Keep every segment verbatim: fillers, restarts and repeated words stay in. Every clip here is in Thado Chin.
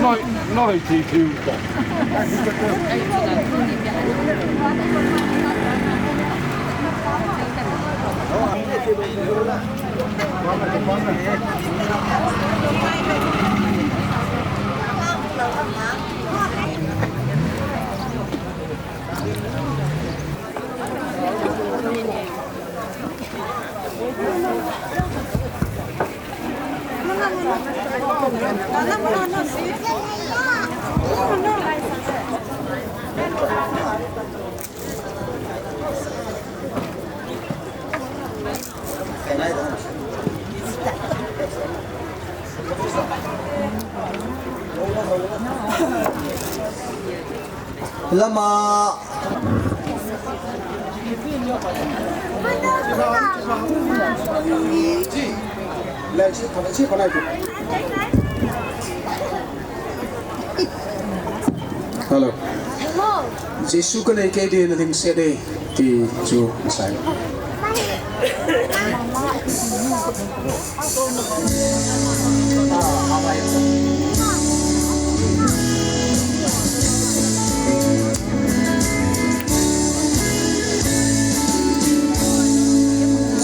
Noi, noi, ti, ti, ta. Lama. Hello. Jesu kanei, kei din nading seh e. Ti chu sai.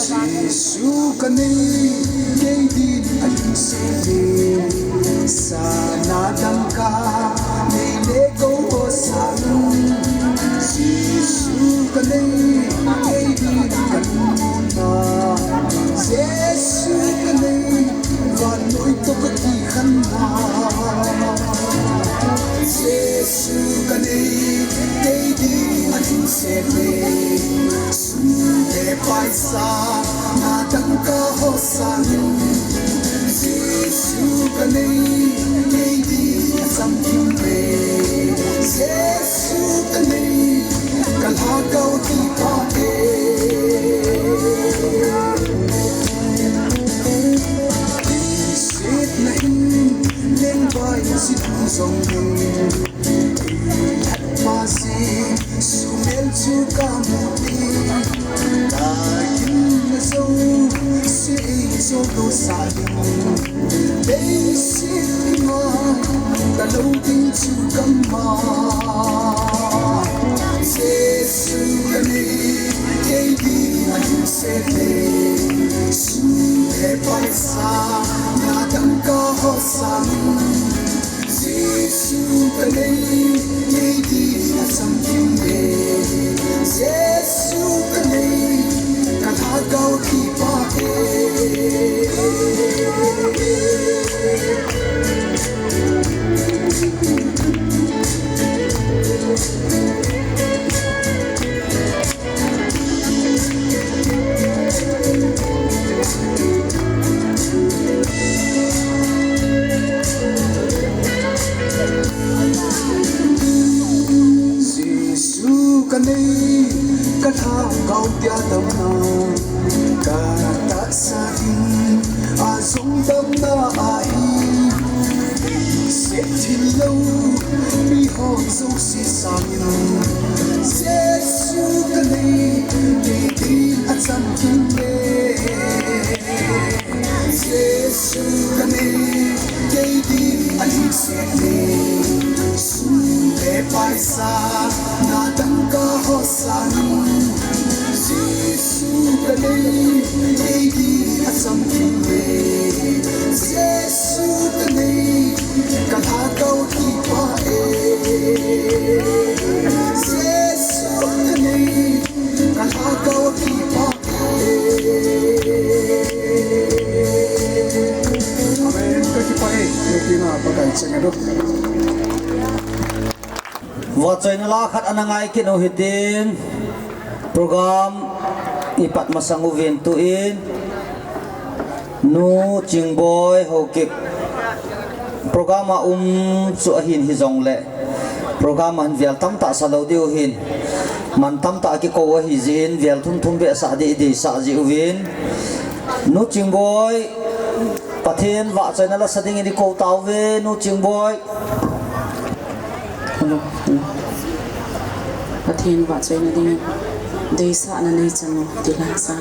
Jesu kanei, kei din ading seh e. Sana dangka nei le kou ho sang. Jesu kanei, kei din kalungna. Jesu kanei, vannoi toh kakikhenna. Jesu kanei, kei din ading seh e. Sum le paisa, na dangka ho sangin, Jesu kanei, kei din achamkim e. Jesu kanei, kalhagao kipah e. Setna in lengvai jing jong in, Pasi sumel chu kamu in, kaginna jouse eijo dosa in, leiset a kalou ding chu kamang. Jesu kanei, kei din alhingset e. Sum le paisa, na dangka ho sangin, Jesu kanei, kei din achamkim e. Jesu kanei, kalhagao kipah e. Jesu kanei, kalhagao tia damna, katahsa ding a jong damna ahi. Seh thil lou miho jouse sangin, Jesu kanei, kei din achamkim e. Jesu kanei, kei din alhingset e. Sum le paisa, na dangka ho sangin, Jesu kanei, kei din achamkim e. Jesu kanei, kalhagao kipah e. Jesu kanei, kalhagao kipah e. Amen. Kakipah e. Kei tina Pakai chang e do. Vahchoina la khat ana ngai kit u hitin, program ipat masang uvin tuin, Nu Chingboi Haokip program a um chu ahin hijongle, program a hin vel tamtah sa lou diu hin, man tamtah kikou ahi jeh in, vel thum thum beh sa ding, ding sa ji uvin. Nu Chingboi, Pathen vahchoina la sa dingin ikou tauve, Nu Chingboi. Hello, hello. Pathen vahchoina dingin deisahna neichan u ti lhah sa.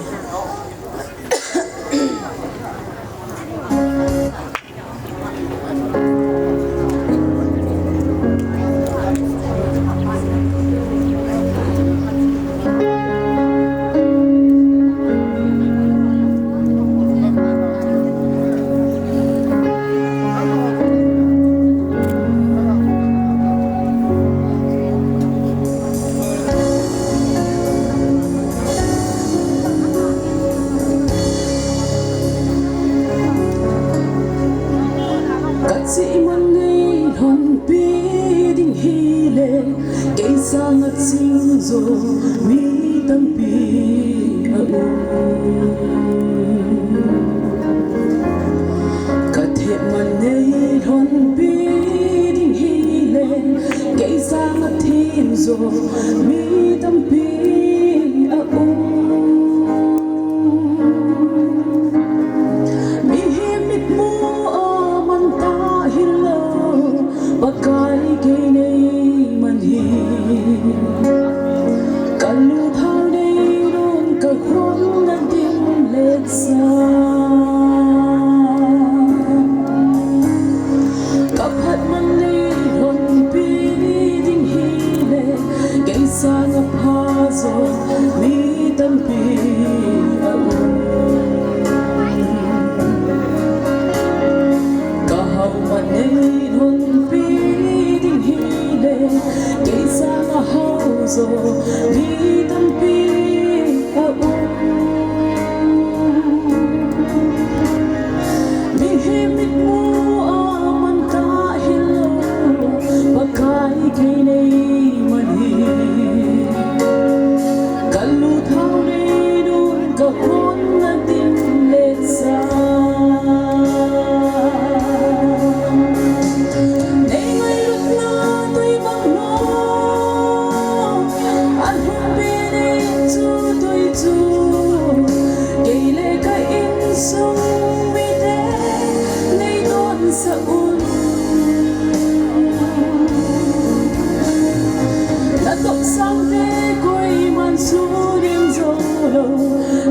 Ka chihman nei lhonpi ding hile, kei sanga ching jo mi tampi a um. Ka themman nei lhonpi ding hile, kei sanga them jo mi tampi a um. Mihem mitmu a man ta hilou, Pakai kei nei man hi. Ka lungthim nei lung ka hon na dim le sa. Ka phatman nei lhonpi ding hile, kei sanga pha jo mi tampi a um. Ka hauman nei lhonpi ding hile, kei sanga hau jo mi tampi a um. Mihem mitmu a man ta hilou, Pakai kei nei man hi. Ka lung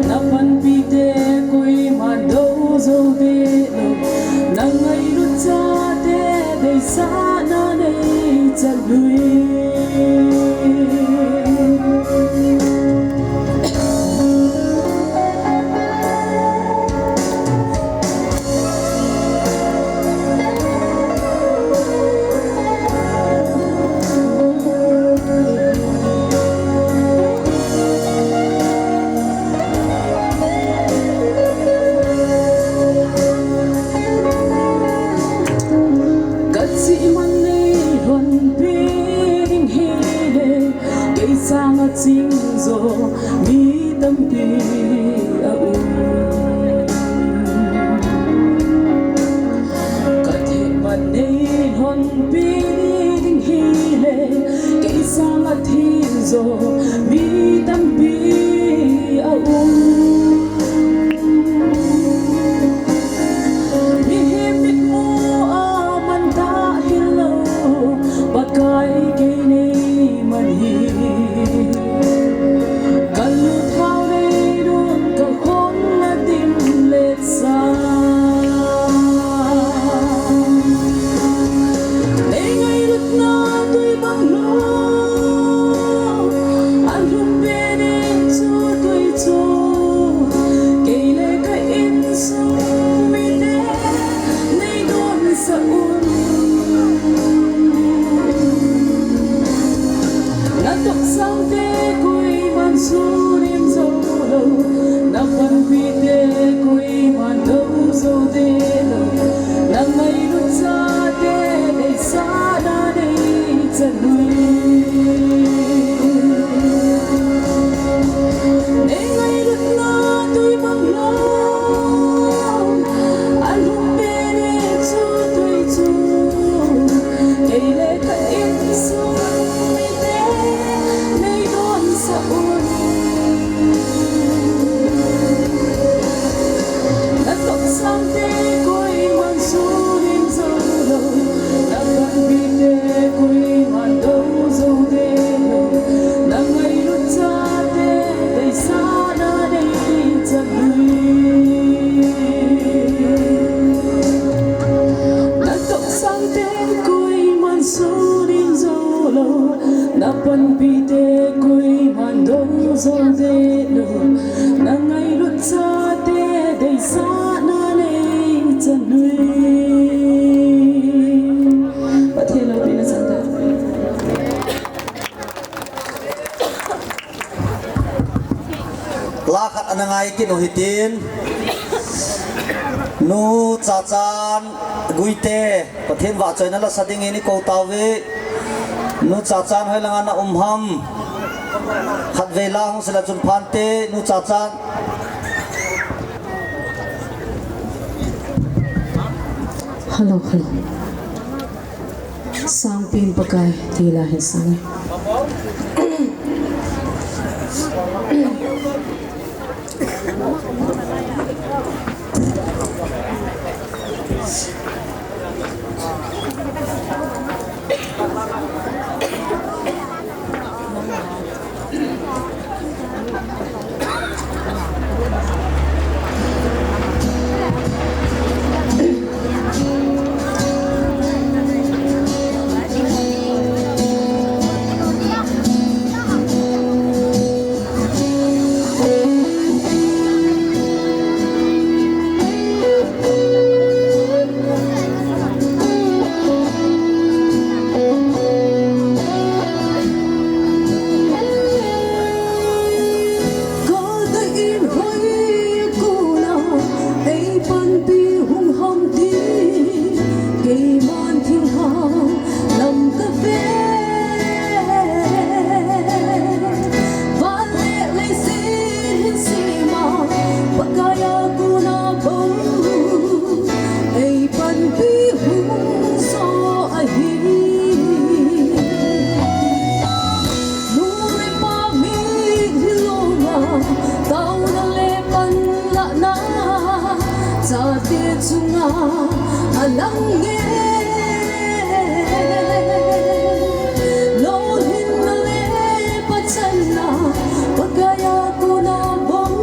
Na panpite koiman dou jou ding lou, na ngailut chate deisahna nei chan uvin. Ka chihman nei lhonpi ding hile, kei sanga ching jo mi tampi aum. Ka themman nei lhonpi ding hile, kei sanga theng jo mi tampi aum. Mihem mitmu a man ta hilou, Pakai kei nei man hi. Ka lutthao nei lhon, ka khon na dim le sa. Nei ngailutna tui bang lou, alhum be ding chu tui chu. Kei le ka insung mite nei donsah un. Na tohsangte koiman sunim jou lou, na panpite koiman dou jou ding lou, na ngailut chate deisahna nei chan uvin. Nei ngailutna tui bang lou, alhum be ding chu tui chu. Kei le ka insung mite nei donsah un. Na tohsangte koiman sunim jou lou, na panpite koiman dou jou ding lou, na ngailut chate deisahna nei chan uvin. Na tohsangte koiman sunim jou lou, na panpite koiman dou jou ding lou, na ngailut chate deisahna nei chan uvin. Pathen loupina chang tah. La khat ana ngai kit u hitin. Nu Chachan Guite, Pathen vahchoina la sa dingin i kou tauve. Nu Chachan hoilanga na um ham? Khatvei la hung sela chun phante, Nu Chachan. Hello, hello. Sangpen Pakai, ti la hi sang e. Ka dei in hoi kona ei panpi hung ham ti, keiman thinglhang lam ka ve. Van le leiset hin sema, Pakai a kona bou ei panpi hung jo ahi. Nu le pa mi hilouva, taona le panlahna chate chunga alang nge. Lolhinna le pachanna, Pakai a kona bou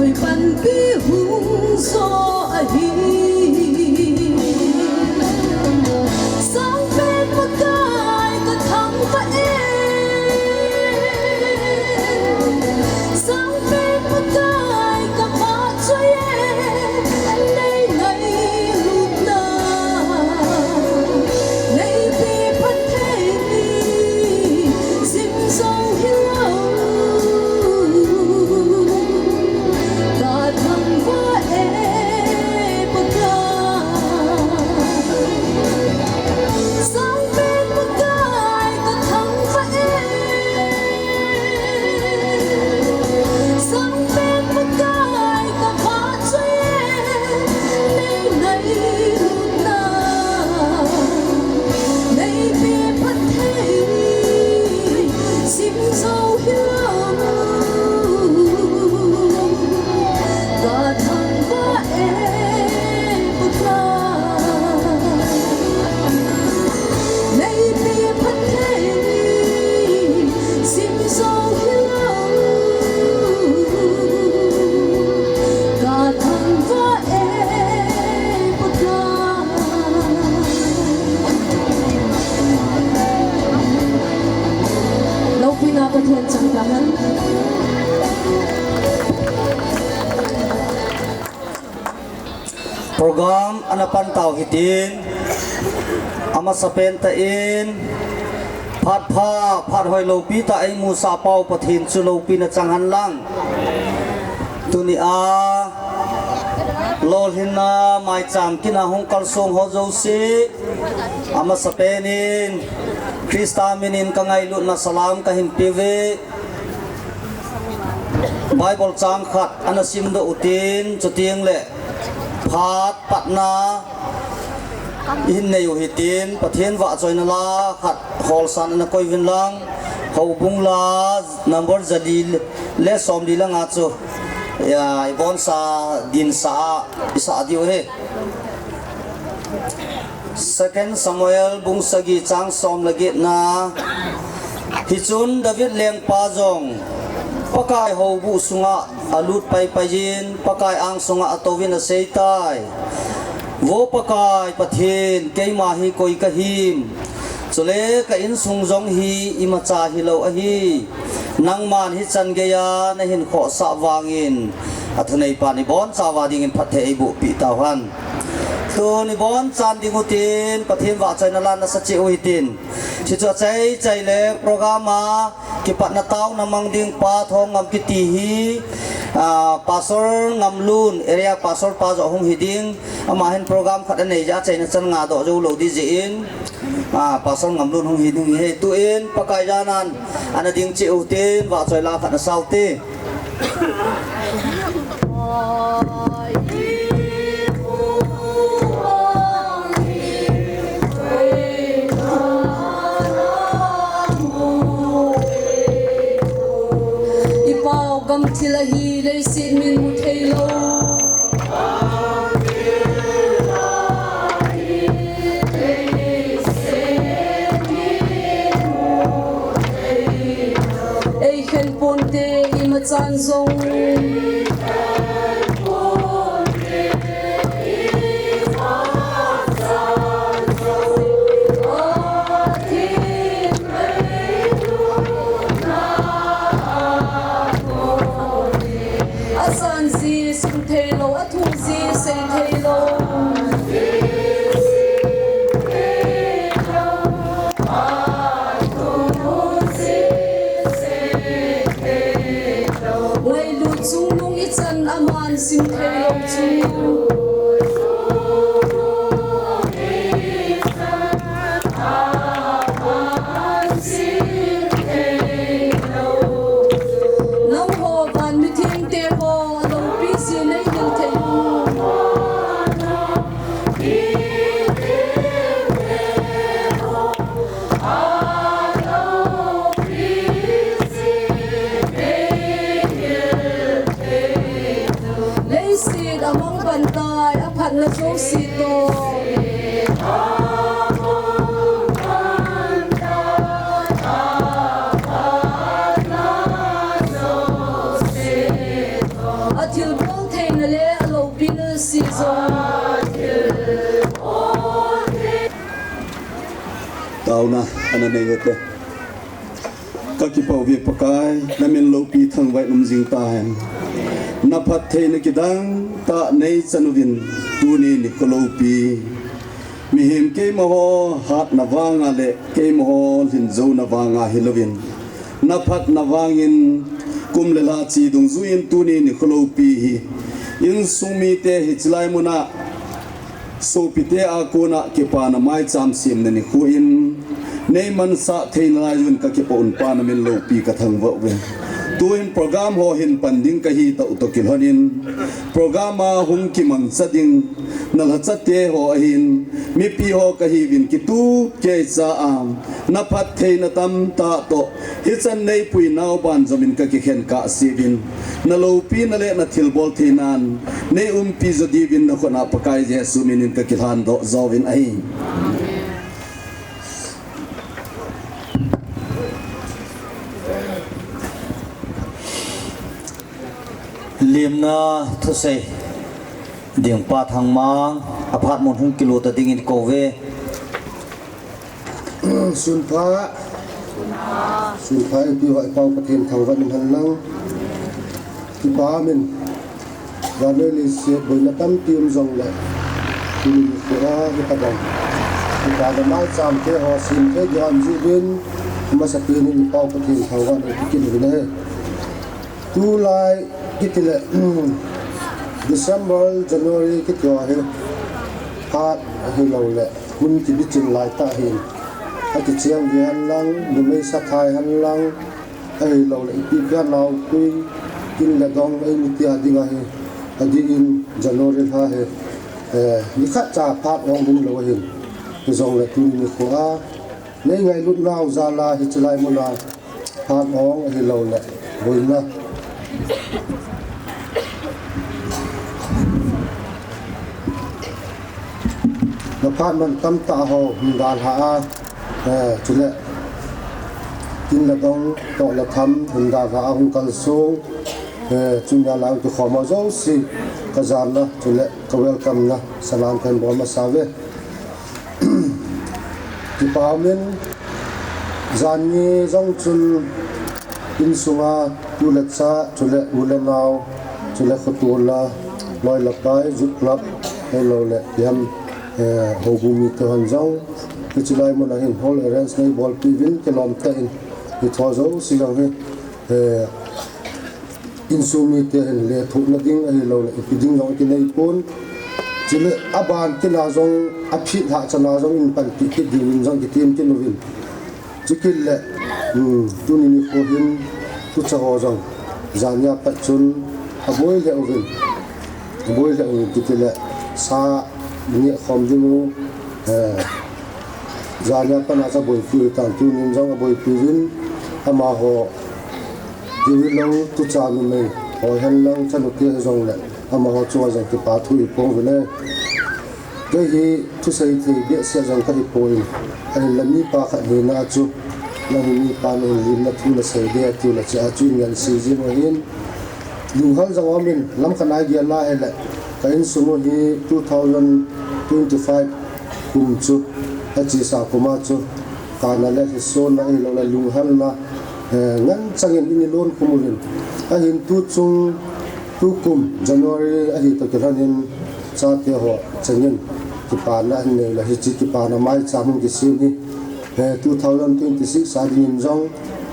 Panpi hung jo ahi. Sangpen Pakai ka thangvah e. Sangpen Pakai ka vahchoi e. Nei ngailutna nei pe phatthei sim jo hilou. Ka thangvah e Pakai. Sangpen Pakai ka thangvah e. Sangpen Pakai ka vahchoi e. Nei ngailutna nei pe phatthei sim jo hilou. Ka thangvah e Pakai. Nei pe phatthei sim jo hilou. Ka thangvah e Pakai. Loupina Pathen chang tahen. Program ana pan tau hitin, amasapen tah in, phat pha, phat hoi loupi tah eimusah pau Pathen chu loupina chang hen lang. Tuni a lolhinna maicham kit a hung kalsong ho jouse, amasapen in Christa min in ka ngailutna salam kahin pe uve. Bible chang khat ana simdoh utin, chuteng le phat patna ihin nei u hitin, Pathen vahchoina la khat holsan ana koi uvin lang, Houbung la number jali le somli le nga chu, ya, ibonsa dinsa a isah diu ahi. Second Samuel bung sagi chang som le get na. Hichun David lengpa jong Pakai houbuh sunga alut paipai in, Pakai angsunga atouvin aseitai, Vo Pakai Pathen, keima hi koi kahim? Chule ka insung jong hi imacha hilou ahi. Nangman hichan geiya nahin khohsah vangin, athuneipan ibonchauva dingin phatthei eibohpeh tauhen. Tun ibonchan ding utin, Pathen vahchoina la nasa cheh u hitin. Hichu achaichai le program a kipatna taona mang ding pa Thongam kiti hi, ah, Pastor Ngamlun, area pastor pa joh hung hi ding. Ama hin program khat anei jeh a achaina chan ngadoh jou lou ding jeh in, ah, Pastor Ngamlun hung hi ding ahi. Tuin Pakai janan ana ding cheh utin, vahchoi la khat nasa ute. I pau gamthil ahi, leiset min mu thei lou. Ei khen ponte, imachan jong. Asan ji sim thei lou, athu ji sei thei lou. Ngailut chungnung ichan aman sim thei lou chu. Nangho van mithengte ho aloupi ji nei hil thei u. Leiset amang pan tai, aphatna jouse toh. Athilbu Na, ana nei ute. Ka kipah uve Pakai, na min loupi thangvah in um jing tahen. Na phattheina kidang tah nei chan uvin, tuni nikho loupi. Mihem keima ho hatna vanga le keima ho lhinjouna vanga hilouvin, na phatna vangin kum le lha chi dungjuiyin tuni nikho loupi hi insung mite hiche lai muna sopite a kona kipana maicham semna nikho in nei mansah theina lai uvin ka kipah un Pa, na min loupi ka thangvah uve. Tuin program ho hin pan ding kahi tah u toh kilhonin, program a hung kimangcha ding na lhachate ho ahin, mipi ho kahiuvin kitup keicha a na phattheina tamtah toh hichan nei puinau banjomin ka kikhen kahseuvin, na loupina le na thilbol theinan nei umpi jo diuvin na khut a Pakai Jesu minin ka kilhandoh jouvin ahi. Lemna thusei ding Pa Thangmang, aphat mun hung kilut ta dingin kouve. Sunpha. Sunpha, ipi ho i Pau Pathen thangvah in hen lang. Kipa min. January leiset boina tampi um jongle, tuni nikho a hitabang kipana maicham te ho sem thei ding aum jeh uvin, amasapen in i Pau Pathen thangvah in i kit uvin ahi. Tulai kiti le, December, January kiti ho hi phat ahilouleh hun kibichin lai tah ahin, akicheng ding hen lang, numei sathai hen lang, ahilouleh ipi ipi a naotui, in le dong, eimi tia ding ahi, adih in January lha hi, eh, nikhat cha phat ong hung lou ahin, hijongle tuni nikho a nei ngailut nau jal a hiche lai mun a phat ong ahilouleh boina na phat man tamtah ho hung dalha a, eh, chule in le dong toh le tham hung dalha a hung kalsong, eh, chunia lai kikhom ho jouse ka janna chule ka welcome na salam kahin bol masa uve. Kipa umin, janhi jong chun insunga tu le cha, chule u le nao, chule khotol a, loi le pai, youth club, ahilouleh ipi ham, eh, houbung mite hon jong, hiche lai mun a hin hall arrange nei bolpeh uvin kilom tah in, hitho jouse jong hi, eh, insung mite hin lethuhna ding ahilouleh ipi ding jong kinei pon. Chule aban tina jong, aphet lhah chana jong in panpi kit dingin jong kitem kit uvin. Chukit le, um, tuni nikho hin tucha ho jong, janhi a pat chun aboi lheh uvin. Aboi lheh uvin kiti le, sa neh khom ding u, eh, janhi a pat a chu aboipi u tan, tunin jong aboipi uvin, amaho Kivilou tucha numei ho hen lang chanu te hijongle amaho chunga jong kipa thu iphong uvin e. Kei hi thusei thei behseh jong kahi poi, ahinla mipa khat hina a chu, nang hi mipa nahin lim na thu nasei ding ati u le chea chu ingansei jing u ahin. Lunghel jong aumin, lamkhat a igel a hile, ka insung u hi two thousand twenty-five kum chu, achesa kum a chu, kana le lhisona ahiloule lunghelna, eh, ngen changin eini lon khum uvin. Ahin tuchung, tukum January ahi toh kilhonin chate ho chengin kipana ahin nei le hiche kipana maicham hung kisem hi, eh, two thousand twenty-six a dingin jong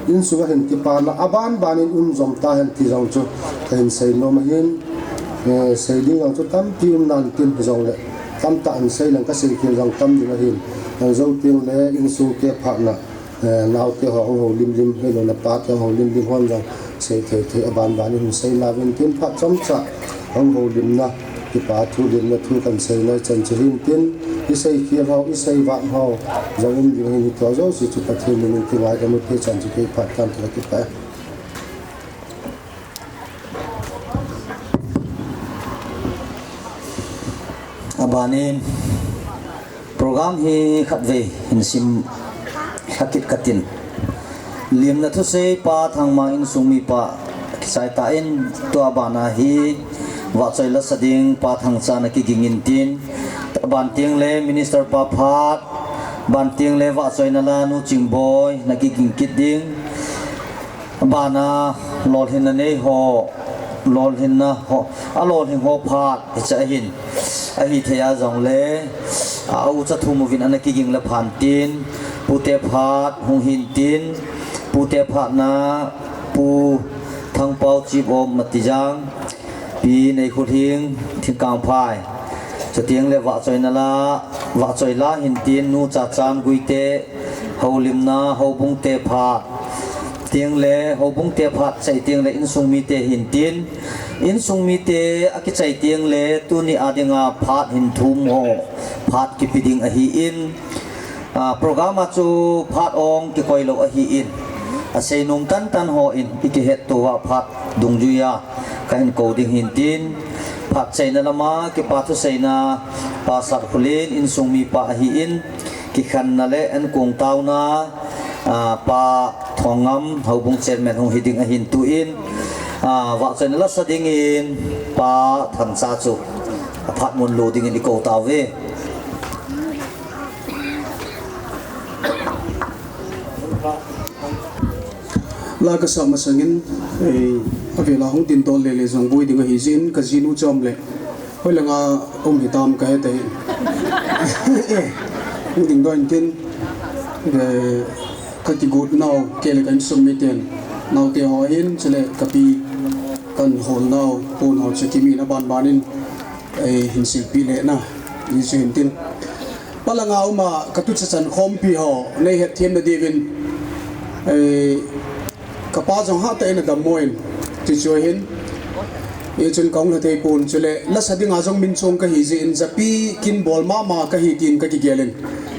insunga hin kipana abanbanin um jom tahen ti jong chu kahin seinom ahin, eh, sei ding jong chu tampi um nan tin hijongle tamtah in sei leng kaseikhel jong tam ding ahin, jou tengle insung kep phatna, eh, naote ho hung houlim lim, ahiloule pate hung houlim lim hon jong sei thei thei abanbanin hin sei nauvin tin phat chomcha hung houlimna, kipa thu limna thu kahin sei nai chan chu hin tin, iseikhel ho, iseivat ho jong um ding ahin hithua jouse chu Pathen minin kingaidam ute chan chu kei phat tam tah kakipah e. Abanin program hi khatvei hin sim lhakit katin. Lemna thusei Pa Thangmang insung mipa kichai tan, tua bana hi vahchoi lasa ding Pa Thangcha ana kigingin tin, aban tengle Minister pa phat, Ban teng le vahchoina la Nu Chingboi na kiging kit ding. Bana lolhinna nei ho, lolhinna ho, a lolhing ho phat hiche ahin. Ahithei a jongle, a ucha thum uvin ana kiging le phan tin, pute phat hung hin tin, pute phat na Pu Thangpau Chipom Matijang, Pi Neikhuthing Thingkangphai. Chuteng le vahchoina la, vahchoi la hin tin Nu Chachan Guite, houlimna houbung te phat. Teng le houbung te phat chai teng le insung mite hin tin. Insung mite akichai teng le tuni a dinga phat hin thum ho phat kipe ding ahin. A, program a chu phat ong kikoi lou ahin, asei nom tantan hon i kihetto uva phat dungjuia kahin kou ding hin tin, phat chaina lama kipa thuseina Pa Satkhulin insung mipa ahin, kikhenna le enkong taona, a, Pa Thongngam houbung chairman hung hi ding ahin tuin, a, vahchoina la sa dingin Pa Thangcha chu aphat mun lo dingin i kou tauve. La kasa masangin, eh, avela hung dingdoh lele jong boi ding ahi jin, ka jinu chom le. Hoilanga um hitam kahe tahin. Eh, hung dingdoh in tin, eh, ka kigot nau, kei le ka insung miten, naote ho hin, chule ka pi, kan hol nau, pon ho chu kimin a banbanin, eh, hin silpi le na, ni chu hin tin. Palanga uma ka tucha chan khompi ho, nei hetthem na diuvin, eh, ka pa jong hatah in adammo in, ti chu ahin. Hichun ka hung lha thei pon chule, la sa dinga jong min chong kahi jeh in, japi kin bol mama kahi tin ka kigelin.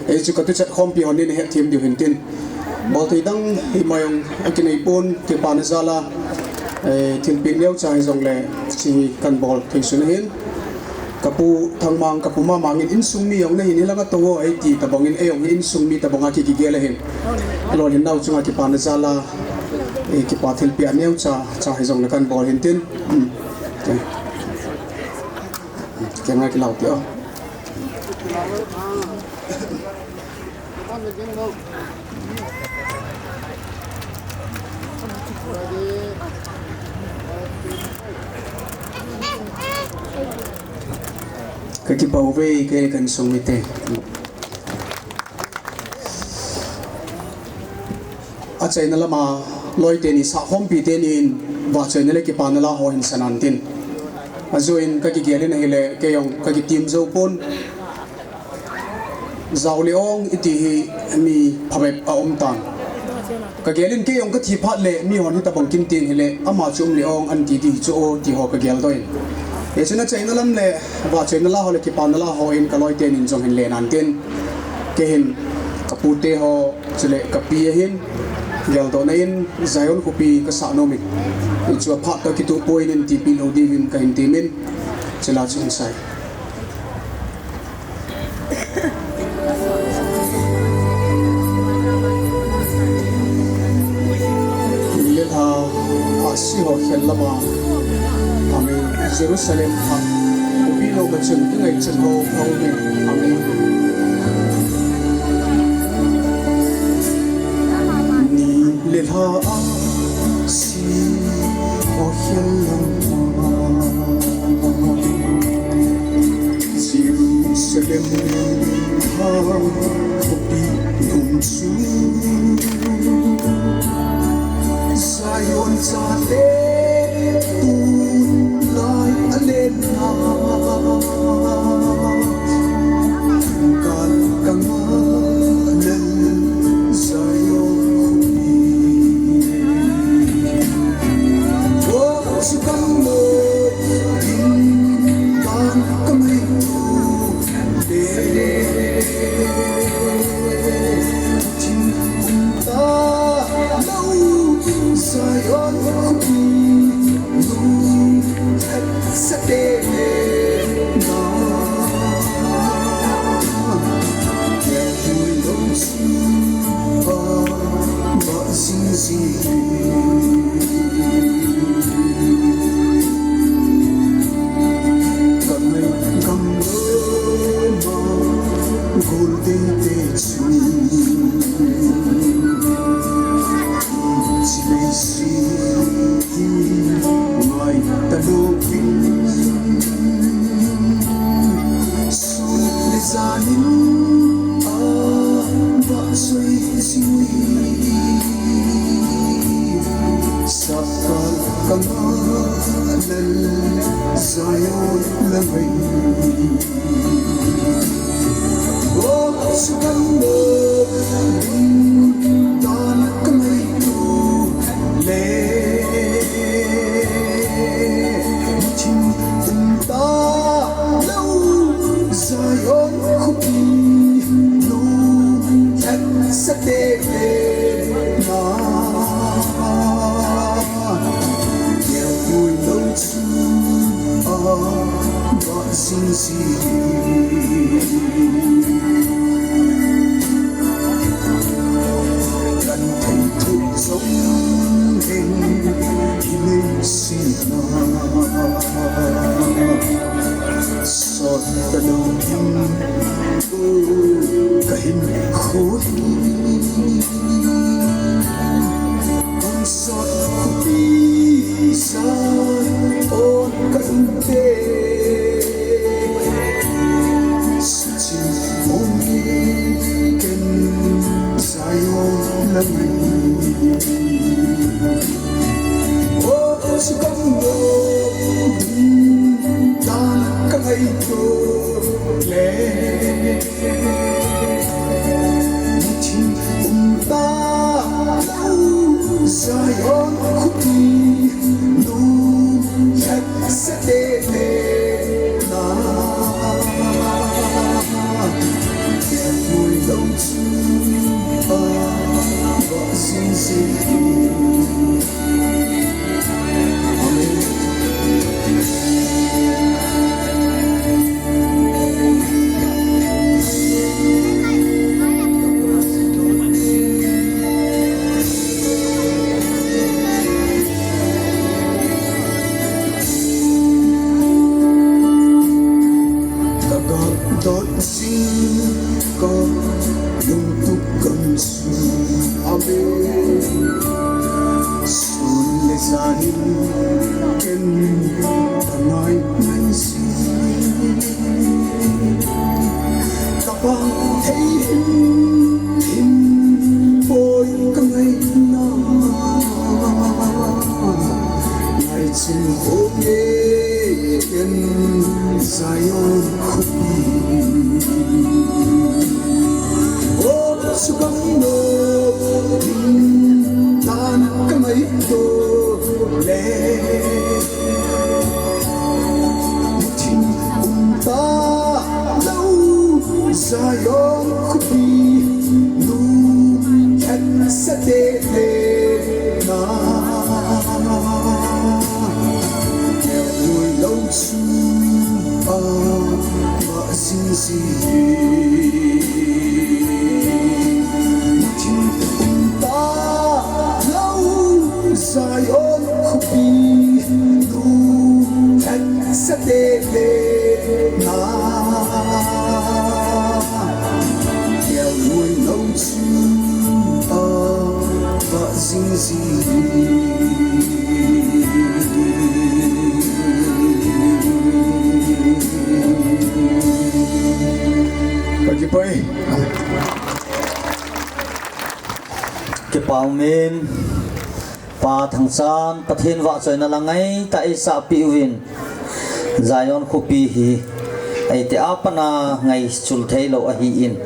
Hichu ka tucha khompi hon nei hetthem diu hin tin. Bol thei dang hi mai jong akinei pon, kipana jal a, eh, thilpeh neocha hijongle, hiche hi kan bol thei sun ahin. Ka pu Thangmang, ka pu Mamang in insung mi jong nahin hilanga tou o eiti tabang in, ei jong hi insung mi tabang a ki, kigel ahin. Lolhin nau chunga kipana jal a, eh, kipa thilpeh neocha, cha hijongle kan bol hin tin. Hmm. Okay. Kei ngai kilau ti o. Ka kipah uve, kei le ka insung mite. Achaina lama loi teni, sahkhompi teni in vahchoina le kipana la ho hin sa nan tin. Ajoh in ka kigelin ahile, kei jong ka kitim jou pon. Jao le ong iti hi mi phabep a um tan. Ka gelin kei jong ka thi phat le mi hon hitabang kin tin hile ama chu um le ong an ti ti hi chu o ti ho ka geldoh in. Hichun achaina lam le vahchoina la ho le kipana la ho in ka loi teni in jong hin le nan tin. Kei hin ka pute ho chule ka pi ahin geldohna in Zion khopi ka sah nom in. Hichu aphat toh kituh poi in tipi lou diuvin ka hin temin. Chule chu hin sai. Lelha, Asia ho khel lama, amen. Jerusalem a, khopi lou ma chun, i ngaichat ho, amen. Amen. Ni lelha, Asia ho khel lama. Jerusalem ha khopi lhum chu Zion chate tulai a lenna kal kanga lel Zion khopi. O chu kam lo, in ban ka mai tu le. Chin um ta lo, Zion khopi, lungthim sa te na. Ke tu lo su ba, ba zing zing. Kipah umin. Pa Thangchan, Pathen vahchoina la ngaitah eisahpeh uvin, Zion khopi hi eiti a pat a ngaichat theilou ahin,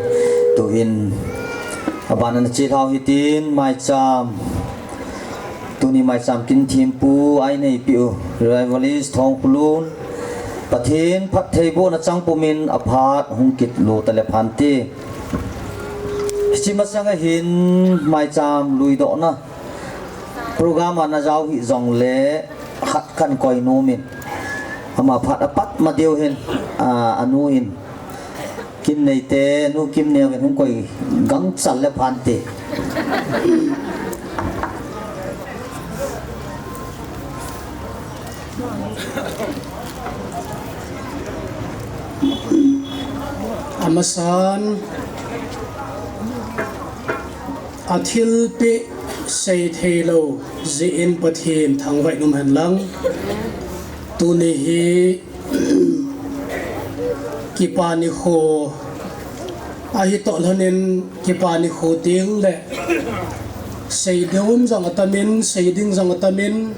tuhin abana nachilhau hitin maicham, tuni maicham kin thempu a eineipeh u Revivalist Thongkhulun, Pathen phattheibohna chang pumin aphat hung kit lou tale phante. Hiche masanga hin maicham luidohna program a najao hih jongle khat kahin koi nomin, ama phat apat ma diu hin, a, anu in, Kimneite, Nu Kimneo in hung koi gangchal le phante. Amasan, athilpeh seitheilou jeh in Pathen thangvah in umhen lang. Tuni hi Kipa nikho ahitoh lhon in, Kipa nikho teng le seiding um jong atamin, seiding jong atamin,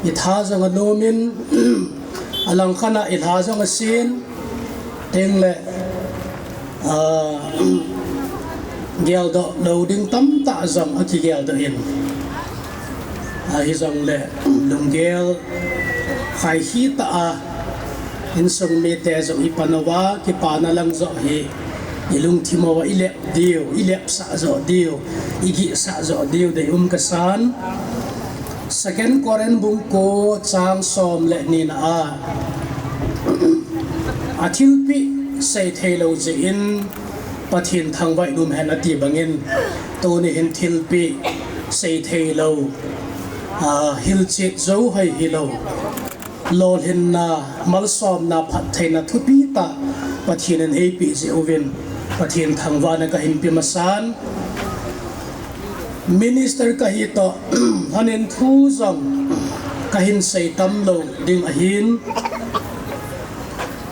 itha jong anomin, Alang khat a ilha jong asin, tengle, ah, geldoh lou ding tamtah jong akigeldoh in. Ah, hijongle, lunggel khaihi tah a, insung mite jong ipan uva, kipana lang joh hi, ilungthim uva ilep diu, ilepsah joh diu, igihsah joh diu deium kasan. Second Corinth bung ko chang som le nina a, athilpeh seithei lou jeh in Pathen thangvah in um hen ati bangin, tuni hin thilpeh seithei lou, ah, hilchet jou hoi hilou, lolhinna, malsomna, phattheina thupi tah Pathen in eipeh jeh uvin, Pathen thangvahna kahin pe masan. Minister kahi toh, hanin thu jong kahin sei tam lou ding ahin,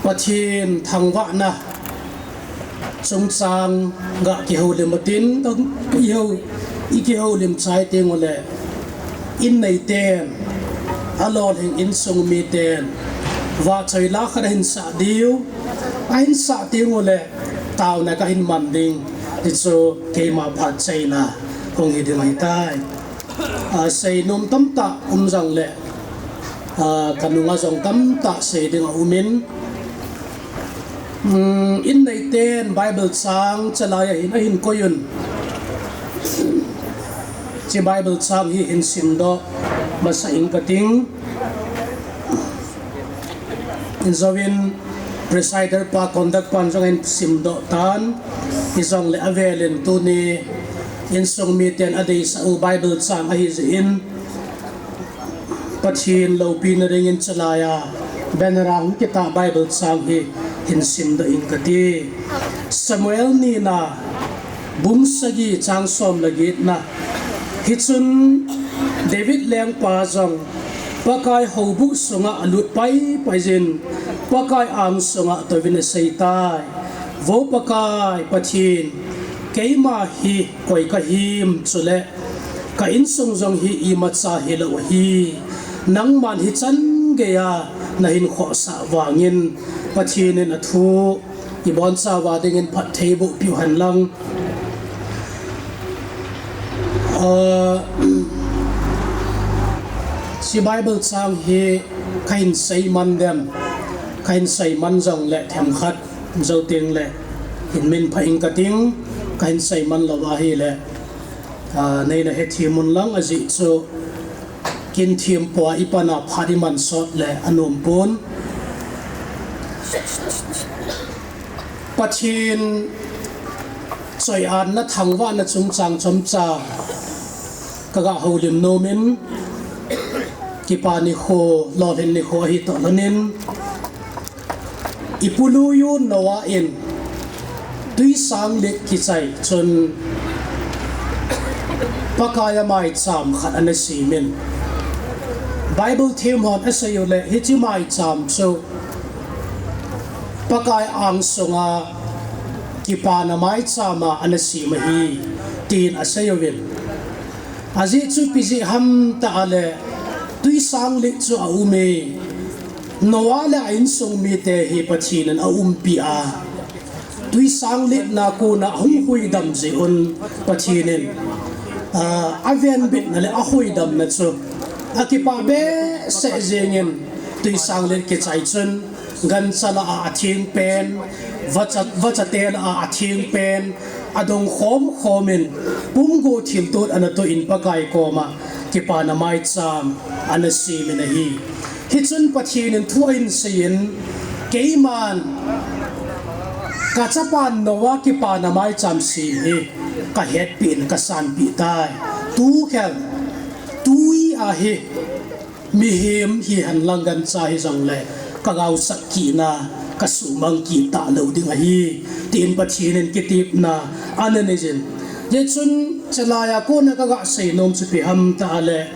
Pathen thangvahna chungchang ga kihoulim utin, ihou, ikihoulim chai teng uleh, in neiten, alolhing insung miten, vahchoi la khat ahin sah diu, ahin sah teng uleh, taona kahin man ding, hichu keima phatcheina hung hi ding ahitai. Ah, seinom tamtah um jongleh, ah, kanunga jong tamtah sei ding aumin, um, in neiten Bible chang chalai ahin, ahin koiyun. Hiche Bible chang hi hin simdoh masa ing kating. Hin jouvin presider pa, conduct pan jong ahin simdoh tan. Hijongleh avelin tuni insung miten adeisah u Bible chang ahi jeh in, Pathen loupina dingin chalai a banner a hung kitah Bible chang hi hin simdoh ing kati. Samuel nina bung sagi chang som le getna. Hichun David lengpa jong Pakai houbuh sunga alut paipai jin, Pakai angsunga atouvin aseitai, Vo Pakai Pathen, keima hi koi kahim, chule ka insung jong hi imacha hilou ahi, nangman hichan geiya nahin khohsah vangin, Pathen in athu ibonchauva dingin phattheiboh piu henlang. Ah, hiche Bible chang hi kahin seiman dem, kahin seiman jongleh themkhat jou tengleh hin minpha ing kating, kahin seiman lou ahileh, ah, neina hethem unlang, ajeh chu kin thempua ipana phat iman sot leh anom pon. Pathen choi-atna thangvahna chungchang chomcha kaga houlim nomin, kipa nikho, lolhin nikho ahi toh lhonin, ipu lui u Noah in twisanglet kichai chun Pakai a maicham khat ana semin, Bible them hon asei uleh hiche maicham chu Pakai angsunga kipana maichama ana sem ahi, tin asei uvin. Ajeh chu ipi jeh ham tah leh, twisanglet chu aume, Noah le a insung mite hi Pathen in aumpi a, twisangletna kona ahung huidam jeh un Pathen in, ah, avenbitna le ahuidamna chu akipah behseh jengin, twisanglet kichai chun gancha lah a atheng pen, vacha, vachate lah a atheng pen, adong khom khomin, pumgo thiltot ana toh in Pakai koma kipana maicham ana semin ahi. Hichun Pathen in thu ahin seiyin, keiman kachapa Noah kipana maicham sem hi kahetpeh in kasanpeh tai. Tukhel, tui a hi mihem hihen lang gancha hijongle kagaosap kitna, kasuhmang kit talou ding ahi, tin Pathen in kitepna ana neijin. Hichun chalai a kona kaga seinom chu ipi ham tah leh,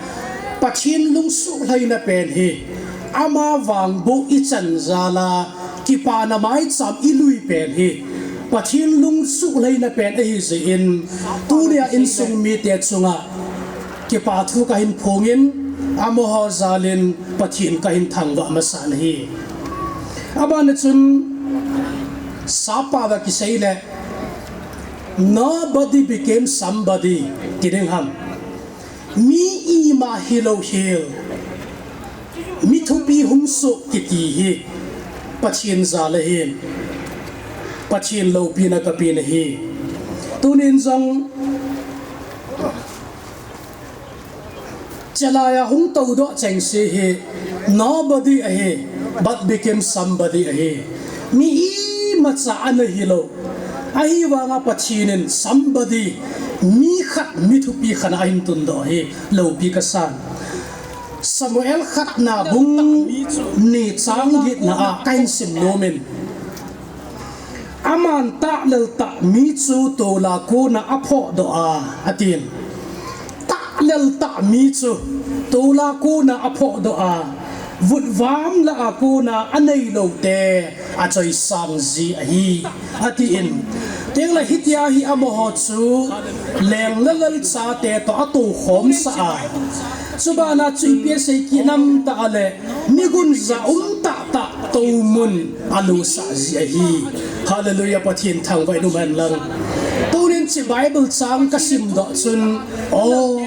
Pathen lungsuhlhaina pen hi, ama vangboh ichan jal a kipana maicham ilui pen hi, Pathen lungsuhlhaina pen ahi jeh in, tunia insung mite chunga kipa thu kahin phongin, Amaho jalin Pathen kahin thangvah masa ahi. Abana chun sap a kisei le, "Nobody became somebody," ti ding ham. Mi ima hilou hel, mi thupi hung soh kiti hi Pathen jal ahi. Pathen loupina kapen ahi. Tunin jong chalai a hung toudoh chengse hi nobody ahi, but became somebody ahi. Mi imacha ana hilou. Ahivanga Pathen in somebody, mi khat, mi thupi khat ahin tundoh hi loupi kasan. Samuel khatna bung ni chang getna a kahin sim nomin. Aman tahlel tah mi chu tola kona aphohdoh a, atin. Tahlel tah mi chu tola kona aphohdoh a, vutvam lah a kona aneilou te achoisang ji ahi, atin. Tengle hitia hi amaho chu leng le lal chate toh atoukhomsah a. Chubana chu ipi asei kit ham tile, nigun ja um tahtah toumun alusah ji ahi. Hallelujah, Pathen thangvah in umhen lang. Tunin hiche Bible chang kasimdoh chun, oh,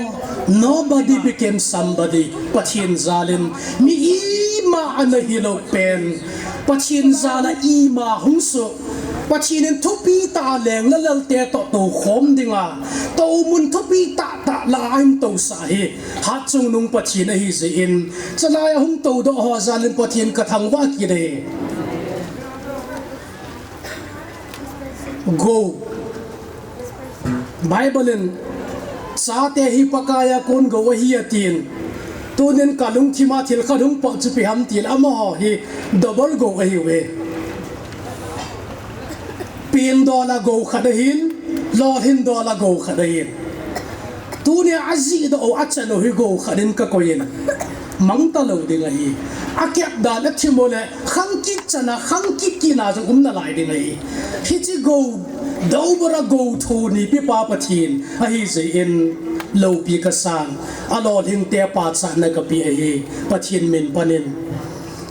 nobody became somebody. Pathen jalin mi ima ana hilou pen, Pathen jal a ima hung soh, Pathen in thupi tah a leng le lal te toh toukhom dinga, toumun thupi tahtah lah a ahin tousah hi Hatchungnung Pathen ahijeh in, chalai a hung toudoh ho jalin Pathen kathangvah kit ahi. Gou. Bible in, chate hi Pakai a kon gou ahi atin. Tunin kalungthim a thil khat hung pot chu ipi ham tile amaho hi double gou ahiuve. Pen dola gou khat ahin, lolhing dola gou khat ahin. Tunia ajihdoh u achan u hi gou khat in kakoiyin, mangtalou ding ahi. Akep dan athim u le khang kit chana khang kit kit na jong um nalai ding ahi. Hiche gou, double a gou thoni pepa Pathen ahijeh in loupi kasan, alolhingte pachatna kapeh ahi, Pathen min panin.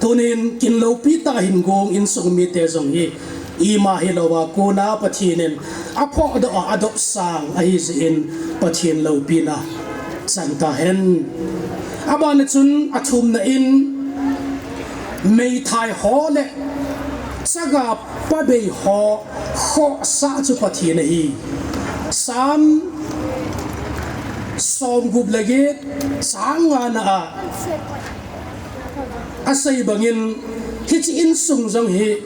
Tunin kin loupi tah hin gong insung mite jong hi ima hilouva kona Pathen in aphohdoh a, adopsang ahijeh in Pathen loupina chang tahen. Abana chun athumna in meithai ho le chaga pabei ho khohsah chu Pathen ahi. Psalm somgup le get chang ngana a asei bangin, hiche insung jong hi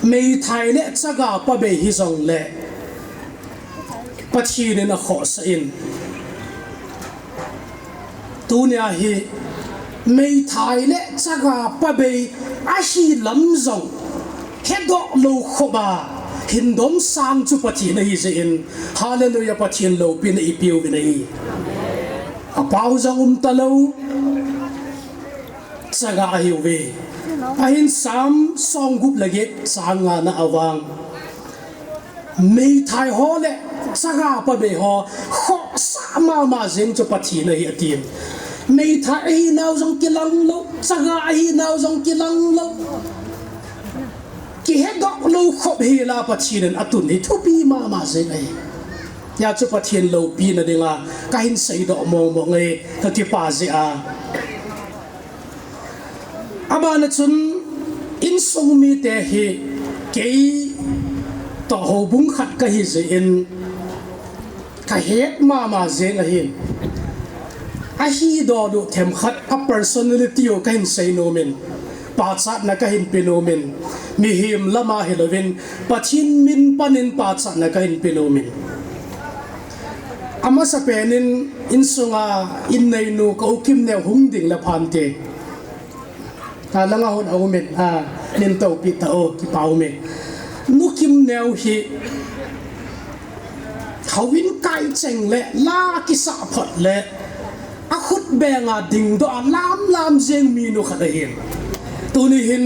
meithai le chaga pabei hijongle Pathen in akhohsah in, tunia hi meithai le chaga pabei ahi lam jong hedoh lou khop a hin domsang chu Pathen ahijeh in, hallelujah, Pathen loupina ipeuvin ahi. Apao jong umtalou, chaga ahiuve. Ahin Psalm somgup le get chang ngana a vang, meithai ho le chaga pabei ho khohsah mama jeng chu Pathen ahi atin. Meithai ahinau jong kilang lou, chaga ahinau jong kilang lou. Kihedoh lou khop hela Pathen in atun hi thupi mama jeng ahi. Hijeh chun Pathen loupina dinga kahin seidoh mong mong e, kakipah jeh a. Abana chun insung mite hi kei toh houbung khat kahijeh in kahet mama jeng ahin. Ahidoh lou themkhat a personality u kahin sei nomin, pachatna kahin pe nomin, mihem lama hilouvin Pathen min panin pachatna kahin pe nomin. Amasapen in insunga inneinu ka u Kimneo hung ding le phante. Alanga hon aumin, a, nin toupi tao, kipa ume. Nu Kimneo hi houin kai cheng le la kisah phot le akhut benga dingdoh a lam lam jeng minu khat ahin. Tuni hin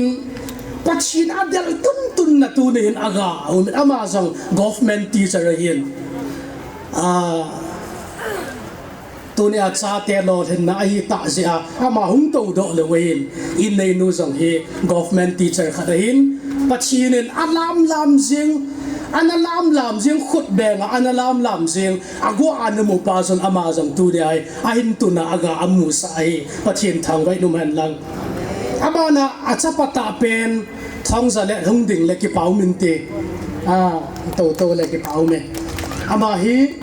Pathen adel tun tun na tuni hin aga aumin, ama jong government teacher ahin. A, Tunia chate lolhinna ahi tah jeh a, ama hung toudoh lou ahin, in neinu jong hi government teacher khat ahin, Pathen in alamlam jing, ana lamlam jing, khut beng a ana lamlam jing, aguh a ana mupa jong ama jong tunia hi ahin tun a aga amusah ahi, Pathen thangvah in umhen lang. Abana achapa tahpen, Thongzalet hung ding le kipa um inte. A, tou tou le kipa um e. Ama hi,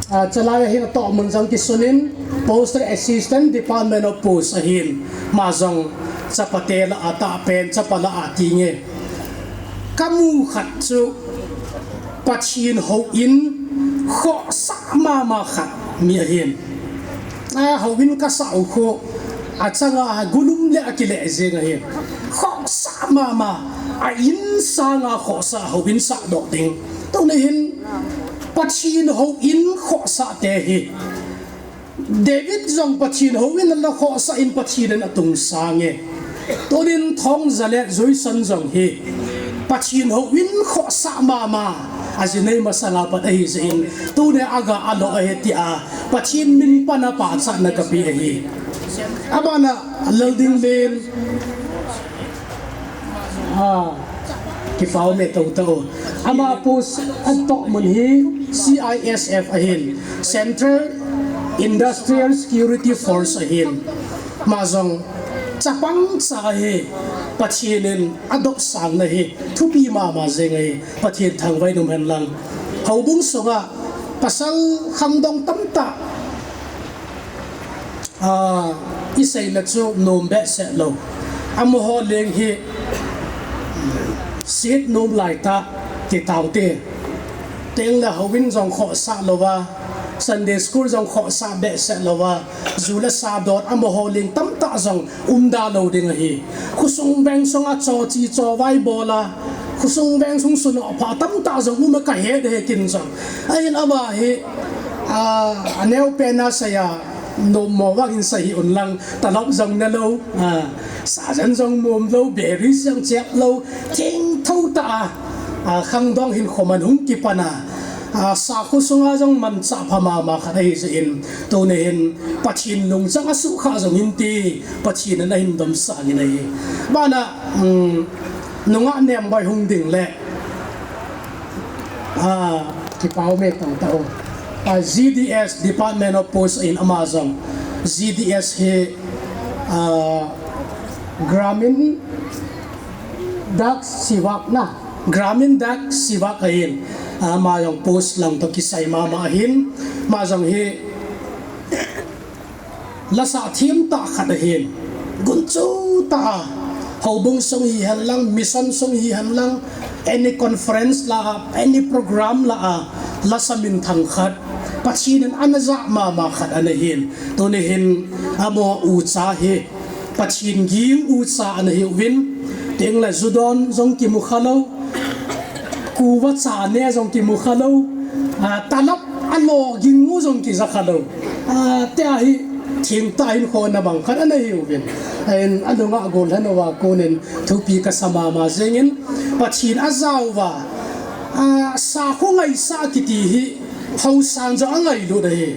a, chalai ahin atohmun jong kisun in, Postal Assistant, Department of Post ahin. Ama jong chapate lah a tahpen, chapa lah a ti nge. Kamu khat chu Pathen houin khohsah mama khat mi ahin. A, houin kasah u khu achanga gulum le akileh jeng ahin. Khohsah mama, a in sanga khohsah houin sahdoh ding. Tunia hin Pathen houin khohsah te hi David jong Pathen houin ana khohsah in Pathen in atungsang e. Tunin Thongzalet Joison jong hi Pathen houin khohsah mama, ajinei masanga pat ahi jeh in, tunia aga alo ahi tia Pathen min pan a pachatna kapeh ahi. Abana Laldinglen, a, kipa um e tou tou. Ama post atohmun hi C I S F ahin, Central Industrial Security Force ahin. Ama jong chapang cha ahi, Pathen in adohsangna hi thupi mama jeng ahi, Pathen thangvah in umhen lang. Houbung sunga pasal khangdong tamtah, a, iseina chu nom behseh lou. Amaho leng hi set nom laitah ti taute. Tengle houin jong khohsah louva, Sunday school jong khohsah behseh louva, ju le sa dot amaho leng tamtah jong umda lou ding ahi. Khosung veng sunga choche chovai bol a, khosung veng sung sunoh pha tamtah jong um a kahet e ken jong. Ahin ama hi, a, aneopen a seiya, nommo vang hin sei hih un lang, talop jong nelou, a, sajen jong mom lou, beris jong chep lou, thengtho tah a, a, khangdong hinkho man hung kipan a, a, sakho sunga jong manchah pha mama khat ahi jeh in, tunia hin Pathen lung jong asuhkhah jong hinte, Pathen in ahin domsang in ahi. Abana, um, nungah nemboi hung ding le, a, kipa um e tou tou. A, G D S, Department of Post in ama jong. G D S hi, a, Gramin Dak Sevak na. Gramin Dak Sevak ahin. A, ama jong post lang toh kisai mama ahin. Ama jong hi lasah themtah khat ahin. Gunchu tah a, houbung sung hihen lang, mission sung hihen lang, any conference lah a, any program lah a, lasa minthang khat, Pathen in ana jah mama khat ana hin. Tunia hin amaho ucha hi Pathen ging ucha ana hiuvin, tengle ju don jong kimu khalou, kuva cha ne jong kimu khalou, a, talop alo ging u jong kija khalou. A, tia hi thengtah hinkho na bang khat ana hiuvin. Ahin anungah gollhang uva konin thupi kasa mama jengin, Pathen ajah uva, a, sakho ngaisah kiti hi haosan jong angailut ahi.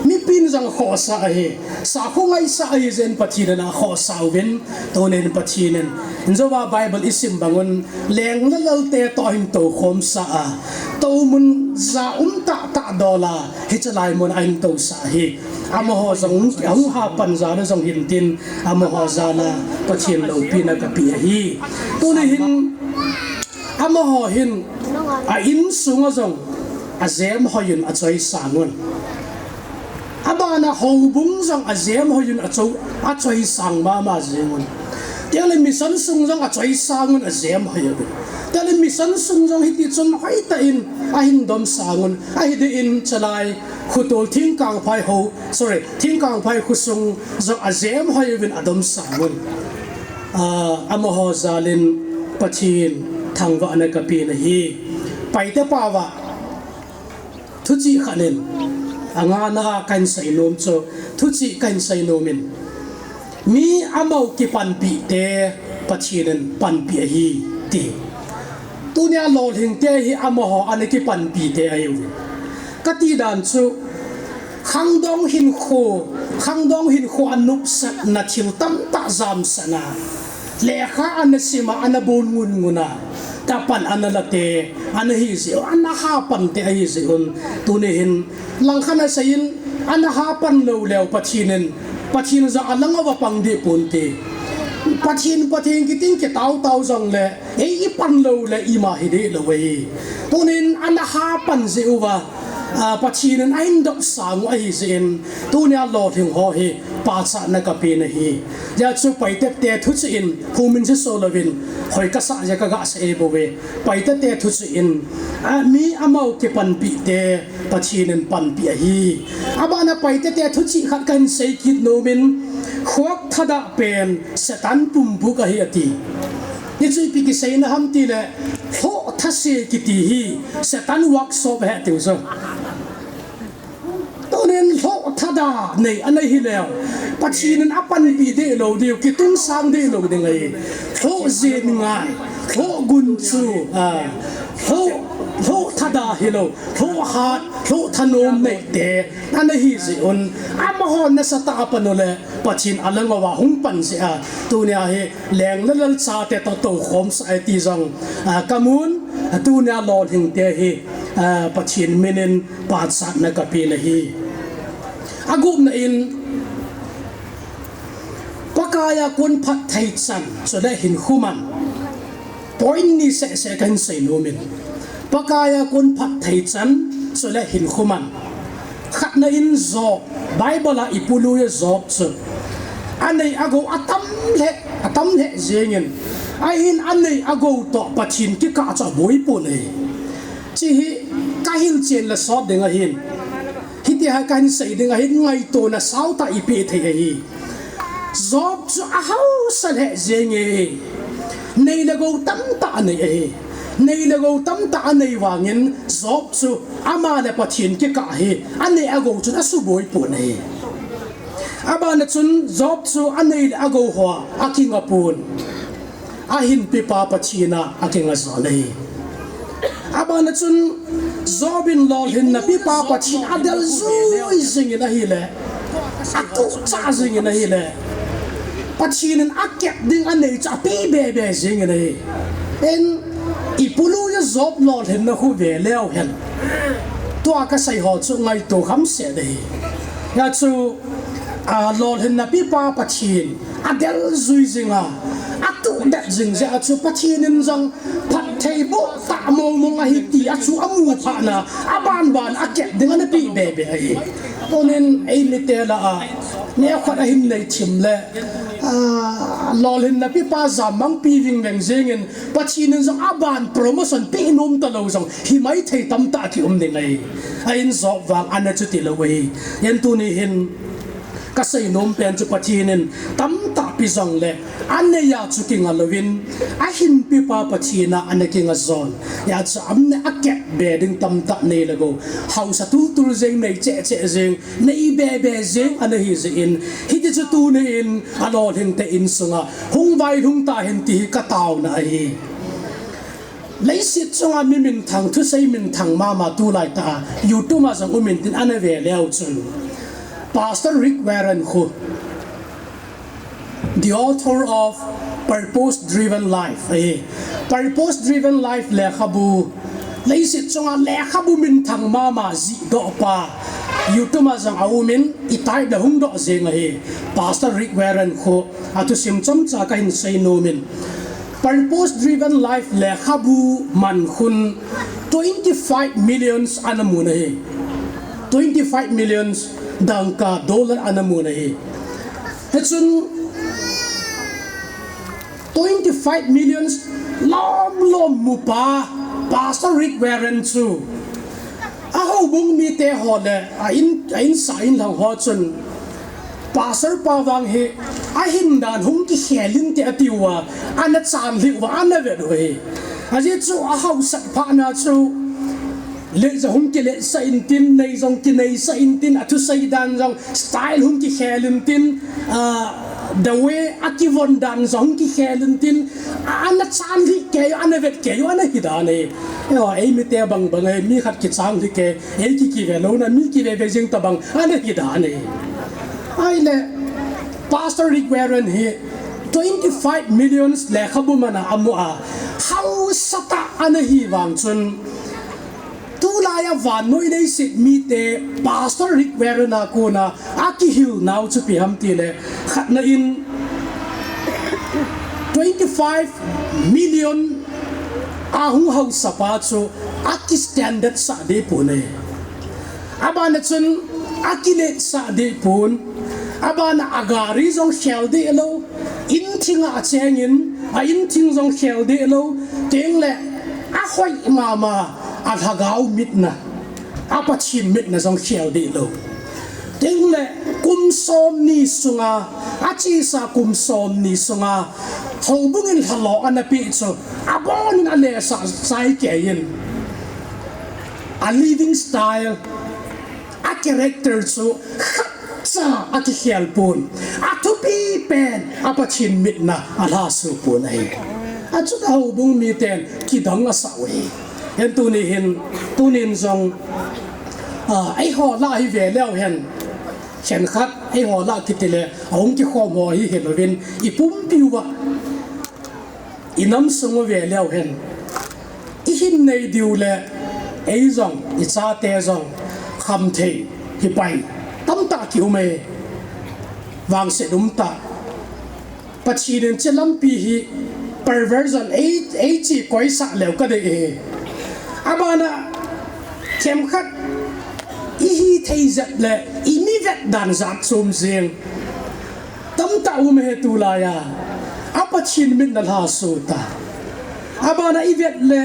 Mipin jong akhohsah ahi. Sakho ngaisah ahi jeh in Pathen in akhohsah uvin. Tunin Pathen in, injouva Bible isim bangun, leng le lalte toh ahin toukhomsah a, toumun ja um tahtah dol a, hiche lai mun ahin tousah ahi. Amaho jong ahung hapan jal a jong hintin, amaho jal a Pathen loupina kapeh ahi. Tunin hin, amaho hin a insunga jong ajemhoiyun achoisang un. Abana houbung jong ajemhoiyun achoi, achoisang mama jengun. Tengle mission sung jong achoisang un ajemhoiyun. Tengle mission sung jong hiti chun hoitah in ahin domsang un. Ahi deh in chalai khutol thingkangphai ho, sorry, thingkangphai khosung jong ajemhoiyun adomsang un. A, amaho jal in Pathen thangvahna kapeh ahi. Paite pao a thuchih khat in, angana a kahin seinom chu, thuchih kahin seinom in, mi amaho kipanpite Pathen in panpi ahi, ti. Tunia lolhingte hi amaho ana kipanpite ahiuvin. Kati dan chu, Khangdong hinkho, khangdong hinkho a nopsahna thil tamtah jamsahna, lekha ana sima, ana bol ngun nguna, tapan ana late, ana hi jeh, ana hapan te ahi jeh un, tuni hin langkhat a seiyin, ana hapan lou leu Pathen in, Pathen jong alang uva pang deh ponte. Pathen, Pathen kitin kitao tao jongle, ei ipan lou le ima hi deh lou ahi. Tunin ana hapan jeh uva, a, Pathen in ahin dopsang u ahi jeh in, tunia lolhing ho hi pachatna kapen ahi. Hijeh chun Paite te thuchih in, humin se so louvin, hoi kasah jeh kaga sei bouve. Paite te thuchih in, a, mi amau kipanpi te, Pathen in panpi ahi. Abana Paite te thuchih khat kahin sei kit nomin, khuak thadah pen Satan pumbuk ahi ati. Hichu ipi kiseina ham tile, lhoh thase kiti hi Satan workshop ahi tiu chu. Tunin lhoh thadah nei ana hi leu, Pathen in apanpi deh lou diu, kitungsang deh lou ding ahi. Lhoh jeng ngai, lhoh gunchu, a, lhoh, lhoh thadah hilou, lhoh hat, lhoh thanom nei te ana hi jeh un, amaho nasatah a pan u le, Pathen alang uva hung pan jeh a, tunia hi leng le lal chate toh toukhom sah e ti jong, a, kamun, a, tunia lolhing te hi, a, Pathen min in pachatna kapen ahi. Agupna in, Pakai a kon phatthei chan, chule hinkho man. Point ni seh seh kahin sei nomin. Pakai a kon phatthei chan, chule hinkho man. Khatna in Job, Bible a ipului a Job chu, anei agou atam lheh, atam lheh jengin, ahin anei agou toh Pathen kikah chu aboi pon ahi. Hiche hi kahilchen le sot ding ahin. Hitia kahin sei ding ahin, ngaitona saotah ipeh thei ahi. Job chu ahaosa lheh jenge. Nei le gou tamtah anei ahi. Nei le gou tamtah anei vangin Job chu ama le Pathen kikah hi anei agou chun asuboi pon ahi. Abana chun Job chu anei le agou hoa akinga pon. Ahinpipa Pathen a akinga jol ahi. Abana chun Job in lolhinna pipa Pathen adel jui jingin ahile, atuhchah jingin ahile, Pathen in akep ding anei chu apeh bebe jingin ahi. Hin, ipului a Job lolhinna khu ve leu hen, tua kasei ho chu ngaito khamseh ding ahi. Hijeh chun, a, lolhinna pipa Pathen adel jui jinga, atuhdet jing jeh a chu Pathen in jong phatthei boh tah mong mong ahi tia chu amu phatna, abanban akep ding anapeh bebe ahi. Tunin eimite lah a neokhat ahin nei thim le, a, lolhinna pipa jammang pi vingveng jengin Pathen in jong aban promotion peh nom talou jong himaithei tamtah kium ding ahi. Ahin Job vang ana chuti lou ahi. Hin tuni hin kasei nom pen chu Pathen in tamtah pe jongle, anei a chu kinga louvin, ahinpipa Pathen a ana kinga jol. Hijeh chun amne akep be ding tamtah nei le gou, haosa tultul jeng, nei cheh cheh jeng, nei bebe jeng ana hi jeh in, hiti chu tuni in alolhing te insunga hung vailhung tahen ti hi kataona ahi. Leiset chunga mi minthang, thusei minthang mama tulaitah a YouTube a jong umin tin ana ve leu chun, Pastor Rick Warren khu, the author of Purpose Driven Life, eh, Purpose Driven Life lekhabu, leiset chunga lekhabu minthang mama jihdohpa, YouTube a jong aumin, i type le hungdoh jeng ahi, Pastor Rick Warren khu, athusim chomcha kahin sei nomin. Purpose Driven Life lekhabu mankhun twenty-five millions ana mun ahi. Twenty-five millions dangka, dollar ana mun ahi. Hichun twenty-five millions lom lom mupa Pastor Rick Warren chu ahoubung mite ho le a in, a insa inlhang ho chun Pastor pa vang hi ahin dan hung kikhel inte atiuva, ana chanlhih uva, ana vet u ahi. Ajeh chu ahaosat phatna chu let jong hung kiletsah intin, nei jong kineisah intin, athusei dan jong style hung kikhel intin, a, The way a kivon dan jong kikhel in tin, a, ana chan lhih kei, ana vet kei, ana hi dan e. Eo, ei mite bang bang e, mi khat kichang lhih kei, ei ki kive lou na, mi kive ve jing tabang, ana hi dan e. Ahile, Pastor Rick Warren hi twenty-five millions lekhabu man a amu a, hausatah ana hi vang chun, tulai a vannoi leiset mite Pastor Rick Warren a kona akihil nau chu ipi ham tile, khatna in twenty-five million a hung hausapa chu akistandard sah deh pon e. Abana chun akiletsah deh pon. Abana agari jong khel deh lou. Inthing a acheng in, a inthing jong khel deh lou. Tengle ahoi mama, a lhagao mitna, a Pathen mitna jong khel deh lou. Tengle kum somni sunga, achesa kum somni sunga, houbung in lhalo ana peh chu, abonin alesah chai kei in. A living style, a character chu khatcha akikhel pon. Athupi pen a Pathen mitna alhaso pon ahi. Achun a houbung miten kidang asah u ahi. Hen tuni hin, tunin jong, a, eiho lah hi ve leu hen. Khenkhat eiho lah kitile, ahung kikhom ho hi hilouvin, ipumpi uva, inam sung u ve leu hen. Ihin nei diu le, ei jong, ichate jong, khamthei, hipai, tamtah kium e, vangset umtah. Pathen in hiche lampi hi perversion, ei, ei chi koisah leu kadei e. Abana, themkhat, ihithei jep le, imivet dan jat chom jeng. Tamtah um e tulai a, a Pathen mitna lhaso ta. Abana ivet le,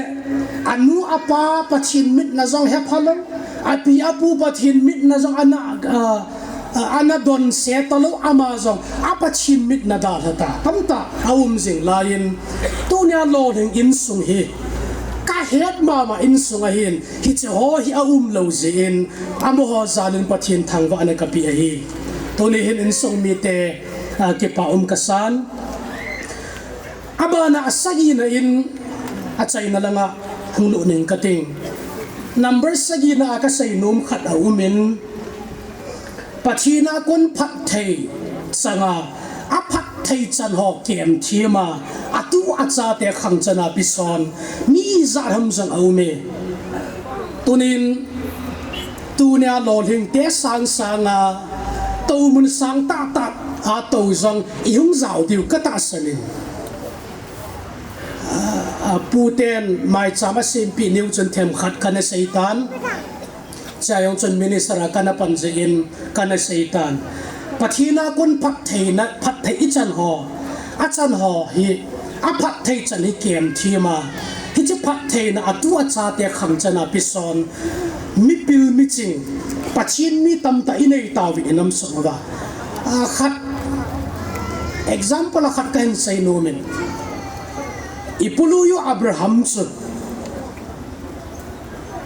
anu apa Pathen mitna jong hepha lou, api apu Pathen mitna jong ana, a, a, ana donse talou, ama jong a Pathen mitna dalha ta. Tamtah aum jing laiyin, tunia lolhing insung hi kahet mama insung ahin, hiche ho hi aum lou jeh in, amaho jalin Pathen thangvahna kapeh ahi. Tuni hin insung mite, a, kipa um kasan. Abana asagina in, achaina langa hung lut ning kating. Number sagina a kasei nom khat aumin, Pathen a kon phatthei changa, aphatthei chan ho kemthem a, atu achate khangchan a peson mi ijat ham jong aume. Tunin, tunia lolhingte sangsanga, toumun sang tahtah a tou jong ihung jao diu katahsan in. A, a, puten maicham asempeh niu chun themkhat kana seitan. Chua jong chun minister a kana pan jeh in kana seitan. Pathen a kon phattheina, phatthei ichan ho, achan ho hi, aphatthei chan hi kemthem a, hiche phattheina atu achate khangchan a peson mipil miching, Pathen mi tamtah inei tauvin inam sung uva. A, khat example a khat kahin sei nomin. Ipului u Abraham chu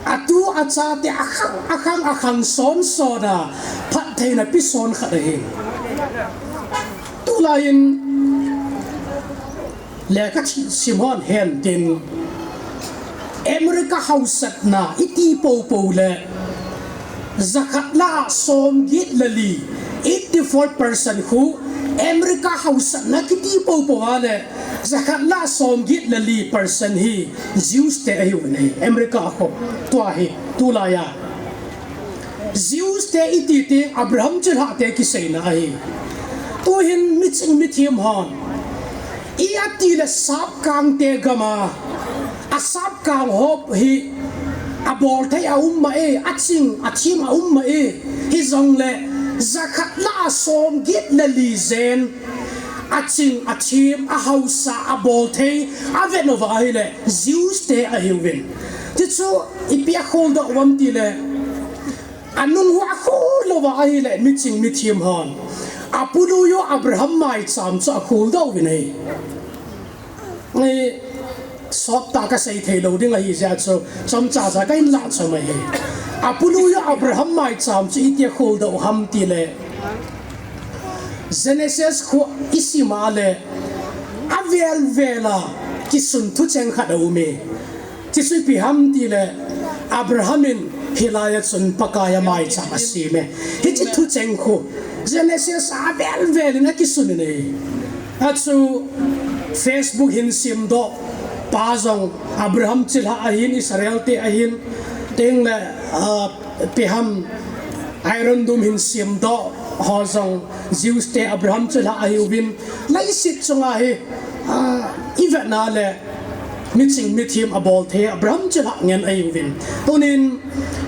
atu achate akhang, akhang, akhang son son a phattheina peson khat ahi. Tulaiyin lekha sim hon hen tin, America hausatna iti poupou le, jakhat lah a somget le li, eighty-four percent khu America hausatna kiti poupou a le, jakhat lah a somget le li percent hi Jews te ahiuvin ahi, America a khu. Tua hi, tulai a Jews te iti teng Abraham chilhah te kiseina ahi. Tuhin miching mithem hon, iti le sapkang te gam a, asapkang ho hi abolthei aum ma e, aching athem aum ma e, hijongle jakhat lah a somget le li jen aching athem, ahausa, abolthei, avet uva ahile Jews te ahiuvin. Tichu ipi a kholdoh uvam tile, anung uva akholdoh uva ahile miching mithem hon, apului u Abraham maicham chu akholdoh uvin ahi. Ngai, sot tah a kasei thei lou ding ahi jeh chun, chomcha cha kahin lah chom ahi. Apului u Abraham maicham chu iti a kholdoh u ham tile, Genesis khu i sim a le, a vel vel a kisun thucheng khat a um e. Chu chu ipi ham ti le, Abraham in hilai a chun Pakai a maicham a sem e. Hiche thucheng khu Genesis a vel vel in a kisun in e. A chu Facebook hin semdoh pa jong Abraham chilhah ahin, Israel te ahin, teng le, ah, ipi ham, Iron Dome hin semdoh ho jong Jews te Abraham chilhah ahiuvin, leiset chunga hi, ah, i vet na le, miching mithem a bol thei Abraham chilhah ngen ahiuvin. Tunin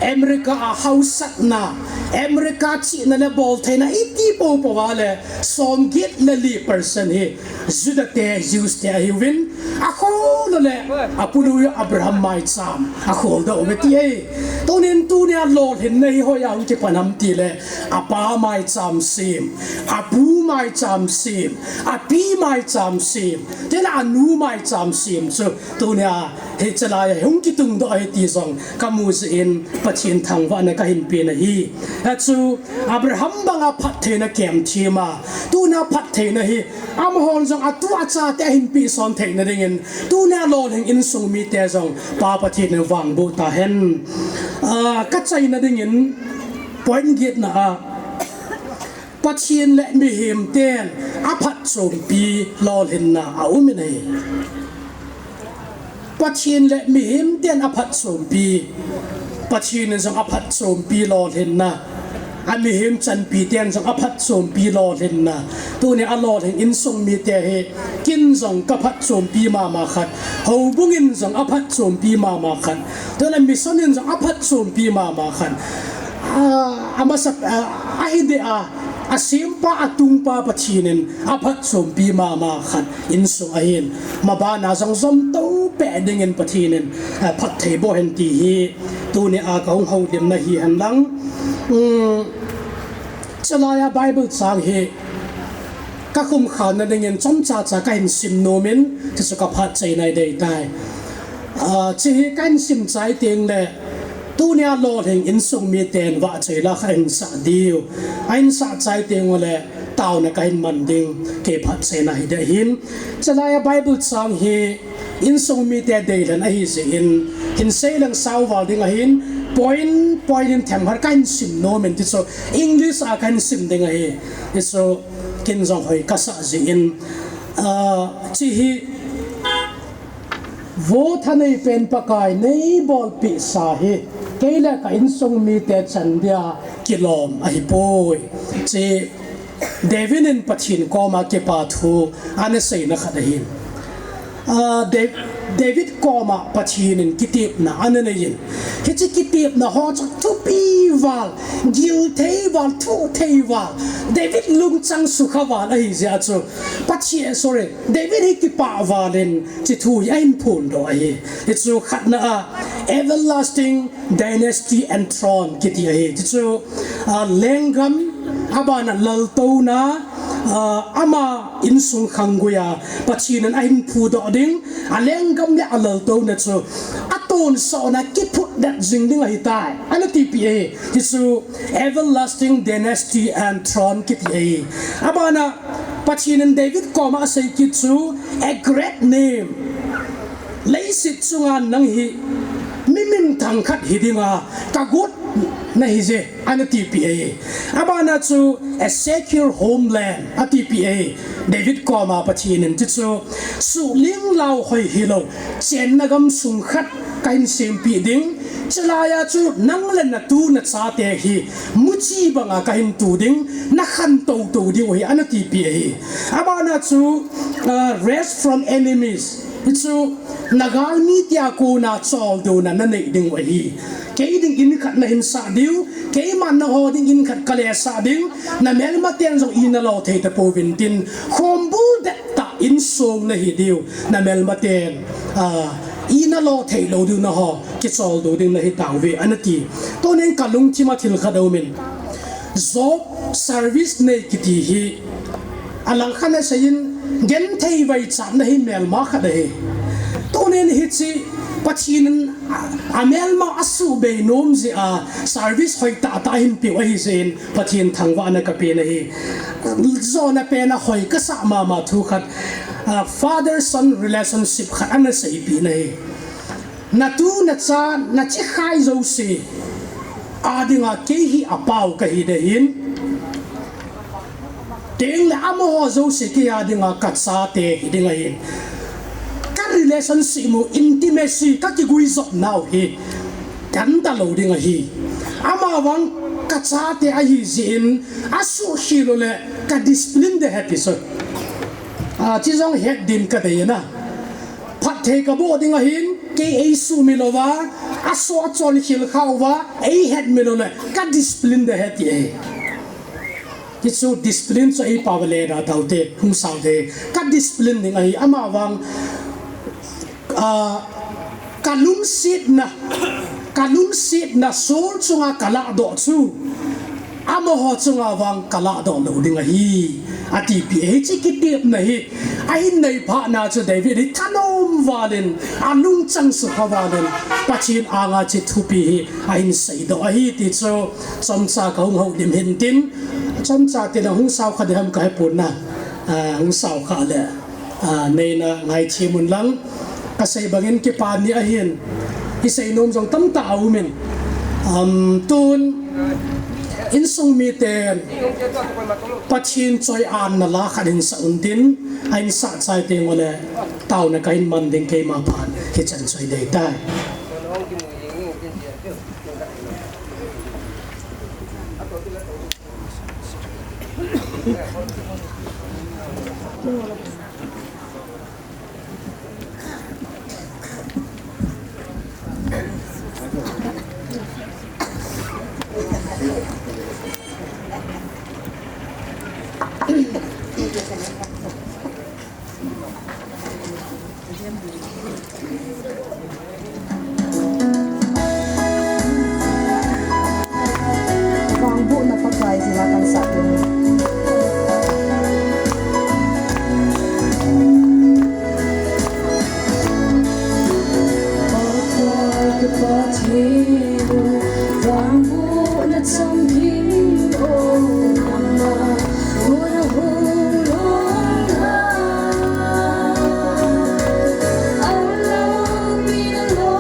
America a hausatna, America chihna le boltheina i ti popo a le, som get le li percent hi Juda te, Jews te ahiuvin, a khol le a punu Abraham maicham a kholdoh uve ti e. Tunin tunia lolhinna hi hoiya hung kipan ham ti le, a pa maicham sem, a pu maicham sem, a pi maicham sem, tile a nu maicham sem chu tunia hiche lai a hung kitungdoh ahi ti jong ka mu jeh in Pathen thangvahna ka hin pe na hi. A chu Abraham banga phattheina kemthem a, tuna phattheina hi amahon jong a tu a chate a hin pehson theina dingin, tunia lolhing insung mite jong Pa Pathen in vangboh tahen. Ah, ka chaina dingin point getna a, Pathen le mihem ten a phatchompi lolhinna a um in ahi. Pathen le mihem ten a phatchompi, Pathen in jong a phatchompi lolhinna, a mihem chanpi ten jong a phatchompi lolhinna. Tunia lolhing insung mite hi, ken jong ka phatchompi mama khat, houbung in jong a phatchompi mama khat, tule mission in jong a phatchompi mama khat. Ah, amasa, ah, ahi deh a, a sempa, a tungpa Pathen in a phatchompi mama khat insung ahin, mabana jong jomto peh dingin Pathen in, ah, phatthei boh hen ti hi tunia ka hung houlimna hi hen lang. Um, chulai a Bible chang hi ka khumkhanna dingin chomcha cha ka hin sim nom in, chu chu ka phat chaina i dei tai. Ah, chu hi ka hin sim chai teng le, tunia lolhing insung miten vahchoi la kha hin sah diu. A hin sah chai teng ule, taona ka hin man ding, kei phat chaina hi dei hin. Chulai a Bible chang hi insung mite deilhen ahi jeh in, hin sei leng sao val ding ahin, point, point in themkhat ka hin sim nom in, chu chu English a ka hin sim ding ahi. Chu chu ken jong hoi ka sa jeh in, ah, chu hi Vo thanei pen Pakai nei bolpeh sa hi, kei le ka insung mite chan dia kilom ahi poi. Chu David in Pathen koma kipa thu ana seina khat ahin. Ah, Da-, David koma Pathen in kitepna ana nei in. Hiche kitepna ho chu thupi val, gil thei val, thuh thei val, David lungchang sukha val ahi jeh a chu Pathen, sorry, David hi kipah val in, chu thu hi a hin phondoh ahi. Chu chu khatna a, everlasting dynasty and throne kiti ahi. Chu chu, ah, lenggam, abana laltouna, ah, ama insung khanggui a Pathen in a hin phudoh ding, a lenggam le a laltouna chu a tonsot na kiphutdet jing ding ahi tai, ana tipeh ahi. Chu chu everlasting dynasty and throne kiti ahi. Abana Pathen in David koma asei kit chu, a great name. Leiset chunga nang hi mi minthang khat hi dinga ka got nahi je, ana tipeh ahi. Abana chu, a secure homeland, atipeh ahi. David koma Pathen in chu chu, suhling lau hoi hilou, chenna gamsung khat ka hin sempeh ding, chulai a chu nang le na tu na chate hi muchi banga ka hin tu ding, na khantou tou diu ahi, ana tipeh ahi. Abana chu, ah, rest from enemies. Chu chu, na galmi tia kona choldouna na nei diu ahi. Kei ding in khat na hin sah diu, keiman nangho ding in khat ka le sah ding, na melmaten jong ina lo thei tapouvin tin, khombul det tah insung nahi diu, na melmaten, ah, ina lo thei lou diu nangho, kicholdo ding nahi tauve, ana ti. Tunin ka lungthim a thil khat aum in, job service nei kiti hi, alang khat a seiyin, genthei vaichatna hi melma khat ahi. Tunin hiche Pathen in a, amelma asuhbei nom jeh a service hoitah tah ahin peu ahi jeh in Pathen thangvahna kapen ahi. Jona pen a hoi kasah mama thu khat, a, father son relationship khat ana seipeh in ahi. Natu nacha nachekhai jouse a dinga kei hi apau kahi ding ahin. Tengle amaho jouse kei a dinga kachate hiding ahin. Ka relationship u, intimacy, kakiguijopnau hi gentalou ding ahi. Amavang kachate ahi jeh in asuhkhel uleh ka discipline ding ahi ti chu. A, chi jong het din kadei na. Phatthei kaboh ding ahin, kei eisuhmil uva, asoh achonkhel kha uva, eihetmil uleh ka discipline ding ahi ti ahi. Hichu discipline chu eipao le da taute, hung saute, ka discipline ding ahi, amavang, a, kalungsetna, kalungsetna sol chunga kalahdoh chu amaho chunga vang kalahdoh lou ding ahi, atipeh ahi. Hiche kitepna hi ahin neiphat na chu David hi thanom valin, alungchang sukha valin, Pathen anga hiche thupi hi ahin seidoh ahi ti chu chomcha kahung houlim hintin, chomcha tina hung sao kha ding ham kahepon na, a, hung sao kha le, a, neina ngaithem unlang, kasei bangin kipa ni ahin, isei nom jong tamtah aumin, am, tun insung miten Pathen choi-atna la khat hin sa untin, ahin sah chai teng uleh taona kahin man ding, keima phat hichan chu hidei tai. Vangbohna Pakai jina kan sah ding. Pakai ka Pathen, vangbohna chamkim o, nangma huna hulong ka. Alami na lo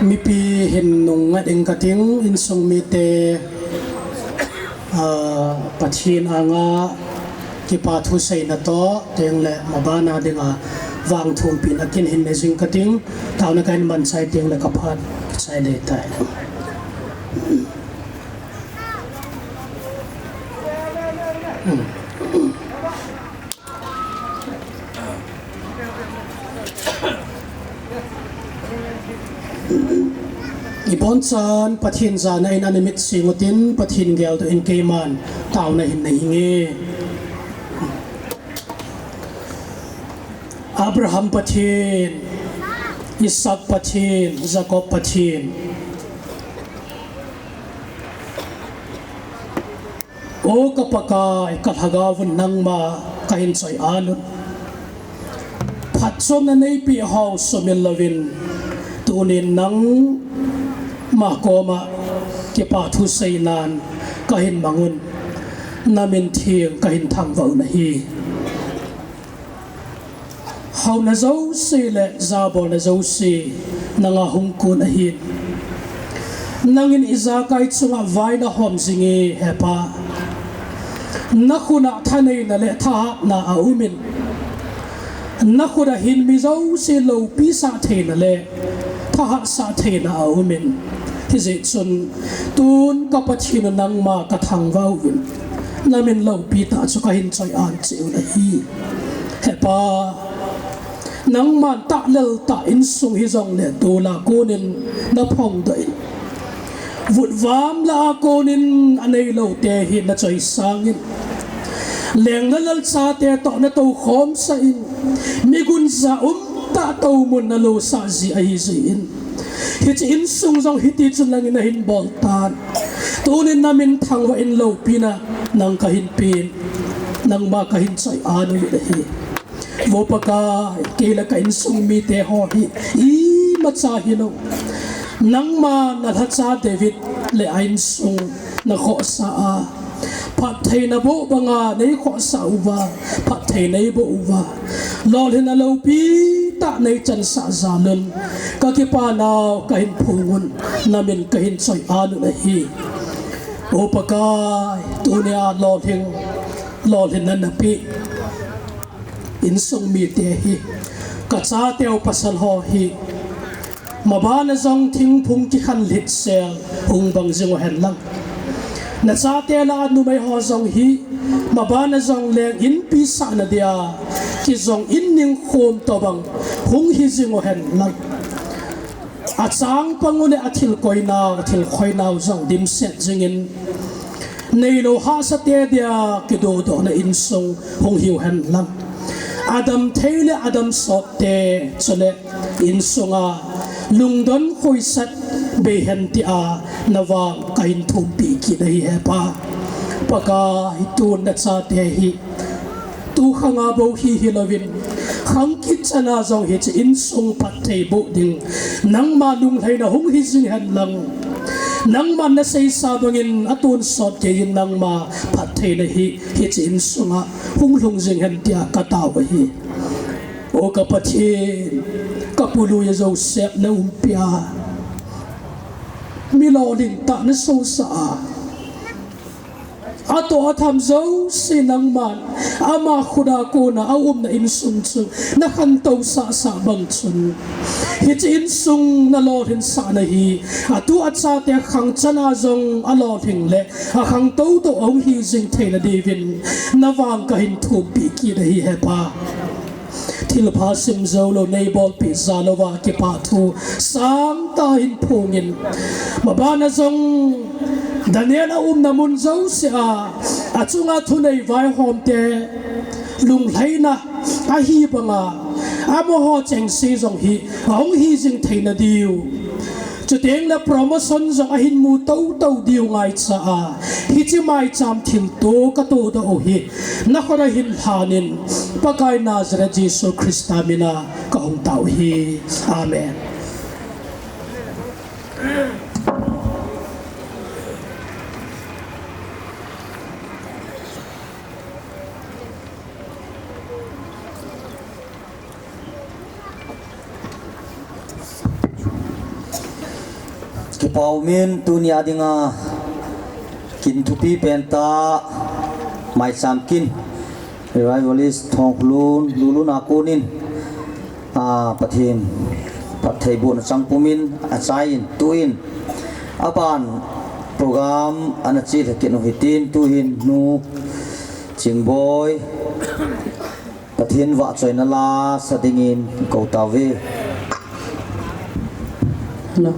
Mipi hin nung ngat ding kating, insung mite, ah, Pathen anga kipa thu seina toh, tengle mabana dinga vangthumpina kin hin nei jing kating, taona kahin man chai tengle kaphat chai ding tai. Ibonchan Pathen jana in ana mit sing utin, Pathen geldoh in keiman taona hin nei hinge. Abraham Pathen, Isaac Pathen, Jacob Pathen. O ka Pakai, ka lhagaovun nangma kahin choi-an un. Phatchomna neipeh hou sumil louvin, tunin nangma koma kipa thu seinan kahin mang un. Namin theng kahin thangvah un ahi. Hauna jouse le jabolna jouse nanga hung kon ahin. Nangin ijakai chunga vai nahom jinge, Hepa. Nakhut'a thaneina le thahatna aumin. Nakhut'a hin mi jouse loupi sah theina le thahatsah theina aumin. Hijeh chun tun ka Pathen u nangma kathangvah uvin. Namin loupi tah chu kahin choi-an cheh un ahi. Hepa, nangman tahlel tah insung hijongle tol'a konin naphongdoh in. Vutvam lah'a konin aneiloute hi nachoisangin. Leng le lal chate toh natoukhomsah in. Migunja umtah toumun nalosah ji ahijeh in. Hiche insung jong hiti chun nangin nahin boltan. Tunin namin thangvah in loupina nang kahin pen. Nangma kahin choi-an uvin ahi. Vo Pakai, kei le ka insung mite ho hi imacha hilou. Nangma nalhacha David le a insung nakhohsah a. Phatthei naboh banga neikhohsah uva, phatthei neiboh uva. Lolhinna loupi tah neichansah jal un. Ka kipanau kahin phong un, namin kahin choi-an un ahi. O Pakai, tunia lolhing, lolhinna napeh insung mite hi, ka chateu pasal ho hi, mabana jong thingphung kikhan lhitsel hung bang jing uhen lang. Na chate lah a numei ho jong hi, mabana jong leng inpi sahna dia kijong in ningkhom tobang hung hi jing uhen lang. Achangpang u le athil koinau, athil khoinau jong dimset jingin, neilou hahsate dia kidodohna insung hung hiu hen lang. Adam thei le adam sotte, chule insunga lungdon khoisat bei hen tia navang kahin thumpi kit ahi Hepa. Pakai, tun na chate hi tu khanga bou hi hilouvin, khang kit chana jong hiche insung phatthei boh ding, nangma lunglhaina hung hi jing hen lang. Nangman naseisa bangin atonsot keiyin nangma phattheina hi hiche insunga hung lhung jing hen tia katao ahi. O ka Pathen, ka pu lui a Joseph na umpi a, mi lolhing tah na sohsah a, atoh atham jouse nangman ama khut a kona aumna insung chu na khantou sahsah bang chun, hiche insung na lolhinsahna hi atu achate khang chana jong alolhing le akhangtou toh ahung hi jing theina diuvin navang kahin thumpi kit ahi Hepa. Thilpha sim joulou neibolpeh jal uva kipathu sangtah hin phongin, mabana jong Daniel aumna mun jousea achunga thunei vaihomte lunglhaina ahi banga, amaho chengse jong hi ahung hi jing theina diu, chutengle promotion jong ahin mu toutou diu ngaicha a, hiche maicham thilto katodoh u hi nakhut a hin lhanin, Pakai Nazareth Jesu Christa mina kahung tao hi. Amen. Paumin tunia dinga kin thupi penta, maicham kin, Revivalist Thongkhulun, Lulun a konin, a, Pathen phattheibohna chang pumin, achaiyin, tuin, aban program ana chelha kit u hitin, tuhin Nu Chingboi, Pathen vahchoina la sa dingin kou tauve. Hello.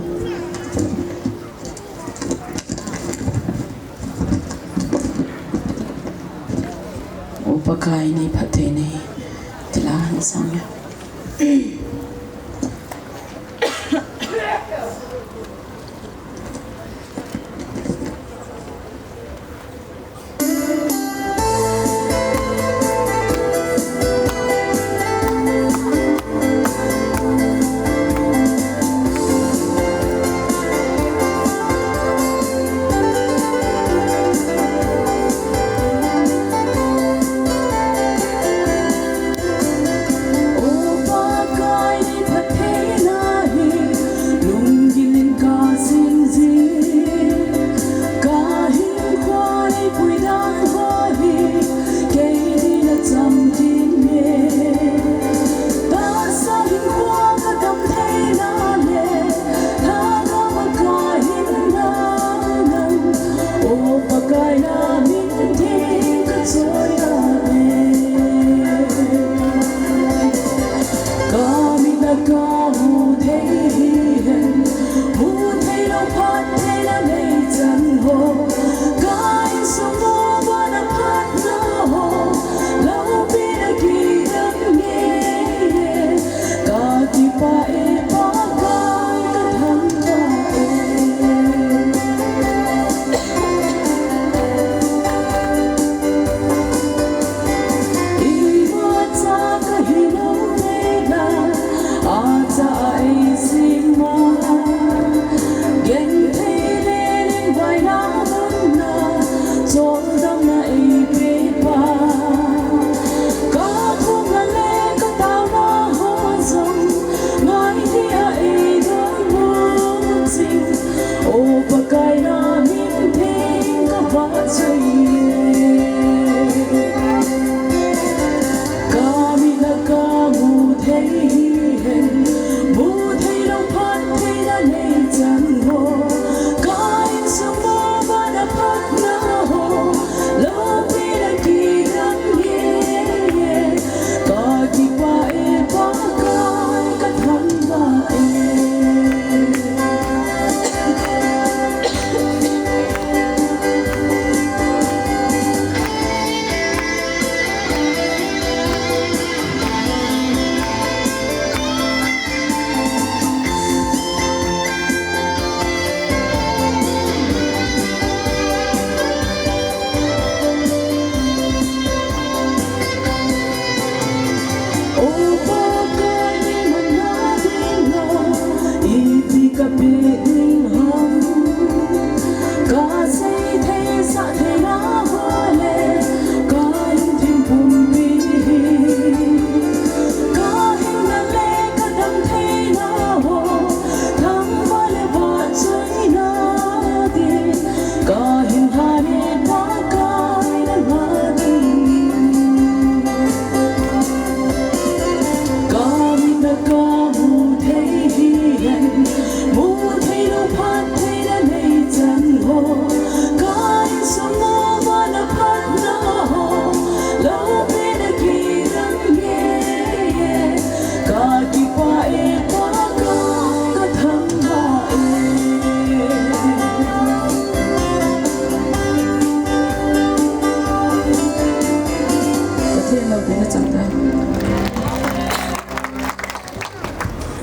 O Pakai nei phatthei nei, ti la hin sang e.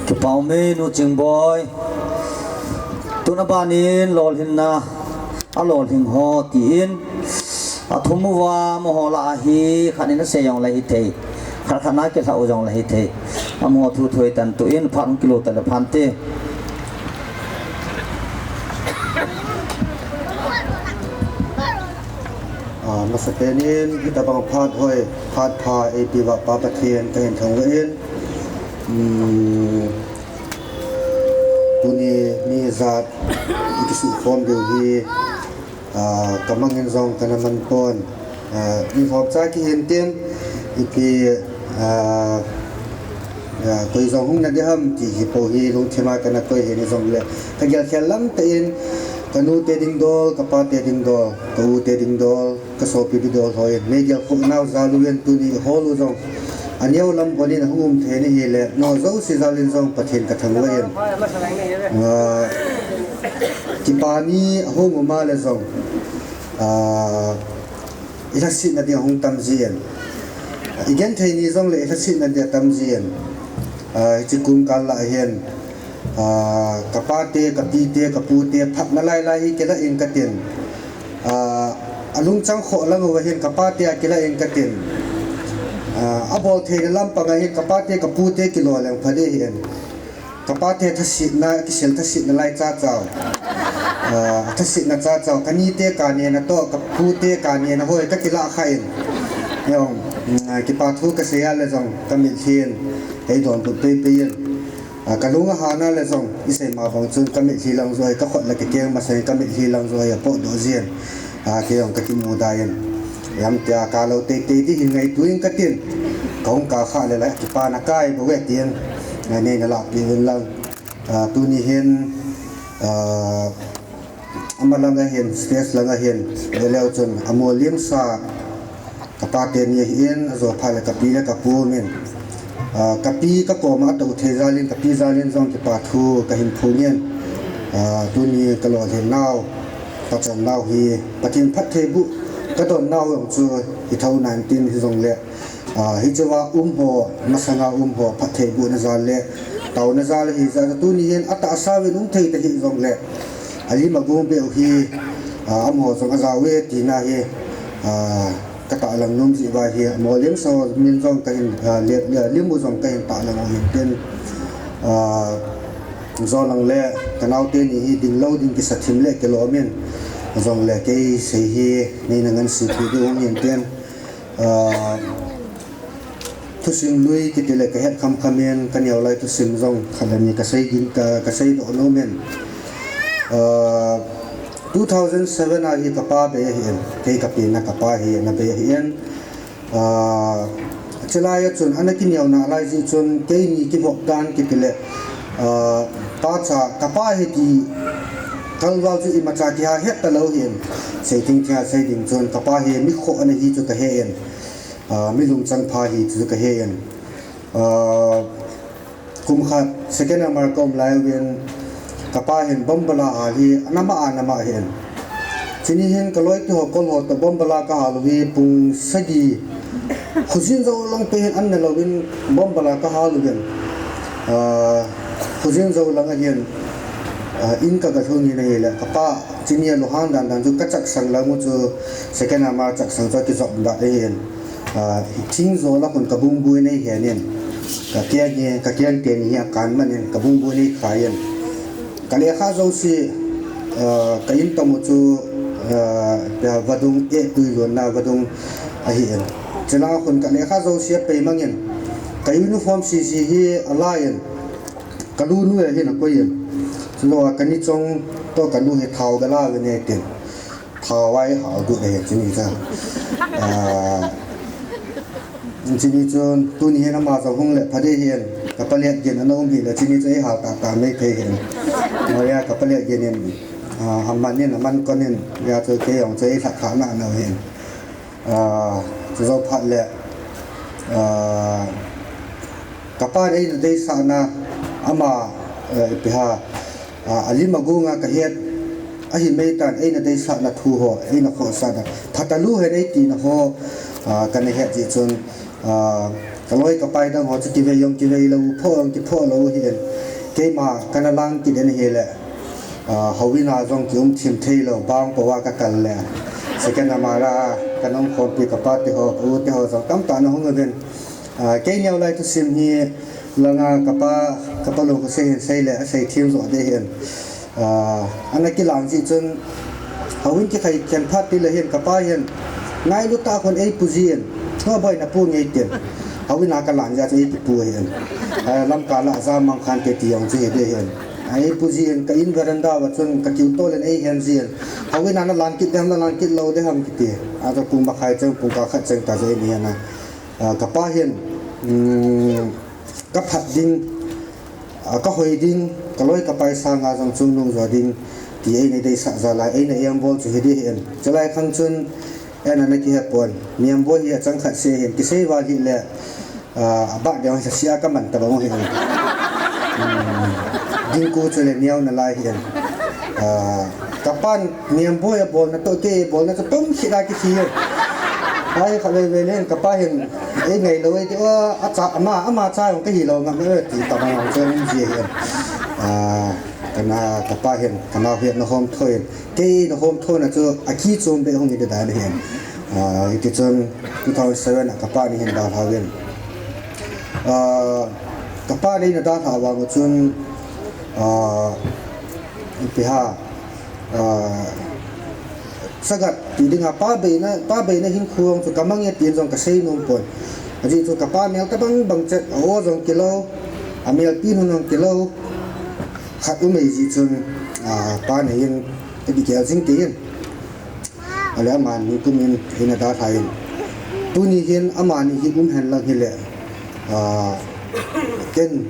Kipa ume Nu Chingboi. Tuna banin lolhinna, alolhing ho tin, athum uva amaho lah a hi khat in asei jongle hithei, khat khat in akilhah u jongle hithei. Amaho thu thu eitan tuin phat hung kilo tale phante. A, masapen in hitabang phat hoi, phat pha eipeh uva Pa Pathen kahin thangvah in. Um, Tuni mi jat i kisukhom diu hi, ah, ka mangin jong kana man pon. Ah, mi hop cha kihin tin, ipi, ah, ah, koi jong hung na ding ham ti hi po hi lungthima kana koi hi ni jongle. Ka gel khel lam tah in, ka nu te ding dol, ka pa te ding dol, ka u te ding dol, ka sopi ding dol hoi, nei gel khu nau jal uvin tuni hol u jong. Aneo lam bonin ahung um thei ni hi le, nao jouse jal in jong Pathen ka thangvah in. Ah, kipa ni ahung um a le jong, ah, i lhasetna ding ahung tam jin. I genthei ni jongle i lhasetna ding atam jin. Ah, hiche kum kal lah hin, ah, ka pa te, ka pi te, ka pu te, phatna lai lai hi kila in katin. Ah, alungchang khoh lang uva hin ka pa te akila in katin. Ah, abol theina lampang a hin ka pa te, ka pu te kilo leng pha ding ahin. Ka pa te thasetna, kisil thasetna lai cha chau. Ah, thasetna cha chau, ka ni te ka nena toh, ka pu te ka nena hoi, ka kila kha in. Jong, mm, kipa thu ka sei a le jong, ka mitlhi in, ei donbut pei pei in. Ah, ka lung ahan a le jong, i sei ma bang chun, ka mitlhi lang joi, ka khut le ka keng masang, ka mitlhi lang joi, apoh doh jin. Ah, kei jong ka kimu da in. Jam tia ka lo tei tei ding hin ngaito in katin. Ka hung kah kha le la, kipana kai bou ve tin. Ngai nei na lah pi un lang. Ah, tuni hin, ah, ama lang a hin, stage lang a hin, ve leu chun, amo lim sa, ka pa te ni ahin, ajo phat le ka pi le ka pu um in. Ah, ka pi ka koma atou thei jal in, ka pi jal in jong kipa thu ka hin phong in. Ah, tuni ka lolhin nau, ka chon nau hi, Pathen phattheiboh, ka don nau jong chu, hi tho nan tin hi jongle. Ah, hichea um ho, masanga um ho, phattheibohna jal le, taona jal hi jal, tuni hin atahsa uvin um thei ta hi jongle, alim agung beh u hi, ah, amaho jong ajao uve tina hi, ah, ka tahlang nom jeh uva hi, amo lim sa ho min jong ka hin, ah, le, le, lim u jong ka hin tahlang u hin tin, ah, jong lang le, ka nau te ni hi ding lou ding kisa thim le kilom in, jong le kei sei hi, nei na ngan si pi ding um hin tin, Ah, thusim lui kiti le ka het kham kham in, ka neo lai thusim jong khat le ni ka sei gin, ka, ka sei doh nom in. Ah, two thousand seven a hi ka pa bei ahin, kei ka pi na ka pa hi na bei ahin. Ah, chulai a chun, ana kineo na lai jeh chun, kei ni kivop dan kiti le, ah, pa cha, ka pa hi ti, kalval chu imacha kiha het ta lou hin, sei thing thing a sei ding chun, ka pa hi mi khoh ana hi chu ka he in. Ah, mi lungchang pha hi chu ka he in. Ah, kum khat second M R ka um lai uvin ka pa hin bombala hal hi ana ma ana ma hin. Chuni hin ka loi te ho kol ho toh bombala ka hal u hi pung sagi. Khojin jou lang pe hin an na louvin bombala ka hal uvin. Ah, khojin jou lang a hin, ah, in ka ga lhung in ahile ka pa chuni a lunghang dan dan chu ka chaksang lang u chu second M R chaksang chu kijop dan ahin. Ah, thing jo la khun ka bung bui nei hen in. Ka keng hi, ka keng teni hi akan man in, ka bung bui nei khai in. Ka lekha jouse, ah, ka in tomu chu, ah, vadung e tui lonna vadung ahi in. Chulai a khun ka lekha jouse a pei mang in. Ka uniform sisi hi ala in. Ka lu nu ahin akoi in. Chulou a ka ni chong toh ka nu hi thao ga la ve ne tin. Thao ai hal gu le chuni cha. Ah, chuni chun tuni hin ama jong hung le pha ding hin. Ka pa let gen ana um hi le chuni chu ei hal tah tah mai thei hin. Moya ka pa let gen in, ah, aman in, aman kon in, ya chu kei jong chu ei lhah kha na na hin. Ah, chu jou phat le, ah, ka pa eina deisahna ama, eh, ipi ham, ah, alim agung a ka het, ahi mai tan eina deisahna thu ho, eina khohsahna, pha talou hen ei tina ho, ah, kana het jeh chun, ah, ka loi ka pai dang ho chu kivei jong kivei lou, phoh jong kiphoh lou hi in, keima kana lang kit in ahile, ah, houin a jong kium thim thei lou, bang po a ka kal le, second M R a ka nung khompi ka pa te ho, ka u te ho jong tamtah ana hung uvin, ah, kei neo lai thusim hi, langa ka pa, ka pa lou ka sei hin sei le, asei thim jo ding hin. Ah, ana kilang jeh chun, houin kikhai khen phat tile hin, ka pa hin, ngailut tah khun ei pu jin, "Ho boi na pu nge?" tin. Houin a ka lang jeh chun ei kipu hin. Ah, lamkai la ja mang khan te ti jong chu hi ding hin. Ei pu jin ka in veranda va chun ka kiu tol in ei hen jin. Houin a na lan kit dem na lan kit lou de ham kiti. A chu pung makhai chang pung kal khat chang ta jeng ni na. Ah, ka pa hin, um, ka phat ding, ah, ka hoi ding, ka loi ka pai sanga jong chungnung jo ding, ti eina deisah jal a, eina embol chu hi ding ahi. Chulai khang chun, eina na kihe pon, mi embol hi achang khat se hin, kisei val hile, ah, abah deu hi sia ka man ta bang ahi. Um, ding ku chu le neo na lai hi. Ah, ka pan Niam boi a bolna toh kei bolna chu pum khit a kithi e. Ai kha vei vei len ka pa hin ei ngailou ei ti a, a cha ama, ama cha jong ka hilou ngam e ti ta bang jong chen um ji e. Ah, kana ka pa hin kana hiat na hom thoi. Kei na hom thoi na chu a ki chom be hung i da dan hin. Ah, iti chun two thousand seven a ka pa ni hin dalha uvin. Ah, ka pa ni na dalha vang chun, ah, ipi ha, ah, sagat ti dinga pa beina, pa beina hinkho chu ka mang e tin jong ka sei nom poi. Ajeh chu ka pa mel tabang bang chet, a o jong kilou, a mel pi nun jong kilou, khat um ei jeh chun, ah, pa nei in ka dikeh jing kei in. Ale amani kumin eina dalha in. Tuni hin amani hi um hen lang hile, ah, ken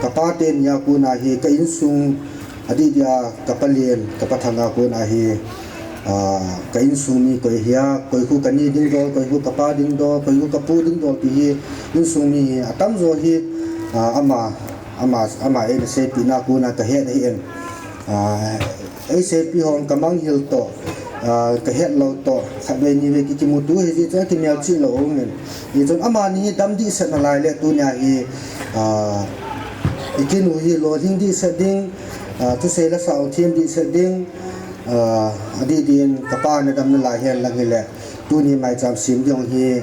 ka pa teni a kona hi ka insung adih dia ka pa len, ka pa thang a kona hi, ah, ka insung mi koi hia, koi khu ka ni ding dol, koi khu ka pa ding dol, koi khu ka pu ding dol ti hi insung mi hi atam jo hi, ah, ama, ama, ama eina seipeh na kona ka het ahi in. Ah, ei seipeh ho ka mang hil toh, ah, ka het lou toh, khat vei ni vei ki kimuto hi jeh chun a kimel chih lou um in. Hijeh chun amani hi dam dihset na lai le tunia hi, ah, i kinu hi lolhing dihset ding, ah, thusei la sao thim dihset ding, ah, adih dih in ka pa na dam na lai hen lang hile. Tuni maicham sem ding hi,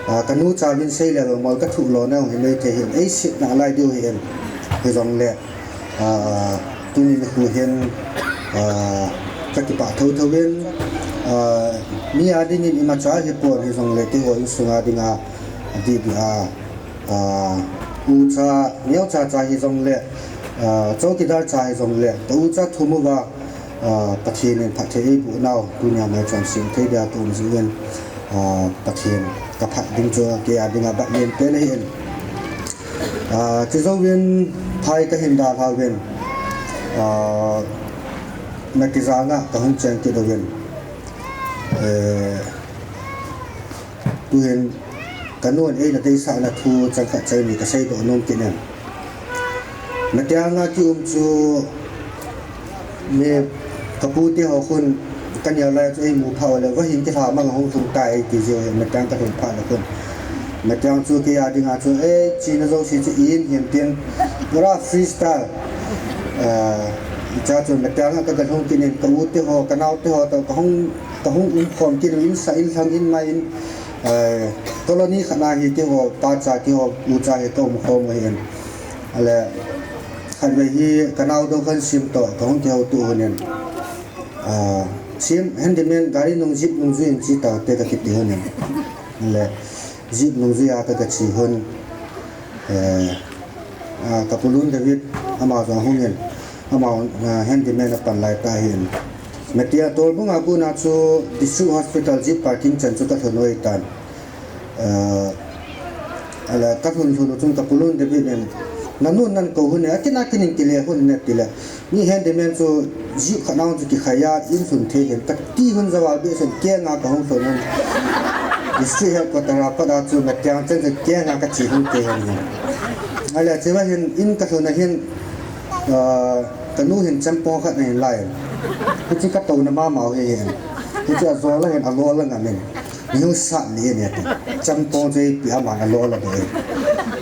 ah, ka nu cha vin sei le mol ka thuh lou na hi mei thei hin ei sit na lai diu hi in. Hijong le, ah, tuni ni khu hin, ah, ka kipah thotho in, ah, mi a ding in imacha hi pon hijong le keiho insung a dinga adih dih a, ah, u cha, neo cha cha hijong le, ah, chowkidar cha hijong le, ka u cha thum uva, ah, Pathen in phatthei eiboh nau, tunia maicham sem thei dia ka um jeh in, ah, Pathen ka phat ding chu kei a dinga bat len pen ahi in. Ah, chujouvin phai ka hin dalha uvin, ah, na kijang a ka hung cheng kit uvin. Eh, tuhin ka nun eina deisah na thu chang khat chang ni ka seidoh nom kit in. Matiang a kium chu mi ka pu te ho khun ka neo lai chu ei mu pha le, vahin kilha mang hung lhung tai ti jeh hin matiang ka lhung pha le khun. Matiang chu kei a dinga chu, eh, china jouse chu in hin tin pura freestyle. Ah, cha chu matiang a ka ga lhung kit in ka u te ho, ka nao te ho toh ka hung, ka hung um khom kit in sa in lhang in mai in, eh, colony khat na hi keiho pa cha keiho u cha hi ka um khom u hin. Ale, khatvei hi ka nao dou khan sim toh, ka hung kihouto u hin. Ah, sim, handyman, gari nung jeep nung jui in che tau te ka kiti u hin. Ale, jeep nung jui a ka, ka che u hin. Eh, ah, ka pu Lun David, ama jong hung in. Ama, ah, handyman a pan lai ta hin. Matiang Tolbung a kona chu District Hospital jeep parking chan chu ka lhun u ahi tan. Eh, ala ka lhun lhun u chun ka pu Lun David in, "Na nun nan kou u hin, akin akin in kile u hin," ati le. Mi handyman chu jeep khat na chu kikhai a, in lhun thei hin, ka ti u hin javal be sen kenga ka hung lhun u hin. District headquarter a pat a chu matiang chan chu kenga ka che u hin te hin. Ale, chua hin, in ka lhun a hin, ah, ka nu hin champong khat ahin lai. Hiche ka touna mama u hi hin. Hiche a jol a hin, a lol a ngam in. Ni hung sat ni ni ati. Champong chu ipi ham a lol a be.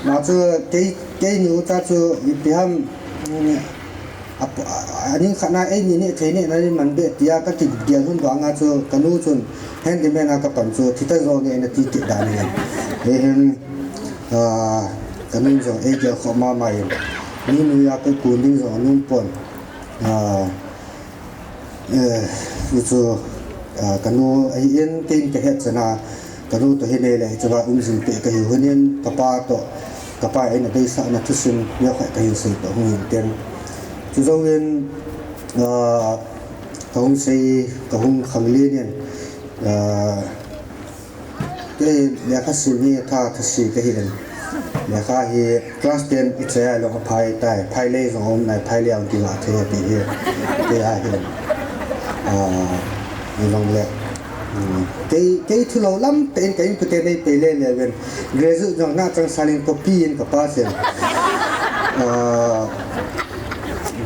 Na chu kei, kei nu cha chu ipi ham, mm, a, a, a ning khat na ei ni ni thei ni na ni man be tia ka kigel u hin vang a chu ka nu chun handyman a ka pan chu thi ta jo nge na ti ti dan ni. He hin, ah, ka nu jong ei gel khom mama in. Ni nu a ka kun ding jong a nung pon. Ah, Eh, hichu, ah, ka nu ahin, kei in ka het chan a, ka nu toh hi nei le, hichu va um jing peh ka hi u hin, ka pa toh, ka pa eina deisah na thusim, neokhat ka hin sei toh hung hin ten. Chujouvin, ah, kahung sei, kahung khanglen in, ah, kei lekha sim hi tha, thasi kahi in. Lekha hi class ten ichai a lou aphai tai, phai lei jong um nai, phai lei ang kila thei ti hi. Kei ahi in. Ah, nilong le. Hmm. Kei, kei thulou lam te in ka inkote nei pei le le ven. Graduate jong na chang sanin copy in ka pass in. Ah,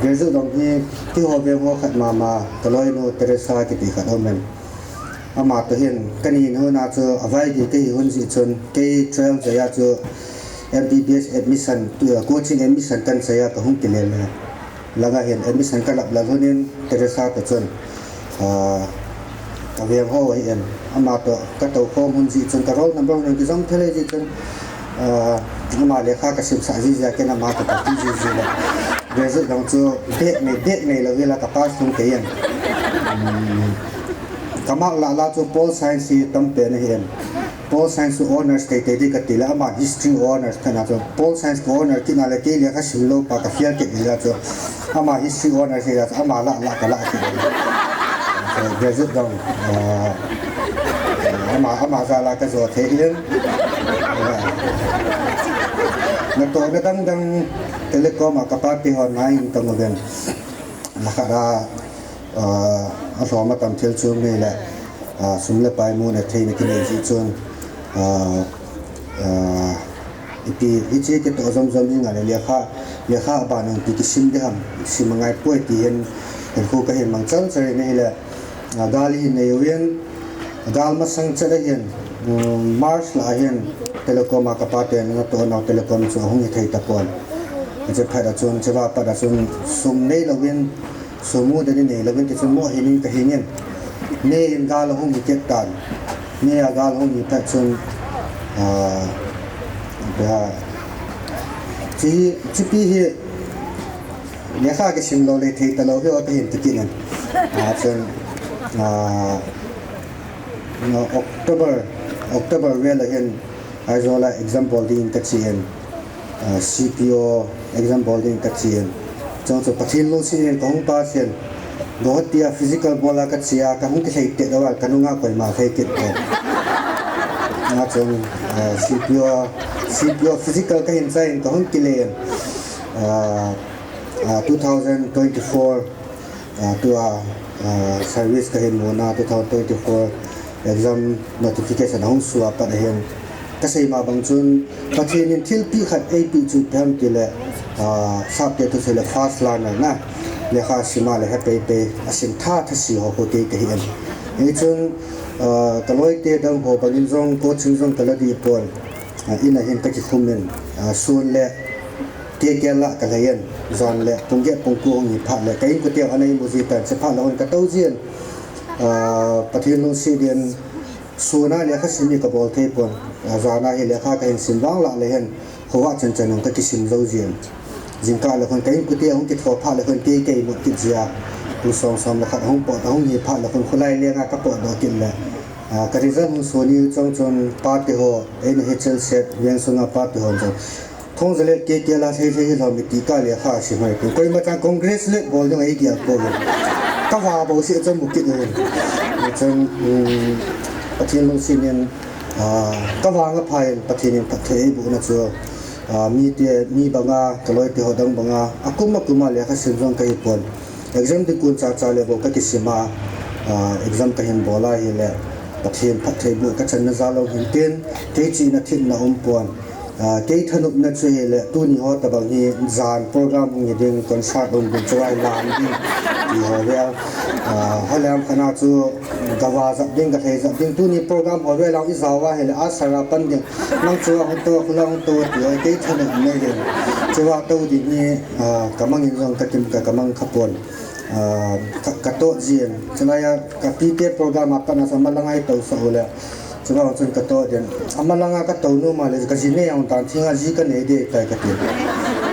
graduate jong hi keiho veng ho khat mama, ka loinu Teresa kiti khat um in. Ama toh hin, ka ninu na chu, a vaigi kahi hun jeh chun, kei twelve jeh a chu, M B B S admission, tu, coaching admission kan chai a ka hung kile le. Langa hin admission ka lap lal hun in, Teresa toh chun, ah, ka veng ho ahi in, ama toh ka tou khom hun jeh chun, ka roll number hun kijong thei le jeh chun, ah, ama lekha ka simsah jeh jeh a, ken ama toh ka ti jeh jeh le. Graduate jong chu, back nei, back nei lou hi la ka pass lhung kei in. Um, Ka mark lah lah chu Pol Science hi tampen ahi in. Pol Science chu honours teitei ding kati le, ama history honours kana chu. Pol Science ka honour kit na le kei lekha sim lou pa ka fail kit ding a chu. Ama history honours hi chu ama lah lah ka lah kit. So, graduate jong, ah, ama, ama jal a ka jo thei in. Ah, natohna dang dang telecom a ka pate hon nai in tong uvin. Lekha a, ah, alhom atam thil chu mi le, ah, sum le pai muna theina kinei jeh chun, ah, ah, ipi, hiche kitoh jom jom hi nga le lekha, lekha aban in ipi kisim ding ham, sim angai poi ti hin, hin khu kahin mang chal chal in ahile, ah, gal ihin nei uvin, Gal masang chet ahin, um, March lah ahin, telecom a ka paten natoh nau telecom chu ahung hithei tapon. Hiche phat a chun, hiche va pat a chun, sum nei louvin, sum mu den nei louvin, tichun mo hin in ka hing in. May in gal ahung hi kit tan. May a gal ahung hi phat chun, ah, hiche, hichepi hi, lekha kisim lou le thei talou hi o kahin ti kit in. Ah, chun, ah, No, October, October vel a hin Aizawl a exam bol ding ka che in, ah, C P O exam bol ding ka che in. Chun chu Pathen lungset in ka hung pass in. Guwahati a physical bol a ka che a, ka hung kilhai tet a, ka nunga koima lhai kit pon. Chun, ah, C P O, C P O physical ka hin chai in ka hung kile in. Ah, ah, two thousand twenty-four, Ah, tua, ah, service ka hin muna, two thousand twenty-four exam notification ahung sua pat ahin. Ka sei ma bang chun, Pathen in thilpi khat eipi chu ipi ham tile, ah, sapte thusei le fast learner na, lekha sim a le he pei pei, asim tha tha si ho khu kei kahi in. Hichun, ah, ka loite dang ho bangin jong, coaching jong ka la dih pon, ah, in a hin ka kikhum in, ah, sun le, Kei kel a ka lhai in, jan le pung get pung ko hung hi phat le, ka inkote ho ana imu ji tan, hiche phat le hung ka tou jin, ah, Pathen lungset in, sun a lekha sim hi ka bol thei pon, ah, jan a hi lekha ka hin sim vang lah le hin, khovah chan chan hung ka kisim jou jin. Jingkah le hung ka inkote hung kitho phat le hung kei ka imut kit jia, kum som som le khat hung pot, hung hi phat le hung kholai lenga ka potdoh kit le, ah, ka result hung sun hi chong chun pate ho, eina H L set, veng sunga pate ho chun, Thongzalet K K la thei thei hilou mi ti ka lekha sim hoi pon. Koima chan congratulate bol ding ahi dia ko. Ka va bou si chun mu kit in. Chun, um, Pathen lungset in, ah, ka va nga pha in Pathen in phatthei eiboh na chu, ah, mite, mi banga, ka loite ho dang banga, akum akum a lekha sim jong ka hi pon. Exam ding kun cha cha le bou ka kisim a, ah, exam ka hin bol a hile, Pathen phatthei boh ka channa jal lou hin tin, kei chihna themna um pon. Ah, kei thanopna chu hile, tuni ho tabang hi jan program hung hi ding, concert hung ding, chuai lam ding, ti ho le, ah, holiam khana chu gava jap ding, galhai jap ding, tuni program ho le lang i jao a hile, a sara pan ding, nang chu hung to, khula hung to, ti ho, kei thanopna hi. Chua to ding hi, ah, ka mang in jong ka kim ka, ka mang kha pon. Ah, ka, ka to jin, chulai a, ka pite program a pan a sa malanga i to sa u le, Chubang chun ka to den. Amalanga ka to nu ma le ka ji ne ang tan thing a ji ka nei de tai ka ti.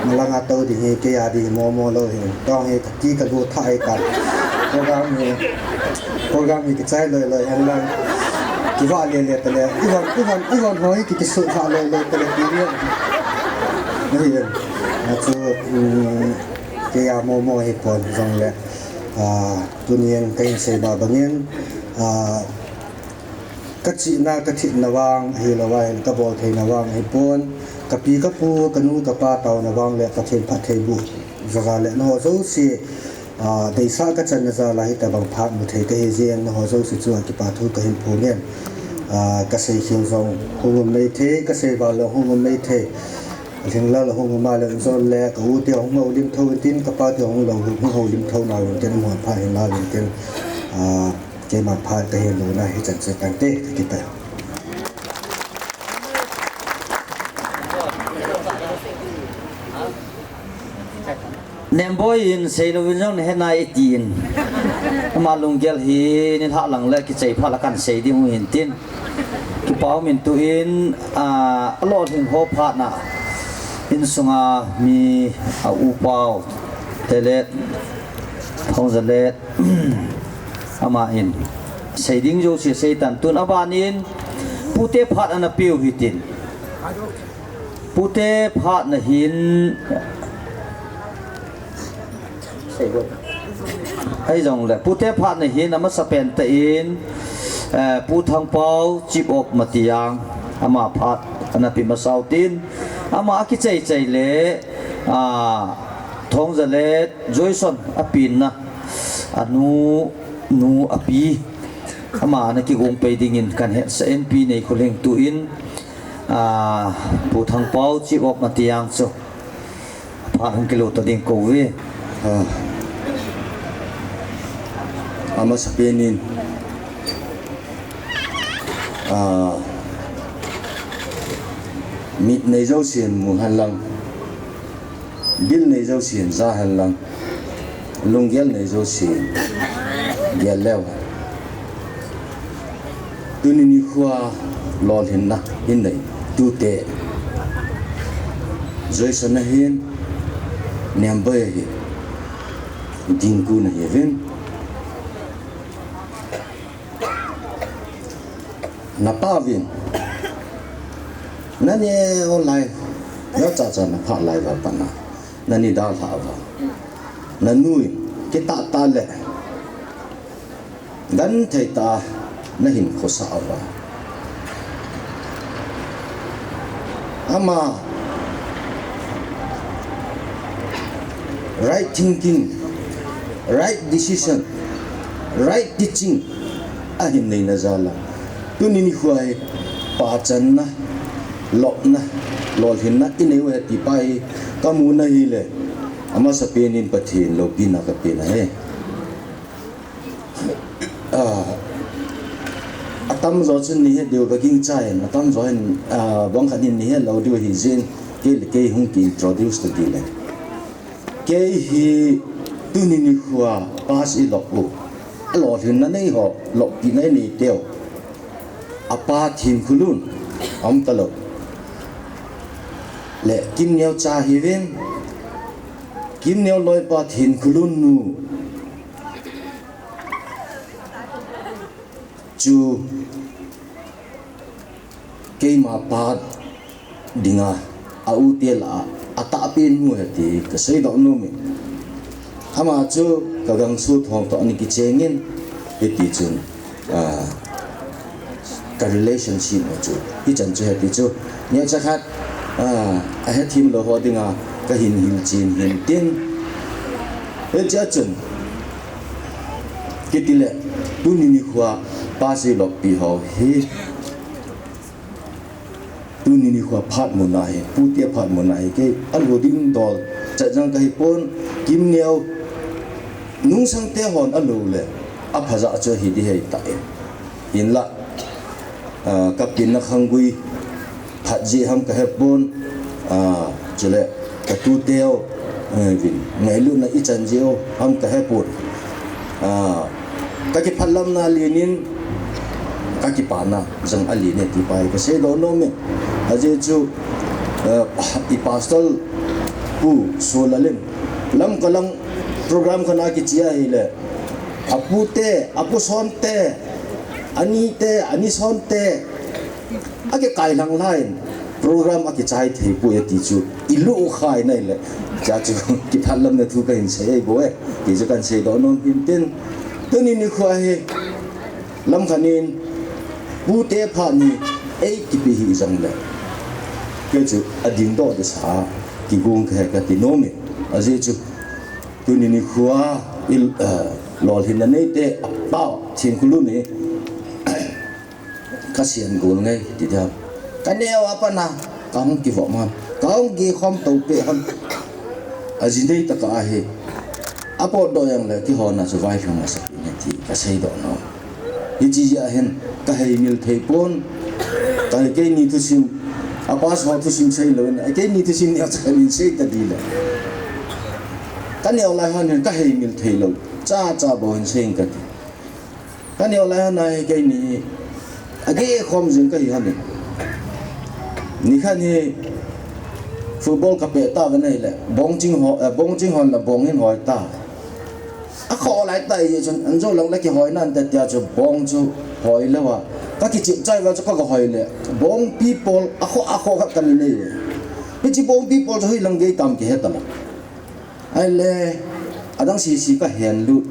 Malanga to ding hi kei a ding hi mo mo lou hi. To hi ka ti ka gu tha ai ta. Program hi, program hi kichai loi loi hen lang. Kiva le le ta le. Ivan, Ivan, Ivan hoi ki kisu tha loi loi ta le ti ni. Ni hi. Achu, um, Kei a momo hi pon jong le, ah, tunin ka hin sei ba bangin, ah, ka chihna, ka thitna vang, hi lo va, ka bol theina vang hi pon, ka pi ka pu, ka nu ka pa tauna vang le Pathen phattheiboh jal a le, na ho jouse, ah, deisah ka channa jal a hitabang phat mu thei ka hi jeng, na ho jouse chu a kipa thu ka hin phongin, ah, ka sei khel jong hung um mai thei, ka sei val jong hung um mai thei. Lhinglel hung um a le, injon le ka u te hung houlim tho intin, ka pa te hung lo, hung houlim tho na intin, mun pha hin la intin, ah, keima pha ka hin lo na hi chan che tante ka kipah. Nemboi in sei lo in jong na he nai tin. Ama lunggel hi ni lha lang le kichai pha la kan sei ding u hin tin. Kipa um in tuin, ah, a lolhing ho phat na insunga mi a u pau, Telet, Thongzalet, ama in sei ding jouse sei tan tun a ban in pute phat ana piu hitin. Pute phat na hin Ahi jong le, pute phat na hin a masa pen ta in, eh, Pu Thangpau, Chief of Matiang, ama phat ana pi masa u tin, ama a kichai chai le, ah, Thongzalet, Joyson a pin na, a nu, nu a pi, ama ana kigong pei ding in kan he sa en pi nei khuling tuin, ah, Pu Thangpau, Chief of Matiang chu. Phat hung kilo ta ding kou ve. Ah. A masa pen in, ah, mit nei jousen mu hen lang, bil nei jousen ja hen lang, lunggel nei jousen gel leu. Tuni nikho a lolhinna hin nei tute. Joyson a hin, Nemboi a hin, Dingku na hi vin. Na pa vin. Na ne online. Na cha cha na pha lai va pa na. Na ni da lha va. Na nu in. Kita ta le. Genthei tah a na hin khosa uva. Ama right thinking, right decision, right teaching ahin neina jal a. Tuni nikho hi pachanna, lopna, lolhinna inei u ahi ti pa hi ka mu na hi le. A masa pen in Pathen loupina ka pe na hi. Ah, atam jo chun nei het diu ka gingcha in, atam jo hin, ah, bang khat hin nei het lou diu hi jin, kei le kei hung ki introduce ta ding le. Kei hi tuni nikho a pass i lop u. A lolhinna nei ho, loppina i nei teu. A pa Thinkholun, um ta lou. Le Kimneo cha hi vin, Kimneo loipa Thinkholun nu. Chu keima pa dinga a u te lah a, a tahpen nu ahi ti ka seidoh nom in. Ama chu ka gangsu thong toh ani kicheng in, hiti chun, ah, ka relationship ho chu hichan chu ahi ti chu. Neocha khat, ah, a hethem lou ho dinga ka hin hilchen hin tin. Hichea chun, Kiti le, tuni nikho a pass i loppi ho hi, tuni nikho a phat muna hi, pute phat muna hi, kei a lo ding dol, chat jang ka hi pon, Kimneo, nungsang te hon a lo le, a phaja chu hi di hei ta e. Hinla, ah, ka pinna khanggui, phat jeh ham ka he pon, ah, chule ka tute u, eh, vin, ngailutna i chan jeh u ham ka he pon. Ah, ka kiphatlamna len in, ka kipana jong alen e ti pa hi ka seidoh nom e. Ajeh chu, eh, i pastor pu Solal in, Lamka lang program khat a kiche ahi le, a pute, a pu son te, a ni te, a ni son te, a kikai lang lai in, program akichai thei poi ati chu ilu khai nai le. Cha chu kiphat lam na thu kahin sei e bo e. Ti chu kahin sei doh nom hin tin. Tuni nikho hi lamkhat in pute phat ni eikipe hi jong le, kei chu ading doh ding sa kigong kahi kati nom e. Ajeh chu tuni nikho a il, eh, lolhinna neite apao Thingkulu ni kasian gol ngai ti dia. Kaneo a pat na kahung kivo man, kahung kikhom to pe hon. Ajinei tah a hi apot doh jong le kihona chu vailhung masa pi ne ti kasei doh nom. Hiche jeh a hin kahei mil thei pon. Ka keini thusim, a pastor thusim sei lou in, keini thusim ni a cha min sei ta di le. Kaneo lai hon hin kahei mil thei lou. Cha cha bou hin sei kati. Kaneo lai hon a hi keini ageh khom jing kahi hon in. Nikhat hi football kapeh ta ve nai le, bong ching ho, eh, bong ching hon la bong hin hoi ta. Akhoh lai ta e chun, an jou lang le kihoi nan te tia chu bong chu hoi lou a. Kakichep chai va chu kagahoi le, bong pi pol akhoh, akhoh khat kani nei e. Hiche bong pi pol chu hoilang gei tam kihe ta lou. Ahile, adang sese kahen lut.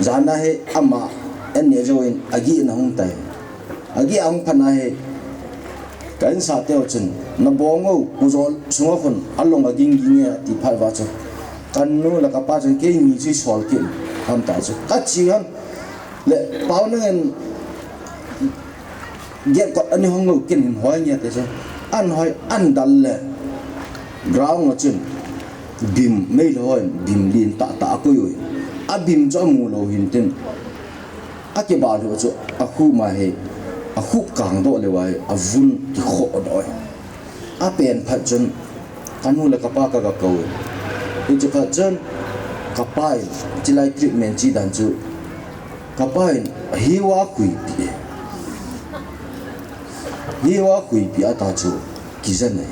Jan a hi ama an neh jou in ageh na hung tai. Ageh ahung phat na hi, ka insah teu chun, na bong o, u jol sunga khun along aging ging e ati phat uva chu, kanu le kapa chun keini chu isol kit ham ta chu. Kache hon le, pao nang in gate kot ani hong lou ken hin hoi nge ti chu. An hoi, an dal le, ground a chun bim meilhou hon bim lin tah tah akoi ui. Abim chu amu lou hin tin. Akibah lou chu akhup ma hi, akhup kang doh le uva hi, avun kikhoh doh e. Apen phat chun, kanu le kapa kaga kou e. Hiche phat chun, kapa in, chilai treatment chi dan chu, kapa in, hiva khuipi e. Hiva khuipi a ta chu, kijen e.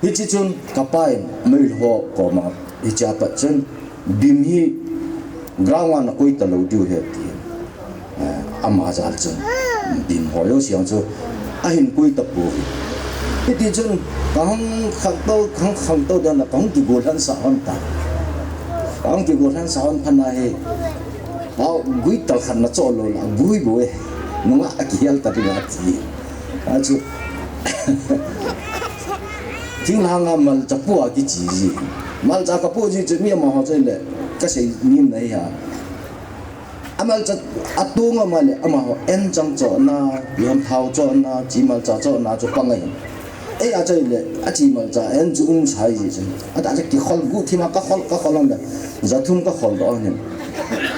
Hiche chun, kapa in, meilhou ho koma, hiche a pat chun, bim hi ground a nakoi ta lou diu ahi ti. Eh, ama jal chun bim hoi o siang chu ahin koi ta poi. Hiti chun kahung khangtou, kahung khangtou dan la kahung kigol lhan sa hon ta. Kahung kigol lhan sa hon phat na hi, hao, guitar khat na cho lou la, gui bou e. Nunga akihel ta ding ati. Achu. Thinglhang a malcha pu a kichi ji. Malcha kapu ji chu mi amaho chai le, kasei nim na hi a. Amalcha atung ama le, amaho en chang chohna, pian thao chohna, chi malcha chohna chu pang ahi. Ei a chai le, achi malcha en chu um sai ji chu. Ata chu kikhol gu thima kakhol, kakhol le. Jathum kakhol doh ahi.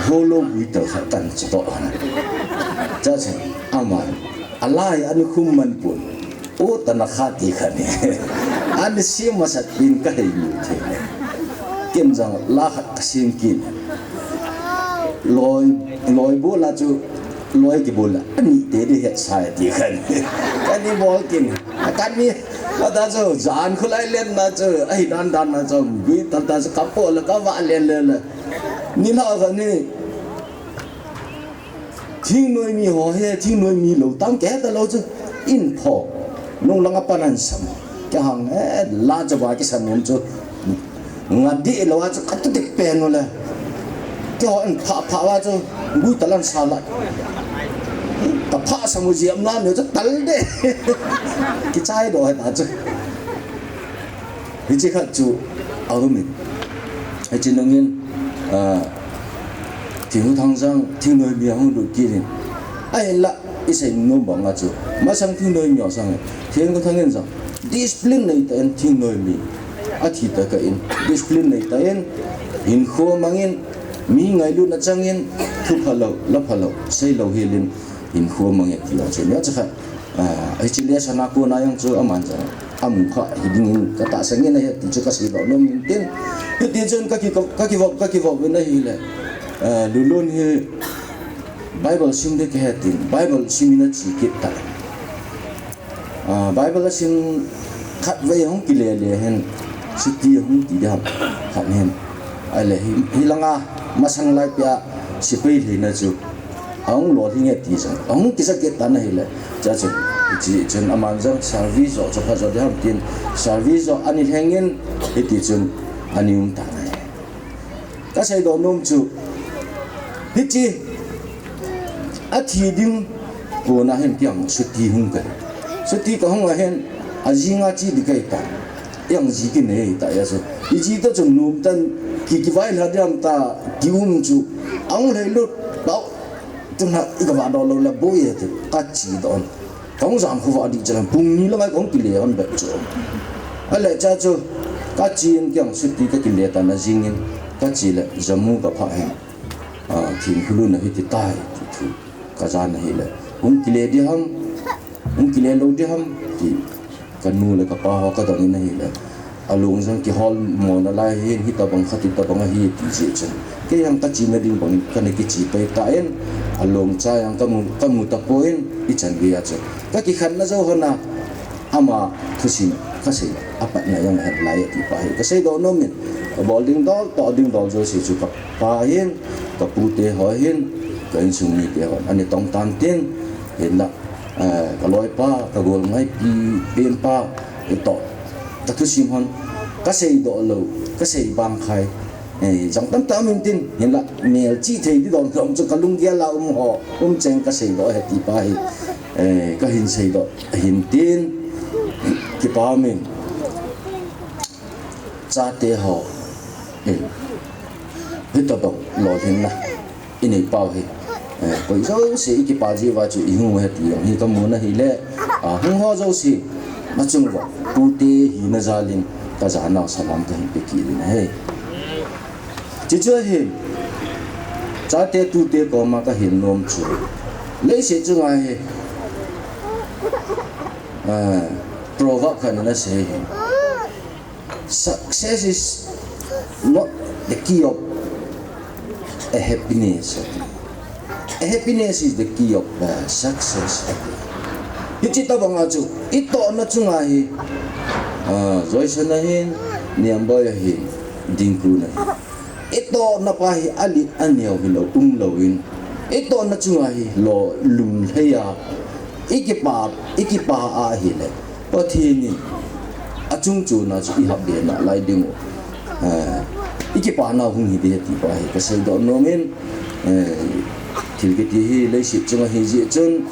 Holo guitar khat kan chu doh ahi. Cha chu, ama. Alai an khum man pon. O tana kha ti khat ni. An sim masat in kahei mi thei. Ken jong la khat kasim kin. Loi, loi bol a chu, loi kibol a. Ani te di het sai ti khat ni. Kani bol kin. Kani, ata chu, jan khulai len na chu, ahi dan dan na chu, gui tal ta chu, kapo le, kava len le le. Ni la khat ni. Thingnoi mi ho hi, thingnoi mi lou tam kei ta lou chu. In pho. Nung langa pan an sam. Kei hang, eh, la cha ba kisam nom chu. Nga di lou a chu katu dik pen u le. Kei ho an pha pha wa chu. Gui talan sa la. Ka pha sam u jiam la mi chu tal de. Kichai doh ta chu. Hiche khat chu aum in. Hiche nungin, ah, Thinghu Thangjang, thingnoi mi ahung lut kit in. Ahinla, isei nom bang a chu. Masang thingnoi mi asang. Thinghu Thangjang. Discipline nei tah in thingnoi mi. Athi tah kah in. Discipline nei tah in. Hinkho mang in. Mi ngailutna chang in. Thu phalou, la phalou. Seilou hel in. Hinkho mang in. Ti lou chu. Ni a chu khat. Ah, hiche lesson a kona jong chu aman jong amu kha hi dingin ka tahsan ngen ahi ti chu ka seidoh nom in tin. Hiti chun ka ki, ka kivop, ka kivop in ahile. Ah, Lulun hi Bible sim ding kahe tin, Bible sim in ache kit ta. Ah, Bible asim khatvei hung kile le hin, city hung ti ding ham, khat hin. Ahile hi, hilanga masang lai pia sepai lhina chu. Ahung lolhing e ti jong. Ahung kisa kit tan ahile. Cha chu. Hiche chun aman jong service jo chu pha jo ding ham tin, service jo ani lhengin, hiti chun ani um tan ahi. Kasei doh nom chu, hiche athi ding kona hin keiin chutti hung kahi. Chutti kahung a hin, ajing a che ding kahi ta. Ijat ji kinei ta ahi chu. Iji ta chun nom tan, ki, kivailha ding ham ta, kium chu. Ahung lhai lut, tao, tuna, i kavah doh lou le boi e ti, kache doh. Kahung jam khovah ding chu, pung ni lang a kahung kile hon bep chu. Ahile cha chu, kachen keiin chutti kakile tan ajing in, kache le jamu kaphah in. A, thingphulun a hiti tai, ti thu. Kajan ahile. Hung kile ding ham, hung kile lou ding ham, ti. Kanu le kapa ho kadong in ahile. Alung jong kihol mo nalai hin, hitabang khat, hitabang ahi, ti jeh chun. Kei jong kachena ding bang, kana kiche pai tan, alung cha jong kamu, kamu tapon, ichan gei a chu. Kakikhenna jou hon a, ama thusim kasei, apatna jong ahet lai ati pa hi. Kasei doh nom in, kabol ding dol, toh ding dol jouse chu kapa hin, kapute ho hin, ka insung mite hon. Ani tong tan tin, hinla, eh, kaloipa, kagolngaipi, penpa, itoh, kathusim hon, kasei doh lou, kasei bang khai, eh, jong tamtah um in tin, hinla, melchih thei ding dom dom chu kalunggel a um ho, um cheng kasei doh ahi ti pa hi, eh, kahin sei doh ahin tin, kipa um in, chate ho, eh, hitabang lolhinna inei pau hi, eh, koi jouse i kipa jeh uva chu i hung u ahi ti jong hi kamu na ahile, a, hung ho jouse, nachung uva, tute hina jal in, kajanau salam kahin pe kit in ahi. Chuche chu ahi, chate tute koma kahin nom chu, leiset chunga hi, a, proverb khat in asei hi. Success is not the key of a happiness. A happiness is the key of, uh, success. Hiche tabang a chu, itohna chunga hi, uh, Joyson ahin, Niamboi ahin, Dingkun ahin. Itohna pa hi alet aneo hilou, umlou in. Itohna chunga hi lolhing lhei a, ikipa, ikipa ahile, Pathen in achung chon a chu ihap be nalai ding u. Eh, ikipa nau hung hi ding ahi ti pa hi kasei doh nom in, eh, thil kiti hi leiset chunga hi jeh chun,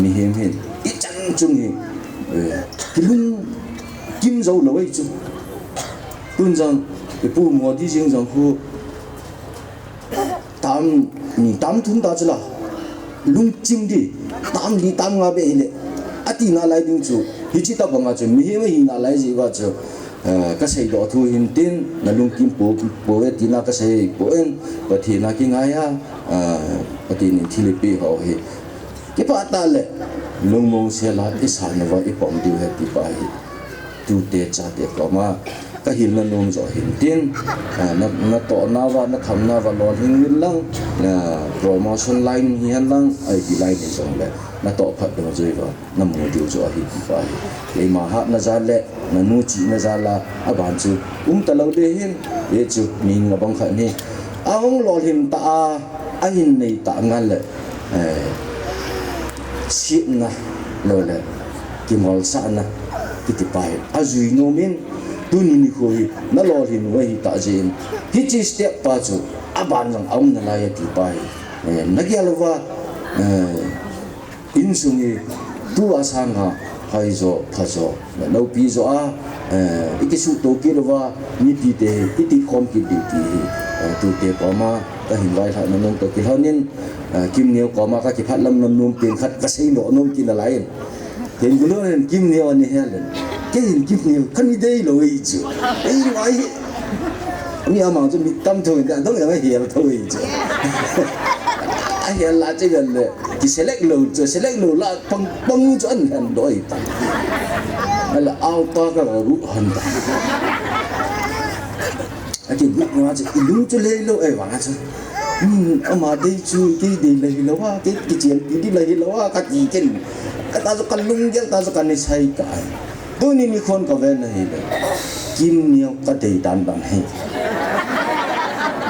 mihem hin ichan chung hi, eh, kilungkim jou lou ahi chu. Tun jong, ipu Modi jeng jong khu, tam ni tam thum ta chu la, lungchim ding, tam li tam nga be hile, ati nalai ding chu, hiche tabang a chu, mihem ahi nalai jeh uva chu, eh, kasei doh thu hin tin, nalungkim pou, pou e tina kasei pon, Pathen a kingai a, eh, Pathen in thil eipeh ho hi. Kipah tah le, lungmong sel a, isan uva, ipom diu ahi ti pa hi. Tute chate koma, kahilna nom joh hin tin, ah, na, natoh nauva, natham nauva, lolhing uvin lang, ah, promotion line hihen lang, I T line hijongle, natoh phat ding jeh uva, namu diu joh ahi ti pa hi. Keima hatna jal le, nanu chihna jal a, aban chu, um talou ding ahin, hichu, mi nga bang khat hi. Ahung lolhing ta a, ahin nei ta ngal le, eh, sietna, lou le, kimolsahna, kiti pa hi. Ajui nom in, tuni nikho hi, nalolhing u ahi ta jeh in. Hiche step pa chu, aban jong aum nalai ati pa hi. Eh, nagel uva, eh, insung hi, tua sanga, hoi jo, pha jo, loupi jo a, eh, ikisuhto kit uva, mipite hi, iti khom kit diu ti hi, eh, tute koma, kahin vailhahna nom toh kilhon in, eh, Kimneo koma kakiphatlamna nom pen khat kasei doh nom kit nalai in. Hin gulon hin Kimneo ani hel in. Kei hin Kimneo, kani deilou ahi chu. Ei ngai hi. Mi ama chu mi tam thou in, adang jong ahel thou ahi chu. Ahel la chu gan le. Ki select lou chu, select lou la pang, pang chu ahin lhen doh ahi ta. Ala auto ka ru hon ta. Akiguh nga chu, ilung chu lei lou ahi vang chu. Hmm, ama dei chu, kei dei la hilou a, kei kichenpi ding la hilou a, kati ken. Kata chu kalunggel, ta chu kani sai tai. Tuni nikhon kaven ahile, Kimneo kadei dan dan hi.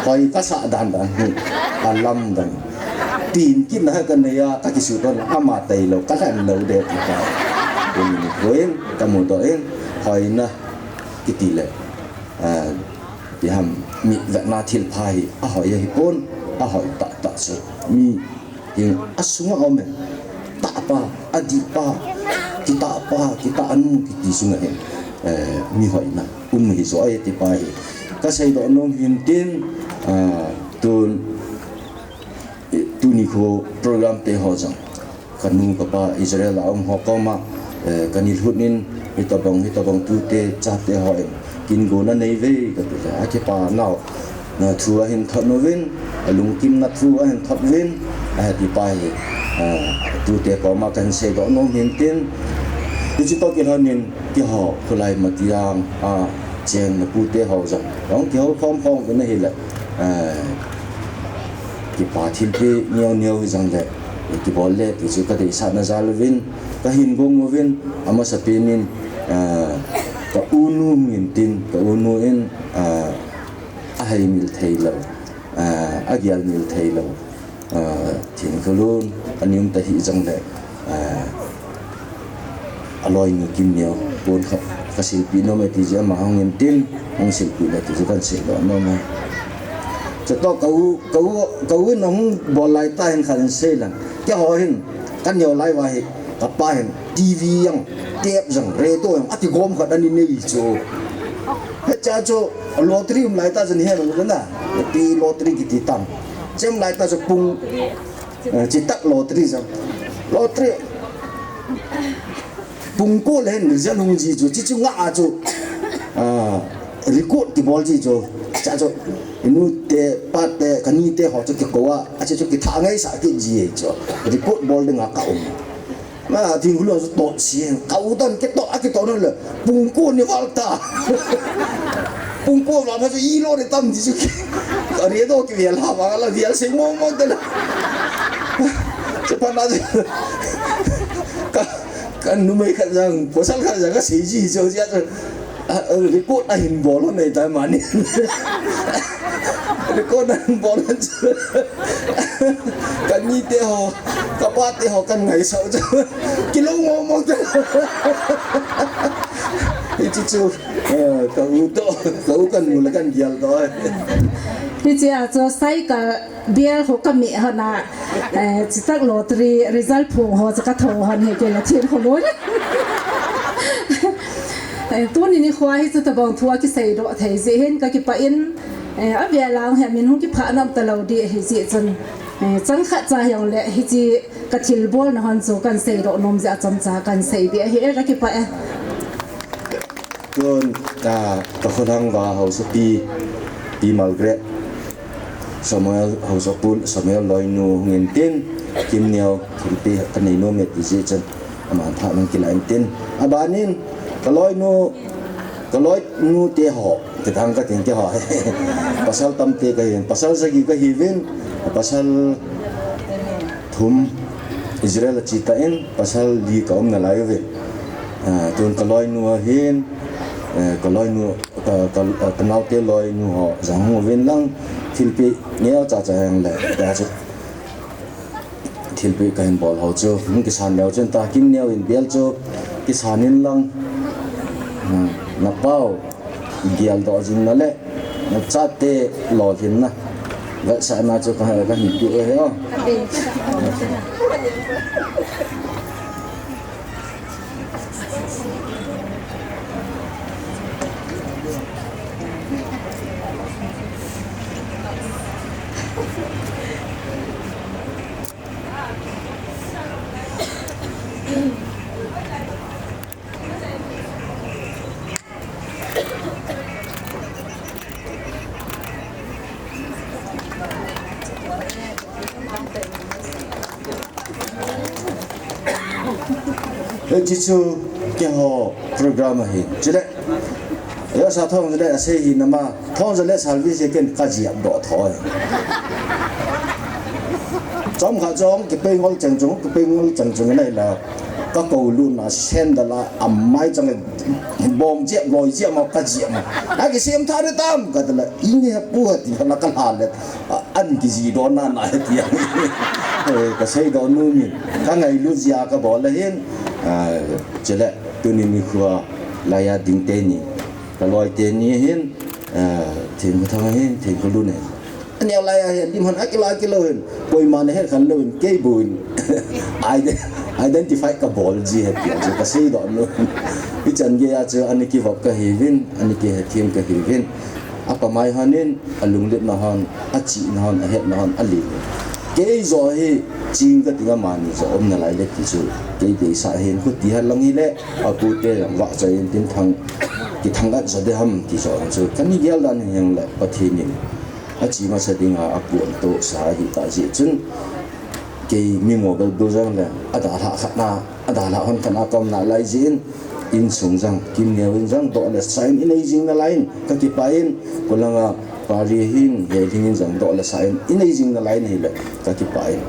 Hoi kasah dan dan hi. Alam dan. Tin kit na kanei a, kakisuhto na, ama tailou, kalhen lou ding ti ta. Kum ni koin, kamu doh in, hoina kiti le. Ah, ti ham, mi vetna thil pha hi, ahoi ahi pon, ahoi tah tah chu. Mi hing asunga um e. Tahpa, adihpa, kitahpa, kitah anu, kiti sunga hin. Eh, mi hoina, um hi jo ahi ti pa hi. Kasei doh nom hin tin, ah, tun, eh, tuni kho program te ho jong. Kanu kapa Israel a um ho koma, eh, kani lhut in, hitabang, hitabang tute, chate ho in, kin gona nei ve, kati le, akipa nau, na thu ahin thot uvin, alungkim na thu ahin thot uvin, ahi ti pa hi, eh, tute koma kan sei doh nom hin tin, hichi to kilhon in, kiho, khulai matiang, a, cheng na pute ho jong, jong kiho khom khom uvin ahile, eh, kipa thilpi neo neo hi jong le, kibol le, ti chu ka deisahna jal uvin, ka hin gong uvin, amasapen in, ah, ka unu min tin, ka unu in, ah, aheimil thei lou, ah, agialmil thei lou, ah, Thinkholun, ani um ta hi jong le, ah, aloinu Kimneo, pon khat, ka silpi nom e ti jeh a ama hung in tin, hung silpi le ti jeh a kan sei doh nom e. Chutoh ka u, ka u, ka u in ahung bol lai tah hin khat in sei lang. Keiho hin, ka neo lai uva hi, kapa hin, T V jong, tape jong, radio jong, ati gom khat ani nei chu. Hiche a chu, lottery um lai tah chun hin, na, ti lottery kiti tam. Chem lai tah chu pung, eh, Chitak lottery jong. Lottery. Pung ko le hin result hung ji chu, chuche nga a chu, ah, record kibol ji chu, cha chu, inu te, pa te, kani te ho chu kikou a, achu chu kitha ngaisah kit ji chu, record bol ding a ka um. Na, Thinkholun chu tot si, ka u tan kitot, akitot na le, pung ko ni val ta. Pung ko val pha chu ilo ni tam ji chu ki, ka re do ki vel ha, va la vel sei mo mo te la. Chu pa na chu, ka, Ka numei khat jong, pasal khat jong ka sei ji, jo ji a chu, ah, ah, record ahin bol lhon nei tai mani. Record ahin bol lhon chu. Kani te ho, kapa te ho kan ngaisah u chu. Kilou mo mo te. Hiche chu, eh, ka u toh, ka u kan mu le kan gel toh. Hiche a chu cycle Bial ho ka mi hon a, eh, Chitak lottery result phung ho chu ka tho hon hi kei la Thinkholun. Eh, tuni nikho hi chutabang thu a kisei doh thei jeh hin ka kipah in, eh, avel a hung hi min hung kiphah nom talou ding ahi jeh chun, eh, chang khat cha hijongle hiche ka thilbol na hon chu kan sei doh nom jeh a chomcha kan sei ding ahi e, ka kipah e. Tun, ah, ka khonung uva haosapi, Pi Margaret, Samuel, haosapu, Samuel loinu hung in tin, Kimneo, thilpi ka nei nom e ti jeh chun, aman phat nang kila in tin. Aban in, ka loinu, ka loinu te ho, kithang ka tin keiho. Pasal tamtah ka hin, pasal sagi ka hiuvin, pasal thum Israel a che tan, pasal li ka um nalai uve. Ah, tun ka loinu ahin, eh, ka loinu, ka, ka, ka naote loinu ho jong hung uvin lang, thilpi neo cha cha hijongle, tia chu thilpi ka hin bol ho chu, hung kisan leu chun ta, Kimneo in bial chu kisan in lang, ah, na pau, Geldoh jing na le, na chate lolhinna. Vetsahna chu ka, ka hin pe e o. Hiche chu keiho program ahi. Chule, yo sa thong le asei hi nama. Thong jale service ken ka jep doh thoi. Chomkhat chong kipei ngol chang chung, kipei ngol chang chung nai la. Ka kou lutna sandal a amai chang bong jep loi jep ma ka jep ma. Na kisem tha re tam ka tala ini ha pu ha ti na ka la le. An kiji doh na na he ti. Eh, ka sei doh nu min. Ka ngailut jia ka bol le hin. Ah, chule tuni nikho a laiya ding teni, kaloi teni hin, ah, Thengkhothang hin, Thengkholun hin. Aneo laiya hin, lim hon akila kilou hin, koiman ahet khan lou hin, kei bou hin. Ide-, identify kabol ji ahi ti chu kasei doh nom. Hichan geiya chu ana kivop kahiuvin, ana kihethem kahiuvin. Apamai hon in, alungletna hon, achihna hon, ahetna hon, alin. Kei joh hi, ching kating amani joh um nalai le ti chu, kei deisah hin, khuti hal lang hile, apute jong vahchoi in tin thang, kithang at jo ding ham ti joh chu, kana gel dan hi hile, Pathen in, achi masa dinga, apuan tohsa ahitah jeh chun, kei mi mo bel bel jong le, adalhah khat na, adalhah hon khat na kaum nalai jeh in, insung jong, Kimneo in jong, doh le sah in, inei jing nalai in, kakipah in, kolanga, Pari hin, Helhing in jong, doh le sah in, inei jing nalai in ahile, kakipah in.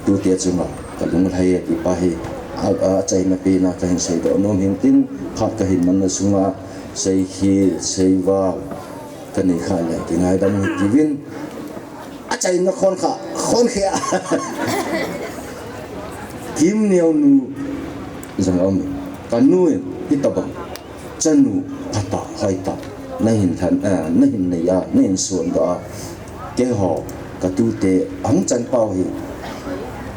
Tute chunga, kalunglhai e, kipa hi, a, a, achaina pena kahin seidoh nom hin tin, phat kahin manna sunga, seikhel, seival, kanei khah le, kingaidam hih uvin, achaina khon kha, khon khia. Kimneo nu jong aum. Kanu in, hitobang chanu phatah, hoitah nahin lhen, eh, nahin nei a, nahin sondoh a. Keiho, katute, ahung chan pau hi.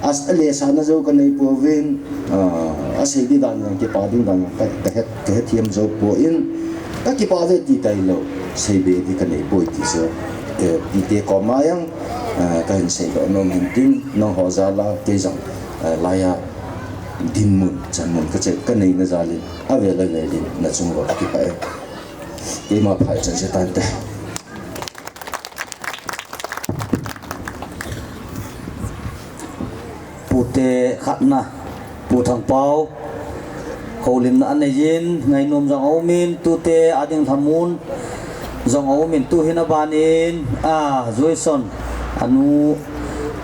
As, alesahna jou kanei pouvin, ah, asei ding dan jong, kipa ding dan jong, ka, kahet, kahethem jou poi, kakipah ve ti tailou, seibe ding kanei poi ti chu, eh, tute koma jong, ah, kahin seidoh nom hin tin, nangho jal a, kei jong, eh, laiya dinmun, chanmun kache, kaneina jal in, avel avel in, nachung uva kakipah e. Keima phat chan se tante. Pute khatna, Pu Thangpau, houlimna anei in, ngainom jong aumin, tute ading lhamon jong aumin, tuhin abanin, a, Joyson, anu,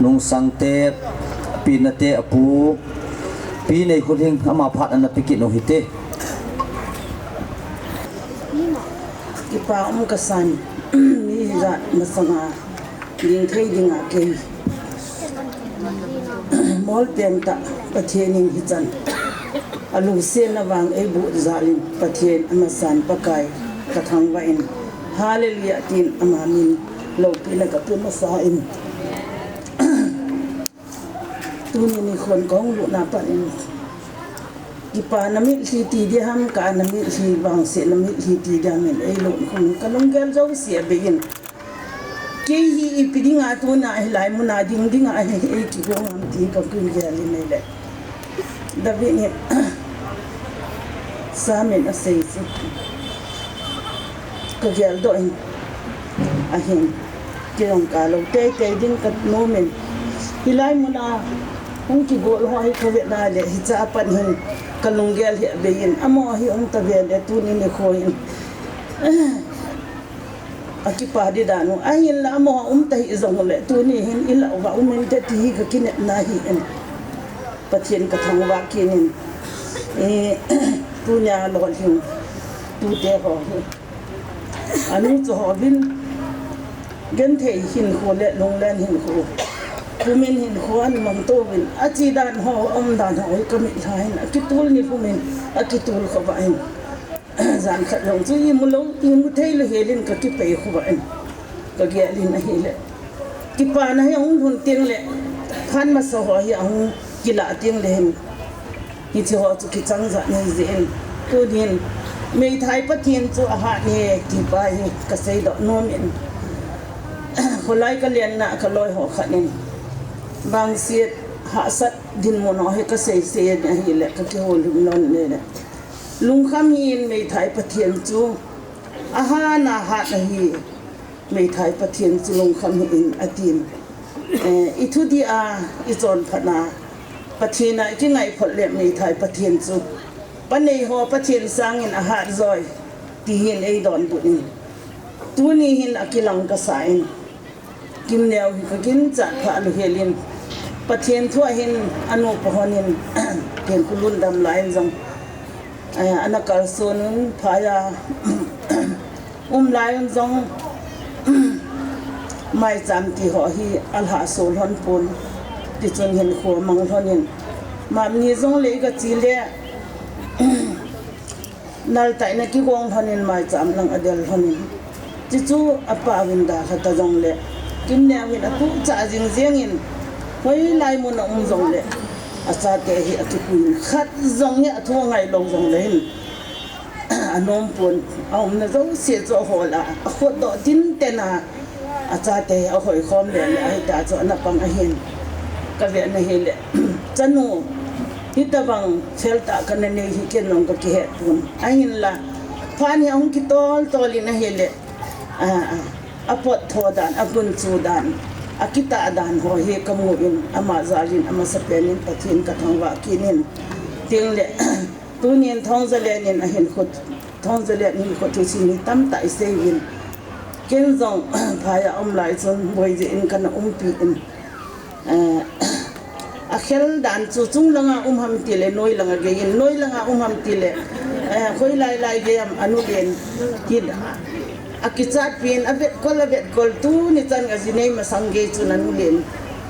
Nungsangte, Pinate, apu, Pi Neikhothing, ama phat ana pe kit u hite. Kipa um kasan, mi hijat masanga, ding thei dinga kei. Molpen tah, Pathen in hichan. Alungsetna vang eiboh jal in, Pathen amasan Pakai kathangvah in. Hallelujah tin ama min loupina kape masa in. Tuni nikhon kahung lutna pat in. Kipana mitlhi ti ding ham, kana mitlhi vangsetna mitlhi ti ding ham in, eilon khum in, kalunggel jouse abeiyin. Kei hi ipi dinga tuna hilai muna ding dinga hi, eikigong ham ti kakigelin ahile. David in, Sam in asei chu. Kageldoh in. Ahin. Kei jong kalou teitei ding kanom in. Hilai muna hung kigol ho hi kavet na le, hiche a pat hin kalunggel hi abeiyin. Amaho hi hung tave le tuni nikho hin. Akipa ding dan u. Ahinla amaho um tahih jongle, tuni hin ilah uva um inte ti hi kakinepna ahin. Pathen kathangvah kit in. E, tunia lolhing tute ho hi. Anu chu houvin, genthei hinkho le lunglen hinkho, pumin hinkho ana mangtouvin, ache dan ho, aum dan ho hi kamitlha hin akitul ni pumin, akitul khovah in. Jan khat jong chu imu lou, imu thei lou helin kakipei khovah in. Kagelin ahile. Kipana hi ahung lhun teng le, phat masa ho hi ahung kilah teng le hin. Hiche ho chu kichang jat nei jeh in. Tunin, meithai Pathen chu ahat e, ti pa hi kaseidoh nom in. Kholai kalen na kaloi ho khat in. Vangset hahsat dinmun ho hi kasei sei in ahile, kakihoulim lhon le le. Lungkham hih in meithai Pathen chu, ahat na hat ahi. Meithai Pathen chu lungkham hih in atin. Eh, ithudia, ichonphatna, Pathen a ikingai phot le meithai Pathen chu, panei ho Pathen sangin ahat joi, ti hin eidonbut in. Tuni hin akilang kasa in. Kimneo hi kaginchat phat lou helin. Pathen thu a hin anu pa hon in, Thengkholun dam lai in jong. Eh, ana kalson un phai a, um lai un jong, maicham ti ho hi alhah so lhon pon, tichun hinkho mang lhon in. Mamni jongle iga che le, Naltaina kigong lhonin maicham lang adel lhonin. Chuchu apa uvin dalha ta jongle, Kimneo hin atuhchah jing jengin, hoilai mun a um jongle, achate hi akipuiyin, khat jong hi athu angai lou jongle hin, anom pon, aumna jouse chu ahol a, akhutdoh tinten a, achate hi ahoi khom le le, ahita chu ana pang ahin. Kavena hile, chanu, hitobang fel tah kana nei hi ken jong kakihet pon. Ahinla, phat hi ahung kitol tol in ahile, a, a, apot tho dan, agun chu dan, akitah dan ho hi kamu in, ama jal in, amasapen in Pathen kathangvah kit in. Tin le, tunin Thongzalen in ahin khut, Thongzalen in khut thusim hi tamtah isei uvin. Ken jong phai a um lai chun boi jeh in kana umpi in. Eh, akhel dan chu chung langa um ham tile, noi langa gei in, noi langa um ham tile, eh, hoilai lai gei ham anu len hin. Akichatpi in, avetkol, avetkol, tuni chan ajinei masang gei chun anu len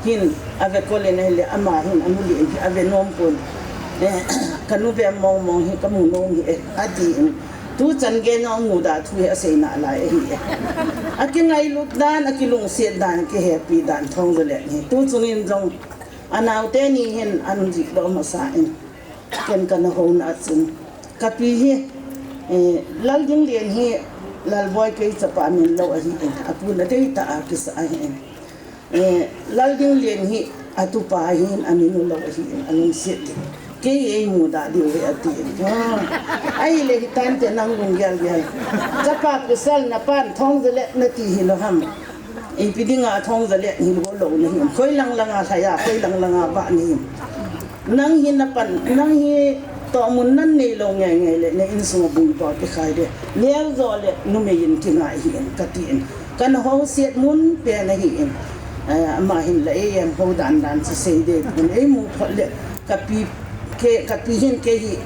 hin, avekol in ahile, ama hin anu len hi avenom pon. Eh, kanu ve mong mong hi kamu nom hi e, atin. Tuchan gei nong muda thu hi asei nalai ahi e. Akingailut dan, akilungset dan, akihepi dan Thongzalen hi. Tuchung in jong anaote ni hin anjih doh masa in. Ken kana houna chun, kapi hi, eh, Laldinglen hi Lalboi kei chapa min lou ahi e. Apu nadei tah a kisa ahi e. Eh, Laldinglen hi atupa ahin, amin u lou ahin, alungset ding. Kei eimuda diu ahi atin. Ah, ahile hitante nang lunggel gel. Chapa pasal napan Thongzalen nati hilou ham. Ipi dinga Thongzalen hilou lou nahi. Hoilang langa lhai a, hoilang langa vah nahi. Nang hi napan, nang hi tohmun nan neilou ngeingei le, na insunga bungtoh kikhai de. Neo jo le numei in kingai ahin, katin. Kana houset mun pen ahin. Eh, ama hin la ei em ho dan dan chu sei de pon eimu phot le kapi ke, kapi hin kei hi,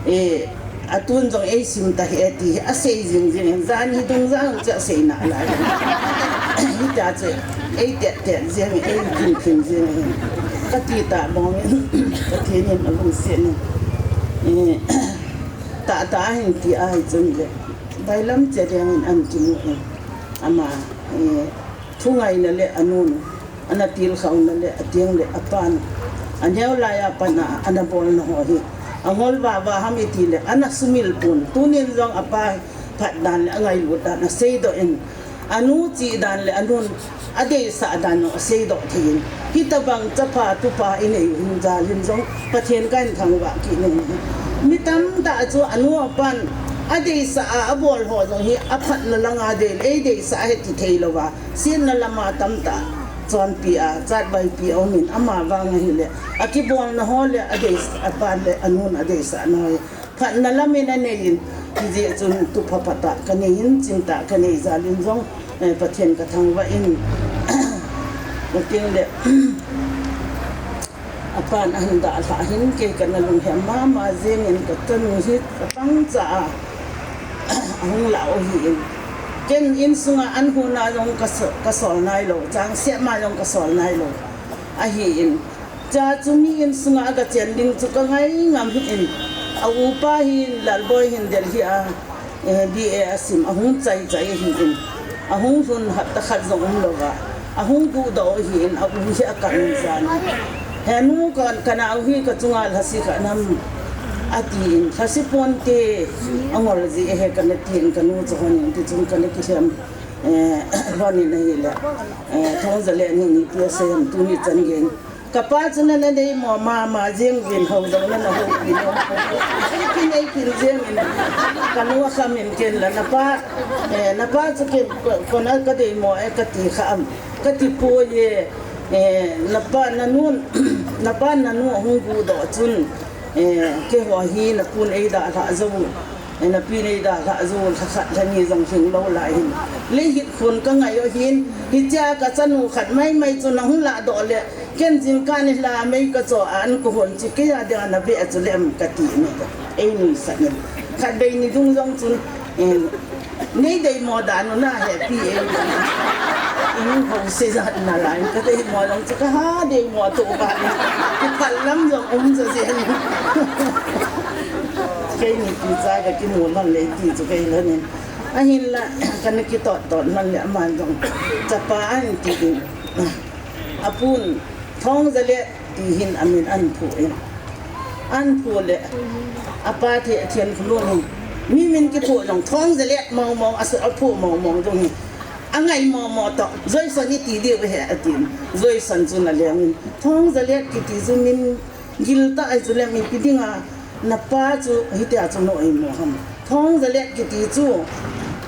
eh, atun jong eisim ta hi e ti hi asei jing jing in jan hi dung jang chu asei nalai. Hita chu ei tet tet jing, ei kin kin jing hin. Kati ta bong in, Pathen in alungset in. Eh, tah tah hin ti ahi chun le. Bailam che ding in an kimu in. Ama, eh, thungaina le anun, ana tilkhouna le ateng le apan, aneo laiya pat a ana bolna ho hi angol vava ham iti le, ana sumil pon. Tunin jong apa phat dan le angailut dan asei doh in, anu chih dan le anun adeisah dan jong asei doh thei in. Hitabang chapa tupa inei u hin jal in jong Pathen kahin thangvah kit in. Mi tamtah chu anu apan adeisah a abol ho jong hi aphatna langa dei le, eideisah ahi ti thei louva. Sietna lama tamtah chonpi a, chatvaipi a um in, ama vang ahile, akibolna ho le, adei, apan le, anun adeisahna ho hi phatna lam in anei in, hijeh chun tu phapha tah kanei in, chingtah kanei jal in jong, eh, Pathen kathangvah in, kating le, apan ahin dalhah hin kei kana lunghem mama jeng in, kachanu hi kapangcha a, ahung lah u ahin. Ken insunga an huna jong kaso-, kasol nailou, changse ma jong kasol nailou ahin. Cha chu mi insunga agachen ding chu kangai ngam hih in. A upa hin, Lalboi hin Delhi a, eh, B A asim, ahung chai chai ahin. Ahung lhun hapta khat jong umlouva, ahung guhdoh ahin, a u hi akap in jan. He nu, ka, kanao hi kachunga lhasi kha nam, atin, lhasi ponte, angol ji ahi kana tin, kanu chu hon in, tichun kana kilhem, eh, hon in ahile, eh, Thongzalen hin ipi asei ham tuni chan gei. Kapa chu nana deimo mama jeng uvin, hou jong nana houpi nom. Eikin, eikin jeng in, kanu akham in ken la, napa, eh, napa chu ken ko, kona kadeimo e kati kha am, kati poi e, eh, napa nanun, napa nanu ahung guhdoh chun, eh, keiho hi napun eidalhah jou, eh, napin eidalhah jou, lha khat lha ni jong hing lou lai hin. Lei hit khun kangai u ahin, hichea kachanu khat maimai chu nahung lahdoh le, ken jingkah nilhah a mei kacho a an kahon chu keija dinga nave chu lem kati in, einuisat in. Khatvei nidung jong chun, eh, nei deimo dan u nahepi e. Inu ho se jat nalai, kadeimo jong chu kaha deimo toh ban in. Kiphal lam jong um jo jeng in. Keini kicha kakimu lhon le ti chu kei lhonin. Ahinla kana kitot tot lhon le aman jong chapa ahin tin. Apun Thongjalet ti hin amin ahin phu in. Ahin phu le apa thi athian khulun hin. Mi min kiphu jong Thongjalet mong mong asu aphu mong mong jong hi. Angai mong mong to. Joison iti diu he atin. Joison chu na lengin. Thongjalet kiti chu min gil ta ahi chu le mi pi dinga. Napa chu hitia chu no ei mo ham. Thongjalet kiti chu.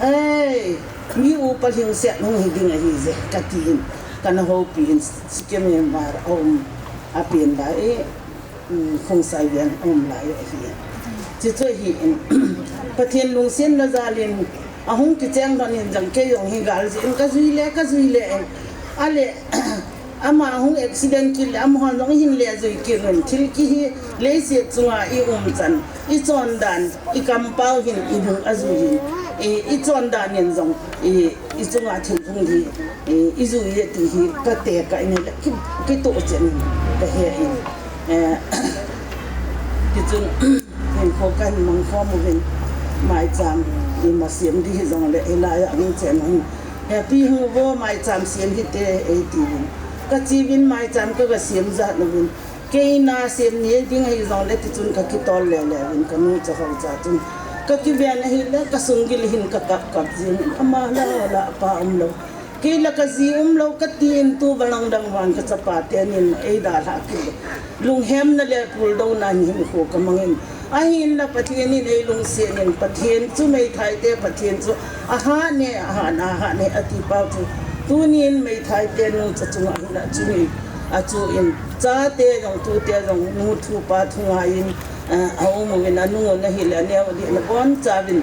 Ei, mi upa lhingset hung hi ding ahi je, katin. Kana houpi in sikeme mar aum apen lai e, um, Khongsai veng aum lai ahi. Chichu hi in, Pathen lungsetna jalin, ahung kicheng lhon in jong kei jong hi gal jin kajui le, kajui le in. Ale, Ama hung accident kit le, amahon jong ihin le jui kit un, thil kihi leiset chunga i um chan, i chondan, i kampau hin i lung ajui hin, i, i chondan in jong, i, i chunga thil hung hi, i, i jui e ti hi, kate ka in le, ki, kito chen in, kahe in. Eh, kichun, hinkho kahin mang khom uvin, maicham, ima sem di hi jong le, hilai a hung chen hung, Hepi hung vo, maicham sem hite, eitin. Kachi uvin maicham kaga sem jat uvin. Kei na sem ni ding ahi jong le tichun kakitol le le uvin kanu chahou cha chun. Kakiven ahile kasung gil hin kakap kap jin. Ama la la pa umlou. Kei la kaji umlou katin tu valang dang van kachapa tenin eidalha kit. Lunghemna le puldouna hin hinkho kamangin. Ahinla Pathen in eilungset in, Pathen chu meithaite Pathen chu ahat ne, ahat na, ahat ne, ati pau chu. Tunin meithaite nucha chunga hin achun in, achu in, chate jong, tute jong, nu thu pa thu ngaiyin, eh, aum uvin, anu nahile, aneo dihna bonchauvin,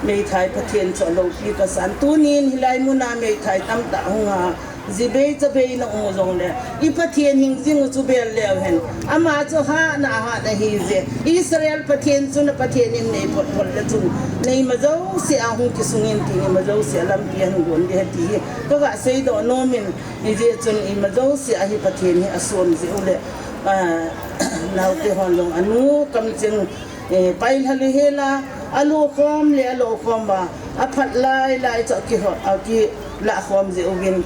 meithai Pathen chu aloupi kasan. Tunin hilai muna meithai tamtah hunga, Jibei chabei na um jongle, i Pathen hing jing u chu bel leu hen. Ama chu hatna, hatna hi je. Israel Pathen chu na Pathen in nei phot phot le chun. Nei ma jouse a hung kisung in ti nei ma jouse a lampi a hung gon ding ahi ti hi. Kaga seidoh nom in, hijeh chun i ma jouse a hi Pathen hi asom jeh u le. Ah, naote hon jong anu kamcheng Eh, pai lha lou hela, alo khom le alo khom ba, aphat lai lai chu kiho, akilah khom jeh uvin.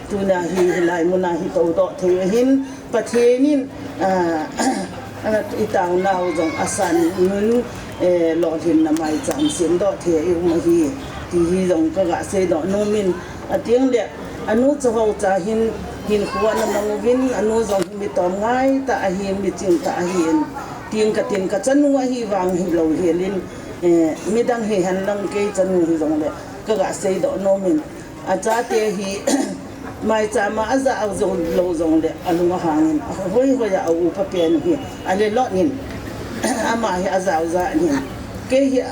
Tuna hi, hilai muna hi toudoh thei u ahin, Pathen in, ah, ana i taonau jong asan nun, eh, lolhinna maicham semdoh thei i um ahi, ti hi jong kaga seidoh nom in, ateng le, Anu chahou cha hin, hinkho ana mang uvin, anu jong hi mi tomngai tah ahin, mi ching tah ahin. Tin katin kachanu ahi vang hilou helin, eh, midang hihen lang kei chanu hi jongle, kaga seidoh nom in. Achate hi, maicham a ajah jou lou jongle, alung ahang in, ahoi hoi a aupa pen hi, alelot in, ama hi ajah jah in. Kei hi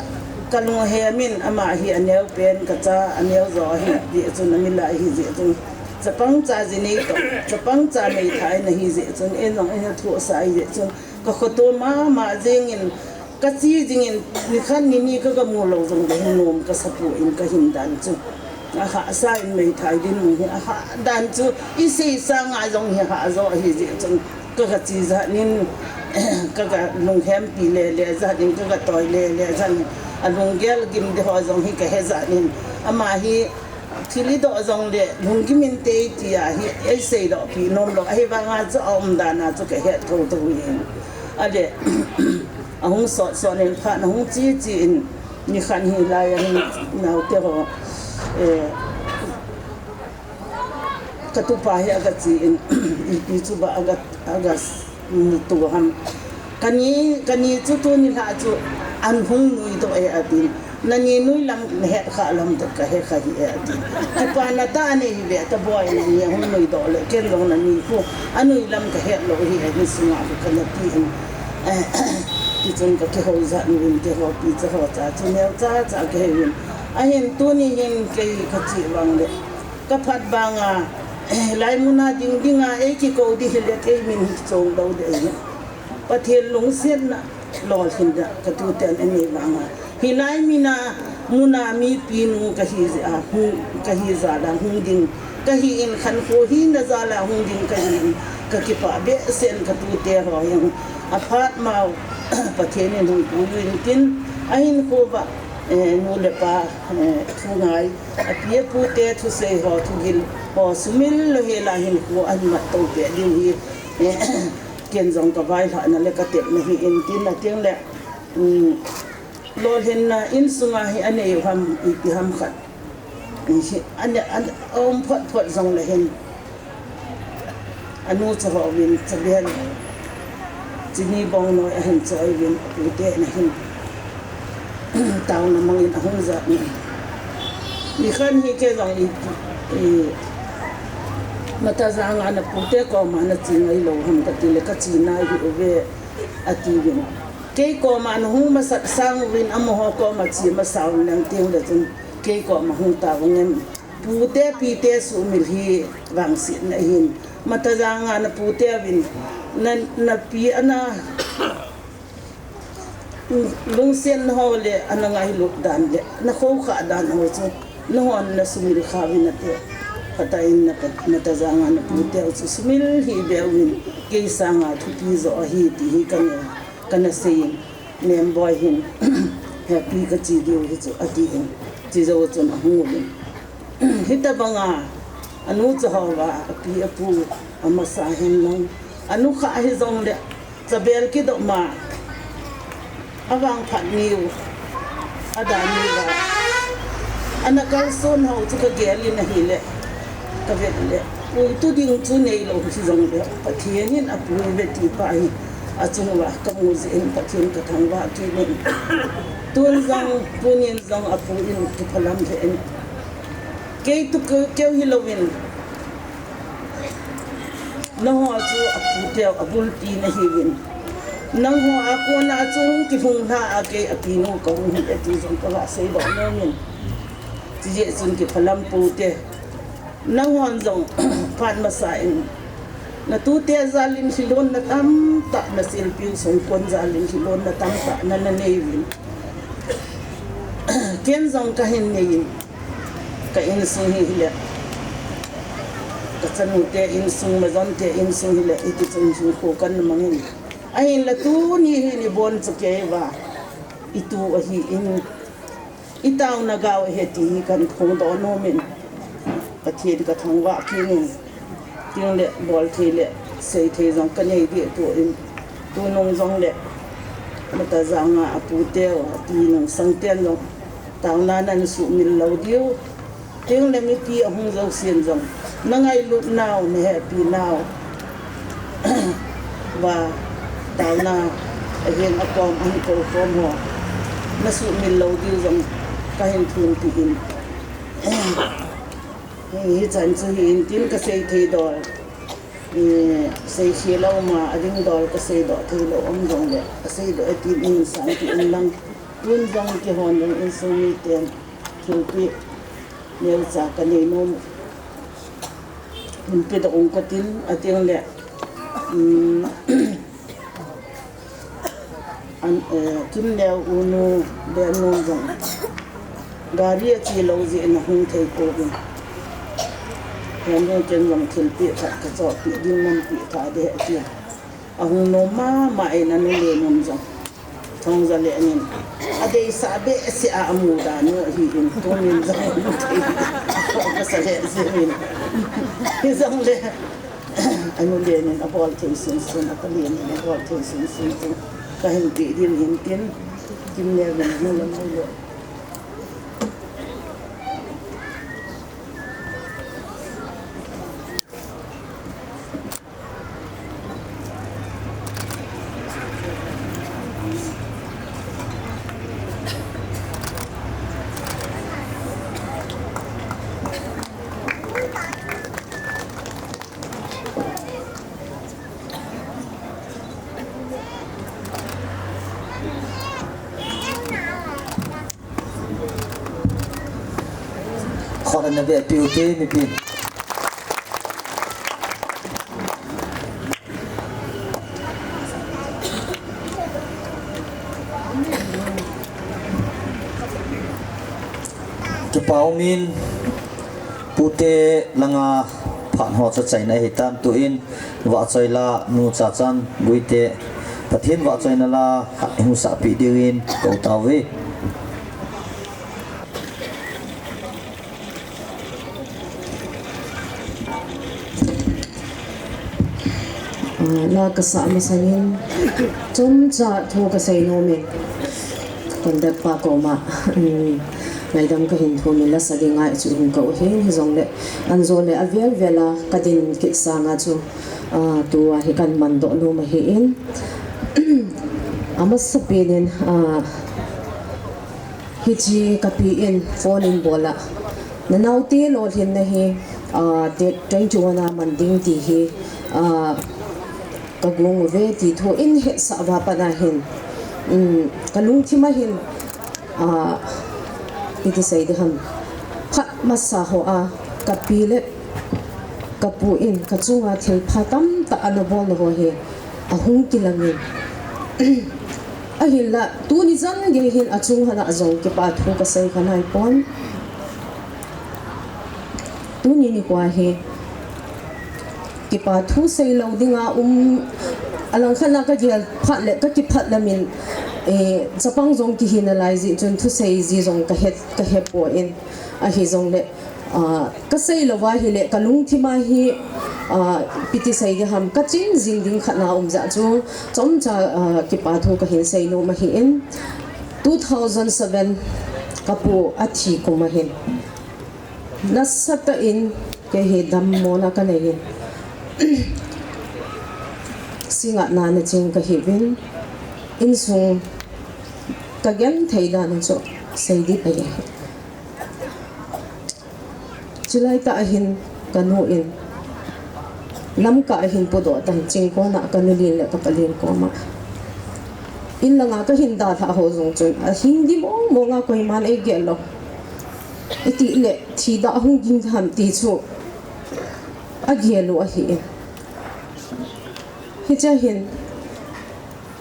kalung ahem in, ama hi aneo pen, kacha aneo jo ahi, jeh chun amilai ahi jeh chun. Chapang cha jinei toh, chapang cha meithai nahi jeh chun, ei jong eina thohsah ahi jeh chun. Kakhoto mama jeng in, kachi jing in, nikhat nini kaga mu lou jongle hin nom kasa poi kahin dan chu. Ahahsa in meithai dinmun hi, ahah dan chu, isei sanga jong hi hah jo ahi jeh chun. Kaga chi jat in, kaga lunghempi le le jat in, kaga toi le le jat in, alunggel gim ding ho jong hi kahe jat in, ama hi thil idoh jongle lunggim inte tia hi eiseidoh pi nom lou, ahivanga chu aumdan a chu kahet thotho in. Ale, ahung sot sot in phat ahung chi chi in, nikhat hilai a hin naote ho, eh, Katupa hi aga chi in, ipi chu ba aga, aga, mm, tu ham. Kani, kani chu tuni lha chu an hung nui doh e atin. Nani nui lam nahet kha lam toh kahe kha hi e atin. Kipana tah anei hi ve ta boi nani hung nui doh le ken jong nani khu anui lam kahet lou hi e ni sunga khu kana ti in. Eh, tichun kakihou jat uvin keiho pi cha ho cha chu neo cha cha kahe uvin. Ahin tuni hin kei kachi vang le. Kaphat banga, eh, hilai muna ding dinga, ei kikou di hile kei min hi chong lou de ahi. Pathen lungsetna, lolhinna, katuten anei vanga. Hilai mina, muna mipi nu kahi jeh a, hung, kahi jal a, hung ding, kahi in khankho hina jal a, hung ding kahi in, kakipah behseh in katute ho jong. Aphat mau, Pathen in hung pui uvin tin, ahinkho uva, eh, nu le pa, eh, thu ngai, api apu te thusei ho, thugil ho, sumil louhel a hinkho ahin mat to peh ding hi, eh, ken jong ka vailhahna le ka tepna hi in tin, ateng le, um, lolhinna insunga hi anei u ham, ipi ham khat. Hi, ane, an, aum phot phot jong le hin. Anu cha ho vin, cha bel. Chini bong noi ahin choi vin, pu te na hin. Taona mangin ahung ja. Ni khan hi kei jong i, i, Mata janga na pu te koma na chi ngai lou ham kati le ka chi nai hi uve ati vin. Kei koma na hung masat sang uvin amaho koma chi masa uvin lang teng le chun kei koma hung ta vang em. Pu te pi te sumil hi vangsetna hin. Mata janga na pu te vin na, na pi ana lungsen ho le ana ngailut dan le na khoukhah dan ho chu nahon na sumil kha uvin ate. Phaten na pa, Mata janga na pu te chu sumil hih be uvin kei sanga thupi jo ahi ti hi kana, kana sei in. Nemboi hin, happy ka chi diu hi chu, ati in. Chi jou chun ahung uvin. Hitabanga, anu cha ho uva, api apu, amasa hen lang. Anu kha hi jong le, cha bel kidoh ma, avang phat niu, ada niu va. Ana kalson ho chu ka gel in ahile, ka vet le. Ui tu ding chu nei lou hi jong le, Pathen in apui ve ti pa hi. Achung uva ka mu jeh in Pathen ka thangvah kit in. Tun jong, tunin jong apu in kiphalam ve in. Kei tu keu, keu hi louvin. Nangho chu apu teu abulpi nahiuvin. Nangho a kona chu hung kilhung lha a kei apinu ka hung hi e ti jong ka ga sei doh nom in. Chijeh chun kiphalam pou te. Nanghon jong phat masa in, na tute jal in lhilon na tamtah, na silpi songkon jal in lhilon na tamtah na, na nei uvin. Ken jong kahin nei in, ka insung hi hile, ka chanu te insung, majon te insung hile, hiti chun hinkho kana mang in. Ahinla tuni hin ibon chu kei uva, itu ahi in. I taona gao ahi ti hi kahin phongdoh nom in, Pathen ka thangvah kit in, tin le bol thei le sei thei jong ka nei deh poi, tunung jong le Mata janga apu teu, api nungsang ten jong taona nan sumil lou diu. Tin le mipi ahung jousen jong, na ngailut nau, na hepi nau va, taona ahin akom, ahin kou kom ho, na sumil lou diu jong kahin thumpi in. Hi, hichan chu hi in tin ka sei thei dol, eh, sei thei lou ma, ading dol ka sei doh thei lou um jong le, ka sei doh e tin in sang ti in lang, tun jong kihon jong insung miten thilpeh neocha ka nei nom. Min pe doh ung katin, atin le, um, an, eh, Kimneo u nu, Lennu jong gari ache lou jeh in ahung thei pouvin. Lennu ken jong thilpeh khat ka chohpeh ding, nampeh tha ding atin. Ahung nom mama in anu Lennu jong. Thongzalen in adeisah behseh a amu dan u ahin, tunin jong ka sa lheh jeng in. Hijongle, anu Lennu in abol thei sunsun, apa Lennu in abol thei sunsun chu kahin pe ding ahin tin, Kimneo in anu le nai le. Khut ana beh piu te mipi. Kipa umin, pute langa phat ho chu achaina ahitan, tuin Vahchoila nu Chachan Guite Pathen vahchoina la khat hung sahpeh dingin kou tauve. Ah, la kasah masangin chomcha thu kasei nom e. Conductor pa koma, um, ngaidam kahin thum in la sa ding ngai chu hin kou ahin, hijongle anjo le avel vel a kadin kit sanga chu, ah, tua hi kaman doh nom ahin. Amasapen in, ah, hiche kapi in phone in bol a, nanaote lolhinna hi, ah, date twenty-one a man ding ti hi, ah, kagong uve ti thu eihetsah uva pat ahin, um, kalungthim a hin, ah, iti sei ding ham, phat masa hoa kapi le kapu in kachunga thilpha tamtah ana bolna ho hi ahung kilangin, ahinla tuni chan gei hin achung lhona jong kipa thu kasei kha naipon. Tuni nikho hi kipa thu seilou dinga um, alangkhat a kagel phat le kakiphat lamin, eh, chapang jong kihi nalai jeh chun thusei ji jong kahet, kahepon, ahijongle, ah, kasei louva hile kalungthim a hi, ah, iti sei ding ham, kachin jing ding khat na um jeh chu chomcha, ah, kipa thu kahin sei nom ahin. Two thousand seven kapu athi kum ahin. Nasatah in kei hi dammona kanei in. Singa nana ching kahiuvin. Insung kagenthei dan chu sei ding ahi. Chulai tah ahin kanu in Lamka ahin pudoh tan, Chingkona kanu lin le kapa lin koma. In langa kahin dalha ho jong chun, ahing ding mong mong a koiman eigel lou. Iti le thi da hung ging ham ti chu agel u ahin. Hiche hin,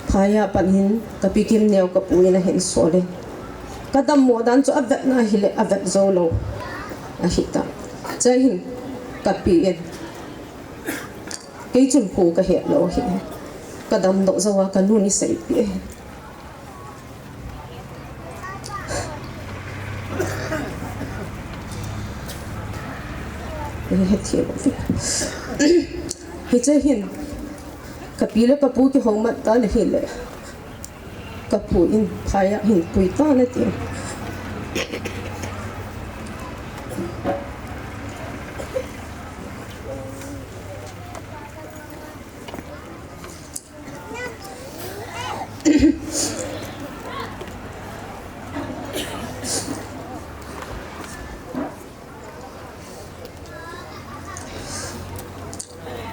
phai a pat hin kapi Kimneo kapu in ahin sol in. Kadammo dan chu avetna hile avet jou lou ahitai. Hiche hin kapi in. Kei chun kho kahet lou ahi. Kadamdoh jou a kanu in eiseipeh ahi. Hiche hin kapi le kapu kihoumat tan ahile, kapu in phai a hin pui tan ati.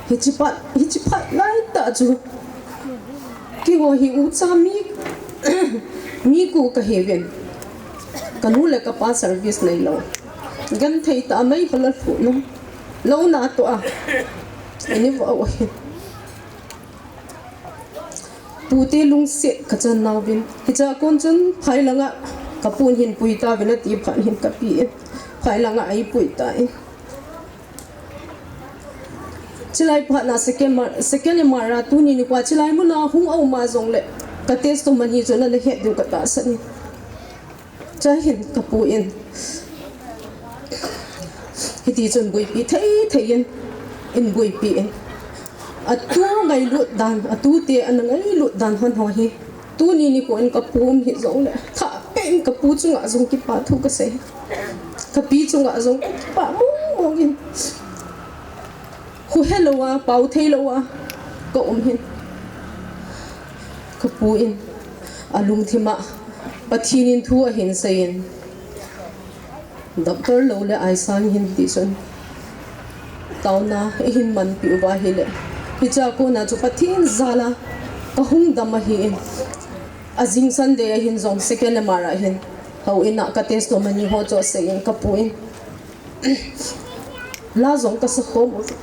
Hiche phat, hiche phat laitah chu keiho hi ucha mi, mi ko kahiuvin. Kanu le kapa service neilou. Genthei tah a mei kholal phu nom. Lou natoh a. Ini vo ahi. Pute lungset kachan nauvin. Hiche a kon chun phai langa kapun hin pui tauvin ati phat hin kapi in phai langa eipui tan. Chulai phat na second M R, second M R a tuni nikho a chulai muna hung aum a jongle ka testimony chu nana het diu katahsan in. Hiche hin kapu in hiti chun buipi thei thei in, in buipi in. Atu ngailut dan, atute ana ngailut dan hon ho hi. Tuni nikho in kapu um hih jongle, thah peh in kapu chunga jong kipa thu kasei. Kapi chunga jong kakipah mong mong in. Huhe lou a, pao thei lou a, ka um hin. Kapu in, alungthim a, Pathen in thu ahin seiyin. Doctor lou le aisang hin ti chun. Taona, eihin manpi uva ahile. Hiche a kona chu Pathen jal a, kahung dam ahin. Ajing Sunday ahin jong second M R ahin. Houin a ka testimony ho chu aseiyin kapu in. La jong kasa khom uve.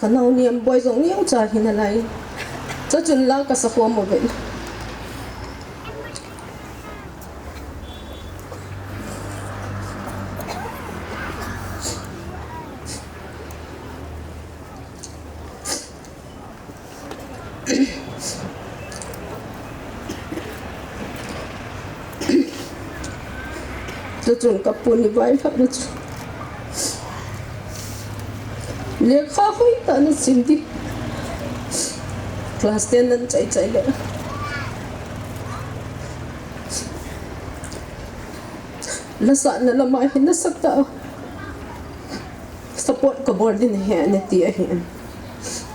Ka nao Niamboi jong neocha ahi nalai. Chuchun la kasa khom uve. Chuchun kapu ni vai lhah na chu. Lekha hoitah na sim di. Class ten nan chai chai le. Lasahna lama hi nasatah a support kabol ding ahi, ana ti ahi.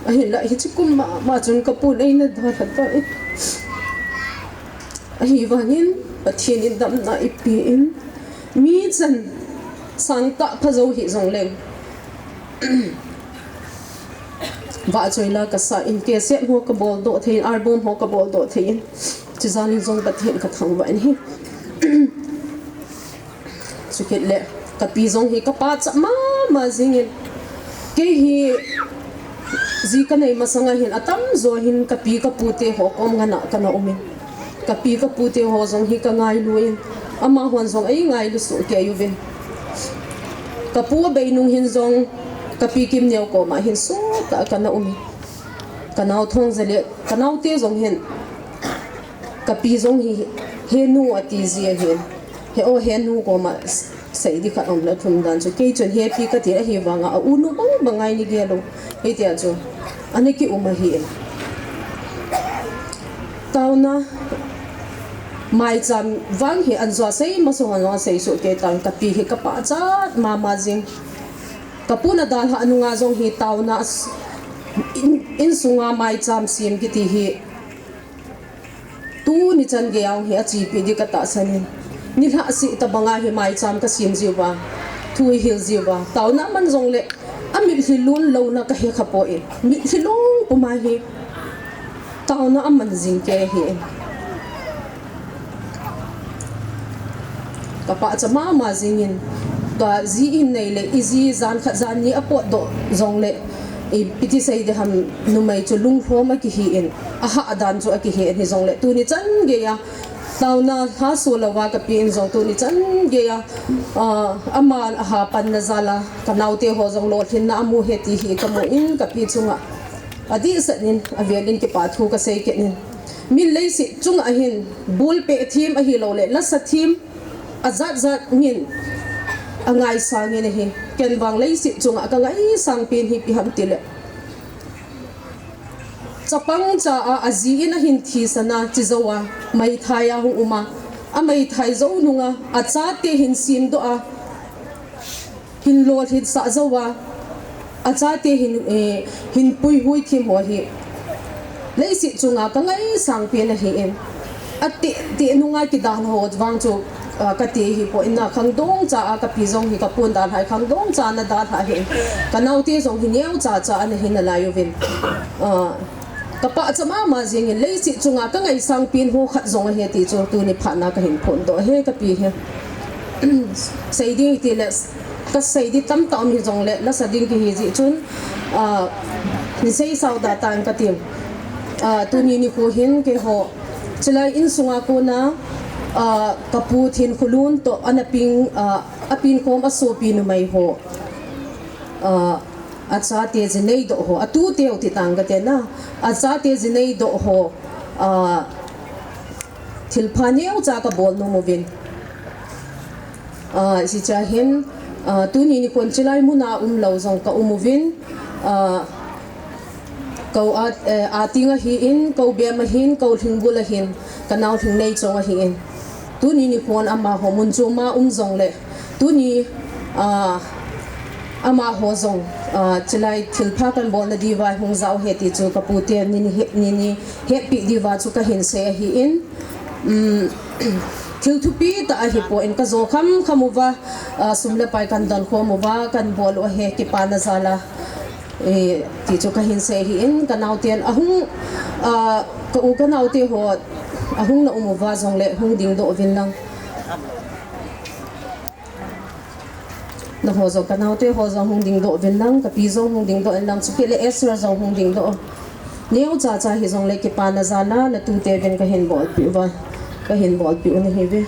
Ahinlah hiche kum mama chun kapu nei na dalha tai. Ahivangin Pathen in damna eipeh in, mi chan sangtah pha jou hih jongleng, vahchoi la kasa in, cassette ho kabol doh thei in, album ho kabol doh thei in, chujan in jong Pathen kathangvah in ahi. Chukit le, kapi jong hi kapa cha mama jingin. Kei hi ji kanei masanga hin atamjo hin kapi kapu te ho kom ngana kana um in. Kapi kapu te ho jong hi kangailu in. Amahon jong eingailu soh kei uvin. Kapu abei nung hin jong kapi Kimneo koma hin sotah kana um in. Kanao Thongja le, kanaote jong hin. Kapi jong hi, he nu ati ji ahin. He o, he nu koma sei di khat um le thum dan chu. Kei chun he pi kati ahivanga, a u nu bang bang ngai ni gel u. Hitia chu. Ana ki um ahi. Taona maicham vang hi an jo sei, maso han jo sei soh kei tan, kapi hi kapa cha mama jing. Kapu na dalha nunga jong hi taona s-, in, insunga maicham sem kiti hi. Tuni chan gei a hi achepi di katahsan in. Nilhah seh tabanga hi maicham kasem jiuva. Thu ihil jiuva. Taona aman jongle, amitlhi lon louna kahe khapoi. Mitlhi lon puma hi. Taona aman jing kei ahi. Kapa cha mama jingin, tua ji in nei le, iji jan khat jan ni apot doh jongle, ipi ti sei ding ham, numei chu lunglhom akihi in, ahah dan chu akihe in hijongle, tuni chan gei a, taona lhaso louva kapi in jong tuni chan gei a, ah, aman aha panna jal a, kanaote ho jong lolhinna amu ahi ti hi kamu in kapi chunga. Adehset in, avel in kipa thu kasei kit in. Min leiset chunga hin, bolpeh them ahilouleh, lasa them, ajat jat min angaisang in ahi. Ken vang leiset chunga kangaisang pen hi ipi ham tile, chapang cha a, aji in ahin thisan a, chi jou a, meithai a hung um a, ameithai jou nunga, achate hin semdoh a, hin lolhinsah jou a, achate hin, eh, hin puihui them ho hi leiset chunga kangaisang pen ahi in. Ateh teh nunga kidalha ho vang chu, ah, kati ahipoi, na khangdong cha a kapi jong hi kapun dalha hi khangdong cha ana dalha ahi in. Kanaote jong hi neocha cha ana hi nalai uvin. Ah, Kapa cha mama jingin, leiset chunga kangaisang pen ho khat jong ahi ti chu tuni phatna kahin phondoh ahi kapi hi. Sei ding tile, kasei ding tamtah um hijongle, lasa ding kihi jeh chun, ah, hin sei sao da tan kati. Ah, tuni nikho hin keiho, chulai insunga kona, ah, kapu Thinkholun toh ana peng, ah, apenkhom asopi numei ho. Ah, Achate jinei doh ho, atute u ti tang kate na. Achate jinei doh ho, ah, thilpha neocha kabol nom uvin. Ah, hiche hin, ah, tuni nikhon chulai muna umlou jong ka um uvin. Ah, kou a, eh, ating ahin, kou bem ahin, kou lhingbul ahin, kanao lhingnei chong ahin. Tuni nikhon amaho mun chom a um jongle, tuni, ah, amaho jong, ah, chulai thilpha kabolna diuva hung jao ahi ti chu kapute nin he, nin hetpi diuva chu kahin sei ahin, um, thil thupi tah ahipoi, kajo khamkham uva, ah, sum le pai kadon khom uva, kabol u ahi kipana jal a. Eh, ti chu kahin sei ahin, kanaoten ahung, ah, ka u kanaote ho ahung na um uva jongle hung dingdoh uvin lang. Naho jong kanaote ho jong hung dingdoh uvin lang, kapi jong hung dingdoh in lang, chukit le Esther jong hung dingdoh. Neocha cha hijongle kipana jal a, natute uvin kahin bolpeh uva, kahin bolpeh u nahiuve.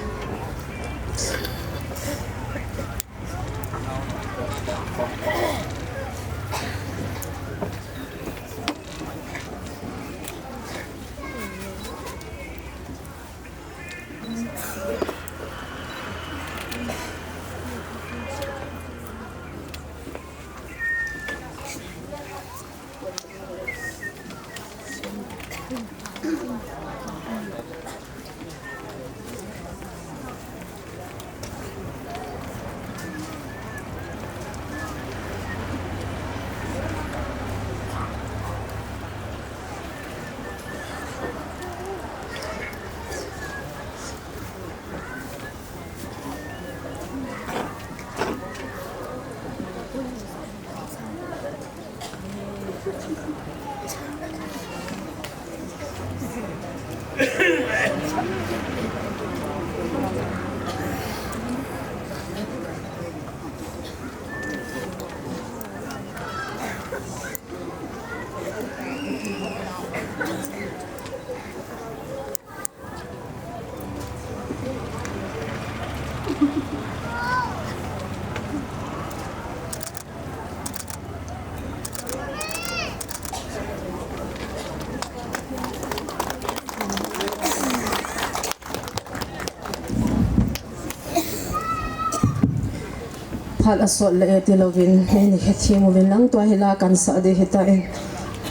Phat asot le e tilouvin, eini hethem uvin lang, tua hi la kahin sah ding ahitai.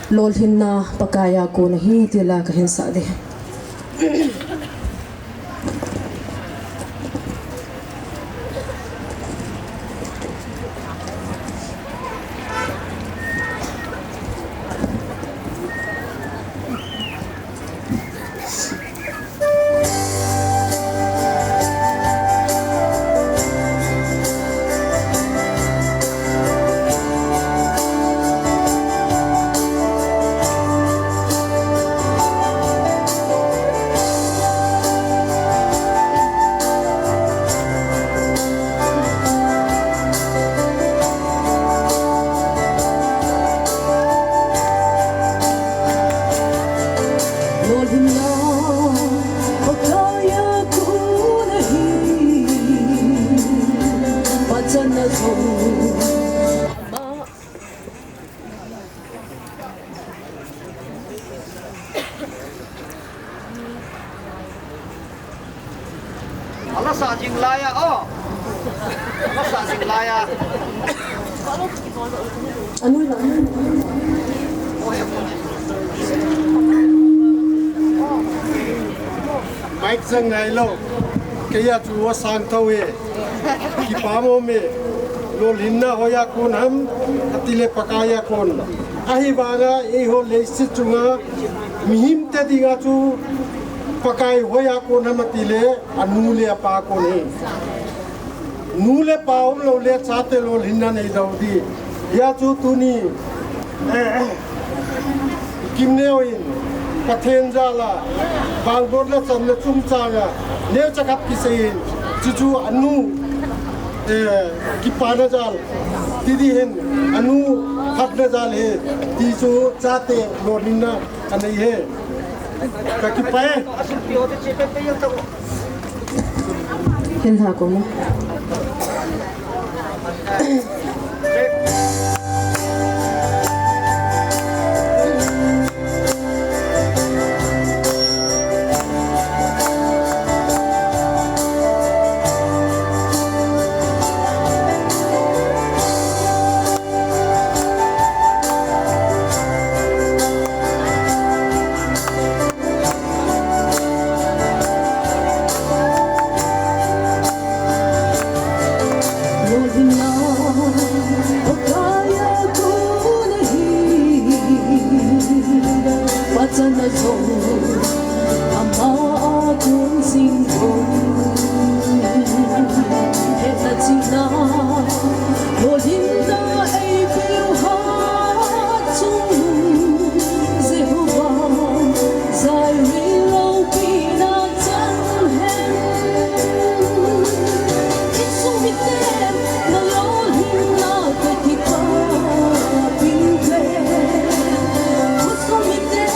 Lolhinna Pakai a kon ahi ti la kahin sah ding. Lolhinna Pakai a kon ahi, pachatna jong ama. Ala sa jing lai a, o. Ala sa jing lai a. Anu la. Mic jang ngai lou. Kei a chu va sang thou e. Kipa mong e. Lolhinna hoiya kon ham, atile Pakai a kon. Ahivanga eiho leiset chunga mihemte dinga chu Pakai hoiya kon ham atile anu le apa kon ahi. Nu le pa umlou le chate lolhinna nei dou ding. Hijeh chun tuni, eh, eh, Kimneo in Pathen jal a, vangbohna channa chungchang a, neocha khat kisei in, chuchu anu, eh, kipana jal, ti ding ahin, anu phatna jal ahi, ti chu chate lolhinna anei ahi. Ka kipah e. Hin la ko mo. Lolhinna Pakai a kon ahi, pachatna jong ama a kon jing pon. Hetna chihna, lolhinna eipeu hat chungnung, Jehovah Jireh loupina chan hen. Insung miten na lolhinna ka kipah pin ve. Khosung miten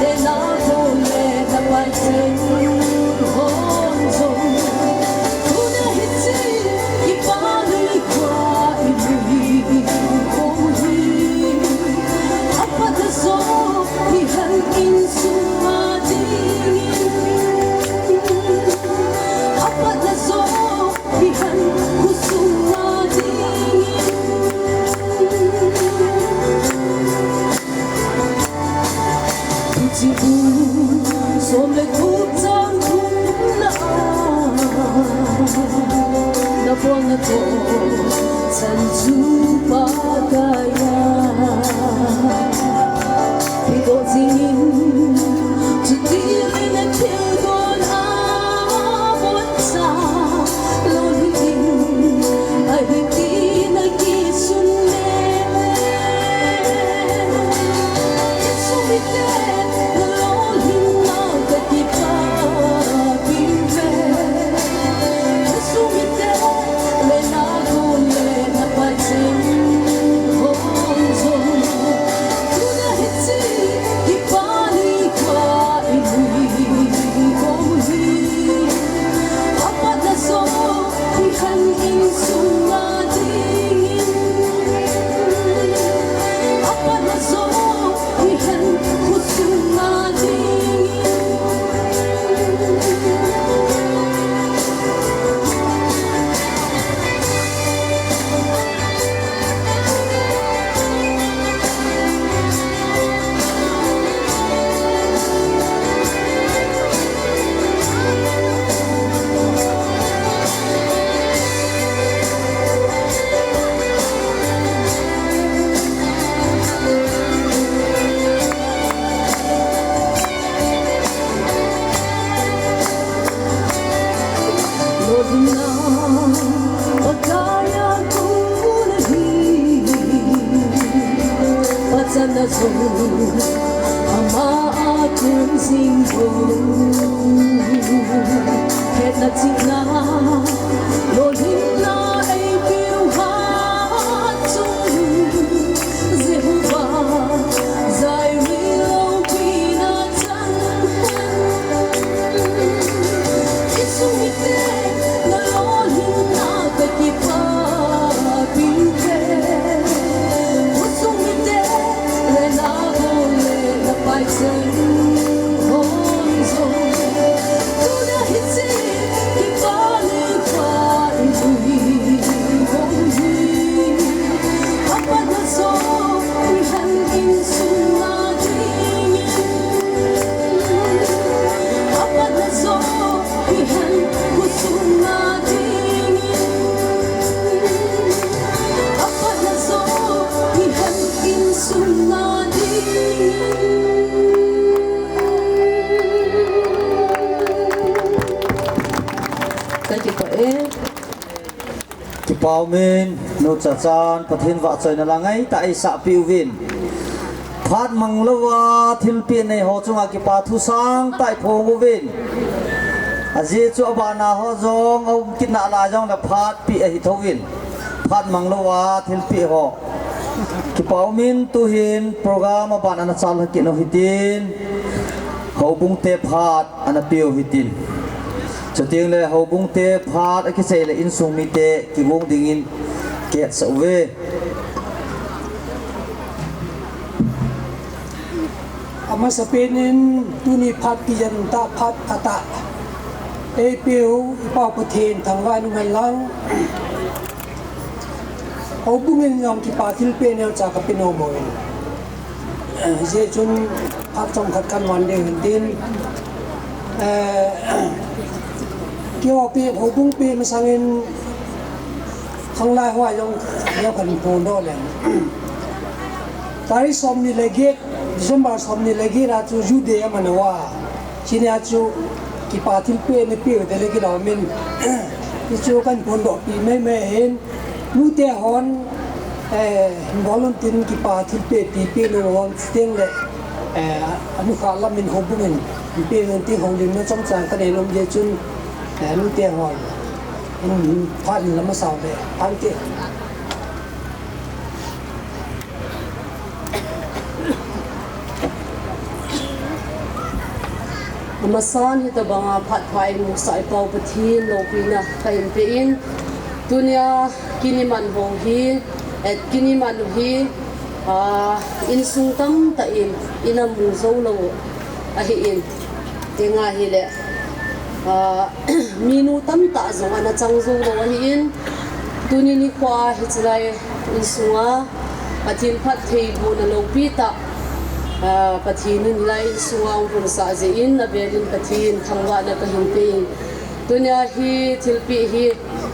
le na gol le na pai cheng hon jong. Tuna hiche kipah lei kua i lui kong hi. Apatna jo hi hen insung a dingin. Apatna jo hi hen khosung a dingin. Hiche kum som le gup chang thum na a, na bolna toh chan chu Pakai a. Kitoh jingin, chuti in a thil don a boncha, lolhin in, ahi tin a kisun le. Insung miten na lolhinna ka kipah pin ve. Insung miten le na gol le na pai cheng Ama a kun sing ho. Khetna chihna, lolhinna ei piu ha chung. Jehovah Jireh loupina chang hen. Insung mite na lolhinna ka kipapi te. Insung mite le na gol le na pai chang hon jong. Tuna hiche kipa le pa in tui hong hi. Apat na so ihen insung na dingin. Apat na so ihen khosung na dingin. Apat na so ihen insung na dingin. Ka kipah e. Kipa umin, nu Chachan, Pathen vahchoina la ngaitah a eisahpeh uvin. Phat mang louva thilpeh nei ho chunga kipa thu sangtah iphong uvin. Ajeh chu abana ho jong aum kit nalai jongle phat peh ahi thouvin. Phat mang louva thilpeh ho. Kipa umin tuhin program aban ana chalha kit u hitin. Houbung te phat ana peh u hitin. Chuteng le houbung te phat akichai le insung mite kigong dingin kihetsah uve. Amasapen in tuni phat kijen tah phat atah eipeu i Pa Pathen thangvah in umhen lang. Houbung in jong kipa thilpeh neocha kape nom uvin. Eh, hijeh chun phat chomkhat kahin van ding ahin tin. Eh, keiho peh, houbung peh masangin khanglai hoa jong, jong kahin phongdoh leng. Tarik somni le get, December somni le get a chu Youth Day aman uva. Chunia chu kipa thilpeh napeh u te le kilom in. Hichu kahin phongdoh pi maimai hin. Nute hon, eh, volunteer in kipa thilpeh pi peh nu hon teng le, eh, anukhah lam in houbung in peh u te houlimna chomcha kanei nom jeh chun, eh, nute hon, um, phat in lam asao le, phat te. Amasan hitobanga phat pha eimusah i Pa u Pathen loupina kahin pe in, tunia kin iman bou hi, eh, kin iman u hi, ah, insung tamtah in ina mu jou lou ahin, tenga hile, ah, minu tamtah jong ana chang jou lou ahin, tuni nikho a hiche lai insunga Pathen phattheibohna loupi tah, ah, Pathen in hilai insunga hung lhunsah jeh in avel in Pathen thangvahna kahin pe in. Tunia hi thilpeh hi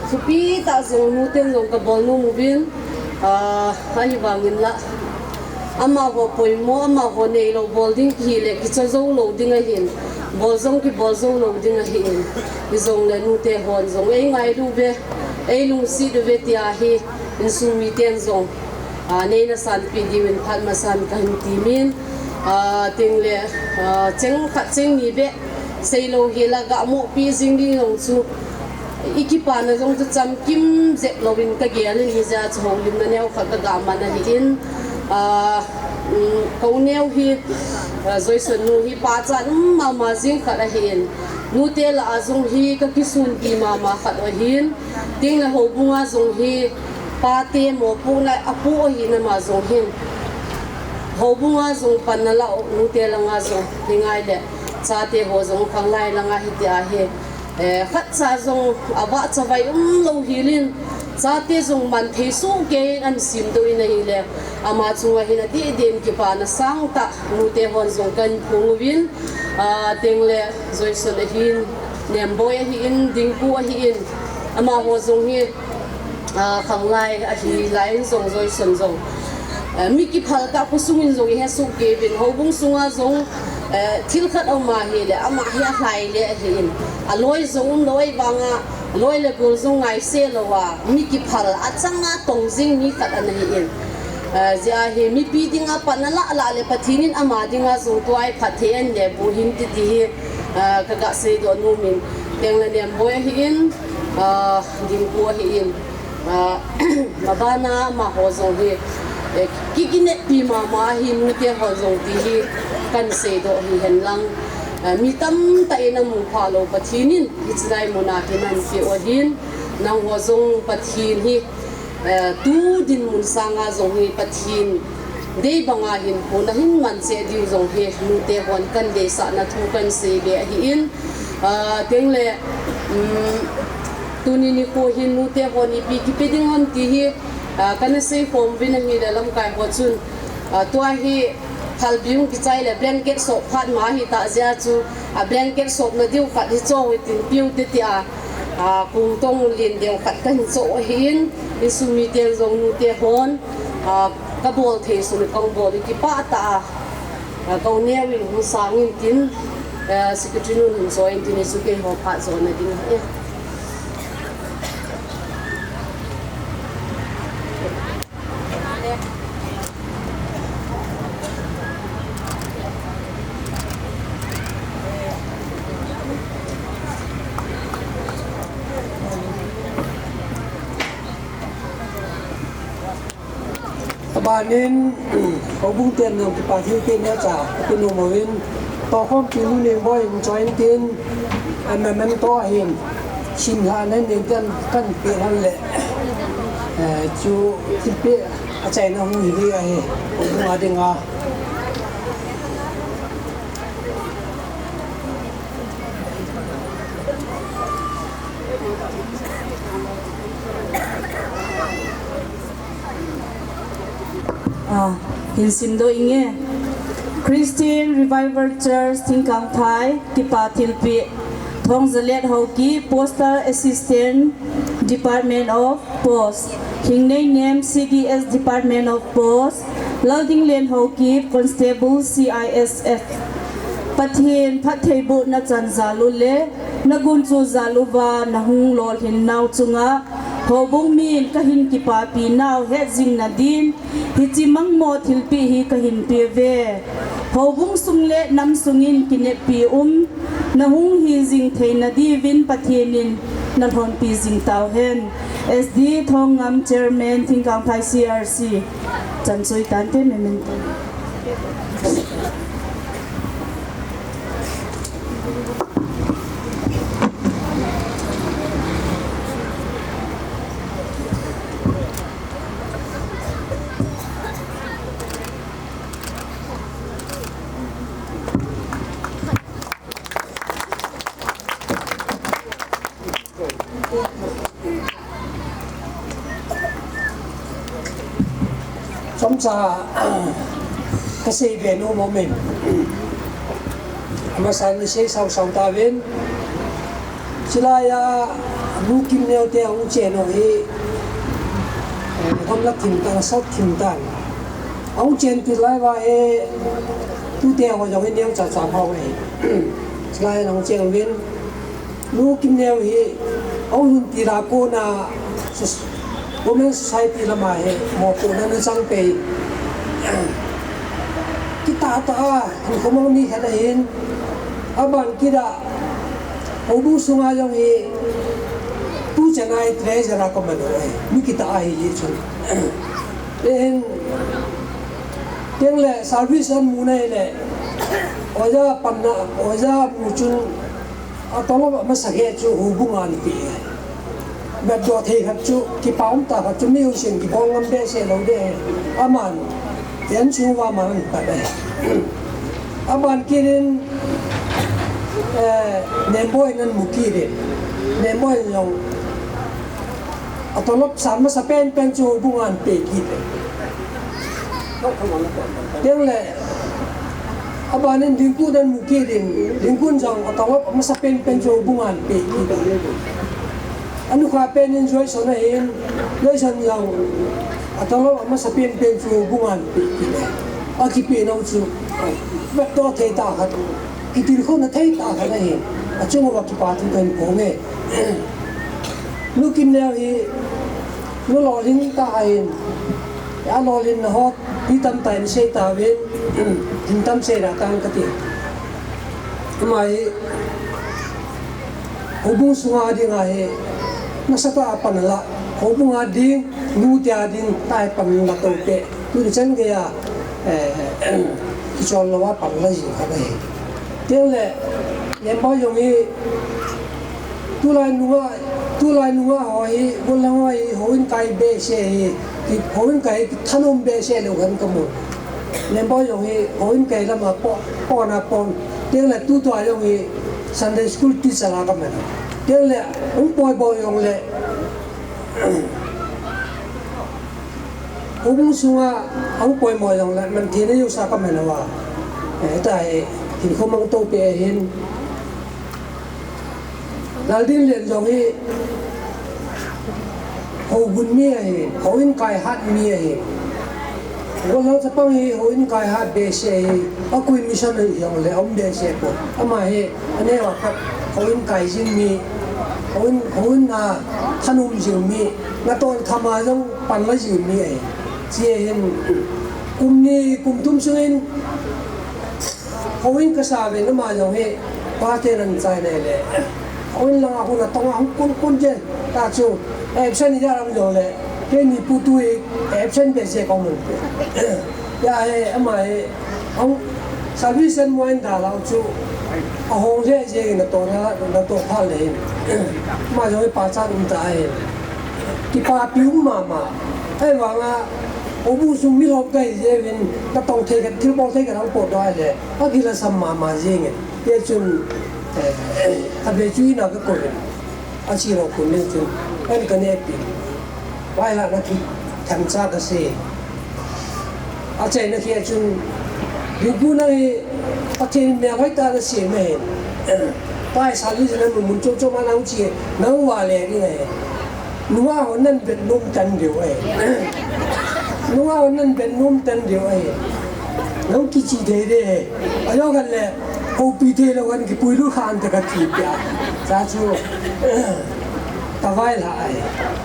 thupi tah jong nuten jong kabol nom uvin, ah, ahivangin la amaho poimo, amaho neilou bol ding kihile kicha jou lou ding ahin, bol jong kibol jou lou ding ahin. Hijongle nute hon jong eingailu uve, eilungset uve tia hi insung miten jong, ah, neina sanpeh diuvin phat masan kahin temin, ah, tengle, ah, cheng khat cheng ni beh seilou hila gamohpi jing ding jong chu ikipana jong chu chamkim jep louvin kagel in, hijeh a chu houlimna neokhat kagah man ahin, ah, um, ka u neo hi, ah, Joyson nu hi pachat um mama jing khat ahin, nute lah a jong hi kakisunpi mama khat ahin, tengle houbunga jong hi pate mopohna apoh ahin ama jong hin. Houbunga jong panna lah u nute langa jong hi ngaile, chate ho jong khanglai langa hitia hi, eh, khatcha jong avahchavai umlou hilin, chate jong manthei sohkei in ahin semdoh in ahile, ama chunga hin adeh deh in kipana sangtah nute hon jong kahin phong uvin, ah, tengle Joyson ahin, Nemboi ahin, Dingku ahin, amaho jong hi, ah, khanglai ahi laiyin jong Joyson jong, eh, mi kiphal tah khosung in jong ihe sohkei uvin, houbung sunga jong, eh, thil khat aum ahile ama hi alhai le ahin, aloi jong umlou ahivanga loi le gol jong ngaise louva mi kiphal achanga tong jing mi khat ana hin. Ah, jia hi mipi dinga pan ala ala le Pathen in ama dinga jong tua hi phatthei ahin neiboh hin ti ti hi, ah, kaga seidoh nom in, Tengle Nemboi ahin, ah, Dingku ahin, ah, mabana amaho jong hi, eh, ki, kineppi mama ahin nute ho jong ti hi kahin seidoh hihen lang. Ah, mi tamtah in amu phah lou Pathen in hiche lai muna hin ahin peh u ahin, nangho jong Pathen hi Eh, tu dinmun sanga jong hi Pathen dei banga hinkho nahin man cheh diu jong hi nute hon kahin deisahna thu kahin seibe ahin, ah, Tengle, um, tuni nikho hin nute hon ipi kipe ding ham ti hi, ah, kana seikhom uvin ahile lamkai ho chun, ah, tua hi phalbi hung kichai le blanket sop phat ma ahitah jeh a chu, ah, blanket sopna diu khat hi cho hitin piu te tia, ah, kongtong len deu khat kahin cho ahin, insung miten jong nute hon, ah, kabol thei sung kahung bol u kipah tah a, ah, kahung neo in hung sang in tin, ah, secretary nun hin cho in tin, hichu keiho phat jona ding ahi. Abanin, houbung ten jong kipa thilpeh neocha kape nom uvin, tokhompi nu Nemboi in cho in tin, a memento ahin, simlhah nan ding tin kahin peh lhon le, eh, chu thilpeh achaina hung hi ding ahi, houbung a dinga. Ah, hin simdoh inge. Christian Revival Church Thingkangphai, kipa thilpeh. Thongzalet Haokip, Postal Assistant, Department of Post. Hingneinem, C D S, Department of Post. Laldinglen Haokip, Constable, C I S F. Pathen phattheibohna chan jal u le nagunchu jal uva nahung lolhin nau chunga houbung min kahin kipapi nau hetjing nadin, hiche mangmo thilpeh hi kahin peuve. Houbung sung le nam sungin kineppi um nahung hijing theina diuvin Pathen in nalhonpi jing tauhen. S D Thongngam, Chairman, Thingkangphai C R C. Chan chu itante, memento. Chomcha kaseibe nom in, amasan in sei sausau tauvin, chulaiya Nu Kimneo te ahung chen u hi, eh, gamla thim tan, sat thim tan. Ahung chen til lai uva hi, tute ho jong hi neocha cha phau ahi. Chulaiya ahung chen uvin, Nu Kimneo hi, ahung lhun til a kona, sos-, Women Society lama hi, mopohna ana chang pei. Kitah tah a, hinkho mang mi khat ahin, aban kit a, houbung sunga jong hi, tu chan a hi treasurer a kaman u ahi, mi kitah ahi jeh chun. Ahin, Tengle service ahin mu na hile, oja panna, oja mu chun, atolop amasa khat chu houbung a ana pe. Vetdoh thei khat chu, kipa um tah khat chu, mi housen kibol ngam behseh lou ding. Aman, ahin chung uva aman ana pe. Aban kit in, eh, Nemboi in ana mu kit in. Nemboi in jong, atolop san masa penpen chu houbung a ana pe kit e. Tengle, abanin Dingkun ana mu kit in, Dingkun jong atolop amasa penpen chu houbung a ana pe kit e. Anukha pen in Joyson ahin, Joyson jong atolop amasa penpen chu houbung a ana pe kit e. Akipeh nau chu, vetdoh thei tah khat, kitilkhouna thei tah khat ahin, achung uva kipa thu kahin phong e. Nu Kimneo hi, nu lolhing tah ahin, Alolhinna ho, hi tamtah in sei tauvin, hin tam sei da tang kati. Ama hi, houbung sunga dinga hi, nasatah a pan la, houbung a ding, nute a ding, tah a pan la tou pe. Tuni chan geiya, eh, kichol lou a pan la jing kha ahi. Tengle, Lemboi jong hi, tulai nunga, tulai nunga ho hi, gollhang ho hi, houin kai behseh hi, hi, houin kai thanom behseh lou khat kamu. Lemboi jong hi, houin kai lama po, pon a pon. Tengle tutua jong hi, Sunday school teacher a kaman. Tengle, hung poimo jongle, houbung sunga, hung poimo jongle, man thei na josa kaman uva. Eh, tahi, hin khomang tou pe hin. Laldinlen jong hi, hougun mi ahi, houin kai hat mi ahi. Gollhang chapang hi, houin kai hat behseh ahi, akoi mission ahi jongle, aum behseh poi. Ama hi, aneo a khat, houin kai jing mi, houin, houin a, thanom jing mi, naton thama jong pan la jing mi ahi. Hiche hin, kum ni, kum thum sungin, houin kasa uvin ama jong hi, pa ten ahin chai nai le. Houin langa hung a tonga hung kun kun chen. Tachu, absent ijat um jongle. Keini pu tu hi, absent behseh kaum un. Hia hi, ama hi, hung service in mo in dalhau chu. Ahong jeh jeh in natoh na, natoh pha le hin. Ama jong hi pachat um ta ahi. Kipapi um mama. Ahivanga, houbung sung mi lhom kahi jeh uvin, natong thei khat, thilbol thei khat hung potdoh le. Akilhasam mama jenge. Hijeh chun, eh, eh, abe chu ina kakouvin. Achi lou khun ding chun, an kanehpi. Vaihahna themcha kasei. Achaina khi a chun, Binku nang hi, Pathen in melhoi tah a nasem ahin. Pai sal ni jana mun mun chom chom a nang che, nang vale ding ahi. Nunga hon nan vet nom tan diu ahi. Nunga hon nan vet nom tan diu ahi. Nang kichi thei ding ahi. Ajou khat le, houpi thei lou khat kipui lut khan te kati pia. Sa chu, kavailhah ahi.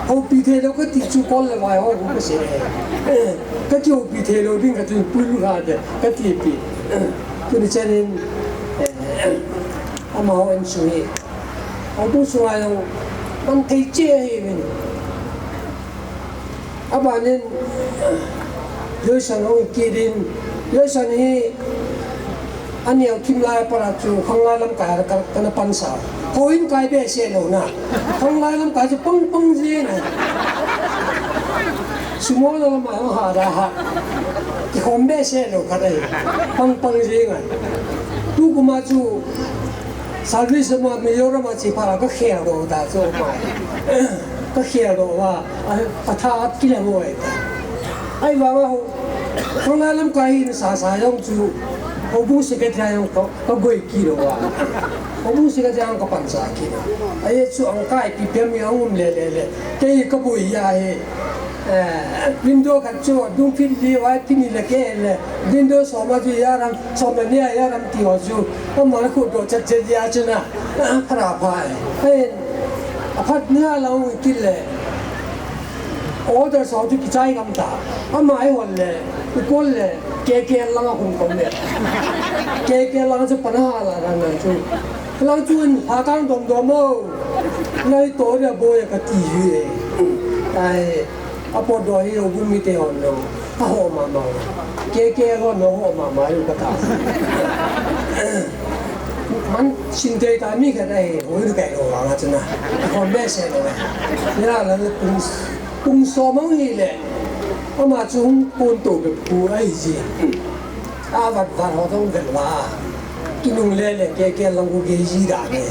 Houpi thei lou kati chu kol le vai ho gu kasei ahi. Kati houpi thei lou ding kati pui lut khan te kati pi. Tuni chan in, amaho insung hi. Houbung sunga jong man thei cheh ahi uvin. Abanin, Joyson hung kit in, Joyson hi aneo thim lai a pat a chu khanglai lamkai a ka, kana pansa. Houin kai behseh lou na. Khanglai lamkai chu pang pang jeng a. Sumo lam a ha da ha. Kikhom behseh lou khat ahi. Pang pang jeng a. Tukum a chu Service ma Mizoram a che phat a kakhel doh ta chu mai. Kakhel doh uva, a, atha a kile ngoi ta. Ahivanga ho, khanglai lamkai hi nasa sa jong chu, houbung secretary jong ka, kagoi kit lou uva. Houbung secretary jong kapansa kit. Ahi chu angkai pi pem mi aum le le le. Kei kaboi ahi. Eh, window khat chu dung phit li, vai phit ni le ke le. Window som a chu ya ram, som le ni a ya ram ti ho chu. Ama khu do chat chat ya chu na. Ah, phara pha e. Hei, aphat ni a la hung kit le. Order so chu kichai gam ta. Ama ei hol le, i kol le, K K L lang a hung kom le. K K L lang chu pana la ran chu. Lang chun ha kang dom dom o. Lai to ria boi kati hi e. Ai. Apotdoh hi houbung mite hon lou. Aho mama. K K L hon lou ho mama u kata. Man sin te ta mi khat ahi, hoi kai lou vang a chuna. Hon behseh lou. Ni la la pung, pung som mang hi le. Ama chu hung pun to be pu ahi ji. A vat vat ho dong vel va. Kinung le le K K L lang u ge ji da ne.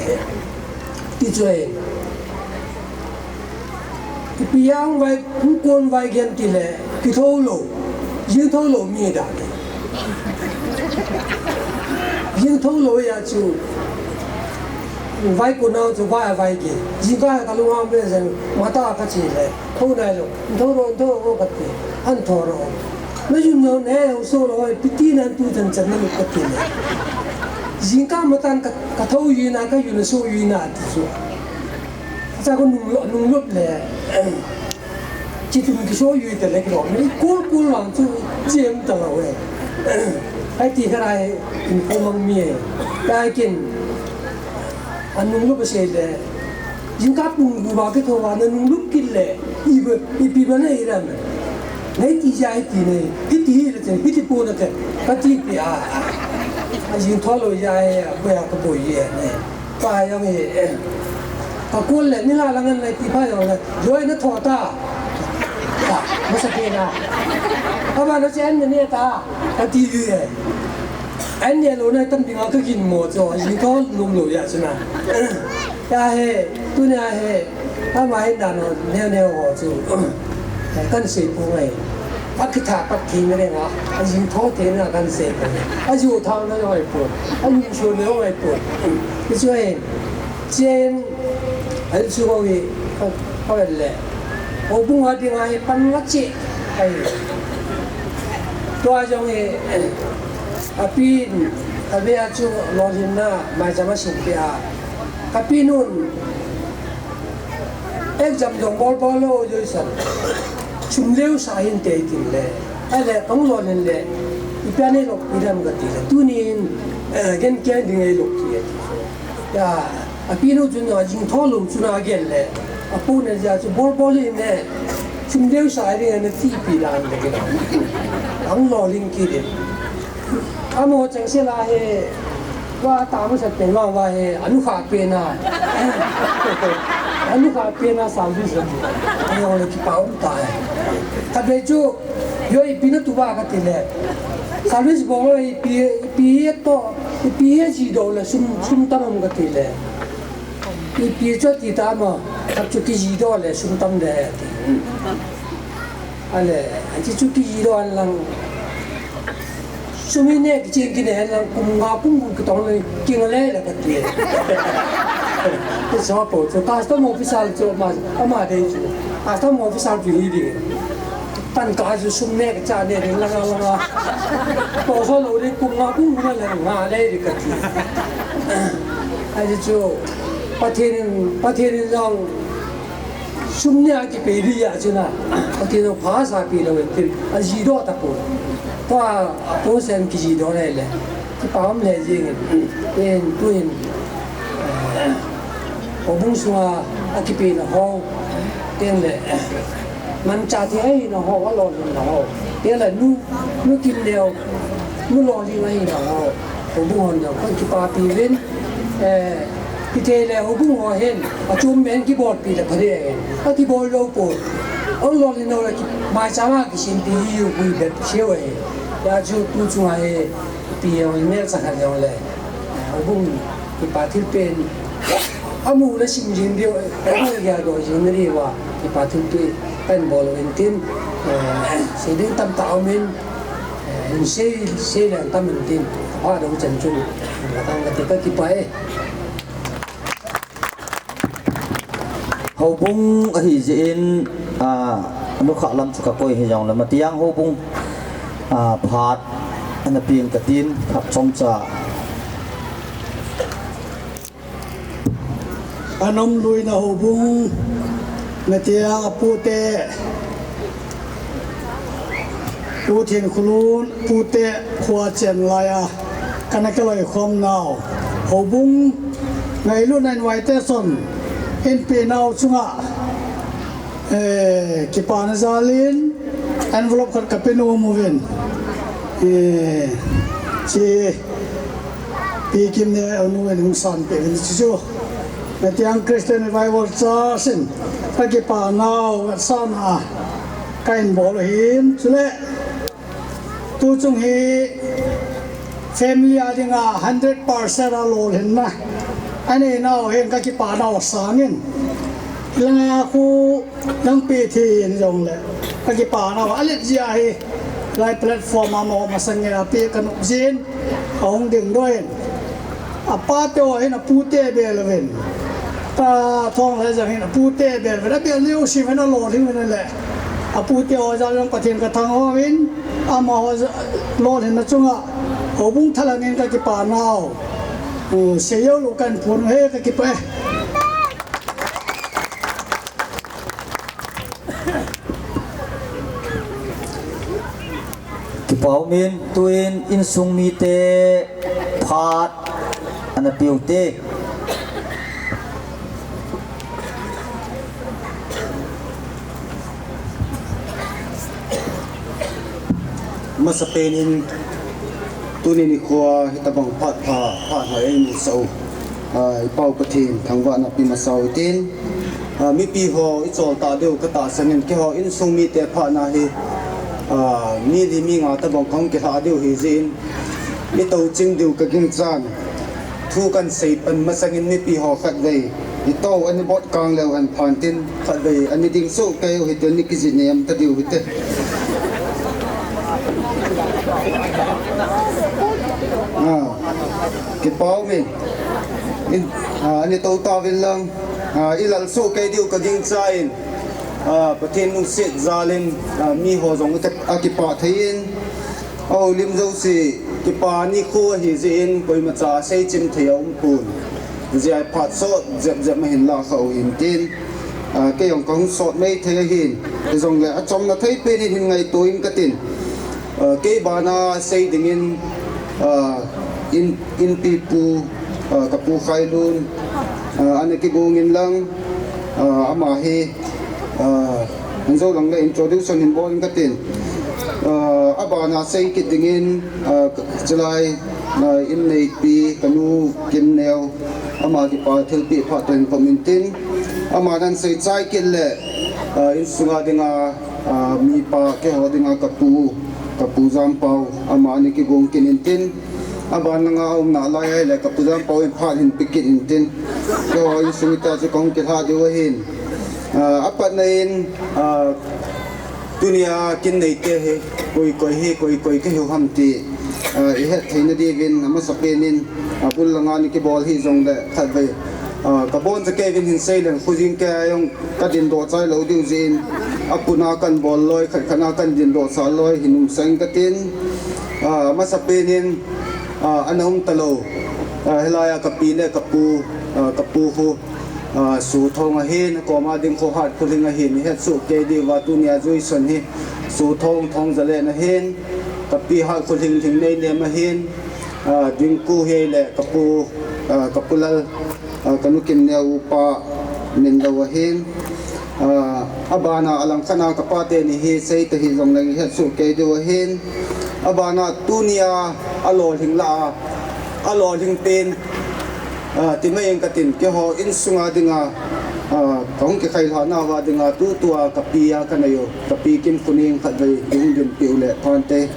Ti chu e. Ipi a hung vai, hung kon vai gen ti le, kitho lou, jing tho lou mi da. Jing tho lou ya chu, vai kon nau chu vai a vai gen. Jing ka ka lung ham le zen, mata ka che le, tho nai lou, tho lou, tho lou ka ti, an tho lou. Na jun no ne, u so lou, piti nan tu chan chan na lu ka ti le. Jing ka matan ka, ka tho yi na, ka yu na so yi na ti chu. Cha ko nung lo, nung lop le. Kitum kiso yui te le kilo. Ni kul kul lang chu chem ta lo e. Ai ti kha rai in ko mang mi e. Kai kin. Anung lu ba se le. Jingkah pung gu ba ke tho ba na nung lu kit le. I ba, i pi ba na i ram. Nei ti ja i ti nei. I ti hi le te, i ti pu na te. Ka ti pi a. A jing tho lo ja e, a ko ya ka bo ye ne. Pa jong hi, eh, ka kul le, ni la lang an le ti pa jong le, joi na tho ta. Ta, masa ke na. Aba na chen ne ta, ka ti yu e. An ne lo na tam ding a ka kin mo cho, ji ko lum lo ya chuna. Ya he, tu ne he. Ama hin dan ho, neo neo ho chu, eh, kan sei poi ngai. A kitha pat thei na le nga, a jing tho thei na kan sei poi. A ju thang na ngai poi. A ju su na ngai poi. Ti chu e, chen, a ju ho hi, ka, ka le. Houbung a ding a hi pan nga chi. Ai. Tua jong hi, a pi, a ve a chu lolhinna, mai chama sin pi a. Ka pi nun, Exam jong bol bol lo joi san. Sum leu sa hin te tin le. Ai le kong lo len le. I pia nei lo pi dam ka ti le. Tunin, eh, gen kia ding ei lo ki e ti. Ya, a pi nu chun a jing tho lo chun a gen le. A pu ne ja chu bol bol in le. Sum leu sa ding na ti pi dan le ke. Ang lo ling ki de. Amo chang se la he, wa ta mo sa pe ma wa he, anu kha pe na. Anu kha pe na service. Ayo le ki pa um ta he. Ka be chu, yo i pi na tu ba ka ti le. Service bo lo i pi, i pi to, i pi ji do le sum, sum tam um ka ti le. I pi chu ti ta mo, ka chu ki ji do le sum tam le ti. Ale, a chi chu ki ji do an lang. Sum hi ne, ki ching ki ne, lang kum nga kum kum ki tong le, ki nga le le ka ti. Ti so po, chu custom officer chu ma, ama de chu. Custom officer chu hi di. Tan ka chu sum ne, ka cha ne, de la la la. Po so lo de kum nga kum kum le nga le de ka ti. A chi chu, Pathen in, Pathen in lang, Sum ne a kipe di ya chuna. Pathen in pha sa pi lo en tin. A ji do ta po. Tua a po sen ki ji do le le. Ki pa um le jing in. En tu in. Houbung sunga a kipe na ho. Ten le. Man cha ti ai na ho, a lo na ho. Ten le nu, nu kim leo. Nu lo li ai na ho. Houbung hon jong, kan kipapi uvin, eh, kithei le houbung ho hin, achom men kibolpi le phale, a kibol lou pon. Ong lolhin ho le ki, maicham a kisimpi hi u pui bet seh u ahi. Hijeh chun tu chunga hi, ipi jong le, mel chakhat jong le, eh, houbung kipa thilpeh in, amu le sim jing diu, amu le gel doh jing diu a, kipa thilpeh, kan bol uvin tin, eh, sei ding tamtah um in, Eh, in sei, sei leng tam in tin, phat dong chan chun, ka tang ka ti ka kipah e. Houbung ahi jeh in, ah, nukhah lam chu ka koi hijong le, Matiang houbung, ah, phat ana peng ka tin, phat chomcha. Anom luina houbung, Matiang a pute, Pu Thinkholun pute khua chen laiya, kana kiloikhom nau. Houbung ngailutna invitation in pe nau chunga, eh, kipana jalin envelope khat ka pe nom uvin. Eh, chi Pi Kimneo nu in hung sanpeh uvin chuchu. Matiang Christian Revival Church in ka kipa nau vetsahna ka hin bol u ahin, chule tuchung hi family a dinga hundred percent a lolhinna anei nau hin ka kipa nau sangin, hilanga khu Nang pi thi in jong le, ka kipa nau, a let jia hi, lai platform a mo masang nge a pi ka nup jin, ka hung ding doh in. A pa te ho hin a pu te bel uvin. Ka thong lai jang hin a pu te bel uvin, a bel ni u si uvin a lolhing uvin le. A pu te ho jal jong Pathen ka thangho uvin, amaho ja-, lolhinna chunga, houbung thalang in ka kipa nau. U, sei jou lou kan phun he ka kipa e. Paumin tuin insung mite phat ana piu te. Masapen in tuni nikhoa hitabang phat pha, phat pha eimusah u, ah, i Pau Pathen thangvahna pe masau hitin. Ah, mipi ho i chol ta diu ka tahsan in, keiho insung mite phat na hi, ah, mi li mi nga tabang kahung kilha diu hi jeh in, i tou ching diu ka ginchan. Thu kan sei pan masang in mipi ho khatvei i tou ani bot kang leu hen phan tin, khatvei ani ding soh kei u hite, ani kijih nem ta diu hite. Ah, kipau mi. In, ah, ani tou tauvin lang. Ah, i lal soh kei diu ka gingcha in, ah, Pathen lungset jal in, ah, mi ho jong akipah thei in, a houlim jouse kipa nikho ahi jeh in, koimacha seichim thei a um pon. Hijeh a phat sot jep jep ma hin la kha u hin tin, ah, kei jong kahung sot mei thei ahin, hijongle achomna thei pen in hin ngaito in katin. Ah, kei bana sei dingin, ah, in, inpi pu, ah, ka pu Khailun, ah, ana kigong in lang, ah, ama hi, ah, hin jou lang le introduction hin bol in katin. Ah, abana sei kit dingin, ah, chulai, ah, in neipi kanu Kimneo, ama kipa thilpeh phat toh hin khom in tin. Ama nan sei chai kit le, ah, insunga dinga, ah, mipa keiho dinga ka pu, ka pu Jampau, ama ana kigong kit in tin. Aban langa umna lai ahile ka pu Jampau in phat hin pe kit in tin. Keiho insung ita chu kahung kilha diu ahin. Ah, apatna in, ah, tunia kin neite hi, koi koi hi, koi koi kahiu ham ti, ah, i het theina diuvin, amasapen in, ah, bul langa ana kibol hijongle khatvei, ah, ka boncha kei uvin hin sei leng, khojin kei a jong ka dindoh chai lou diu jeh in, apuna kan bol loi, khat khat na kan dindoh sah loi hin umsah in katin, ah, amasapen in, ah, ana um talou, ah, hilai a ka pi le ka pu, ah, ka pu khu, ah, Suthong ahin, koma ding khu Hatkholing ahin, i het soh kei diuva tunia juison hi Suthong, Thongzalen ahin, ka pi Hatkholing Lhingneinem ahin, ah, Dingku hi le ka pu, ah, ka pu Lal, ah, ka nu Kimneo upa Minlou ahin, ah, abana alangkhat na ka pate ni hi sei ta hijongleng i het soh kei diu ahin, abana tunia alolhing lah a, alolhing pen, ah, ti mai in katin, keiho insunga dinga, ah, kahung kikhai lhah nauva dinga tutua ka pi a ka nei u, ka pi Kimkhoning khatvei hung dinpeh u le phante.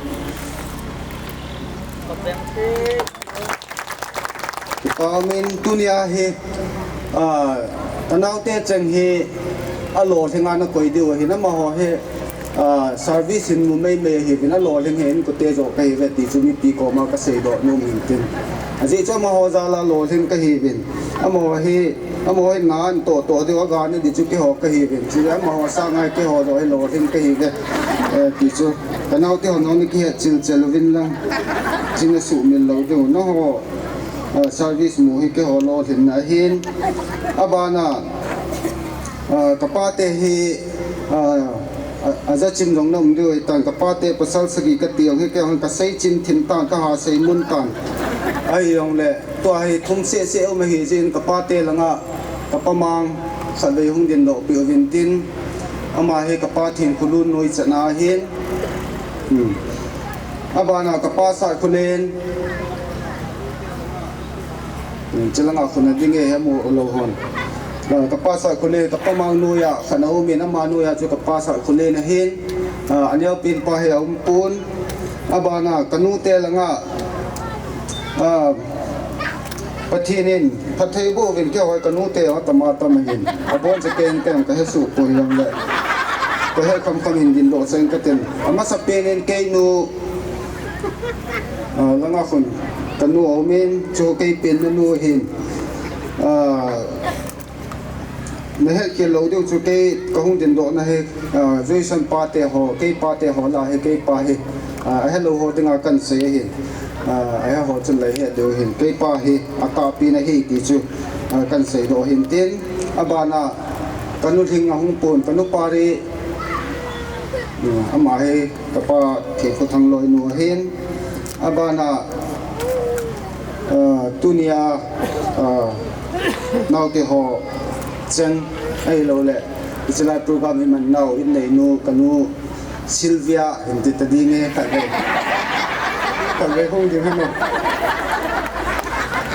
Kipah umin tunia hi, ah, ka naote cheng hi alolhing a ana koi diu ahin, amaho hi, ah, service hin mu mei mei ahiuvin, alolhing hi inkote joh kahiuve ti chu mipi koma ka seidoh nom in tin. Ajeh chu amaho jal a lolhing kahiuvin. Amaho hi, amaho hi na ana toh toh diu, aga ne ding chu keiho kahiuvin. Chule amaho sanga keiho joh hi lolhing kahiuve, eh, ti chu ka naote hon ana kihet chil chel uvin lang, ching asuhmil lou diu. Nangho, ah, service mu hi keiho lolhinna ahin. Abana, ah, ka pate hi, ah, a, ajachim jong na um diu ahitan, ka pate pasal sagi kati jong hi kei jong ka seichim thim tan, ka ha seimun tan. Ahijongle tua hi thum seh seh um ahi jeh in ka pate langa ka pa Mang khatvei hung dindoh peh uvin tin, ama hi ka pa Thenkholun noi chana ahin. Hmm. Abana ka pa Satkholen, hmm, chulanga khun a ding e, he mu lou hon. Ah, ka pa Satkholen, ka pa Mang noiya khat ana um in, ama noiya chu ka pa Satkholen ahin. Ah, aneopen pa hi aum pon. Abana ka nute langa, ah, Pathen in phatthei boh uvin, keiho ka nute jong atam atam ahin. Aboncha kei in kei jong ka hesoh poi jongle, ka het kham kham hin dindoh sah in katin. Amasapen in keinu, ah, langa khun ka nu aum in, chu kei pen na nu ahin. Ah, na het khel lou diu chu kei kahung dindohna hi, ah, juisan pate ho, kei pate ho lah hi, kei pa hi, ah, ahelou ho dinga kan sei ahin, ah, ahe ho chun lei het diu ahin, kei pa hi atahpi na hi ti chu, ah, kan seidoh ahin tin, abana ka nu Lhing ahung pon, ka nu Pari, Ama hi kapa Theikhothang loinu ahin, abana, ah, tunia, ah, naote ho cheng ahilouleh, hiche lai program iman nau in neinu kanu Sylvia hin tita ding e, khatvei. Khatvei hung ding hanu.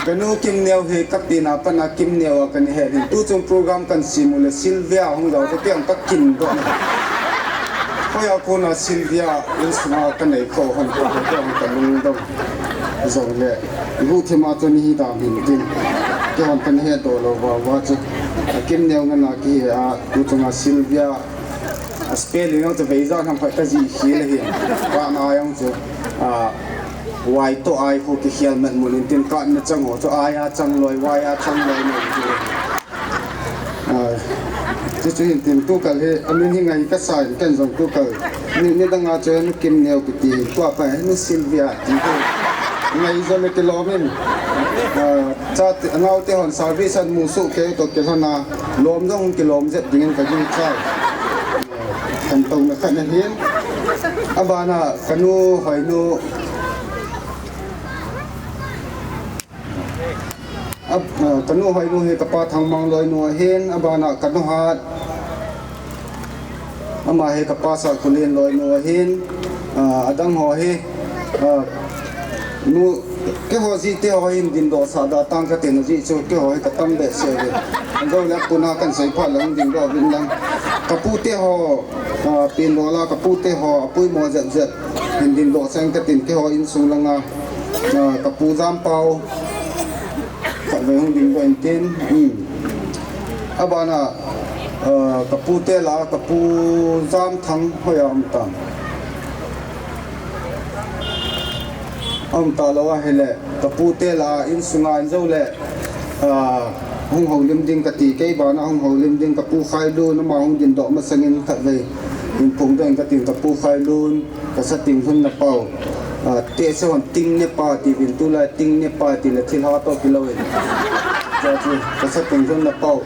Kanu Kimneo hi katina pana Kimneo a kana het hin. Tuchung program kana sim uleh Sylvia hung jao chu tiang kakin doh. Hoiya kona Sylvia insunga kanei kho hon tiang kalungdong. Jongleh, ihuthima chu ni hi dam hin tin. Kihon kana het doh lou vava chu. Kimneo ngana kihe a, tuchunga Sylvia. A spelling jong chu vei jan ham khat kajih khel ahi. Kana jong chu, ah, Y toh I khu kikhel mat mun in tin kana chang ho chu I a chang loi, Y a chang loi nei chu. Ah, chuchu hin tin tukal hi, amin hi ngai kasa in ken jong tukal. Ni, nidang a chu nu Kimneo kiti, tua pa nu Sylvia ti hi. Ngai jong le kilom in. Ah, chate, naote hon service an musuh kei toh kilhon a, lom jong kilom jep dingin kagingchai. Kantouna khat ahin. Abana kanu Hoinu. Ab-, ah, kanu Hoinu hi kapa Thangmang loinu ahin. Abana kanu Hat. Ama hi kapa Sahkholen loinu ahin. Ah, adang ho hi, ah, nu, keiho jite ho hin dindoh sah da tang katin, ajeh chu keiho hi katam behseh uve. Anjo le apuna kana sei phat le hung dindoh uvin lang. Kapute ho, ah, Pendola kapute ho, apoimo jep jep hin dindoh sah in katin, keiho insung langa, ah, kapu Jampao, khatvei hung dindoh in tin, hmm. Abana, ah, kapute lah a, kapu Jamthang hoiya um tam. Aum talou ahile, kapute lah a, insunga anjo le, ah, hung houlim ding kati, kei bana hung houlim ding, kapu Khailun, ama hung dindoh masangin khatvei hin phongdoh in katin, kapu Khailun, Kasa Tinglhun na pau. Ah, tehse hon Tingne pa tiuvin, tulai Tingne pa tile thilha toh kilou in. Chuchu, Kasa Tinglhun na pau.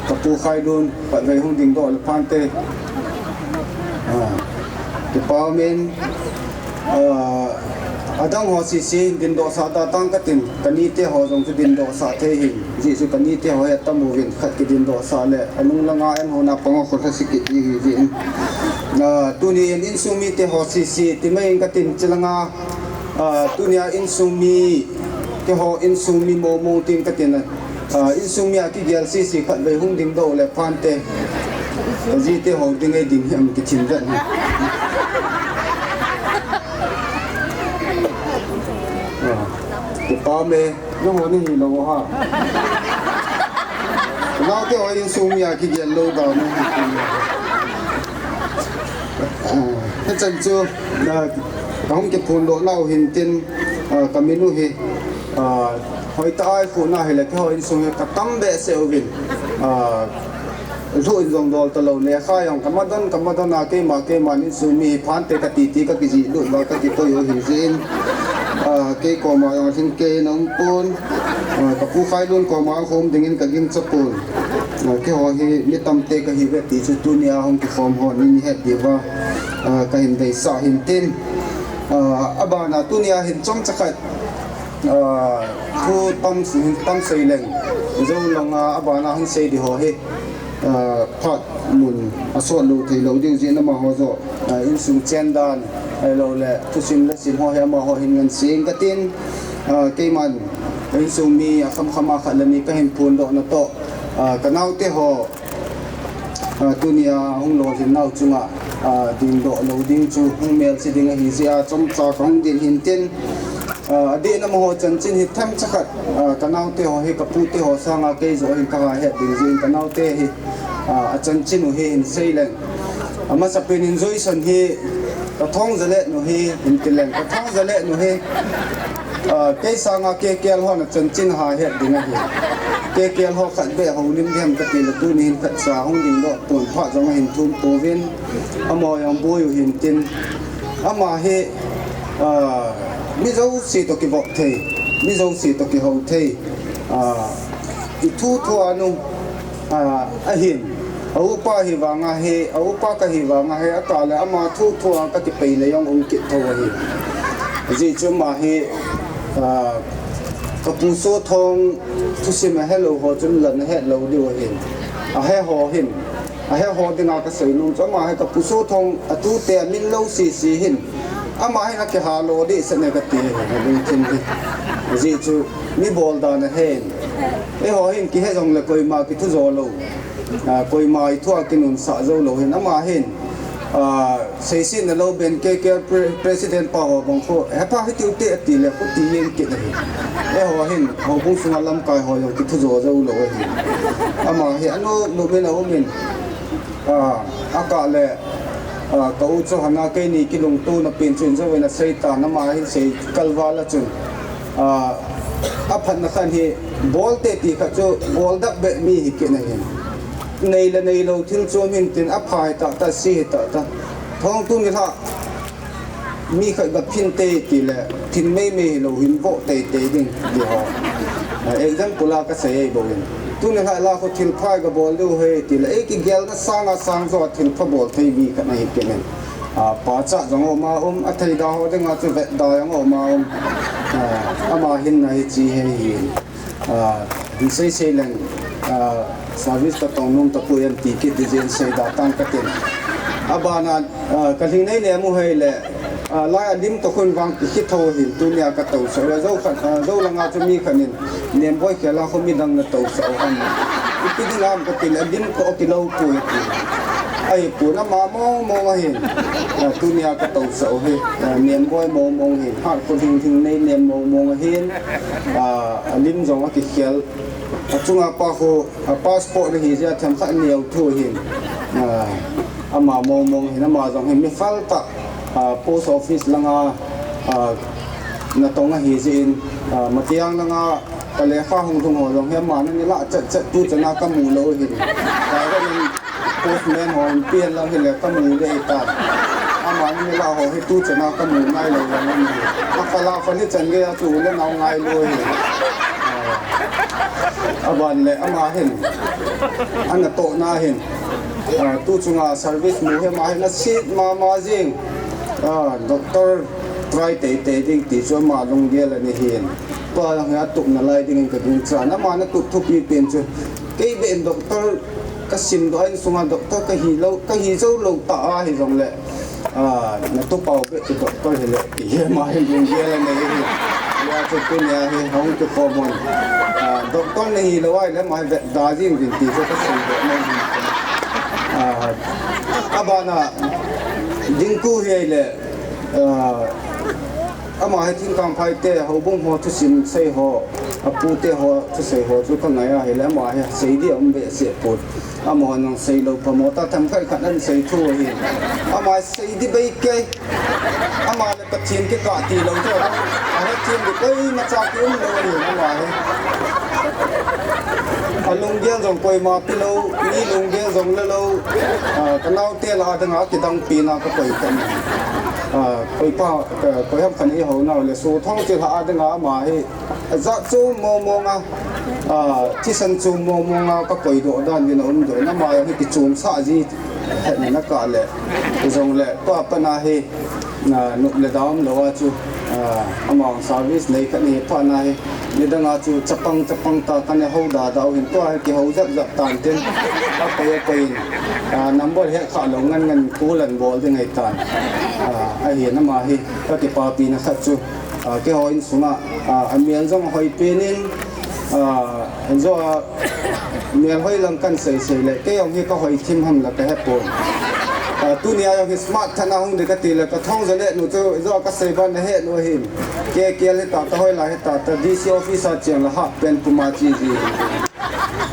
Kapu Khailun, khatvei hung dindoh le phante. Ah, kipa umin, ah, adang ho sese dindoh sah da tang katin, kanite ho jong chu dindoh sah thei hin. Ajeh chu kanite ho hi atam uvin, khat kidindoh sah le, anung langa an hona pang a kholhase kit ding ahi jeh in. Ah, tuni in insung mite ho sese, timai in katin, chulanga, ah, tunia insung mi, keiho insung mi momo tin katin, ah, insung mi a kigel sese khatvei hung dingdoh le phante. Kajite ho ding ei ding hi am kithim vet hi. Ah, kipa ume. Nangho nahi lou ham. Naote ho insung mi a kigel lou dan. Ah, hichan chu, ah, kahung kiphondoh nau hin tin, ah, kamin u hi, ah, hoitah a ikhuh na hile keiho insung hi katam behseh uvin. Ah, Lhuh in jong dol talou, lekha jong kamadon, kamadon a, keima, keima insung mi hi phante kati ti kakijih lut uva kakikoi u ahi jeh in, ah, kei koma jong lhingkei in aum pon, ah, kapu Khailun koma khom dingin kagingcha pon. Ah, keiho hi mi tamte kahiuve ti chu tunia hung kikhom hon in het diuva, ah, kahin deisah hin tin. Ah, abana tunia hin chomcha khat, ah, thu tam, tam sei leng, jou langa abana hung sei di ho hi. Ah, phat mun asot lou thei lou diu jeh in amaho joh, ah, insung chen dan, ahilouleh thusim le sim ho hi amaho hin ngan seng katin, ah, keiman insung mi akhamkham a khat le ni kahin phondoh na toh, ah, kanaote ho, ah, tunia hung lolhin nau chunga, ah, dingdoh lou ding chu hung melse ding ahi jeh a chomcha kahung din hin tin, ah, adeh in amaho chanchin hi themcha khat, ah, kanaote ho hi kapute ho sanga kei joh hin kaha het ding jeh in kanaote hi, ah, achanchin u hi hin sei leng. Amasapen in Joison hi kathong jalet nu hi, hin ti leng kathong jalet nu hi, ah, kei sanga K K L hon achanchin ha het ding ahi. K K L ho khat beh houlim ding ham kati le tuni hin khatcha hung dingdoh pon phat jong ahin thum pouvin. Amaho jong boi u hin tin. Ama hi, ah, mi jouse toh kivop thei, mi jouse toh kihou thei, ah, i thu thua nu, ah, ahin, A upa hi vanga hi, a upa ka hi vanga hi, a ka le ama thu thu a ka kipei le jong um kit tho ahi. Ajeh chu ama hi, ah, ka pu Sothong thusim a helou ho chun lan a het lou diu ahin. A he ho hin, a he ho dinga ka sei nom chu ama hi ka pu Sothong a tute a min lou sisi hin. Ama hin a kiha lo di sa ne ka ti hi, lungthim hi. Ajeh chu mi bol dan a hen. Eiho hin kihe jong le koima kithu jo lou. Ah, koima i thu a kinunsah jou lou hin ama hin, ah, seisetna lou ben K K L pre-, president pa ho bang khu, "He pa, hitiu te," ati le, khu ti jeng kit ahi. Eiho hin, houbung sunga lamkai ho jong kithu jo jou lou ahi. Ama hi, anu, nu min a um in, ah, a ka le, ah, ka u chu hana keini kilungtona pen chu in jo in a sei ta, ama hin sei kalval a chun. Ah, a phatna khan hi, bol te ti kha chu, bol dap be mi hi kit na hin. Nei le nei lou thil chu min tin a pha hi ta ta, si hi ta ta. Thong tu ni la, mi kha ga phin te ti le, phin mei mei hi lou hin vo te te ding, ti ho. Ah, example a ka sei ei bo in. Tu ni la la khu thil pha ga bol diu he ti le, ei kigel na sang a sang jo thil pha bol thei mi kha na hi kit na hin. Ah, pa cha jong um a um, a thei da ho dinga chu vet da jong um a um. Ah, ama hin na hi chi he hi. Ah, in sei sei leng, ah, service ka tong nom ta pui em ti kit di jin sei da tang ka tin. A bana, ah, ka hling nei le mu hei le, ah, lai a lim to khun vang ki khi tho hin tu nia ka to so. Jou khat, ah, jou langa chu mi khat in, Niamboi khel a khu midang na to sa u ham. Ipi ding ham ka ti le, lim ko ki lo pu hi ti. Ahi pu na ma mong mong ahin. Ah, tu nia ka to sa u hi. Ah, Niamboi mong mong hin. Hat ko hing hing nei nem mong mong ahin. Ah, a lim jong a kikhel. A chunga pa khu, a passport na hi jia themkhat neo thu hin. Ah, ama mong mong hin, ama jong hin mi fal ta. Ah, post office langa, ah, na tong ahi jin, ah, Matiang langa ka lekha hung lhung ho jong hi ama na ni la chat chat tu chana ka mu lou hin. Ka ga nin postman ho in pian lang hi le ka mu le ta. Ama na ni la ho hi tu chana ka mu ngai lou lang ni. A ka la fa ni chan ge a tu le nau ngai lou hin. Ah, a ban le ama hin. Ana to na hin. Ah, tu chunga service mu hi ama hin a sit ma ma jing. Ah, doctor try tei tei ding ti chu ama lunggel ani hin. Tua lang hi a tup na lai ding in ka ding cha. Na ma na tup thupi pen chu. Kei be in doctor ka sim do in sunga doctor ka hi lou, ka hi jou lou ta a hi jong le. Ah, na tu pau be chu doctor hi le. Ti hi ama hin lunggel ani hin. Ya chu tu nia hi hong tu ko mon. Ah, doctor na hi lou ai le ma vet da jing jing ti chu ka sim do na hin. Ah, a bana, Dingku hi le, ah, ama hi Thingkangphai te, houbung ho thusim sei ho, a pu te ho thusei ho chu ka ngai a hi le, ama hi sei di um be se put. Ama ho nang sei lou pa mo ta themkhat khat an sei thu hi. Ama sei di bei kei. Ama le Pathen kikah ti lou chu. A Pathen di koima cha ki um lou ahi ama hi. A lunggel jong koima pi lou, mi lunggel jong le lou. Ah, ka naote lah a dinga kidang pi na ka koi kan. Ah, koi pa, ka, koi ham kan i ho nau le Sothong chi lah a dinga ama hi. Jat chom mong mong a, ah, thisan chom mong mong a ka koi doh dan ding a um doh. Na ama hi kichom sah ji het na ka le. Jong le, tua pa na hi, na nup le dam lou a chu, ah, ama service nei ka ni pha na hi. Nidang a chu chapang chapang ta ka ne ho da da hin tua hi kiho jap jap tan tin. A koi a koi in, ah, number he kha lou ngan ngan call an bol ding ngai tan. Ah, ahi na ama hi, ka kipapi na khat chu. Ah, keiho insunga, ah, a mel jong hoi penin, ah, jo a mel hoi lang kan sei sei le, kei jong hi ka hoi thim ham la ka he pon. Ah, tunia jong hi smart thana hung de ka ti le, ka thong jo le nu chu, jo ka sei ban na he nu hin. Ke ke le ta ta hoi la he ta ta D C office a chiang la ha pen puma chi ji.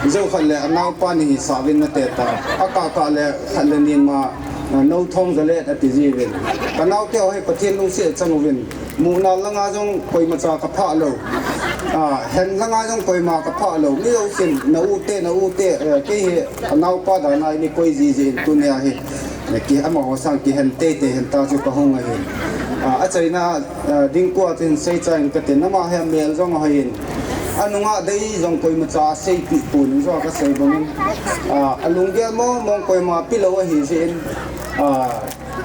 Zo khat le a naopa ni hi savin na te ta. A ka ka le khat le nin ma, ah, no thong jo le ta ti ji vin. Ka naote ho hi Pathen lungsi chang uvin. Muna langa jong koima cha ka pha lou. Ah, hen langa jong koima ka pha lou. Mi lo sin, na u te, na u te, eh, kei hi, a naopa da na ni koi ji ji in tunia hi. Eh, ki ama ho sang kihen te te hen ta chu ka hung ahi. Ah, a chaina, ah, Dingkua tin sei cha in ka tin ama hi mel jong ahi in. Anunga dei jong koimacha seipeh pon, jou a kasei bangin, ah, alunggel mong mong koima pelou ahi jeh in, ah,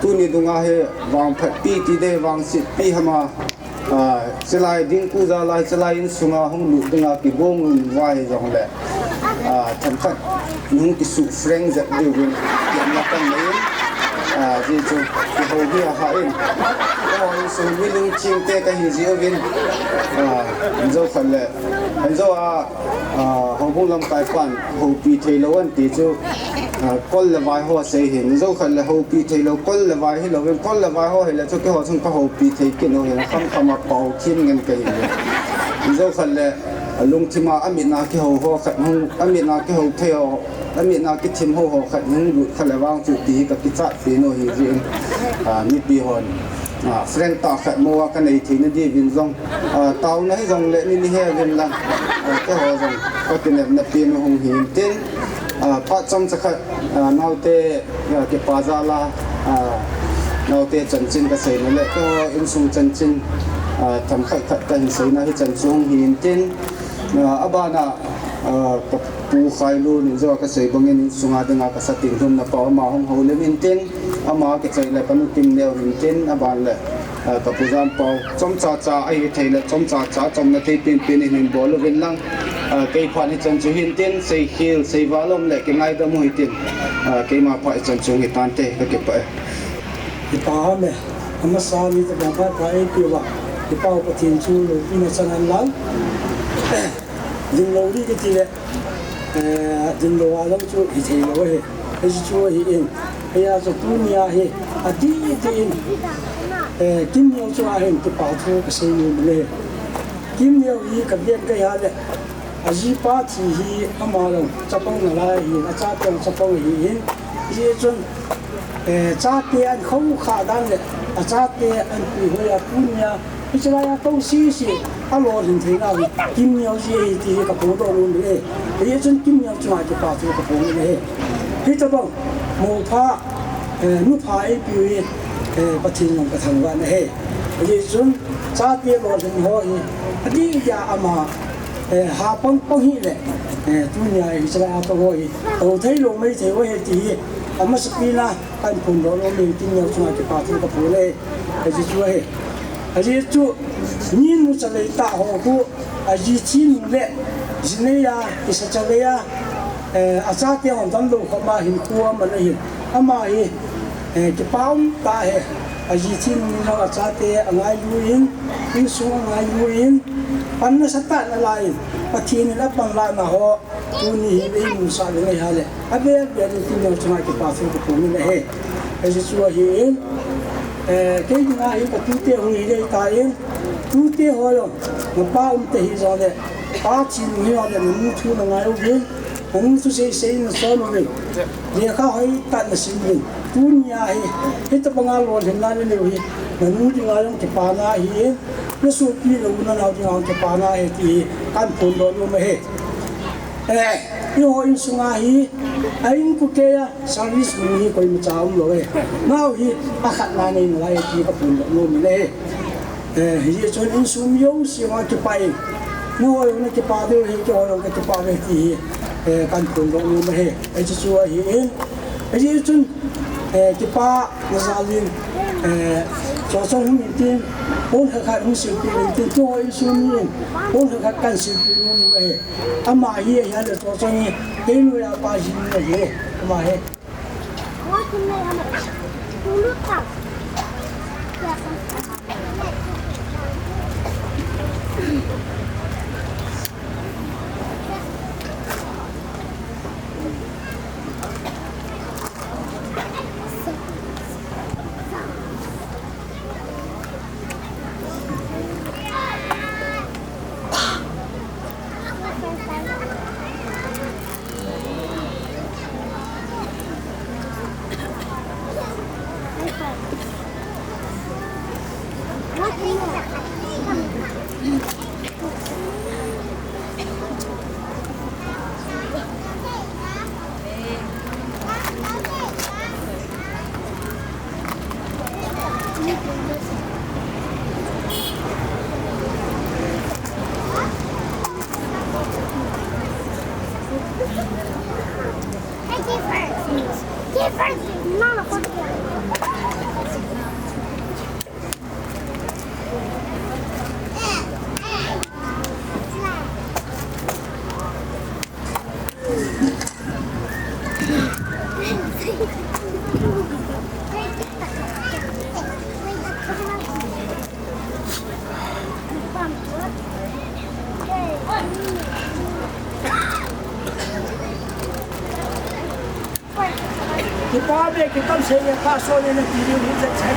tuni dunga hi vangphatpi ti dei, vangsetpi ham a, ah, chulai ding kuja lai, chulai insunga hung lut dinga kigong un va hijongle, ah, themkhat hung kisuh frank jep diuvin, kiamna kan nei in, ah, jeh chu kihou hi ahah in, keiho insung mi lungching te kahi jeh uvin, ah, jou khat le, jou a, ah, houbung lamkai pan houpi theilou an ti chu, ah, kol le vai ho sei hin, jou khat le houpi theilou, kol le vai hilouvin, kol le vai ho hile chu keiho chun kahoupi thei kit u hin, khamkham a pao thim ngen kahi. Jou khat le, ah, lungthim a amit a kihou ho khat hung, amit a kihou thei ho, amit a kithim ho ho khat hung lut kha le vang chu ti hi kakichat pen u hi jeh in, ah, mipi hon, ah, frank tah khat mo a kanei theina diuvin jong, ah, taona hijongle ni ni he uvin lang, ah, keiho jong kakinepna pen u hung hi intin, ah, phat chomcha khat, ah, naote, ah, kipa jal a, ah, naote chanchin kaseina le keiho insung chanchin, ah, themkhat khat kahin seina hichan chu hung hi intin, ah, abana, ah, kapu Khailun in jou a kasei bangin insunga dinga kasa tenglhumna pau ama hung houlim intin, ama kichai le kanu Kimneo hintin, aban le, ah, kapu Janpau, chomcha cha ahithei le chomcha cha chomna thei penpen in hin bol uvin lang, ah, kei phat hichan chu hintin, seikhel seival um le kingaidam u hitin, ah, keima phat hichan chu hitante, kakipah e. Kipa ham e, amasa ni tabang phat pha eipeh uva, kipau Pathen chu loupina chang hen lang. Dinglou ding kiti le, eh, dinglou a jong chu hithei lou ahi. Hiche chu ahin, hijeh a chu tunia hi, adih dih in, eh, Kimneo chunga hin kipa thu kasei nom e. Kimneo hi kavet kahi a le, ajipa thi hi ama jong chapang nalai ahin, achate jong chapang ahin, hijeh chun, eh, chate ahin khoukhah dan le, achate ahin puihoi a tunia, hiche laiya tou sese, alolhin theina hi, Kimneo jeh ahi ti hi kaphongdoh nom e. Hijeh chun Kimneo chunga kipa thu kaphong e. Hitobang, moupha, eh, nupha eipeh u hi, eh, Pathen jong kathangvah e. Hijeh chun, chate lolhin ho hi, adih dia ama, eh, hapang pang hile, eh, tunia hiche laiya tou ho hi, tou theilou maithei u ahi ti hi, amasapen a, kahin phondoh nom in Kimneo chunga kipa thu kaphong e. Ajeh chu ahi. Ajeh chu, minu chalei tah ho khu, aji thinu le, jinei a, kisa chalei a, eh, achate hon damlou khop ma hinkho aman ahin. Ama hi, eh, kipa um tah ahi. Aji thinu in jong achate angailu in, insung angailu in, pan nasatah in alai in, Pathen in apanlahna ho, tuni hi eimusah ding ahi a le, avel vel in Kimneo chunga kipa thu kaphong e. Ajeh chu ahin, eh, kei dinga hi katute hung hi dei tan, tute ho jong, napa umte hijongle, pa thinu hijongle, nanu thu nangai uvin, nanu thusei sei in nason uvin, lekha hoitah in nasim uvin, tunia hi, hitobanga lolhinna nanei u hi, nanu dinga jong kipana ahin, nasopi nau nanao dinga jong kipana ahi ti hi, kahin phondoh nom ahi. Eh, eiho insunga hi, a inkote a service mu hi koimacha umlou e. Nao hi akhatna nei nalai ti kaphondoh nom e. Eh, hijeh chun insung mi jouse vang kipah e. Nangho jong nakipa diu ahi, keiho jong kakipa e ti hi, eh, kahin phondoh nom ahi. Hiche chu ahin. Hijeh chun, eh, kipana jal in, eh, Chorchong hung intin, pon khat khat hung silpeh intin, keiho insung mi in, pon khat khat kahin silpeh nom ahi. Ama hi, ahi a le Chorchong hi, kei noiya pa jinu ahi, ama hi. Kipa be, kipa se ne pa so ne ne ti ni ni se se.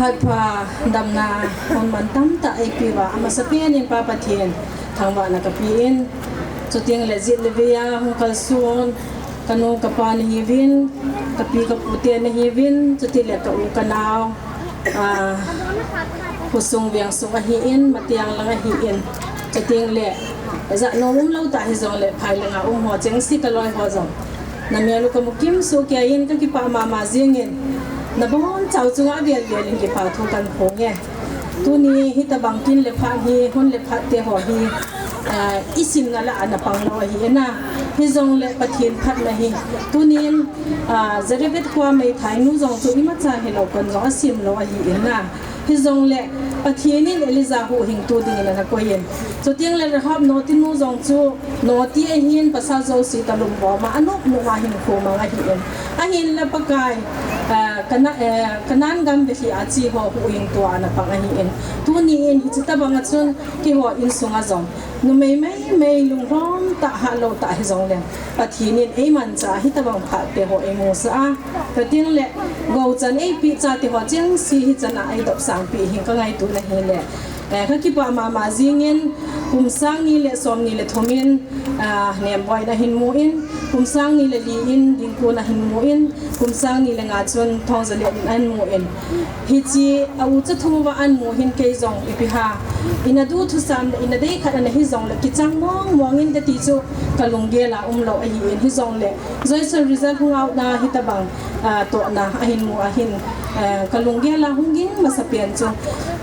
Phat pha damna hon man tamtah eipeuva, amasapen in Pa Pathen thangvahna kapen. Chuteng le jet le vei a hung kalson, kanu kapa nahiuvin, kapi kapu te nahiuvin, chuteng le ka u kanao, ah, khosung vengsung ahin, Matiang lang ahin. Chuteng le, ja nom umlou tah hijongle, phai langa um ho chengse kaloi ho jong. Namel u kamu kimsoh keiyin kakipah mama jingin. Nabonchau chunga avel vel in kipa thu kaphong e. Tuni hitabang kin le phat hi, hun le phat te ho hi, eh, isimna lah a napang lou ahi na. Hijongle Pathen phatna hi. Tunin, ah, Zarephath khoa meithai nu jong chu imacha hilou kon jong asim lou ahi na. Hijongle Pathen in Elijah huhhingtu dingin ana koiyin. Chuteng le Rahab noti nu jong chu noti ahin pasal jouse kalungbo ma anop nop a hinkho mang ahin. Ahinla Pakai, eh, Kana-, eh, Canaan gam vei a che ho huhhingtu a ana pang ahin. Tunin hiche tabang a chun keiho insunga jong numei meimei lunglhom tah hahlou tah hijongle Pathen in eimancha hitabang phat te ho eimusah a. Chuteng le gou chan eipeh chate ho chengse hichan a eidopsang peh hi kangaito na hile. Eh, kakipah mama jingin kum sang ni le som ni le thum in, ah, nemboina hin mun, kum sang ni le li in dingkona hin mun, kum sang ni le nga chun thongja le in ahin mun. Hiche a ucha thu uva ahin mu hin kei jong ipi ham. Ina du thusam le ina dei khat ana hijongle kichang mong mong in kati chu kalunggel a umlou ahin hijongle Joyson result hung out na hitabang, ah, tohna ahin mu ahin, ah, kalunggel a hung ging masapen chu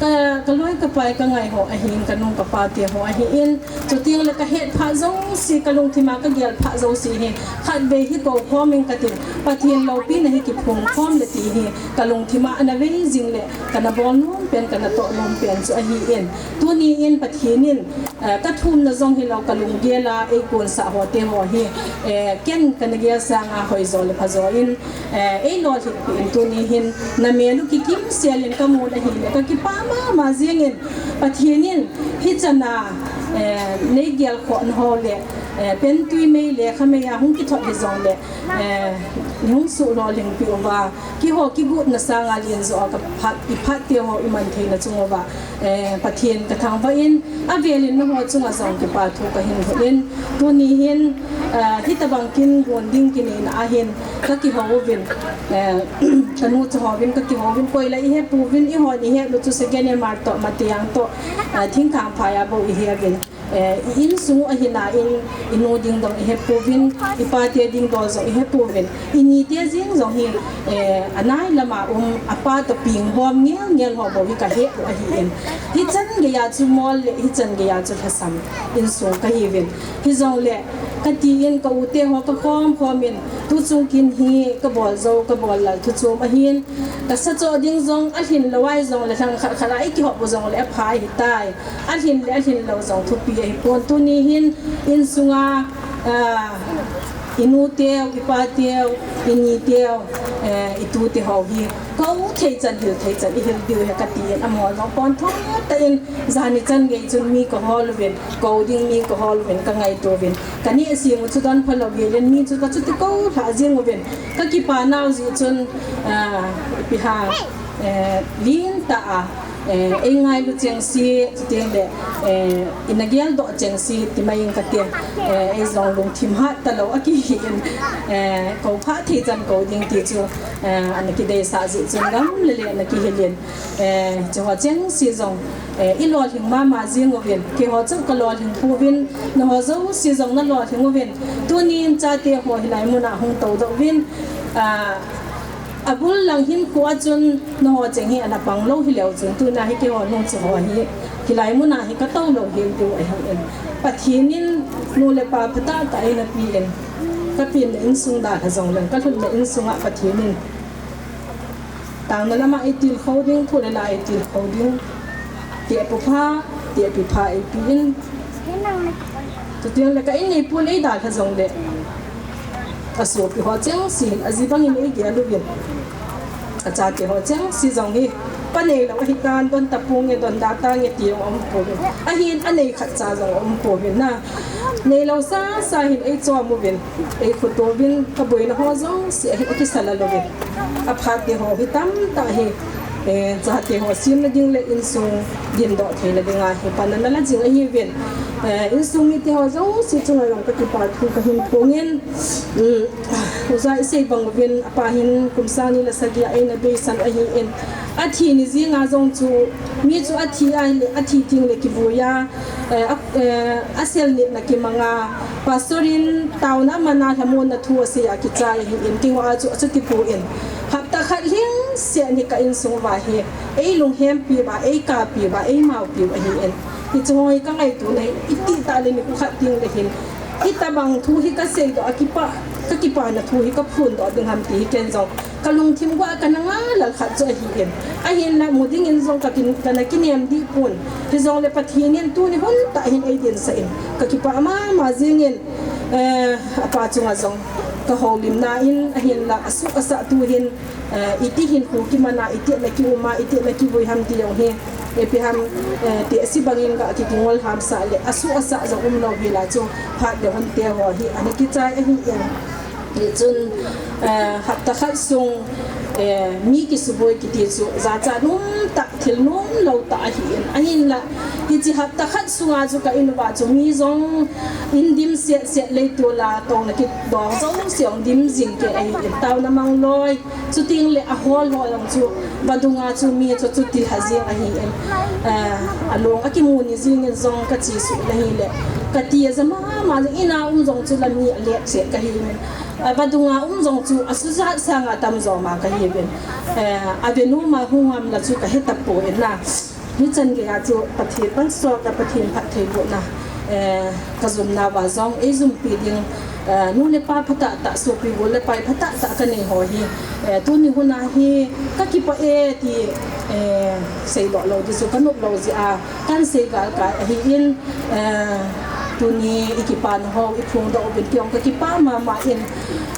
ka, kaloi kapai kangai ho ahin kanu kapa te ho ahin. Chuteng le kahet phat jouse, kalungthim a kagel phat jouse hi, khatvei hi kou khom in katin, Pathen loupina hi kiphong khom le ti hi, kalungthim a ana vei jing le, kana bol nom pen, kana toh nom pen chu ahin. Tunin Pathen in, eh, kathumna jong hilou kalunggel a, eikonsah ho te ho hi, eh, ken kana gel sanga hoijo le phajo in, eh, eilolhin peh in tuni hin, namel u kikim sel in kamun ahile, kakipah mama jingin, Pathen in hichan a, eh, neigel khoh na ho le, eh, pentui mei le khamei a hung kithot hijongle, eh, hung suhlolhing peh uva, keiho kigotna sanga lenjo a kaphat, iphat te ho iman theina chung uva, eh, Pathen kathangvah in, avel in nangho chunga jong kipa thu kahin hon in, tuni hin, eh, hitabang kin gon ding kineina ahin, kakihou uvin, eh, kanu cha hovin kakihou uvin, koi la ihepouvin, eihon ihet u chu second M R toh, Matiang toh, eh, Thingkhangphai a bou iheuvin. Eh, i insung u ahina in, inu ding jong ihepouvin, ipa te ding dol jong ihepouvin, ini te jing jong hi, eh, anai lama um, apa toh peng bom ngel ngel ho bou hi kahe u ahin. Hichan geiya chu mol le, hichan geiya chu lhasam insung kahiuvin. Hijongle, kati in ka u te ho kakhom khom in, tuchung kin hi kabol jou, kabol lal thu chom ahin, kasa cho ding jong alhin lou a hijongle, lhang khat khat a ikihop u jongle apha ahitai. Alhin le alhin lou jong thupi ahipon, tuni hin insunga, ah, inu teu, ipa teu, ini teu, eh, itu te ho hi, kou thei chan, hil thei chan, ihil diu ahi kati in, amaho jong pon thotah in, jani chan gei chun mi kahol uvin, kou ding mi kahol uvin, kangaito uvin. Kaneh seng u chu donpha lou gel in, mi chu kachuti kou lhah jing uvin. Kakipa nau jeh chun, ah, ipi ham, eh, lentah a, Eh, ei ngailu chengse, chuteng le, eh, ina geldoh chengse, ti mai ing kate, eh, ei jong lungthim hat talou a kihi in, eh, kou pha thei chan kou ding ti chu, eh, ana kideisah jeh chun gam le le ana kihil in, eh, chuho chengse jong, eh, i lolhing mama jing uvin, keiho chu ka lolhing pouvin, nangho jouse jong na lolhing uvin, tunin chate ho hilai muna hung toudoh uvin, ah, Abul lang hinkho a chun nangho cheng hi ana pang lou hileu chun, tuna hi keiho nung chu ho hi, hilai muna hi ka tou lou hel diu ahi in. Pathen in nu le pa phatah tah eina pi in. Ka pen na insung dalha jong leng, ka lhun na insung a Pathen in. Tangna lama ei tilkhou ding, thu le la ei tilkhou ding. Tehpu pha, tehpi pha ei pi in. Chuteng le ka in neipun ei dalha jong le. Ka sopi ho chengse hin, aji bangin ei gel uvin. Ka chate ho chengse jong hi. Pa neilou ahitan, don tapung e, don da tange ti jong aum pouvin. Ahin anei khat cha jong aum pouvin na. Neilou sasa hin ei chom uvin. Ei khuto uvin, ka boina ho jouse hi akisa lal uvin. Aphat te ho hi tamtah hi. Eh, chate ho semna ding le insung dindoh theina dinga hi pan ana la jing ahiuvin. Eh, insung mite ho jouse chunga jong ka kipa thu ka hin phongin. Um, Oja i sei bang uvin, apa hin kum sang ni le sagi a eina beisan ahi in. Athi ni jinga jong chu, mi chu athi a, athi teng le kivui a, eh, a, eh, asel nitna kimanga, Pastor in taona mana lhamonna thu asei a kichai ahi in, keiho a chu achuti poi. Hapta khat lhingset ni ka insung uva hi, ei lunghempi uva, ei kapi uva, ei maopi u ahi in. Hichu ho hi ka ngaito na hi, iti tah le nikho khat teng le hin. Hitabang thu hi ka seidoh a kipa, ka kipana thu hi ka phondoh ding ham ti hi ken jong. Ka lungthim uva kana ngai lal khat chu ahi in. Ahinla mu dingin jong ka kin, kana kinem dih pon. Hijongle Pathen in tuni hun tah hin ei dinsah in. Ka kipa mama jingin, eh, apa chunga jong ka houlimna in ahinla asuh asah tu hin, eh, iti hin khu kimana, iti na kiuma, iti na kivui ham ti jong hi. Ipi ham, eh, ti asi bangin ka kikingol hamsah le, asuh asah jong umlou hila chu, phat le hun te ho hi, ana kichai ahi in. Hichun, eh, hapta khat sung, eh, mi kisuboi kiti chu, jachat um tah, thil nomlou tah ahi in. Ahinla, hiche hapta khat sunga chu ka in uva chu mi jong in dim set set lei tula, tong na kidong jouse jong dim jing kei ahi in. Taona mang loi, chuteng le ahol ho jong chu, vadunga chu mi chu chuti lha jing ahi in. Eh, along akimu ni jingin jong ka chesuh na hile, ka ti aja mama, ina um jong chu la mi alet set ka hi in. A vadunga um jong chu asujat sanga tamjo ma ka hi uvin. Eh, avenu ma hung am la chu ka he tapoi na. Hichan geiya chu Pathen pan so ka Pathen phattheibohna. Eh, ka jumna uva jong ei jumpi ding. Eh, nu le pa phatah tah, sopi gol le pai phatah tah ka nei ho hi. Eh, tuni huna hi ka kipah e ti, eh, seidoh lou ti chu ka nop lou jeh a. Kan sei galkai ahi in, eh, tuni i kipana ho i phongdoh uvin kei jong ka kipa mama in,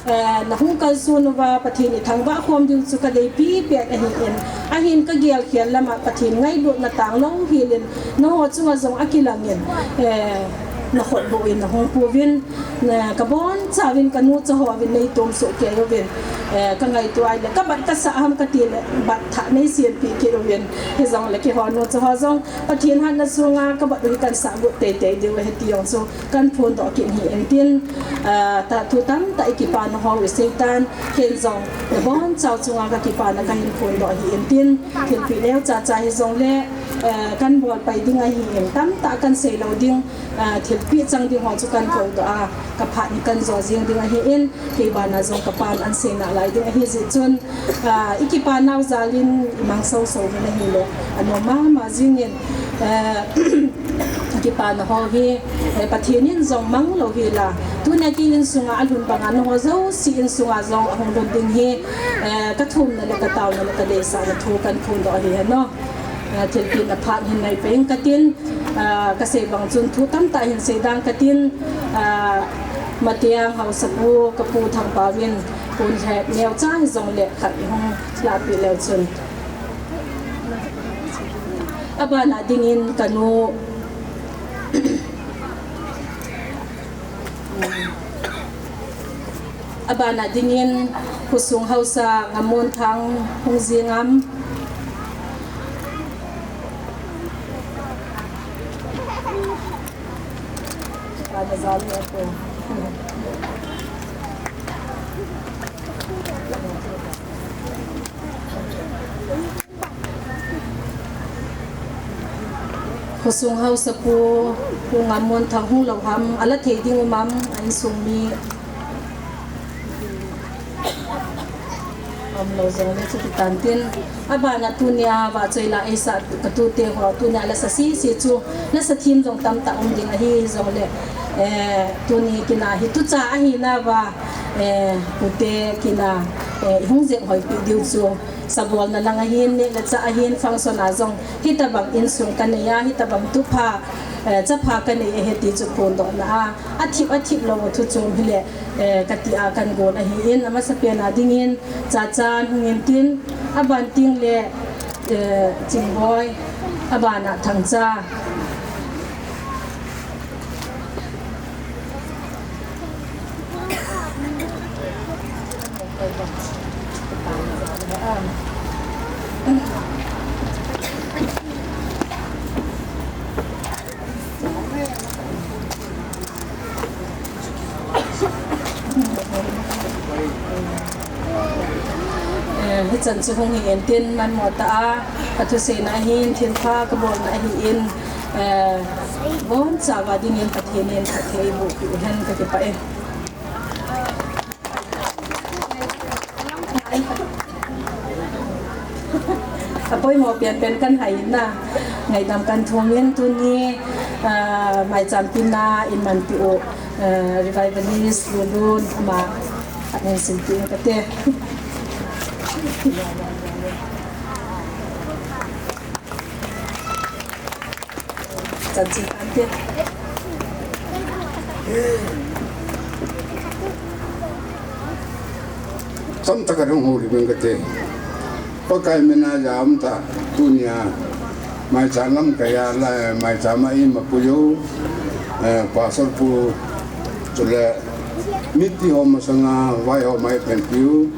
eh, na hung kalson uva Pathen i thangvah khom diu chu ka deipi pet ahi in, ahin ka gelkhel lama Pathen ngailutna tanglou hel in, nangho chunga jong akilang in, eh, na khut boh in na hung pouvin, na ka bonchauvin ka nucha ho uvin nei tomsoh kei uvin, eh, ka ngaito a ahile, ka bat ka sah ham ka ti le, bat thah nei siampi kit uvin, hijongle keiho nucha ho jong, Pathen hatna sunga ka bat u hi kan sah got teitei diu ahi ti jong chu kan phondoh kit hi in tin, ah, tah thu tamtah i kipana ho i sei tan, ken jong na bonchau chunga ka kipana ka hin phondoh hi in tin, thilpeh neocha cha hijongle, eh, kan bol pai ding ahi in, tamtah kan sei lou ding, ah, thilpeh chang ding ho chu kan koudoh a, ka phat hi kan jo jing ding ahi in, kei bana jong ka pan an sei nalai ding ahi jeh chun, Ah, i kipanau jal in i mang soso uvin ahile, anom mama jingin, eh, i kipana ho hi, eh, Pathen in jong mang lou hela, tunia kei insunga alhun banga nangho jouse insunga jong ahung lhun ding hi, eh, ka thumna le ka taona le ka deisahna thu kan phondoh ahi hen o. Ah, thilpeh na phat hin nei peng katin, ah, ka sei bang chun thu tamtah hin sei dang katin, ah, Matiang Haosapu ka pu Thangpau in, Pu Lhep neocha hijongle khat i hung lahpeh leu chun. Abana dingin ka nu, abana dingin khosung haosa Ngamonthang hung jingam. Khosung haosapu, Pu Ngammonthang hung lou ham, ala thei ding um am, a insung mi. Umlou jongle chu kitan tin. Abana tunia vahchoi la eisah ka tute ho, tunia lasa sese chu, lasa thim jong tamtah um ding ahi jongle, eh, tuni kina hi tucha ahi nauva, eh, pute kina, eh, hung jeng hoipi diu chu. Sabolna lang ahin, neh le chah ahin, function a jong, hitabang insung kanei a, hitabang tupha, eh, chapha kanei ahi ti chu phondohna a, athip, athip lou thu chom hile, eh, kati a kagon ahin, amasapen a dingin, Chachan hung in tin, aban tengle, eh, Chingboi, abana Thangcha. Eh, hichan chu hung hi in tin, manmo tah a, ka thuseina ahin, thilpha kabolna ahin, eh, bonchauva dingin Pathen in phatthei eiboh peh u hen, kakipah e. Apoimo penpen kan hai in na, ngaidam kan thum in tuni, ah, maicham tina in manpi u, ah, Revivalist Lulun ama ahin simpi in kate. Chan chu tan te. Tamtah a hung houlim in kate. Pakai mina jam ta tunia. Maicham lamkai a la, maicham a ima pu jo. Eh, Pastor pu chule Mipi ho masanga, vai ho mai thank you.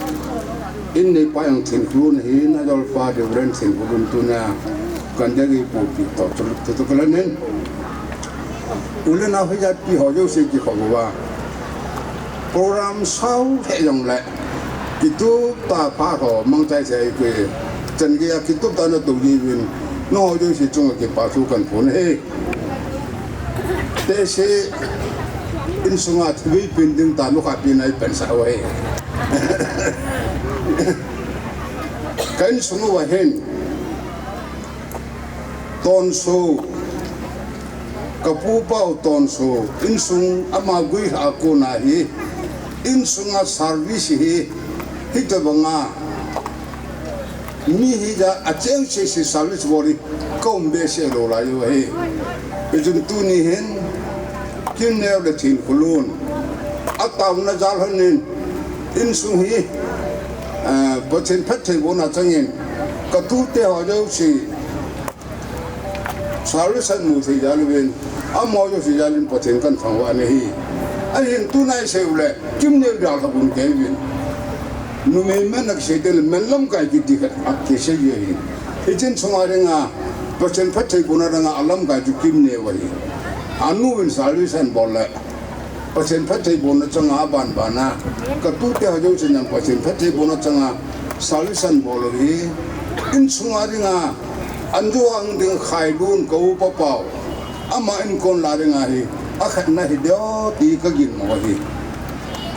In neipa jong Thinkholun ahin, ajolpa Reverend Thinkholun tuna kan dei ipu pi to tu tu tu kalanin. U le nao hijat pi ho jouse kikhop uva. Program sao he jongle. Kitup tah pha ho mangchai chai koi. Chan gei a kitup tah na tu jiuvin. Nangho jouse chunga kipa thu kan phong e. Tehse insunga thivei pen ding tah nukha pen a ipen sah uve. Ka insung uva hin Tonso, ka pupa u Tonso, insung ama guilha a kona hi, insunga service hi, hitobanga, mi hija acheng sese service bol hi, ka um behseh lou lai u ahi. Hichun tuni hin, Kimneo le Thinkholun, ataona jal lhonin, insung hi, eh, Pathen phattheibohna changin, ka tute ho jouse, service amu thei jal uvin, amaho jouse jal in Pathen kan thangvah in ahi. Ahin tuna isei u le, Kimneo dalha bun kei uvin. Numei men a kisei teng le, men lamkai kiti khat a kisei ahi. Hiche insunga dinga, Pathen phattheibohna dinga, alamkai chu Kimneo ahi. Anu in service ahin bol le. Pathen phattheibohna changa aban bana. Ka tute ho jousen jong Pathen phattheibohna changa service ahin bol u hi. Insunga dinga, anjo a hung ding Khailun ka upa pau. Ama inkon la dinga hi. Akhatna hi deo ti ka ginmo ahi.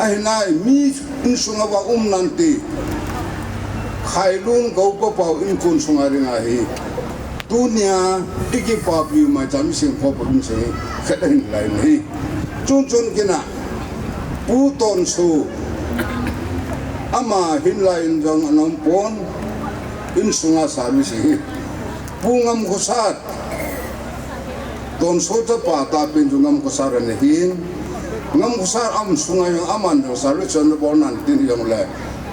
Ahinai mi insunga va um nante. Khailun ka upa pau inkon sunga dinga hi. Tunia, i kipapi u maicham i seng kho pa um se, khat ahin lai u ahi. Chun chun kina, Pu Tonso, ama hin lai in jong ana um pon, insunga service ahi. Pu Ngamkhosat, Tonso chapa tahpen chu Ngamkhosat ana hin. Ngamkhosat a um sunga jong aman jong service ana bol nan tin jong le,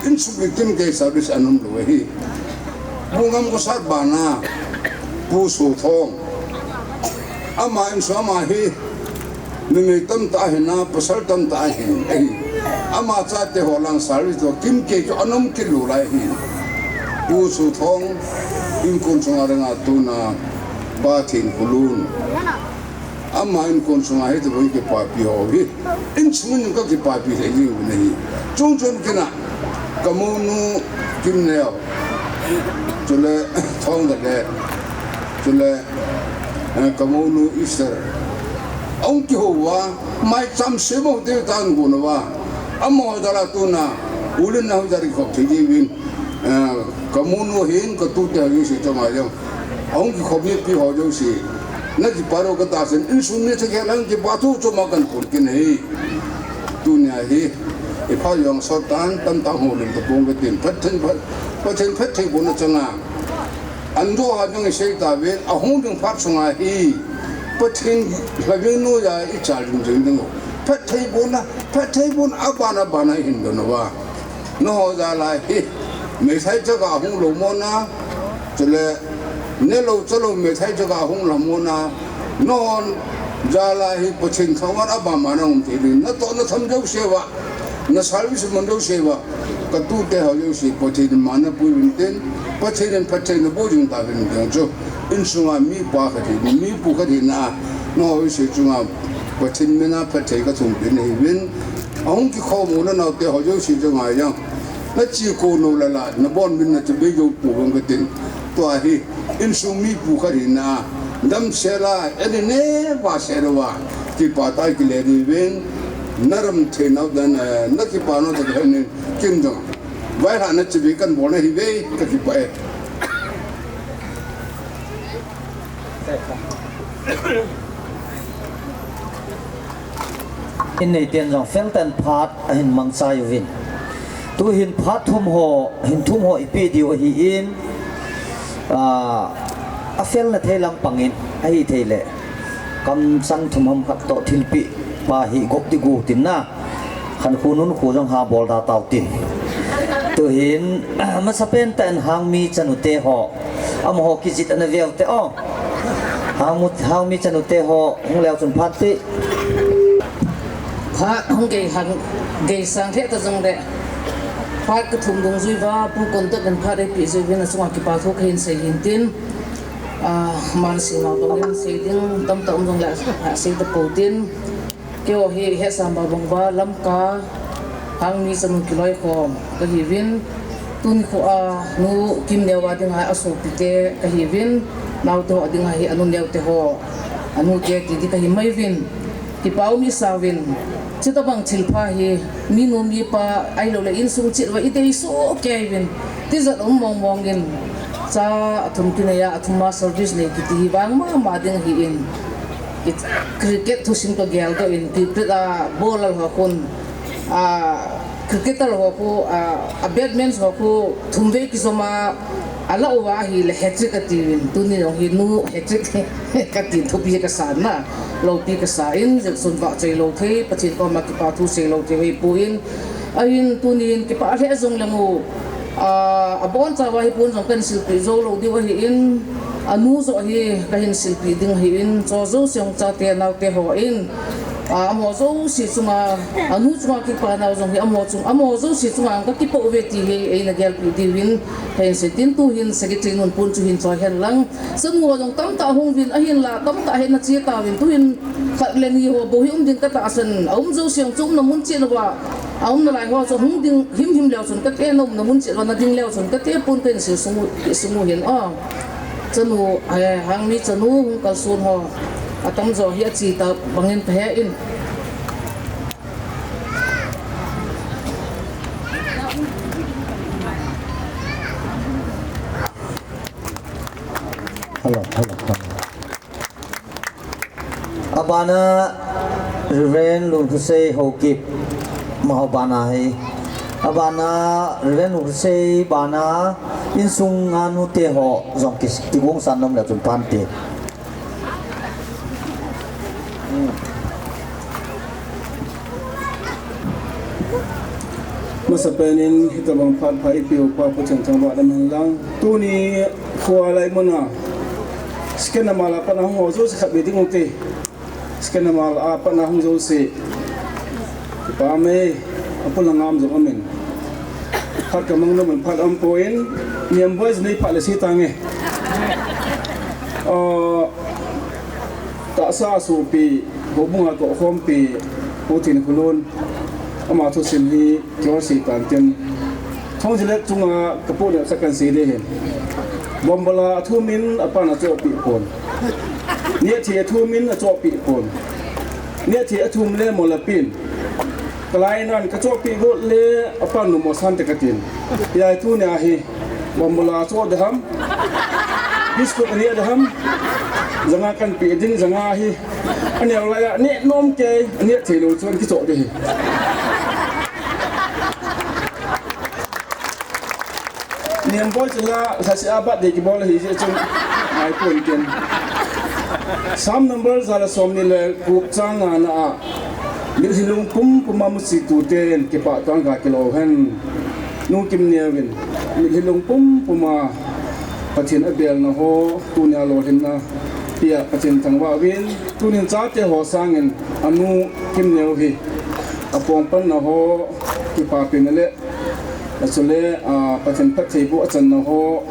insung ikim kei service ana um lou ahi. Pu Ngamkhosat bana, Pu Sothong. Ama insung ama hi, numei tamtah ahin a, pasal tamtah ahin, ahi. Ama chate ho lang service toh kimkei chu ana um kit lou lai ahi. Pu Sothong, inkon sunga dinga tuna, Pa Thinkholun. Ama in kon sunga hi tobang kipapi ho hi. Insung in ka kipapi thei jing u ahi. Chung chun kina. Ka mounu Kimneo. Chule Thongda le. Chule, eh, ka mounu Easter. Ahung kihou uva. Maicham semo te tan gon uva. Amaho jal a tuna. U le nao jal a kikhop thei jing uvin. Eh, ka mounu hin ka tute ho jouse chunga jong. Ahung kikhop mipi ho jouse. Na kipa lou ka tahsan, insung mi thakhat lang kipa thu chom a kan phon kit ahi. Tunia hi, i phat jong sot tan, tamtah houlim tapong ka tin, phatthei, phat, phatthei, phatthei bohna changa. An do ha jong i sei tauvin, ahung ding phat sunga hi. Pathen, hlaving noiya i chal ding ding ding. Phatthei bohna, phatthei bohna, aban, aban a i hin don uva. Nangho jal a hi, meithai chaka hung lou mona, chule, nelou chalou meithai chaka hung lou mona, nangho jal a hi Pathen thangvah a aban man a um thei ding, natoh natham jouse uva, na service mun jouse uva, ka tute ho jouse Pathen in man a pui uvin tin, Pathen in phatthei naboh jing tauvin tin chu, insunga mipa khat hi, mi pu khat hina, nangho jouse chunga Pathen mina phatthei ka thum uvin ahiuvin, ahung kikhom u le naote ho jouse chunga jong. Na chi ko nou lala, na bon min na chu bei jou pou vang ka tin. Tua hi, insung mi pu khat hina, damsel a, eni neva sel uva, kipa tah a kile diuvin, na ram thei nau dan, eh, na kipa nau dan hin kin dong. Vaihla na chi bei kan bol na hi ve, ka kipah e. In neiten jong felten phat ahin mangchai uvin. Tuhin phat thum ho, hin thum ho ipi diu ahin, ah, afelna thei lampang in, ahithei le. Kamsang thum ham khat toh thilpeh pa hi gop di gu tin na. Khankhu nunkhu jong ha bol da tau tin. Tuhin, masapen tah in Hangmi chanu te ho. Amaho kijih ana veu te o. Hangmu-, Hangmi chanu te ho, hung leu chun phat ti. Phat hung gei hang, gei sang thei ta jong le. Phat ka thum dungjui uva, Pu Kontak in phat eipeh jui uvin achunga kipa thu kahin sei hin tin. Ah, man sina bang in sei ding, tamtah um jong le, ah, sei ta pou tin. Keiho hi Hesam Babang uva Lamka Hangmi chanu kiloikhom kahiuvin, tuni kho a Nu Kimneo a dinga asopi te kahiuvin, naote ho dinga hi anu neo te ho, anu te ti di kahi mai uvin, kipa um isah uvin, chutabang thilpha hi minu mipa ahilou le insung cheh uva idei soh kei uvin, tijat um mong mong in, cha athum kinei a, athum a service nei kiti hi vang mama ding ahin. Cricket thusim kagel doh in, cricket a bowler ho khun, a, cricketer ho khu, a, a, batsman ho khu, thum vei kijom a, ala uva ahile hat-trick atiuvin, tuni jong hi Nu hat-trick kati thupi kasa na, loupi kasa in, jeh chun vahchoi lou thei, Pathen koma kipa thu sei lou thei hipon, ahin tunin kipa lheh jong leng u, a, abonchauva hipon jong kahin silpeh jou lou diu ahin, anu joh hi kahin silpeh ding ahin, cho jouse hung chate naote hon, a, amaho jouse chunga, anu chunga kipa nau jong hi amaho chung, amaho jouse chunga kakipah uve ti hi eina gelpeh diuvin kahin sei tin, tuhin secretary nun pon chu hin choi hen lang. Chanu ho jong tamtah hung uvin ahinla, tamtah hi ana che tauvin, tuhin khat le ni ho bou hi um ding katahsan, aum jouse jong chu umna mun cheh uva, aumna lai ho chu hung ding himhim leu chun kate, na umna mun cheh uva nading leu chun kate pon kahin sei sung u, sung u hin o. Chanu, eh, Hangmi chanu hung kalson ho, atamjo hi ache ta bangin kahe in. Hello, hello, hello. Abana Reverend Lunkhosei Haokip, amaho bana hi. Abana Reverend Lunkhosei bana insung a nute ho jong ki, kigongsan nom leu chun phat ti. Masapen in hitobang phat pha eipeh u Pa Pathen thangvah lam hen lang. Tuni kho a lai mun a, Sikhen Amal a pat a hung ho jouse khatvei ding ute. Sikhen Amal a pat a hung jouse. Kipa me, apul a ngam jong amin. Phat kamang nom in phat aum poi, niam boi jong nei phat le sei tange. Ah, Tahsa sopi, houbunga tohkhompi, Pu Thinkholun, ama thusim hi kihorsei tan tin. Thongjile chunga kapu neo sa kansei ding ahi. Bombola athumin apan achohpeh pon. Nehthei athumin achohpeh pon. Nehthei athum le molapin. Kalai nan kachohpeh got le apan numo sante katin. Hiche tunia hi. Bombola achoh ding ham. Biscuit aneh ding ham. Janga kanpeh ding janga hi. Aneo laiya neh nom kei, aneh theilou chun kichoh ding ahi. Nemboi chula, lhaseh a birthday kibol ahi jeh chun, ngaipon tin. Psalm number ja le somni le gup chang ngana a, mitlhi lungpum puma muchi tuten kipah tah a gakilou hen. Nu Kimneo in, mitlhi lungpum puma Pathen abelna ho, tunia lolhinna pia Pathen thangvah uvin, tunin chate ho sangin anu Kimneo hi apongpanna ho kipapina le, achule, a, Pathen phattheiboh achanna ho,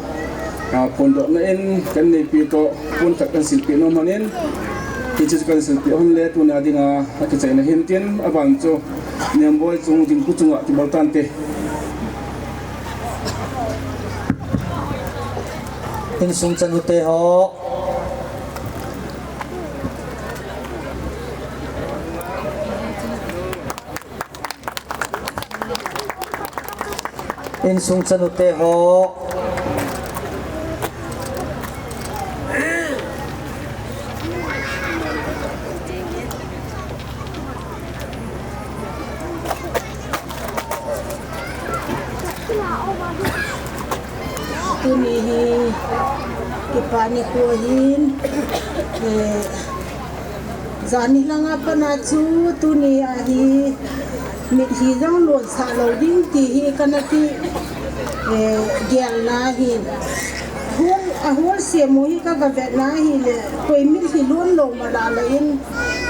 a, phondohna in kaneipi toh pon khat kansilpeh nom lhonin, hiche chu kansilpeh lhon le tunia dinga akichaina hintin, aban chu Nemboi chung dingku chunga kibol tante. Insung chanute ho. Insung chanute ho. Tuni hi kipah nikho ahin, eh, jani langa pat a chu tuni a hi mitlhi jong lonsah lou ding ti hi kana ki, eh, gelna ahin. Hol, ahol sem u hi ka, ka vetna ahile, koi mitlhi lon lou mala la in,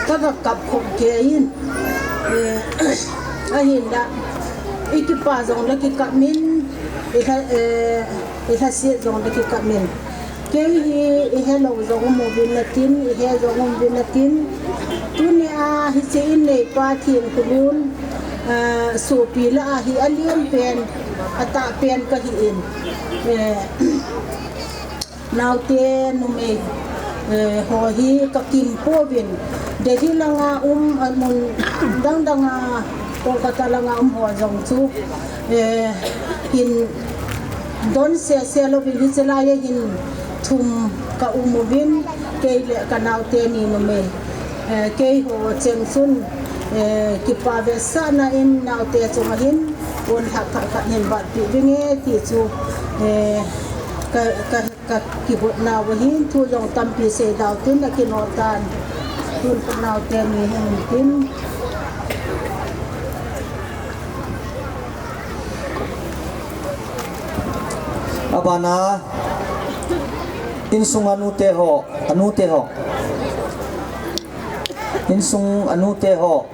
ka, ka kap khop kei in. Eh, ahinla, i kipah jong le kikap in, i lha, eh, i lhaset jong le kikap in. Kei hi i helou jong um uvin natin, i he jong um uvin natin. Tunia hiche in neipa Thinkholun, eh, sopi lah a hi alen pen, atah pen kahi in. Eh, naote numei, eh, ho hi kakim pouvin. Delhi langa um, amun dang danga, Kolkata langa um ho jong chu, eh, hin don sese louvin hiche laiya hin thum ka um uvin, kei le ka naote ni numei. Eh, keiho cheng chun, eh, kipah vetsahna in naote chunga hin, pon lhah khat khat hin vatpeh vinge ti chu, eh, ka, ka, ka kibotnau ahin, thu jong tampi seidau tin, akinoh tan. Tun ka naote ni hin tin. Abana, insung anute ho, anute ho. Insung anute ho.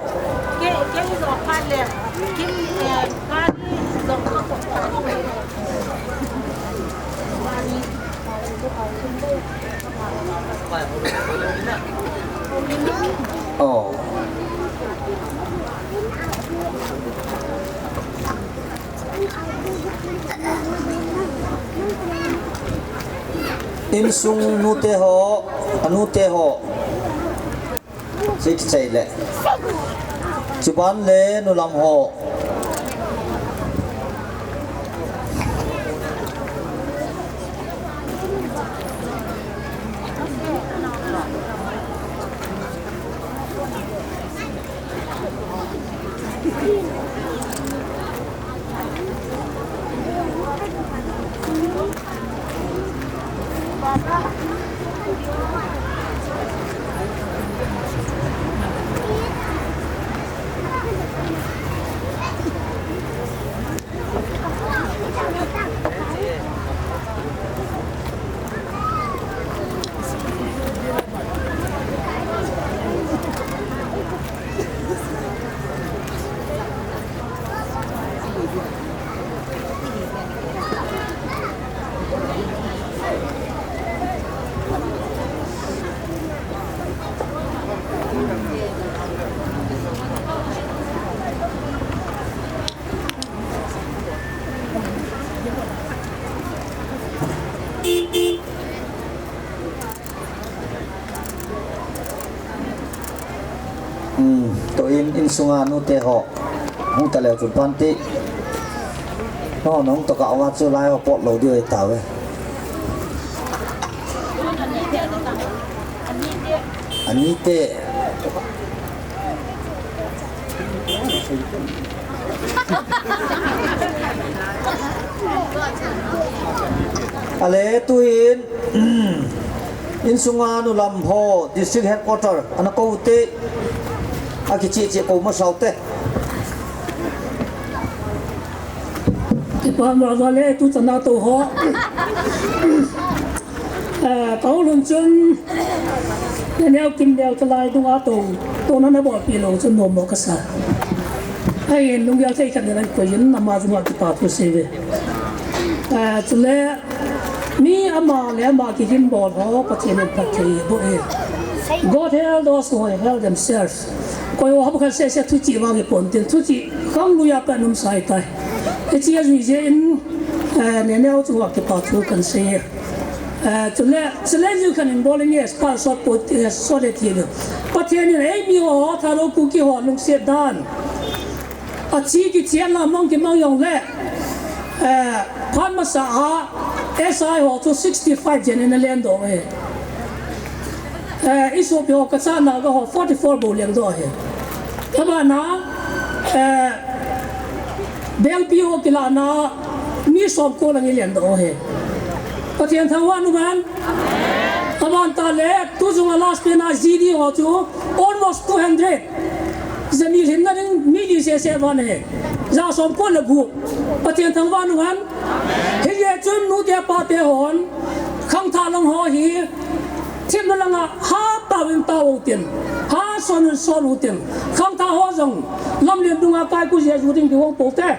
Oh. Insung nute ho, anute ho. Sik chai le. Chuban le nulam ho. Hmm, to in, insunga nute ho. Hung ta leu chun pan ti. No, nong to ka wa chu lai ho pot lo diu e ta ve. Ani te. Ale tuin, insunga nu lam ho, district headquarter, ana ko te, a kichi chi ko ma sau te. Kipa ma vale tu chana to ho. Eh, ka houlim chun, na neo kim neo chalai dunga to, to na na bol pi lo chun nom mo ka sa. Ai, lunggel thei khat na ko yin, na ma chunga kipa thu sei ve. Eh, chule, mi ama le ama kigin bol ho, Pathen in phatthei boh e. God help those who help themselves. Koi ho hap khat sese thuchih vang ipon tin, thuchih khang lui a ka num sai tai. Hiche a jui jeh in, eh, na neo chunga kipa thu kan sei e. Eh, chule, chule ju khan in bol in yes, pa sot po, eh, sot e ti lo. Pathen in eimi ho, Thadou Kuki ho, lungset dan. Athi kithi a lamang kimang jong le. Eh, phat masa a, S I ho chu sixty-five jen in alen doh e. Eh, isopi ho kachana ga ho forty-four bou leng doh e. Abana, eh, Belpi ho kilahna mi som ko lang i leng doh e. Pathen thangvah in um hen. Aban tah le, tu jong a last pen a G D ho chu almost two hundred. Jani lhinna ding mi di sese ban e. Ja som ko le gup. Pathen thangvah in um hen. Hijeh chun nute pate hon, khangthah lang ho hi, themna langa ha tao in tao u tin, ha son in son u tin, khangthah ho jong lamlen dunga kaiku Jesu ding kihong pou te.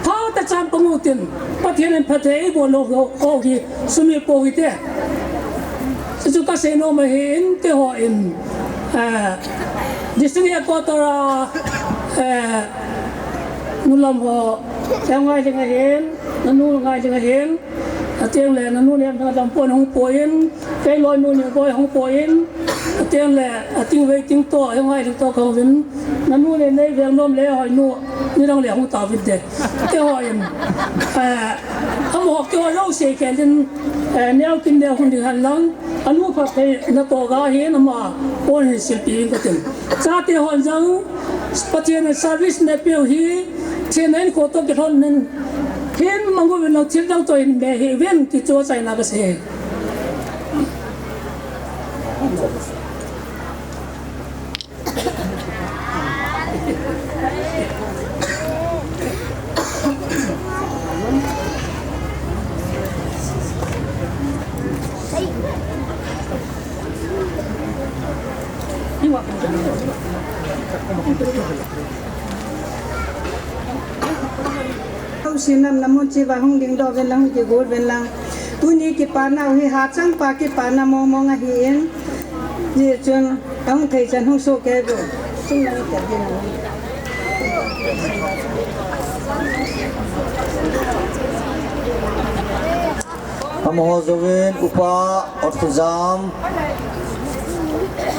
Phatechan pang u tin, Pathen in phatthei bol lou ho hi, sumil pou hite. Chuchu kasei nom ahin, keiho in, eh, district headquarter a, eh, nu lam ho, kei ngai ding ahin, nanu ngai ding ahin, ateng le nanu nem dang dam pon hung poi in, kei loi nu ni boi hung poi in, ateng le ating vei ting to, kei ngai ding to ka hung vin, nanu le nei veng nom le hoi nu, nidang le hung ta vin te. Keiho in, eh, amaho keiho jouse khel in, eh, neo kin neo hung ding hen lang, anu phatthei na to ga hin ama pon hin silpi in ka tin. Chate hon jong, Pathen in service na peh u hi, thina in kho to kilhon in, hin mang uvin lang thil dang to in be hih uvin ti chu achaina ka sei. Housen nam namun chiva hung dingdoh uvin lang, hung kigol uvin lang. Tuni kipana u hi hachang pa kipana mong mong ahin. Hijeh chun, ahung thei chan hung soh kei uvin. Amaho jouvin, Upa Otkholjam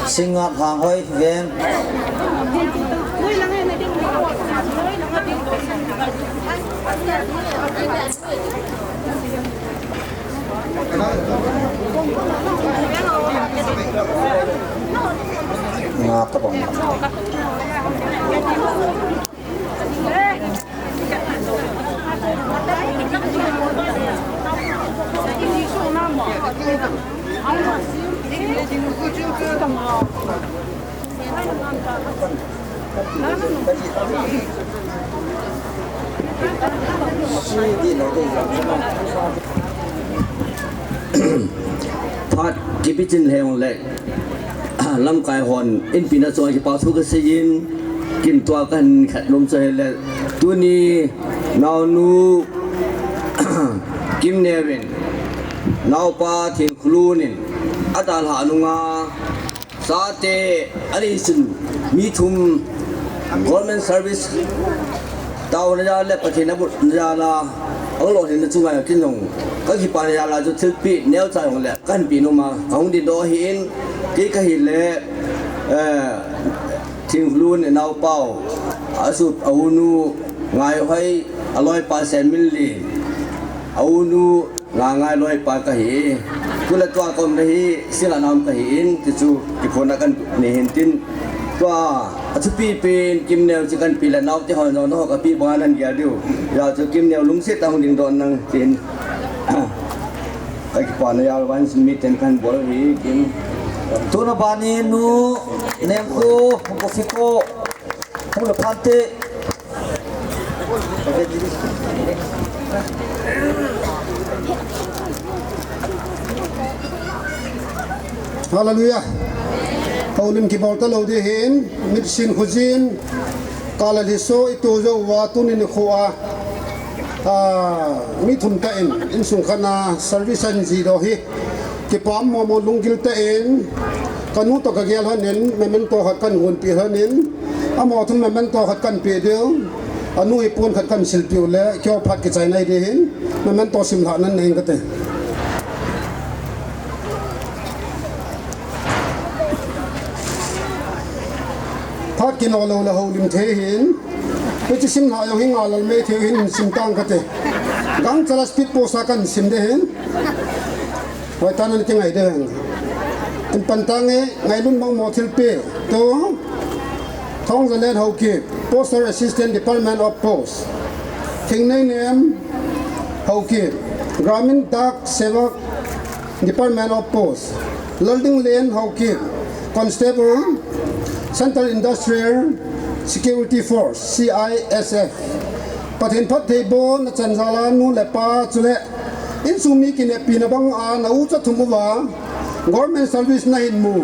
Singhat Hanghoi ven. Nga tabang. Phat kibitin lheh le, lamkai hon inpina chunga kipa thu kasei in, kin tua kahin khat nom chu ahile, tuni naonu Kimneo in, naopa Thinkhulun in, adalhah nunga, Chate, ani chun, mi thum, government service, taona jal le Pathen abotna jal a, ahung lolhinna chunga kin jong, kakipana jal a chu thilpeh neocha jong le, kahin pe nom a, kahung dingdoh ahin, kei kahile, Eh, Thinglun Inaopao, a su, a unu Ngaihoi, a loipa Senminlin, a unu Ngangai loipa kahi. Tule tua kom nahi, sila nam kahi in, ti chu kiphonna kanei hin tin. Tua, a chu pipen, Kimneo chu kanpe le naote ho, no, no, kapi banga nan gel diu. Hijeh chun Kimneo lungset a hung dingdoh nang tin. Ka kipana jal uva insung meeting kan bol hi, Kim. Tuna bani nu, Nemkho, Kofiko, Pu le Phante. Hallelujah. Houlim kibol talou ding ahin, mitsin khojin, kal le lhiso ito jou uva, tuni nikho a, ah, mi thum tah in, insung khat a service ahin jidoh hi. Kipa momo lunggil tah in, kanu toh kagel lhonin, memento khat kahin gonpeh lhonin, amaho thum memento khat kahin peh diu, anu hi pon khat kahin silpeh u le, keiho phat kichai nai ding ahin, memento simlhah nan nei inge kati. Phat kino lou le houlim thei ahin, hiche simlhah jong hi ngalal mei thei ahin, sim tange kati. Gangchal a speed post a kahin sim ding ahin. Hoitah in ana kingai ding. Tin pan tange, Ngailun Mangmo thilpeh. Tu, Thongzalen Haokip, Postal Assistant, Department of Post. Thingneinem Haokip, Gramin Dak Sevak, Department of Post. Laldinglen Haokip, Constable, Central Industrial Security Force, C I S F. Pathen phattheibohna chan jal a nu le pa chule insung mi kinepna banga na ucha thum uva government service nahin mu,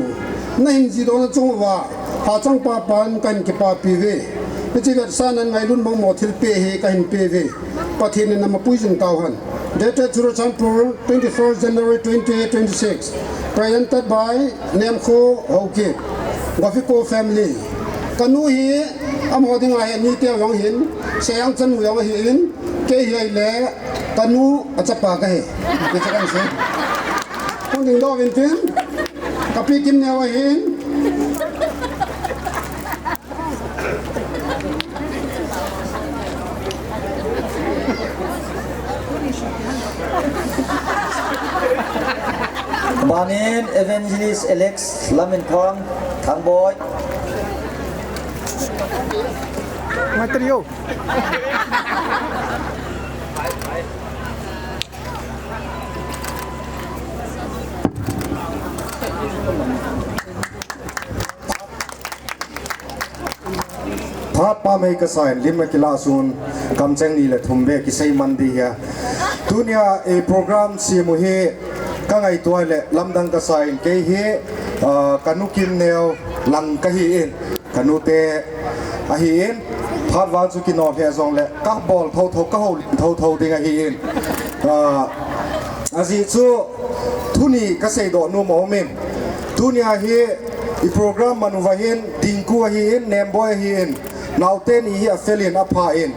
nahin jidoh na chung uva, hachang papan kahin kipapi uve. Hiche vetsahnan Ngailun Mangmo thilpeh hi kahin pe uve. Pathen in na mapui jing tauhen. Dated Churachandpur, twenty-first January twenty twenty-six. Presented by Nemkho Haokip, Gofiko family. Kanu hi, amaho dinga hi ani teu jong ahin, Sehang chanu jong ahin, kei hi ahile, kanu achapa kahi. Hiche kahin sei. Hung dingdoh uvin tin, kapi Kimneo ahin. Banin Evangelist Alex Laminthang, Thangboi. Matrio. Phat pamei kasan, lim akilah sun, kamcheng ni le thum beh kisei man ding ahi. Tunia, eh, program sem u hi kangaito le lamdang kasan, kei hi, ah, kanu Kimneo lang kahin, kanute ahin, phat vang chu kino lheh jongle, kabol thotho, kahoulim thotho ding ahin. Ah, ajeh chu, thu ni kaseidoh nom aumin. Tunia hi, i program man uva hin, Dingku ahin, Nemboi ahin, naote ni hi afelin aphan,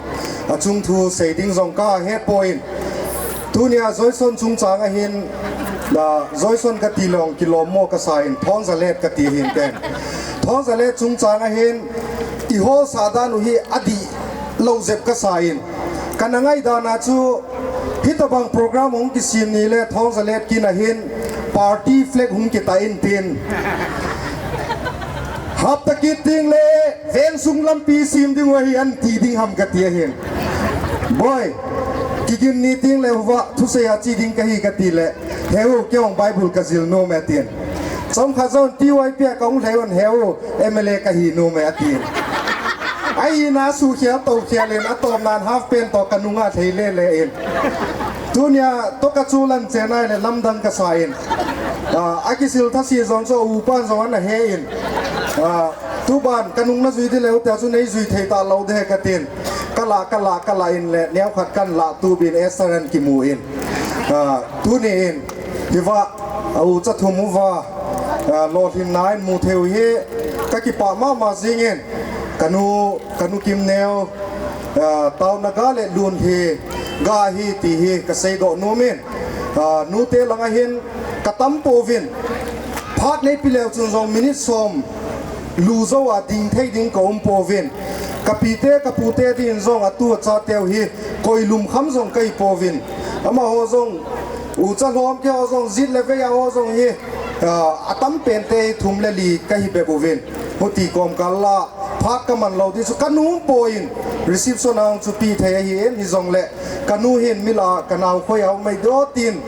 achung thu sei ding jong kahet poi. Tunia Joyson chungchang ahin, na Joyson kati leh kilom mo kasan, Thongzalet kati ahin ten. Thongzalet chungchang ahin, i holsah dan u hi adih lou jep kasan. Kana ngaidan a chu, hitabang program hung kisem ni le Thongzalet kin ahin, party flag hung kitah in tin. Hapta kit ding le, veng sung lampi sem ding u ahi ati ding ham kati ahin. Boi, kigin ni ding le uva, thusei a che ding kahi kati le, heu, kei jong Bible kajil nom e tin. Chomkhat jong T Y P a kahung lhai un heu, M L A kahi nom e atin. Ahina suhkhel toukhel in atomnan half pant toh kanunga thei lele in. Tunia toh kachu lan chenai le lamdang kasan. Ah, akisil thase jong chu upan jong ana he in. Ah, tuban kanung najui ding leu tia chu neijui thei talou ding katin. Kala, kala, kala in le neokhat kanla tubin Esther in kimu in. Ah, tuni in. Hiva, a ucha thum uva, a, lolhinna in mu thei u hi, kakipah mama jingin, kanu, kanu Kimneo, a, taona ga le lun hi, ga hi ti hi, kaseidoh nomin, a, nute langa hin, katam pouvin, phat neipe leu chun jong minute som, Lu jou a ding thei ding ka um pouvin. Ka pite, ka pute din jong atu achateu hi koi lum kham jong ka hi pouvin. Amaho jong ucha lhom keiho jong jit le vei a ho jong hi, ah, atam pente hi thum le li ka hi bep uvin. Huti kom kal la, phak ka man lou di chu ka nu um poi in, reception a hung chu pi thei ahi in, hijongle ka nu hin mi lah a ka nao khoi a um mai do tin,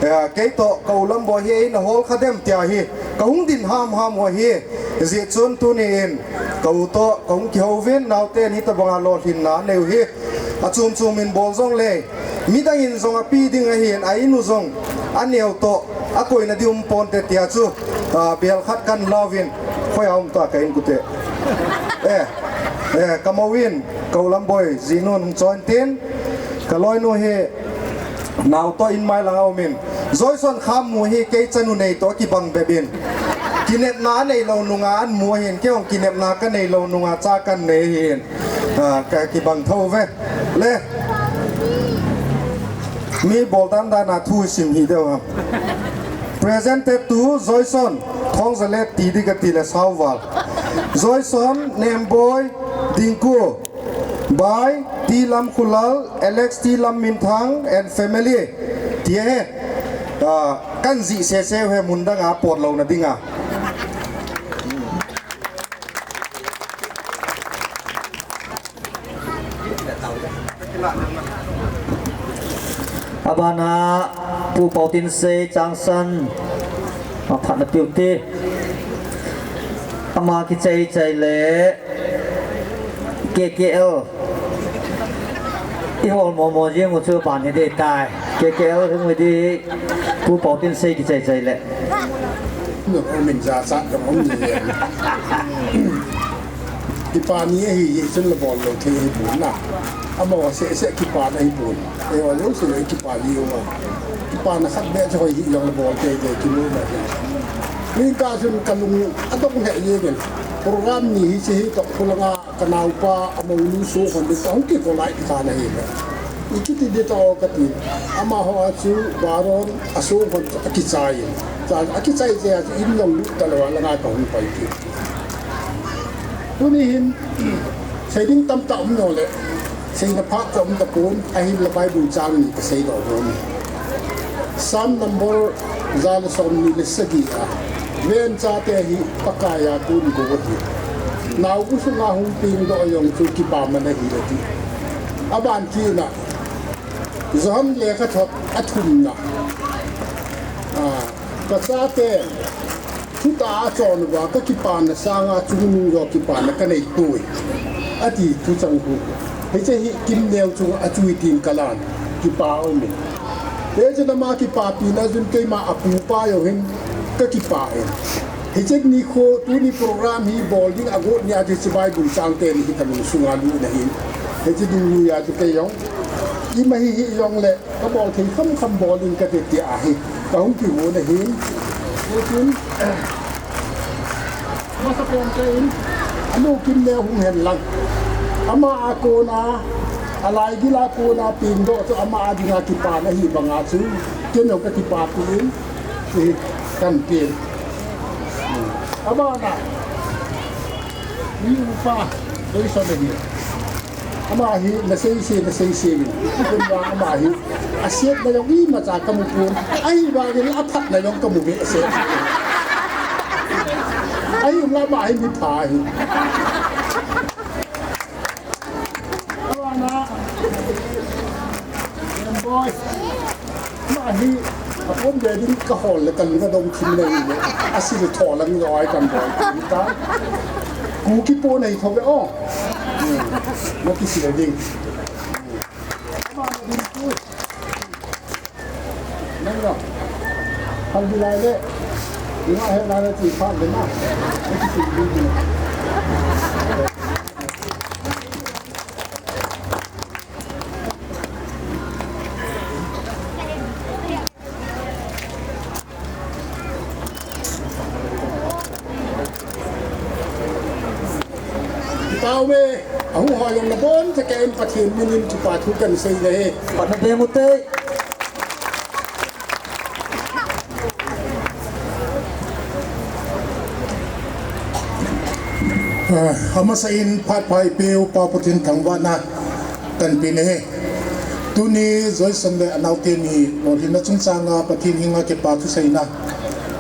eh, kei toh ka u Lamboi hi eina hol kha dem tia hi ka hung din ham ham u ahi. Hijeh chun tuni in ka u toh ka hung kihouvin, naoten hitabang a lolhinna anei u hi achom chom in bol jongle, midang in jong api ding ahin, a in u jong aneo toh akoina di um ponte tia chu, ah, bel khat kan lauvin, khoi a um ta ka in kute. Eh, eh, ka mou in, ka u Lamboi, jinun hung choi in tin, ka loinu hi nao toh in mai lang a um in, Joyson kham mu hi kei chanu nei toh kibang bep in. Kinepna anei lou nunga an mu ahin, kei jong kinepna ka nei lou nunga cha kan nei ahin. Ah, ka kibang tho ve. Le. Mi bol dan dan a thu sim hi deu ham. Presented to Joyson, Thongzalet ti di ka ti le sao val. Joyson, Nemboi, Dingku, by T Lamkhulal, Alex T Lamminthang and family. Ti ahi. Ah, kan jih sese u hi mun dang a pot louna dinga. Abana Pu Pautinsei Changsan, aphatna piu te. Ama kichai chai le K K L. I hol mo mo jing u chu ban hi dei tai. K K L hung hi di Pu Pautinsei kichai chai le. Nung um in jachat jong um ni. Kipa ni ahi, chun la bol lou thei ahi pon na. Amaho seh seh kipa na ahi pon. Eiho jouse kipa ni u ma. Kipana khat beh chu hoi hi jong la bol tei tei kimu ma hi. Ni ka chun ka lung adong lheh jeng in. Program ni hiche hi toh khulanga ka naopa a mounu sohkhon ding ka hung kiko lai kha na hi le. I kiti di ta o ka ti. Amaho a chu Baron a sohkhon chu akichai in. Cha, akichai chai a chu in jong lut ta lou a langa ka hung pai kit. Tuni hin, sei ding tamtah um jongle, seina phat ka um tapon, ahinla Bible chang ni ka seidoh nom e. Psalm number ja le somni le sagi a, ven chate hi Pakai a kon gou ahi. Naobu sunga hung pengdoh jong chu kipaman ahi ati. Aban kit na, Johan lekhathot athumna. Ah, ka chate, thutah a achon uva, ka kipana sanga chungnung joh kipana ka nei poi, ati thuchang khu. Hiche hi kimneo chunga achui tin ka lan, kipa um in. Hiche nama kipapina chun keima apupa jong hin ka kipah in. Hiche nikho tuni program hi bol ding agot nia chu hiche Bible chang teni hi ka lungsunga lut na hin. Hiche dungjuia chu kei jong ima hi hi jongle ka bol thei kham kham bol in kati tia hi ka hung kimu na hin. Hichun, masa pon ka in, anu Kimneo hung hen lang. Ama a kona, alaigil a kona pengdoh chu ama a dinga kipana hi banga chu, ken jong ka kipapin, hi kan pen. Abana, mi upa, Joyson ahi. Ama hi na seise, na seise vin. Tun vang ama hi, asetna jong imacha ka mu pon. Ahivangin aphatna jong ka mu behseh. Ahinla ama hi mi pha ahi. Abana, Boy. Ama hi, apon be ding ka hol le ka lung adong thim le le. Asil tho lang lo ai kan bol ta. Ku kipo nei tho be o. Hmm. Na kisil ding. Ama na ding ku. Nang lo. Hal bilai le. Ina he na le ti pha le na. Na kisil ding. Kipah uve, ahung hoi jong nabon cheh in Pathen minin kipa thu kan sei nahi. Patna be mute. Amasain phat pha eipeu Pa Pathen thangvahna kahin pe ahi. Tuni Joyson le anaote ni lolhinna chungchanga Pathen henga kipa thuseina,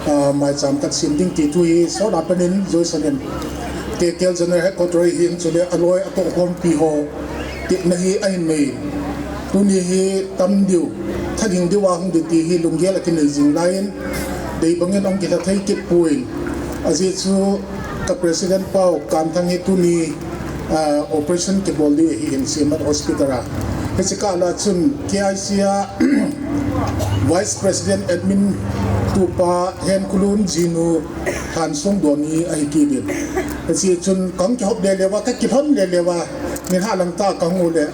ah, maicham kasem ding ti thu hi sot a panin Joyson in K K L General Headquarter hin chule aloi atohkhompi ho tepna hi ahin nei. Tuni hi tam diu, tha ding diu ahung ding ti hi lunggel akinei jing laiyin, dei bangin ahung kilha thei kit poi. Ajeh chu ka president pau Kamthang hi tuni, ah, operation kibol ding ahin Siamat Hospital a. Hiche kah lah chun K I C a Vice President Admin tupa Henkulun jinu Hansong Doni ahi kit in. Hiche chun kahung kihop lele uva, kakilhon lele uva, min halang ta kahung u le,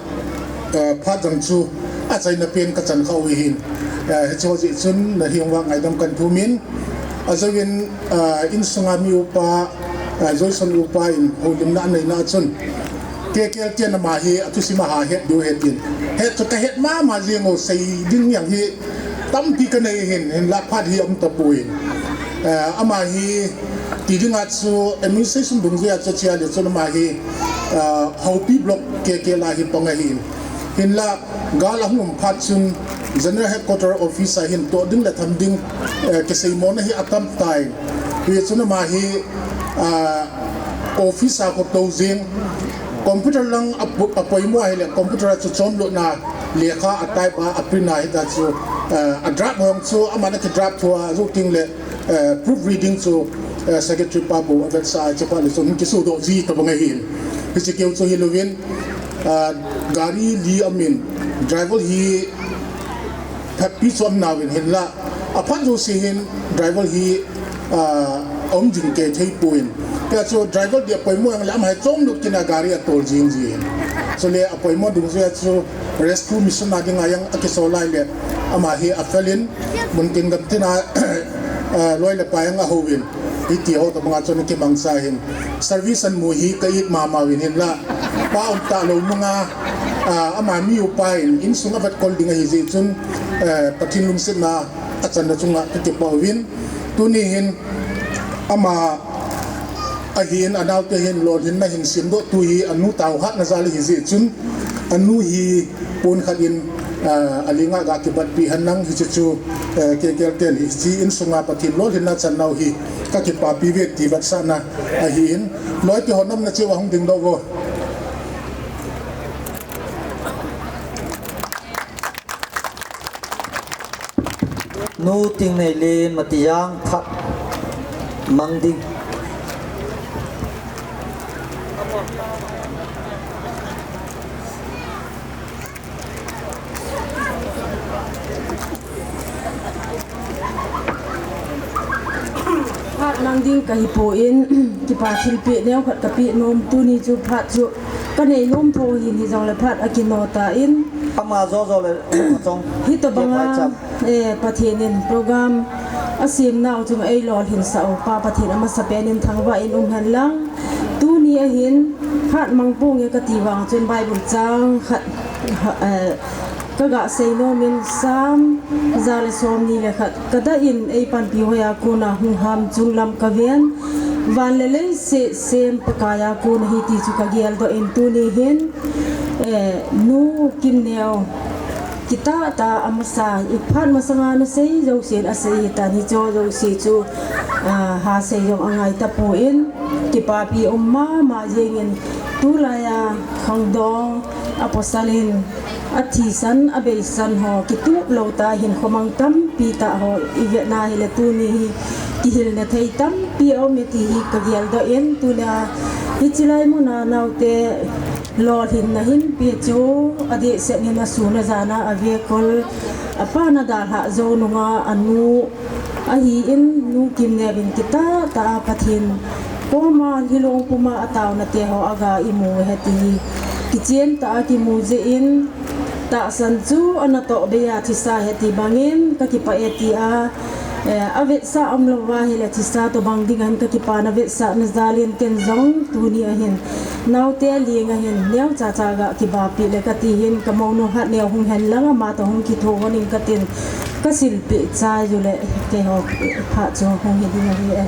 eh, phat jong chu achaina pen kachan kha u ahin. Eh, hiche ho jeh chun nahi uva ngaidam kahin thum in, ajouvin, eh, insunga mi upa, eh, Joyson upa in houlimna aneina chun K K L ten ama hi athusim a ha het diu ahi tin. Het chu kahet mama jeng u, sei ding jong hi tampi kanei ahin, hinlah phat hi aum tapoi. Eh, ama hi ti dinga chu administration dungjuia chu chia le chun ama hi, eh, Haupi Block K K L a hi pang ahin. Hinlah gal ahung um phat chun General Headquarter Office a hin toh ding le tham ding, eh, kiseimona hi atam tai. Hichun ama hi, ah, office a kho tou jing, computer lang apo-, apoimo ahile computer a chu chomlutna lekha a type a, a print a hita chu, ah, a draft hong chu aman aki draft thua, ajouteng le, eh, proof reading chu, eh, secretary pa bou avetsah a, hiche phat le chun kisodoh ji tabang ahin. Hiche keu chu hilouvin, ah, gari li aumin, driver hi phatpi chu aum nauvin hinlah, aphat jouse hin driver hi, ah, aum jing kei thei poi. Tia chu driver dia poimo jongle ama hi chomlut kit in gari atol jing ji ahin. Chule apoimo dungjuia chu rescue mission a dinga jong akisol lai le ama hi afel in, mun tin gam tin a, ah, loi le pai jong ahouvin. Hiti ho tabanga chun kimangcha ahin. Service ahin mu hi ka it mama uvin hinlah, pa um talou nunga, ah, ama mi upa in insung avetkol ding ahi jeh chun, eh, Pathen lungsetna achanna chunga kakipah uvin. Tuni hin ama ahin, anaote hin lolhinna hin semdoh tu hi anu taohatna jal ahi jeh chun, anu hi pon khat in, ah, alinga ga kibatpi henlang hiche chu, eh, K K L ten hiche insunga Pathen lolhinna achan nau hi kakipapi uve ti vetsahna ahin, loi te ho nomna cheh uva hung dingdoh uvo. Nu Tingneilin Matijang phat mang ding. Phat mang ding kahi pon, kipa thilpeh neo khat kapeh nom, tuni chu phat chu kanei nom tho hin hijongle phat akino tan. Ama jo jo le chong. Hitabanga, eh, Pathen in program asemnau chunga eilolhinsah u Pa Pathen amasapen in thangvah in um henlang. Tuni ahin phat mang ponge kati vang chun Bible chang khat, eh, kaga sei nom in Psalm ja le somni le khat, kadah in eipanpi hoiya kona hung ham chunglam kaven, van le leiset sem Pakaiya kona ahi ti chu kageldoh in tuni hin, eh, Nu Kimneo kitah tah a amasa, iphat masanga nasei jousen asei tan, hiche jouse chu, ah, ha sei jong angai tapon, kipapi um mama jengin, tulaiya khangdong apostle in athisan, abeisan ho, kitup lou tah hinkho mang tampi tah ho ivetna hile tuni hi kihilna thei tampi aume ti hi kageldoh in, tunia hiche lai muna naote lolhinna hinpe chu adehset in asun ajana avekol, apa nadalhah jou nunga anu ahin, Nu Kimneo in kitah tah a Pathen koma hilong puma ataona teho aga imu ahi ti hi kichen tah a kimu jeh in, tahsan chu anatoh beiya thisa ahi ti bangin kakipah e tia, eh, avetsah umlouva hile thisa tobang dinga hin kakipana vetsahna jalin ken jong tuni ahin naote alenga hin neocha cha ga kibahpeh le kati hin, kamounu Hatneo hung henlang amatoh hung kitho lhonin katin, kasilpeh chai jule keiho phat chu hung hi ding ahi e.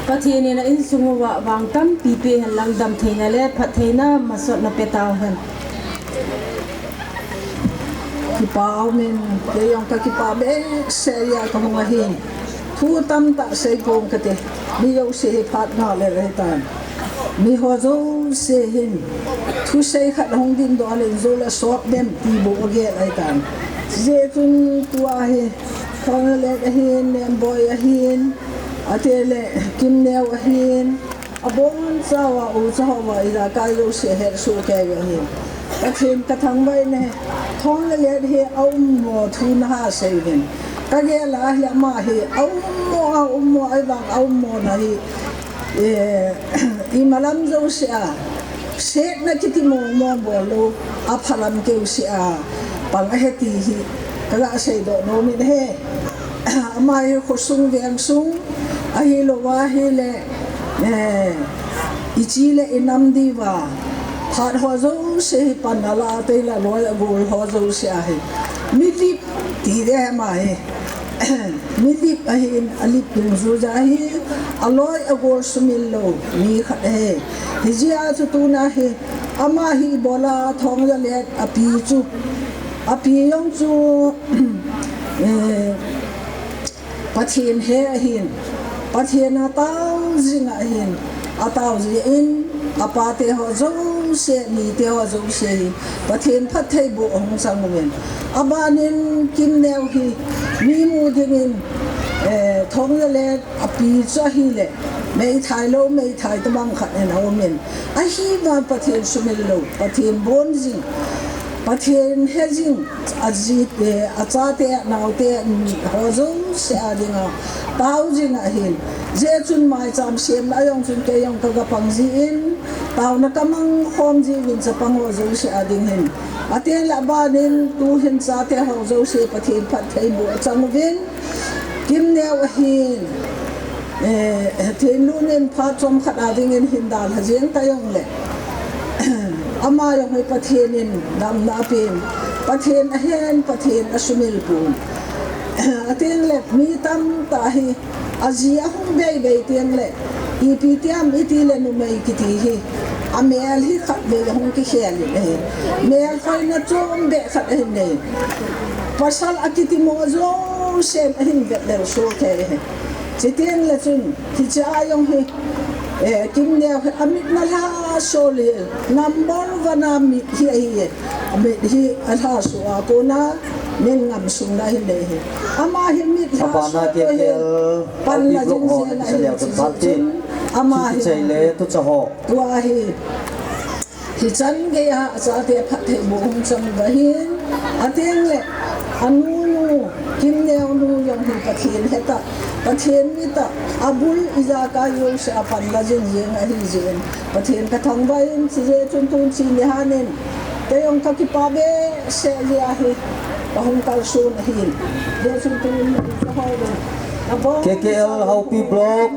Pathen in a insung uva vang tampi pe hen lang, damtheina le phattheina masotna pe tauhen. Kipa umin, kei jong ka kipa behseh a ka hung ahi. Thu tamtah sei pong kate, mi jouse hi phat ngah le ahitan. Mi ho jouse hin, thusei khat hung dingdoh le, jou le sop dem ti bou agel ahitan. Hijeh chun tua hi, Thonglalet ahin, Nemboi ahin, atile Kimneo ahin, abonchauva ucha houva ijakai jouse hesoh kei uve ahi. Pathen ka thangvah in ahi, Thonglalet hi aummo thu naha sei uvin. Ka gel a hi ama hi aummo, aummo, ahivang aummo na hi, eh, imalam jouse a, setna kiti mong mong bol lou, aphalam keu se a, pang ahi ti hi, ka ga seidoh nom in ahi. Ama hi khosung vengsung, ahilouva ahile, eh, ichi le inam diuva, phat ho jouse hi pan ala, atile aloi agol ho jouse ahi. Milip ti ding ama hi. Milip ahin, alip dungjuija hi, aloi agol sumil lou mi khat ahi. Hijeh a chu tuna hi, ama hi ibola Thonglalet api chu, api jong chu, eh, Pathen he ahin, Pathen a tao jing ahin, atao jeh in, apate ho jouse, anite ho jouse hi, Pathen phattheiboh ahung chang uvin. Abanin Kimneo hi, mi mu dingin, eh, Thonglalet api chu ahile, meithai lou, meithai tobang khat in aumin. Ahivang Pathen sumil lou, Pathen bon jing, Pathen he jing, aji te, achate, anaote, ho jouse a dinga, tao jing ahin. Hijeh chun maicham semna a jong chun kei jong ka ga pang jin, taona ka mang khom jiuvin chapang ho jouse a ding hin. Atile abanin tuhin chate ho jouse Pathen phattheiboh achang uvin. Kimneo ahin, eh, Thenlun in phat chomkhat a dingin hin dalha jeng ta jongle, ama jong hi Pathen in damna apen, Pathen ahen, Pathen asumil pon. Atile mi tamtah hi, aji ahung bei bei tengle, ipi tiam itile numei kiti hi, amel hi khatvei ahung kikhel in ahi. Melkhoina chombeh khat ahin nei. Pasal akiti mo jousen ahin vet lel soh kei ahi. Chutengle chun, hiche a jong hi, eh, Kimneo hi amit na lhasol hi, number one a mit hi ahi e. Amit hi alhasol a kona, min ngam sung na ahin nei hi. Ama hi mit lhasol hi, panla jing jeng ahi, chun ama hi, tua hi, hichan geiya achate phattheiboh hung chang uva ahin, atengle, anu nu, Kimneo nu jong hi Pathen hetah, Pathen mitah, abul ijakai jouse a panla jing jeng ahi jeh in, Pathen ka thangvah in, hijeh chun tun chuni hanin, kei jong ka kipa behseh jeh ahi, ka hung kalson ahin. Hijeh chun tun, K K L Haupi Block.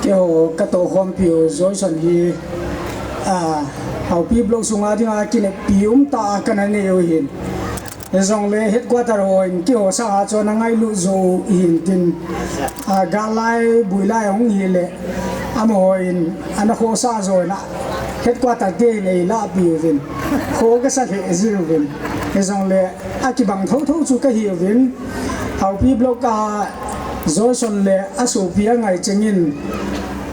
Keiho ka tohkhompiu Joyson hi, a, Haupi Block sunga dinga kineppi umtah a kana neiu ahin. Hijongle headquarter hon kihousa a chu ana ngailut jou u ahin tin. A, gal lai, bui lai ahung hile, amaho in ana khohsah jou in a, headquarter te in eilahpeh uvin. Kho kasa lheh jiuvin. Hijongle akibang thotho chu kahiuvin. Haupi block a Johnson le asopi angaichengin,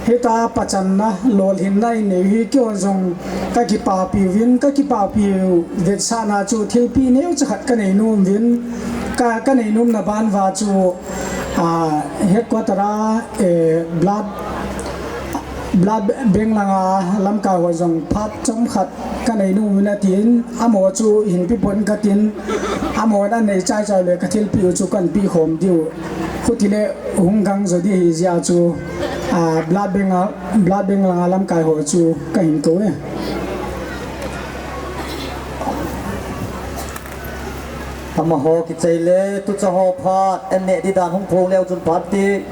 hitia pachatna, lolhinna inei u hi keiho jong kakipapi uvin, kakipapi u vetsahna chu thilpeh neocha khat kanei nom uvin, ka, kanei nomna ban uva chu, a, headquarter a, eh, blood, blood bank langa lamkai ho jong phat chomkhat kanei nom uvin atin, amaho chu hinpeh pon katin, amahon anei chaichai le kathilpeh u chu kahin peh khom diu. Khutile hung gang jo ding ahi jeh a chu, a, blood bank a, blood bank langa lamkai ho chu kahin kou e. Amaho kichai le, tucha ho phat, an neh ding dan hung phong leu chun phat ti.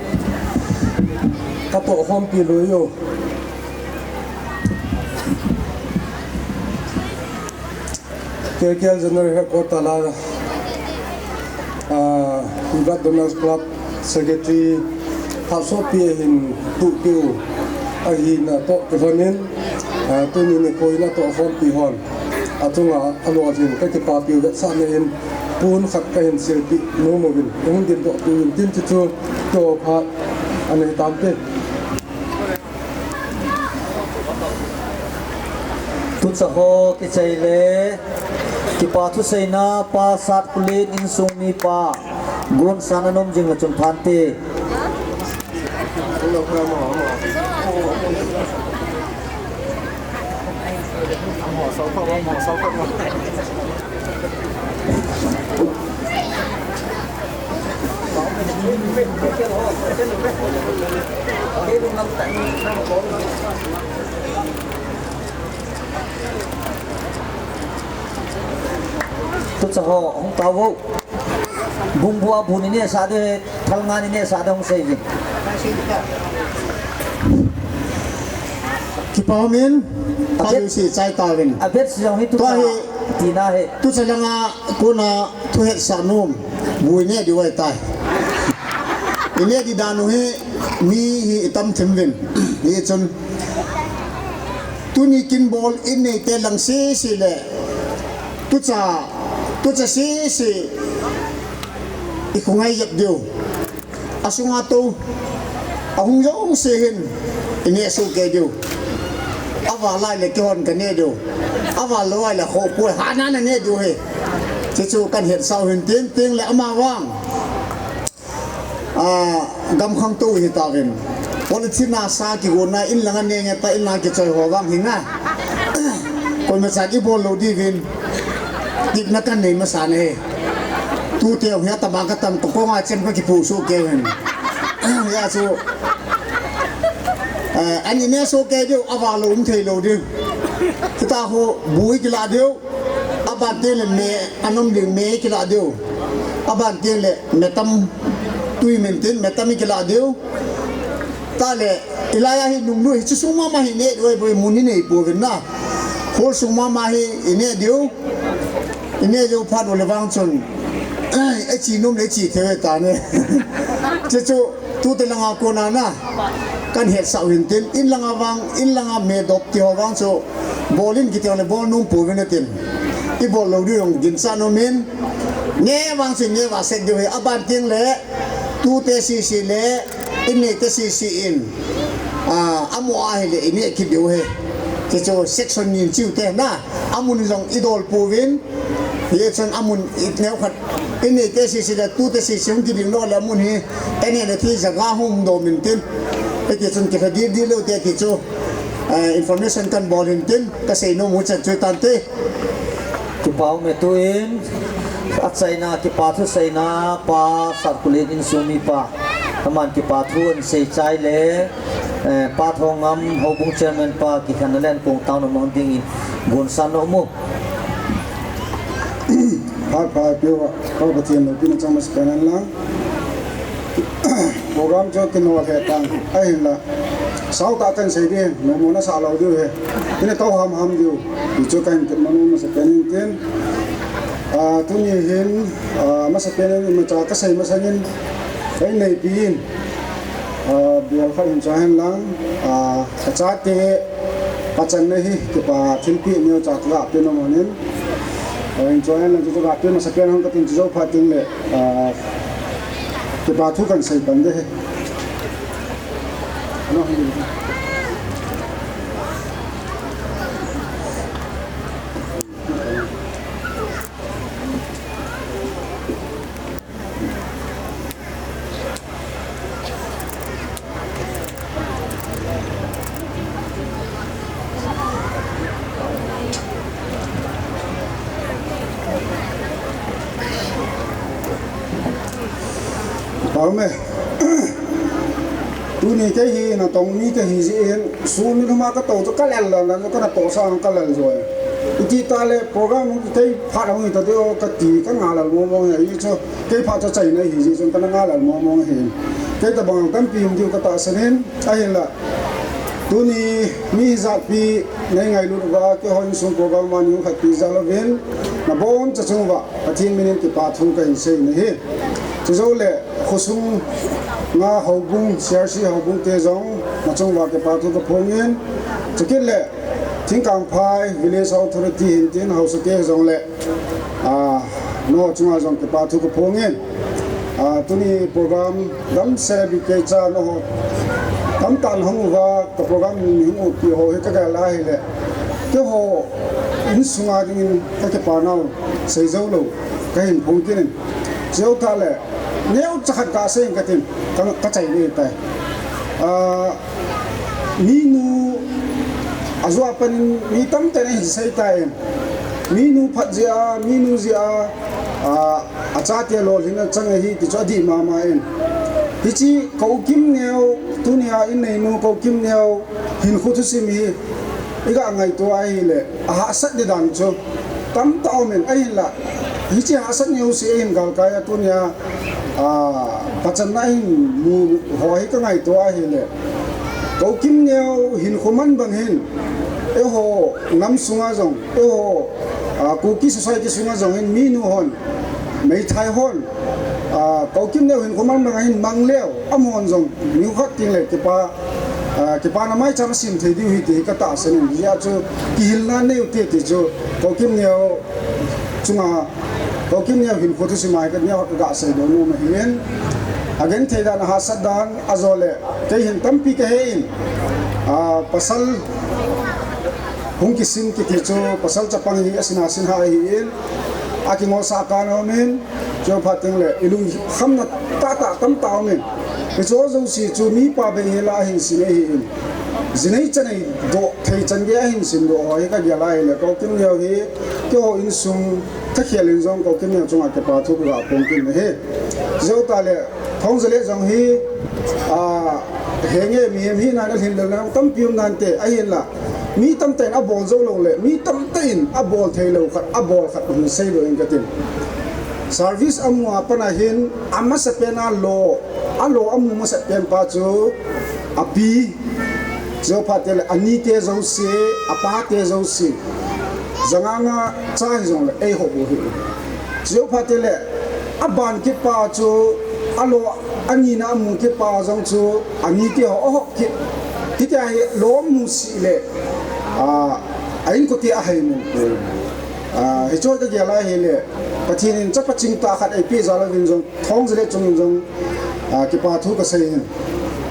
Katoh khompi lui u. K K L General Headquarter a, ah, Blood Donors Club Secretary phat sopi ahin tuhpeh u ahina toh kilhonin, ah, tuni nikho in atoh khompi hon achunga alolhin kakipapi u vetsahna in pon khat kahin silpeh nom uvin, hung dingdoh peh uvin tin, chuchu keiho phat ana hi tante. Tucha ho kichai le, kipa thuseina Pa Satkulen insung mipa, gonsan anom jing le chun phante. Tucha ho, hung tao vo. Bung bua bu ni nehsah ding, thal nga ni nehsah ding hung sei uvin. Kipa umin, a bet, pha si chai tauvin. A bet si jong hi tucha, tua hi, tina hi. Tucha langa kona thu hetsah nom, bu ineh diu ahitai. Ineh ding dan u hi, mi hi itam thim uvin. Hichun, tuni kin bol in neite lang sese le, tucha, tucha sese, ikhongai jep diu. Asunga tou, ahung jouse hin, ineh sohkei diu. Aval lai le keihon kaneh diu. Aval lou lai le khohpoi, hana naneh diu ahi. Chuchu kahin hetsah u hin tin, tin le amavang. Ah, gamkhang tou hitauvin. Polythene a sa kigonna in langa nenge ta in langa kichoi ho vang hinga. Koima chan ibol lou diuvin. Tipna kanei masa e. Tute hia tama katam to konga chem kakipu sohkei uvin. Hia chu. Eh, an ineh sohkei diu, aval lou um thei lou diu. Kita ho bu ikilah diu. Aban teng le me, anom ding me kilah diu. Aban teng le metam tui min tin, metam ikilah diu. Tale, hilai a hi nungnu hi chu sung mama hi neh diu ahi bou, mun inei pouvin na. Hol sung mama hi ineh diu. Ineh jou phat u le vang chun. Ai, achi nom le chi thei ve ta ne. Chuchu, tute langa kona na. Kahin hetsah u hin tin, in langa vang, in langa me dop ti ho vang chu. Bol in kiti le bol nom pouvin atin. Ibol lou diu jong ginchat umin. Neh vang chu neh vah set diu ahi, aban teng le, tute sese le, in neite sese in. Ah, amo ahile ineh kit diu ahi. Chuchu section ni in chiu te na, amun jong idol pouvin. Hichun amun ineo khat, in neite sese le, tute sese hung kiding lou le amun hi, ene le thi jaga hung dom in tin. Hiti chun kilha dildil lou te ti chu, eh, information kahin bol in tin, kasei nom u chan chu tante. Kipa ume tuin, achaina kipa thuseina Pa Satkulen insung mipa, aman kipa thu ahin sei chai le, eh, Pa Thongam Houbung Chairman pa kikhen na len kong tao na mang dingin gonsan na umu. Phat pha peuh a, Pa Pathen loupina chang masa pen hen lang. Program chu kino lheh tan, ahinla. Sao tah kahin sei ding, nommo nasah lou diu ahi. Ina tou hamham diu. Hichu kahin kit nom masa pen in tin. A, Ah, tuni hin, ah, masapen in imacha kasei masangin, ei neipi in, ah, bial khat hin cho hen lang, ah, kachate pachanna hi kipa thilpeh neocha kape nom in, ah, hin cho hen lang chu kape masapen hung katin chu jou phat ding le, ah, kipa thu kansei pan ding ahi. Pau me. Tuni kei hi natong mi kahi jeh in, sun ni lhum a katou chu kalel lel lel, kana toh sang kalel joi. Iti tale program hung kithei phat hung hita diu kati, kangah lel mong mong ahi chu, kei phat chu achaina ahi jeh chun kana ngah lel mong mong ahi. Kei tabang tampi um diu katahsan in, ahinla. Tuni mi hijat pi nei ngailut uva, keiho insung program a ni hung khat pi jal uvin, naboncha chung uva Pathen min in kipa thu kahin sei nahi. Chujou le, khosung nga houbung, C R C houbung te jong, nachung uva kipa thu kaphong in, chukit le, Thingkangphai Village Authority hin tin, haosa te jong le, ah, nangho chunga jong kipa thu kaphong in, ah, tuni program damsel a B K cha nangho tamtah in hung uva, ka program hung upi ho hi kagel a ahile, keiho insunga dingin kakipa nau sei jou lou kahin phong kit in. Chujou tah le, neocha khat kasei in katin, ka, kachai ding ahitai. Ah, minu, ajou a pat in mi tamtah in ahin sei tai. Minu phat jeh a, minu jeh a, ah, achate lolhinna chang ahi ti chu adih mama in. Hiche Koukim Neo, tunia in neinu Koukim Neo hinkho thusim hi iga ngaito ahile, ahahsat ding dan chu tamtah um in, ahinla, hiche hahsat neo se ahin galkai a tunia, ah, pachanna ahin mu ho hi kangaito ahile, Koukim Neo hinkho man bang hin, eiho nam sunga jong, eiho, ah, Kuki society sunga jong hin minu hon, meithai hon, ah, Koukim Neo hinkho man bang hin mang leu, amahon jong nikhat teng le kipa, ah, kipana maicham asem thei diu ahi ti hi katahsan in, hijeh a chu kihilna nei ute ti chu Koukim Neo chunga, Koukim Neo hinkho thusim a hi kaneo kaga seidoh nom ahin, agenthei dan, ahahsat dan, ajole, kei hin tampi kahe in, ah, pasal hung kisin kiti chu, pasal chapang hi asin a sin ha ahin, akingolsah akan aum in, chuphat teng le, ilungkhamna tahtah tamtah aum in, hicheho jouse chu mipa beihel a ahin sin ahin, jinei chanei doh thei chan gei ahin sin doh ho hi kagel a ahile, Koukim Neo hi, keiho insung kakhel in jong Koukim Neo chunga kipa thu kaga phong kit in ahi. Chujou tah le, Thongjalet jong hi, ah, henge mihem hina in alhin lel na tampi um nante, ahinla, mi tamtah in abol jou lou le, mi tamtah in abol thei lou khat, abol khat hung seidoh in katin. Service amu a pat a hin, amasapen a lo, alo amu masapen pa chu, api, chuphat teng le, anite jouse, apate jouse, janga nga cha hijong le, eihop u ahi. Chuphat teng le, aban kit pa chu, alo, anina amu kit pa jong chu, anite ho ahop kit. Hitia hi lo amu seh le, ah, a inkote ahai mun poi. Ah, hicheho kagel a ahile, Pathen in chapa chingtah khat eipeh jal uvin jong, Thongjalet chungin jong, ah, kipa thu kasei in.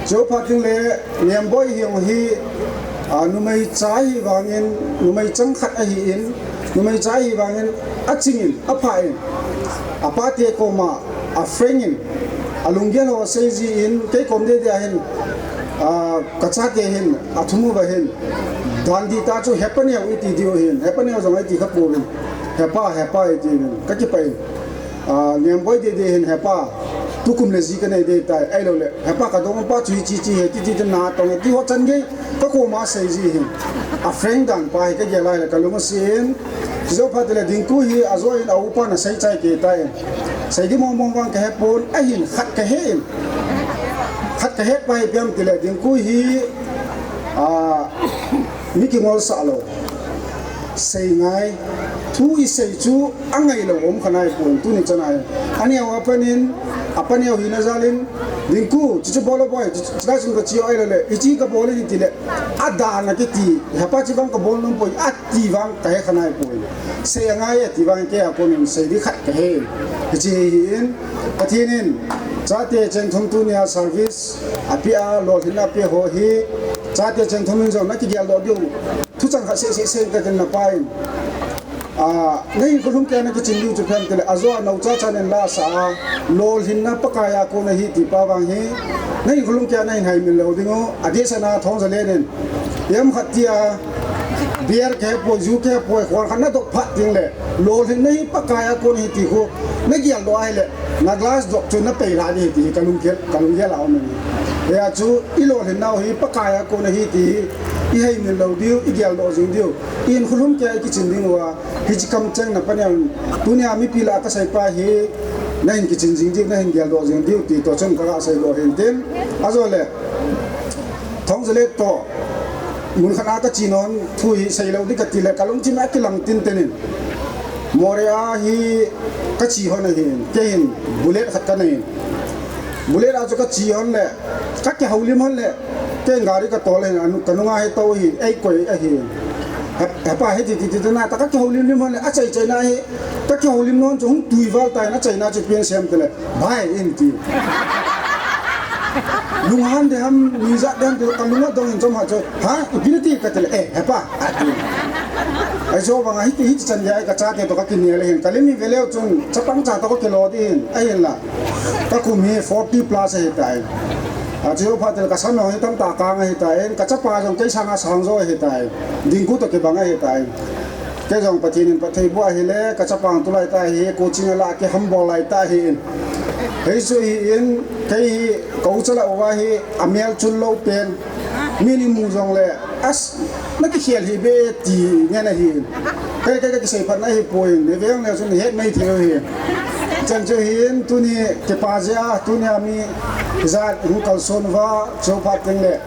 Chuphat teng le, Nemboi hi jong hi, ah, numeicha ahi vangin, numei chang khat ahin, numeicha ahi vangin, aching in, apha in, apate koma, afrank in, alunggel ho asei jin, kei kom dede a hin, ah, kachate hin, athum uva hin, dan dihtah chu hepa neo iti diu ahin, hepa neo jong iti kha pouvin, hepa, hepa iti in, kakipah in. Ah, Nemboi dede hin hepa, tukum le ji kanei ding tai, ahilou le, hepa kadongpa chu hiche hiche ahi, titi tin natong e, ti ho chan gei, kakoma asei ji hin. Afrank dan pa hi kagel a ahile kalung asen. Chujou phat teng le Dingku hi ajou in aupa in asei chai kei tai. Sei ding mong mong vang kahepon, ahin khat kahe in. Khat kahet pa hi ipi ham tile Dingku hi, ah, mi kingolsah lou. Sei ngai. Thu isei chu angailou um kha naipon, tuni chan a hi. Aneo apanin, apaneo hina jalin, Dingku, chuchu bol o boi, chuchu, chuchu lai chun kache o ahilou le, hiche kabol in tile, adana kiti, hepa, hiche vang kabol nom poi, ati vang kahe kha naipoi. Sei angai e ti vang kei a konin sei ding khat kahe. Hiche hi in, Pathen in, chate cheng thum tunia service apeh a, lolhinna apeh ho hi, chate cheng thum in jong nakigeldoh diu. Thuchang khat seh seh seh katin napan. Ah, nahinkho lhumkeiya nakichin diu chu phem tile, ajo a naocha chan in la sa a, lolhinna Pakai a kon ahi ti pa vang hi, nahinkho lhumkeiya nahin haimil lou ding u, adehset a Thongzalen in, ijem khat tia, beer kahe poi, ju kahe poi, khon khat nadoh phat ding le, lolhinna hi Pakai a kon ahi ti khu, nageldoh ahile, na glass doh chu napei lah ding ahi ti hi kalunggel, kalunggel a um in. Hia chu, ilolhinna u hi Pakai a kon ahi ti hi, ihaimil lou diu, igeldoh jing diu. Hinkho lhumkeiya ikichin ding uva, hiche kamcheng na paneo, tunia mipi lah a kasei pa hi, nahin kichin jing diu, nahin geldoh jing diu, ti toh chun kaga seidoh hin tin. Ajole, Thongzalen toh, mun khat a kache nom thu hi seilou ding kati le, kalungthim a kilang tinten in. Moreh a hi kache hon ahin, kei hin bullet khat kanei in. Bullet a chu kache hon le, kakihoulim hon le, kei gari katol ahin, anu, kanunga hi tou ahin, eikoi ahin. He, hepa, hiti, ti, ti, ti, na, ta kakihoulim lim hon le, achai chai na hi, kakihoulim nom chu hung tui val tan, achaina chu pen sem tile, bhai, in ti. Lunghan ding ham, nijat ding ham ti, kalung adong in chom khat chu, ha, ipi nati katile, eh, hepa, ati. Ahi chu vang a hiti, hiti chan dia, kachate toh kakinel ahin, kalim hi veleu chun, chapang cha toh kakilo ding ahin, ahinla. Kakum hi forty plus ahitai. Achu phat tile kasam jong hi tamtah kang ahitai. Kachapa jong kei sanga sang jo ahitai. Dingku toh kibang ahitai. Kei jong Pathen in phatthei boh ahile, kachapa tulai ta hi, coaching ala kihambol lai ta hi in. Hichu hi in, kei hi, ka ucha lah uva hi, amel chun lou pen. Min imu jongle, as, nakikhel hih beh ti ngen ahi. Kei, kei, kakisei phat na ahipoi, nave jongle chun het mai thei u ahi. Chan chu hin, tuni kipa jeh a, tunia mi hijat hung kalson uva, chu phat teng le.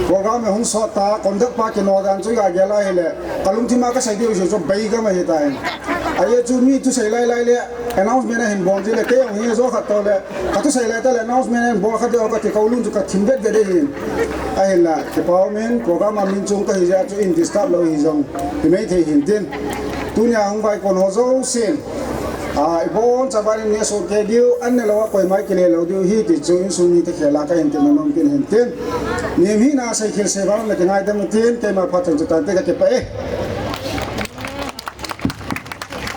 Program hung sot ta, conduct pa kino dan chu iga gel ahile. Kalungthim a kasei diu chu, chu beigam ahitai. Ajeh chu mi thusei lai lai le, announcement ahin bol ji le, kei jong hi jo khat toh le, kathusei lai tah le announcement ahin bol kha ding kati, kaulung chu kathim vet vet ahin. Ahinla, kipa umin, program a min chung kahi jeh a chu in disturb lou hijong, himai thei hin tin. Tunia hung vaikon ho jousen, a, iboncha vang in nesoh kei diu, an nelou a koima kile lou diu ahi ti chu insung mite khel a kahin ti nom nom kit in tin. Mihem hina seikhel seival le kingaidam u tin, keima phat chang chu tante, kakipah e.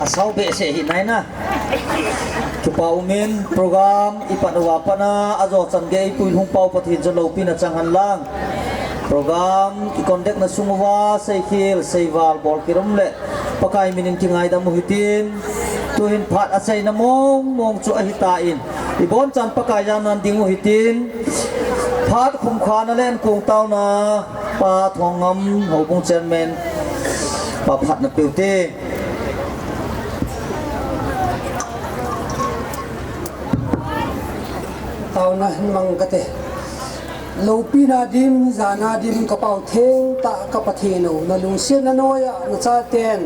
Asao behseh hih nai na. Kipa umin program ipat uva pat a ajo chan gei puilhung pau Pathen chu loupina chang hen lang. Program i conduct na sung uva seikhel seival bol kit um le Pakai min in kingaidam u hitin. Tuhin phat achaina mong mong chu ahitan. Ibonchan Pakai jana ding u hitin. Phat khumkhana le ankong taona Pa Thongngam, Houbung Chairman, pa phat na peu te. Taona hin mang kate. Loupina dim, jana dim, ka Pau theng tah ka Pathen o, na lungsetna noiya na chaten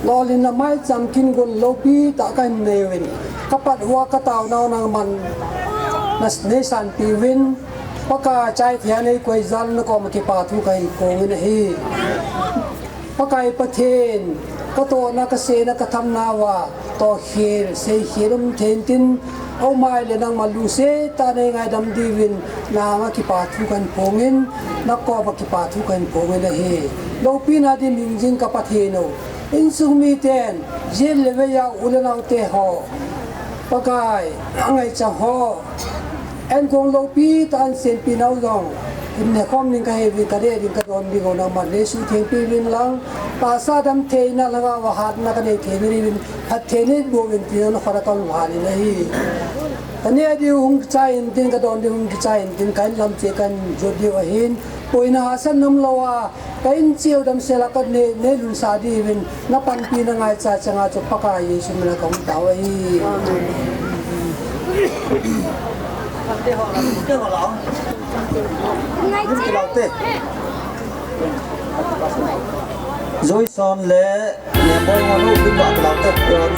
lolhinna maicham kin gon loupi tah kahin nei uvin, ka pat uva ka taonau nangman na neisanpi uvin, Pakai, chaithei a neikoi jal na koma kipa thu kahin phong in ahi. Pakai Pathen, ka tohna, ka sehna, ka thamna uva tohkhel seikhel um thei intin, aum ahile nangma lungset tah a neingaidam diuvin, na anga kipa thu kahin phong in, na koma kipa thu kahin phong in ahi. Loupina dim hing jing ka Pathen o, insung miten, jen le vei a u le nao te ho, Pakai, angaicha ho, ankong loupi tah a asenpi nau jong, hin nekhom ding kahiuvin, ka deh ding ka don ding ho nangman neisuh thengpi uvin lang, tahsa damtheina, lhagao a hatna ka nei thei na diuvin, phatthei neiboh uvin tin, na khut a kalunghan in ahi. Ka neh diu hung kichai intin, ka don diu hung kichai intin, ka in lam cheh kahin jot diu ahin, boina hahsatna umlou a, ka in cheh u damsel a ka nei, neilhunsah diuvin, na panpina ngaicha chang a chu Pakai Jesu min a ka hung tao ahi. Amen. Joison le Nemboi ho, hung lut vah tau te, eiho